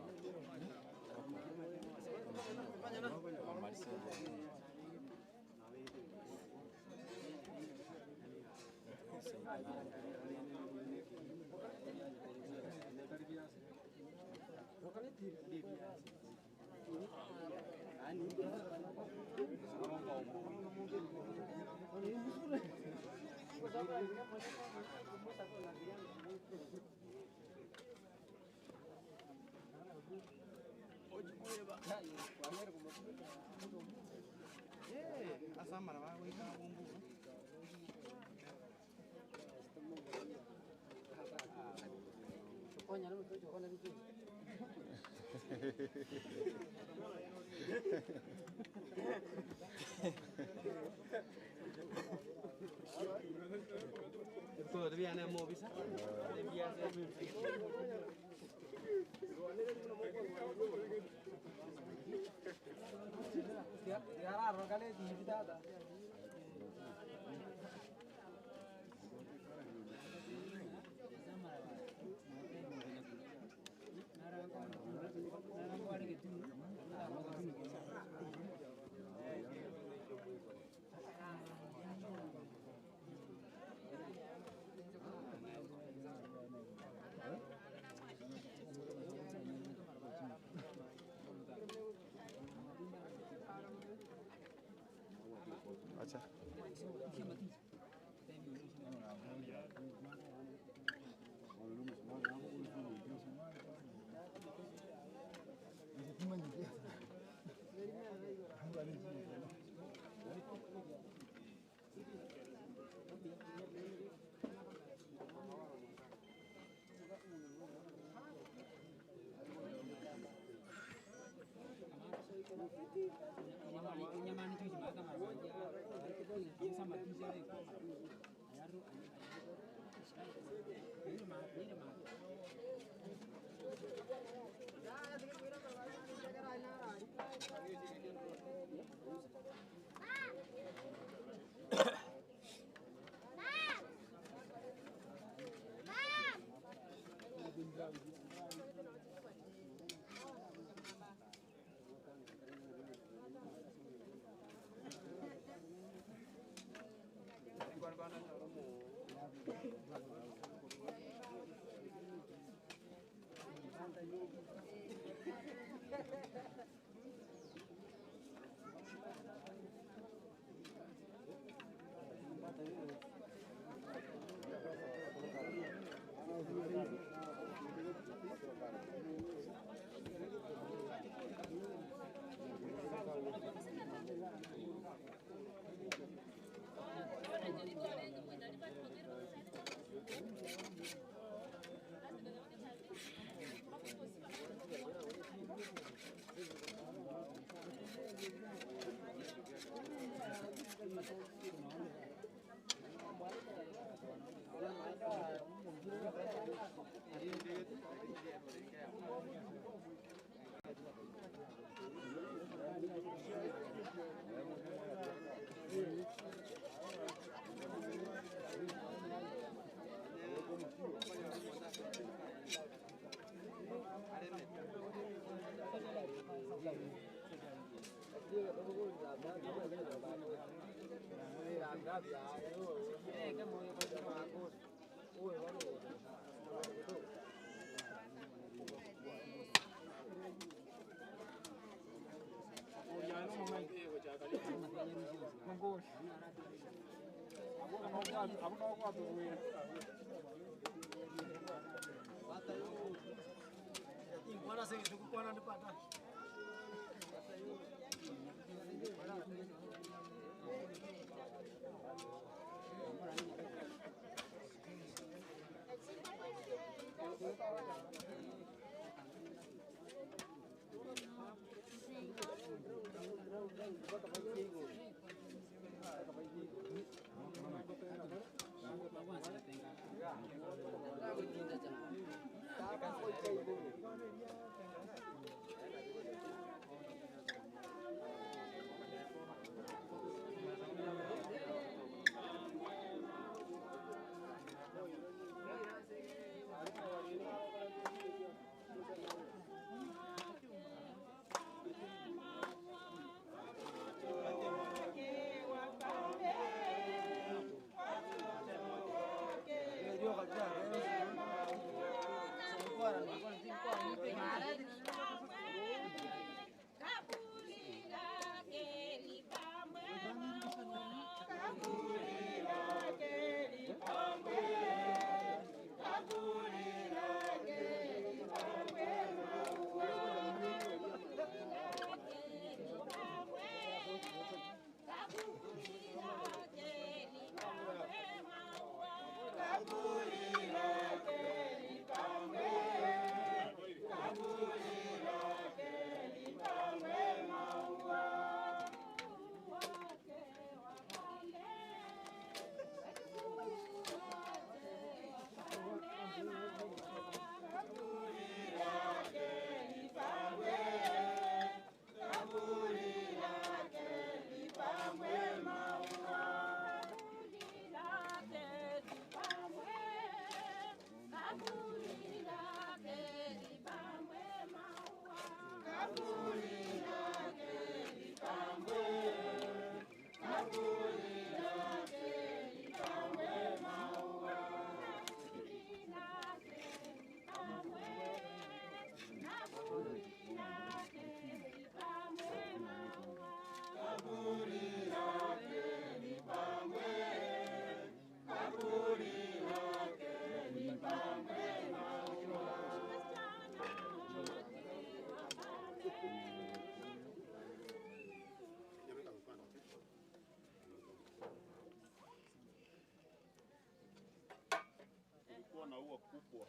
Speaker 1: Kulikuwa na ua kubwa.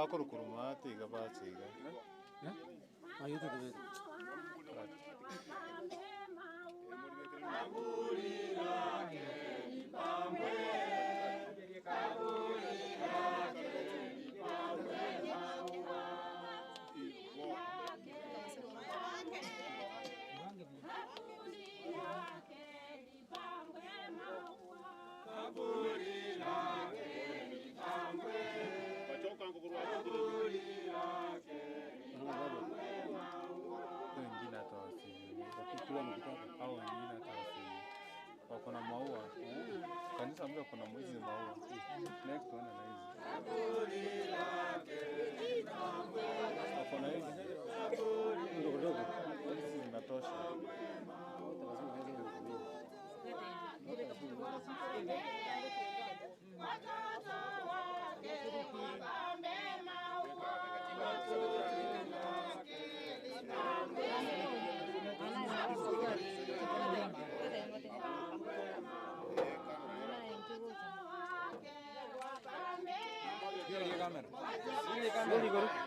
Speaker 3: Bakorokoro maate iga bache iga. Wengine hata wasi au wengine hata wasi wako na maua kanisa ambao kuna hizi maua next one na hizi wako na hizi ndogo ndogo hizi zinatosha.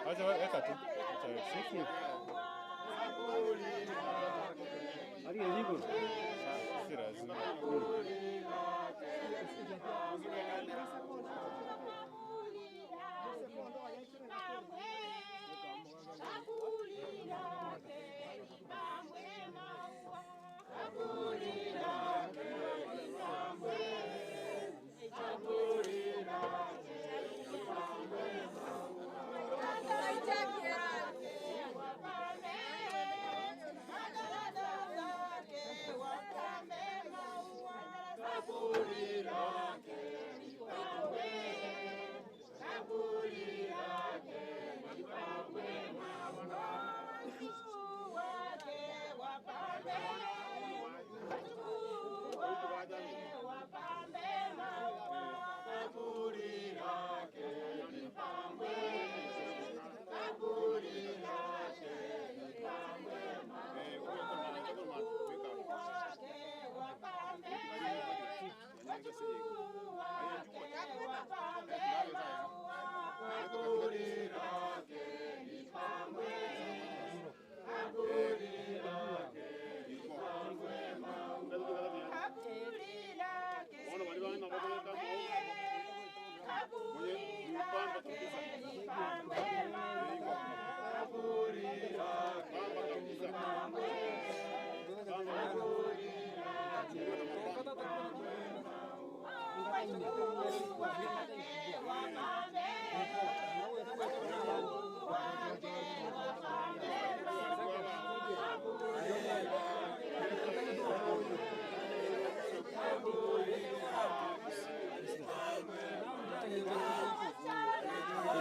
Speaker 3: Acha weka tu. Acha weka. Si lazima.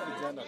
Speaker 3: Kijana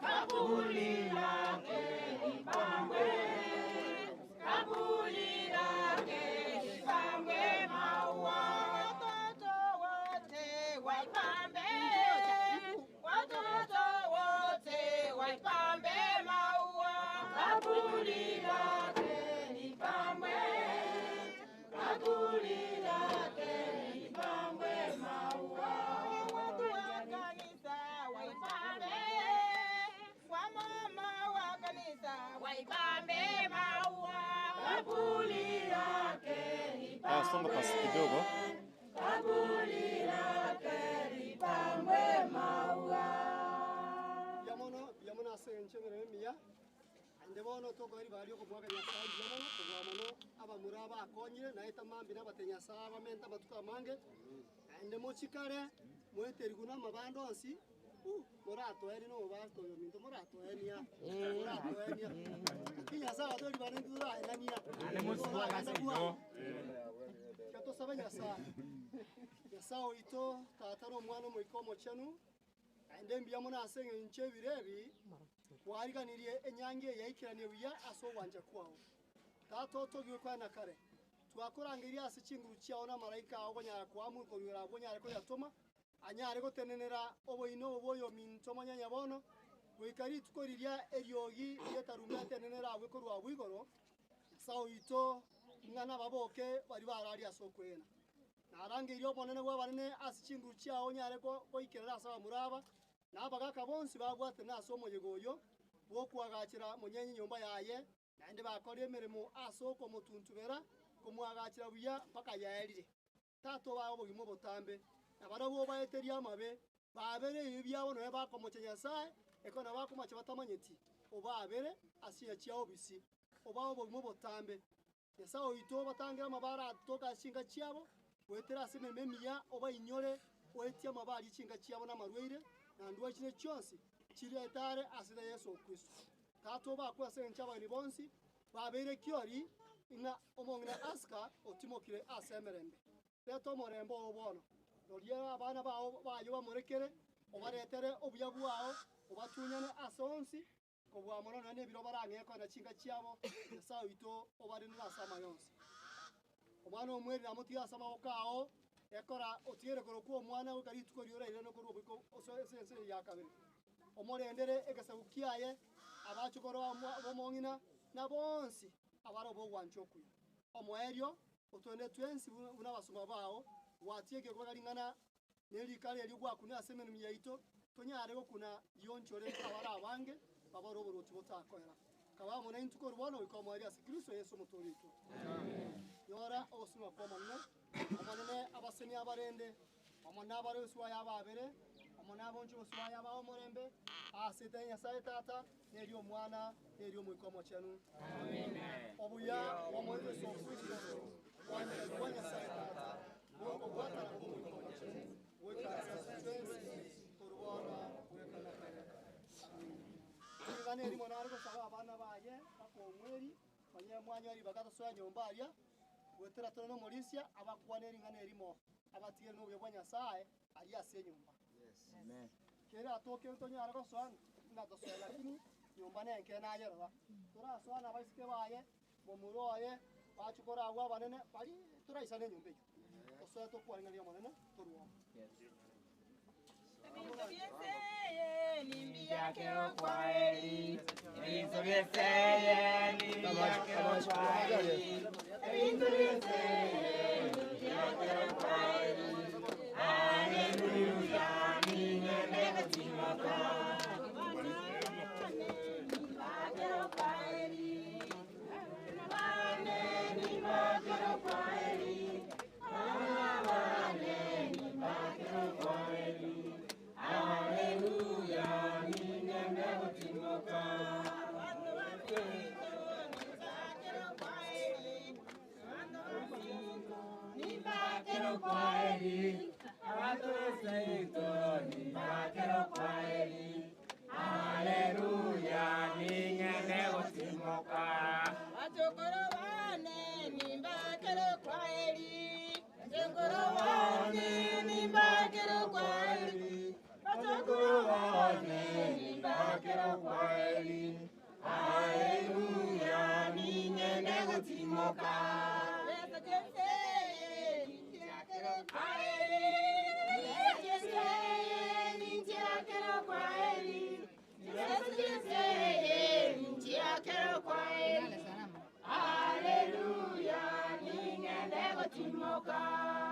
Speaker 5: Kaburi lake. Waipambe maua, kaburi lake lipambwe, kaburi lake lipambwe maua. Watu wa kanisa waipambe, wamama wa kanisa waipambe maua, kaburi lake
Speaker 3: Ah, songa pasi kidogo.
Speaker 5: kaburi lake lipambwe maua.
Speaker 11: Yamono yamono ase enchengere emiya ande bono tokoeri bari okobwaka nyasaye mbuya mono kobua mono abamura bakonyire naye tamambi nabate nyasaye abamente amatuko amange naende mochikare mweterigu na amabando onsi moratoeni na omobasto oyo minto moratoenia moratoenia ki nyasaye atori bane ntituraenania tosabe nyasaye nyasaye oito tata na omwana omoika omochenu naende mbuya mono ase eng'encho ebiro ebi kwariganirie enyangi eyaikeranie buya ase ogwancha kwao tata otogiwe kwena kare twakorangeria ase chinguru chiao na amaraika ao gonyara koamuru koruera abwo onyare koyatoma anyare gotenenera oboino obo oyo minto omonyanya bono goika rituko riria eriogi rietarume atenenera abwe korwa abwo igoro nyasaye oito ng'ana baboke bari barari ase okwena narangeirie obonene bwa abanene ase chinguru chiao onyare goikerera ase abamura aba na abagaka bonsi babwatene ase omoyega oyo bwokwagachera monyenye nyomba yaye naende bakora emeremo ase okomotuntubera komwagachera buya mpaka yaerire tata obae obogima obotambe na barabwo obaeteria amabe babere ebi biabo noe bakomocha nyasaye ekona bakomacha batamanyeti obabere ase chia obisi obae obogima obotambe nyasaye oito obatangere amabara atoka ase chinga chiabo gwetera ase emeremo emiya obainyore oetie amabari chinga chiabo na amarwaire na ndwa chire chionsi chiretare ase Yesu Kristo tata obakwe ase enche abageni bonsi babeire kiori ng'a omong'ina Aska otimokire ase emerembe reta omorembe oo bono roria abana bao bayo bamorekere obaretere obuya bwao obatunyane ase onsi kobua mono nonya na ebiro barang'ee na chinga chiabo nyasaye oito obarenere ase amayonsi omwana omweri namotiga ase amaboko ao ekora otigere korokwa omwana goika rituko rioraire nokorwa oboiko ase ense ya kabere omorendere egesabu kiaye abachokoro bomong'ina na bonsi abare obogwancha okuya omoerio otwende twensi buna abasoma bao gwatieke kobaring'ana nerikara erio gwakuna ase emeremo yaito tonyare gokuna rionchore abare abange babare oboroti botakoera kabamo na intuko bono goika omoerio ase Kristo Yesu omotori oito nyora ogosima kwa omonene omonene abaseni abarende omonene abare osuaya ababere omonene abonche osuaya aba omorembe ase te nyasaye tata neri omwana neri omoika omochenu obuya bw'omonene Yesu Kristo bwa nyasaye tata bwokobwatana bw'omoika omochenu goikara twensi korubona gwekana kare ring'ana erimo nare gosaba abana baye mpaka omweri manye mwanyori bagatasoa nyomba aria gwetera tore na omorisia abakwana ering'ana erimo abatigere na obuya bwa nyasaye aria ase enyomba kere atoke tonyara gosoa natosoa lakini nyomba nenke nayerora torasoa na abaiseke baye momura oye bachukora abwo abanene bari toraisana enyomba eywo tosoe tokwaring'aria omonene torwao
Speaker 5: Yes, Timoka.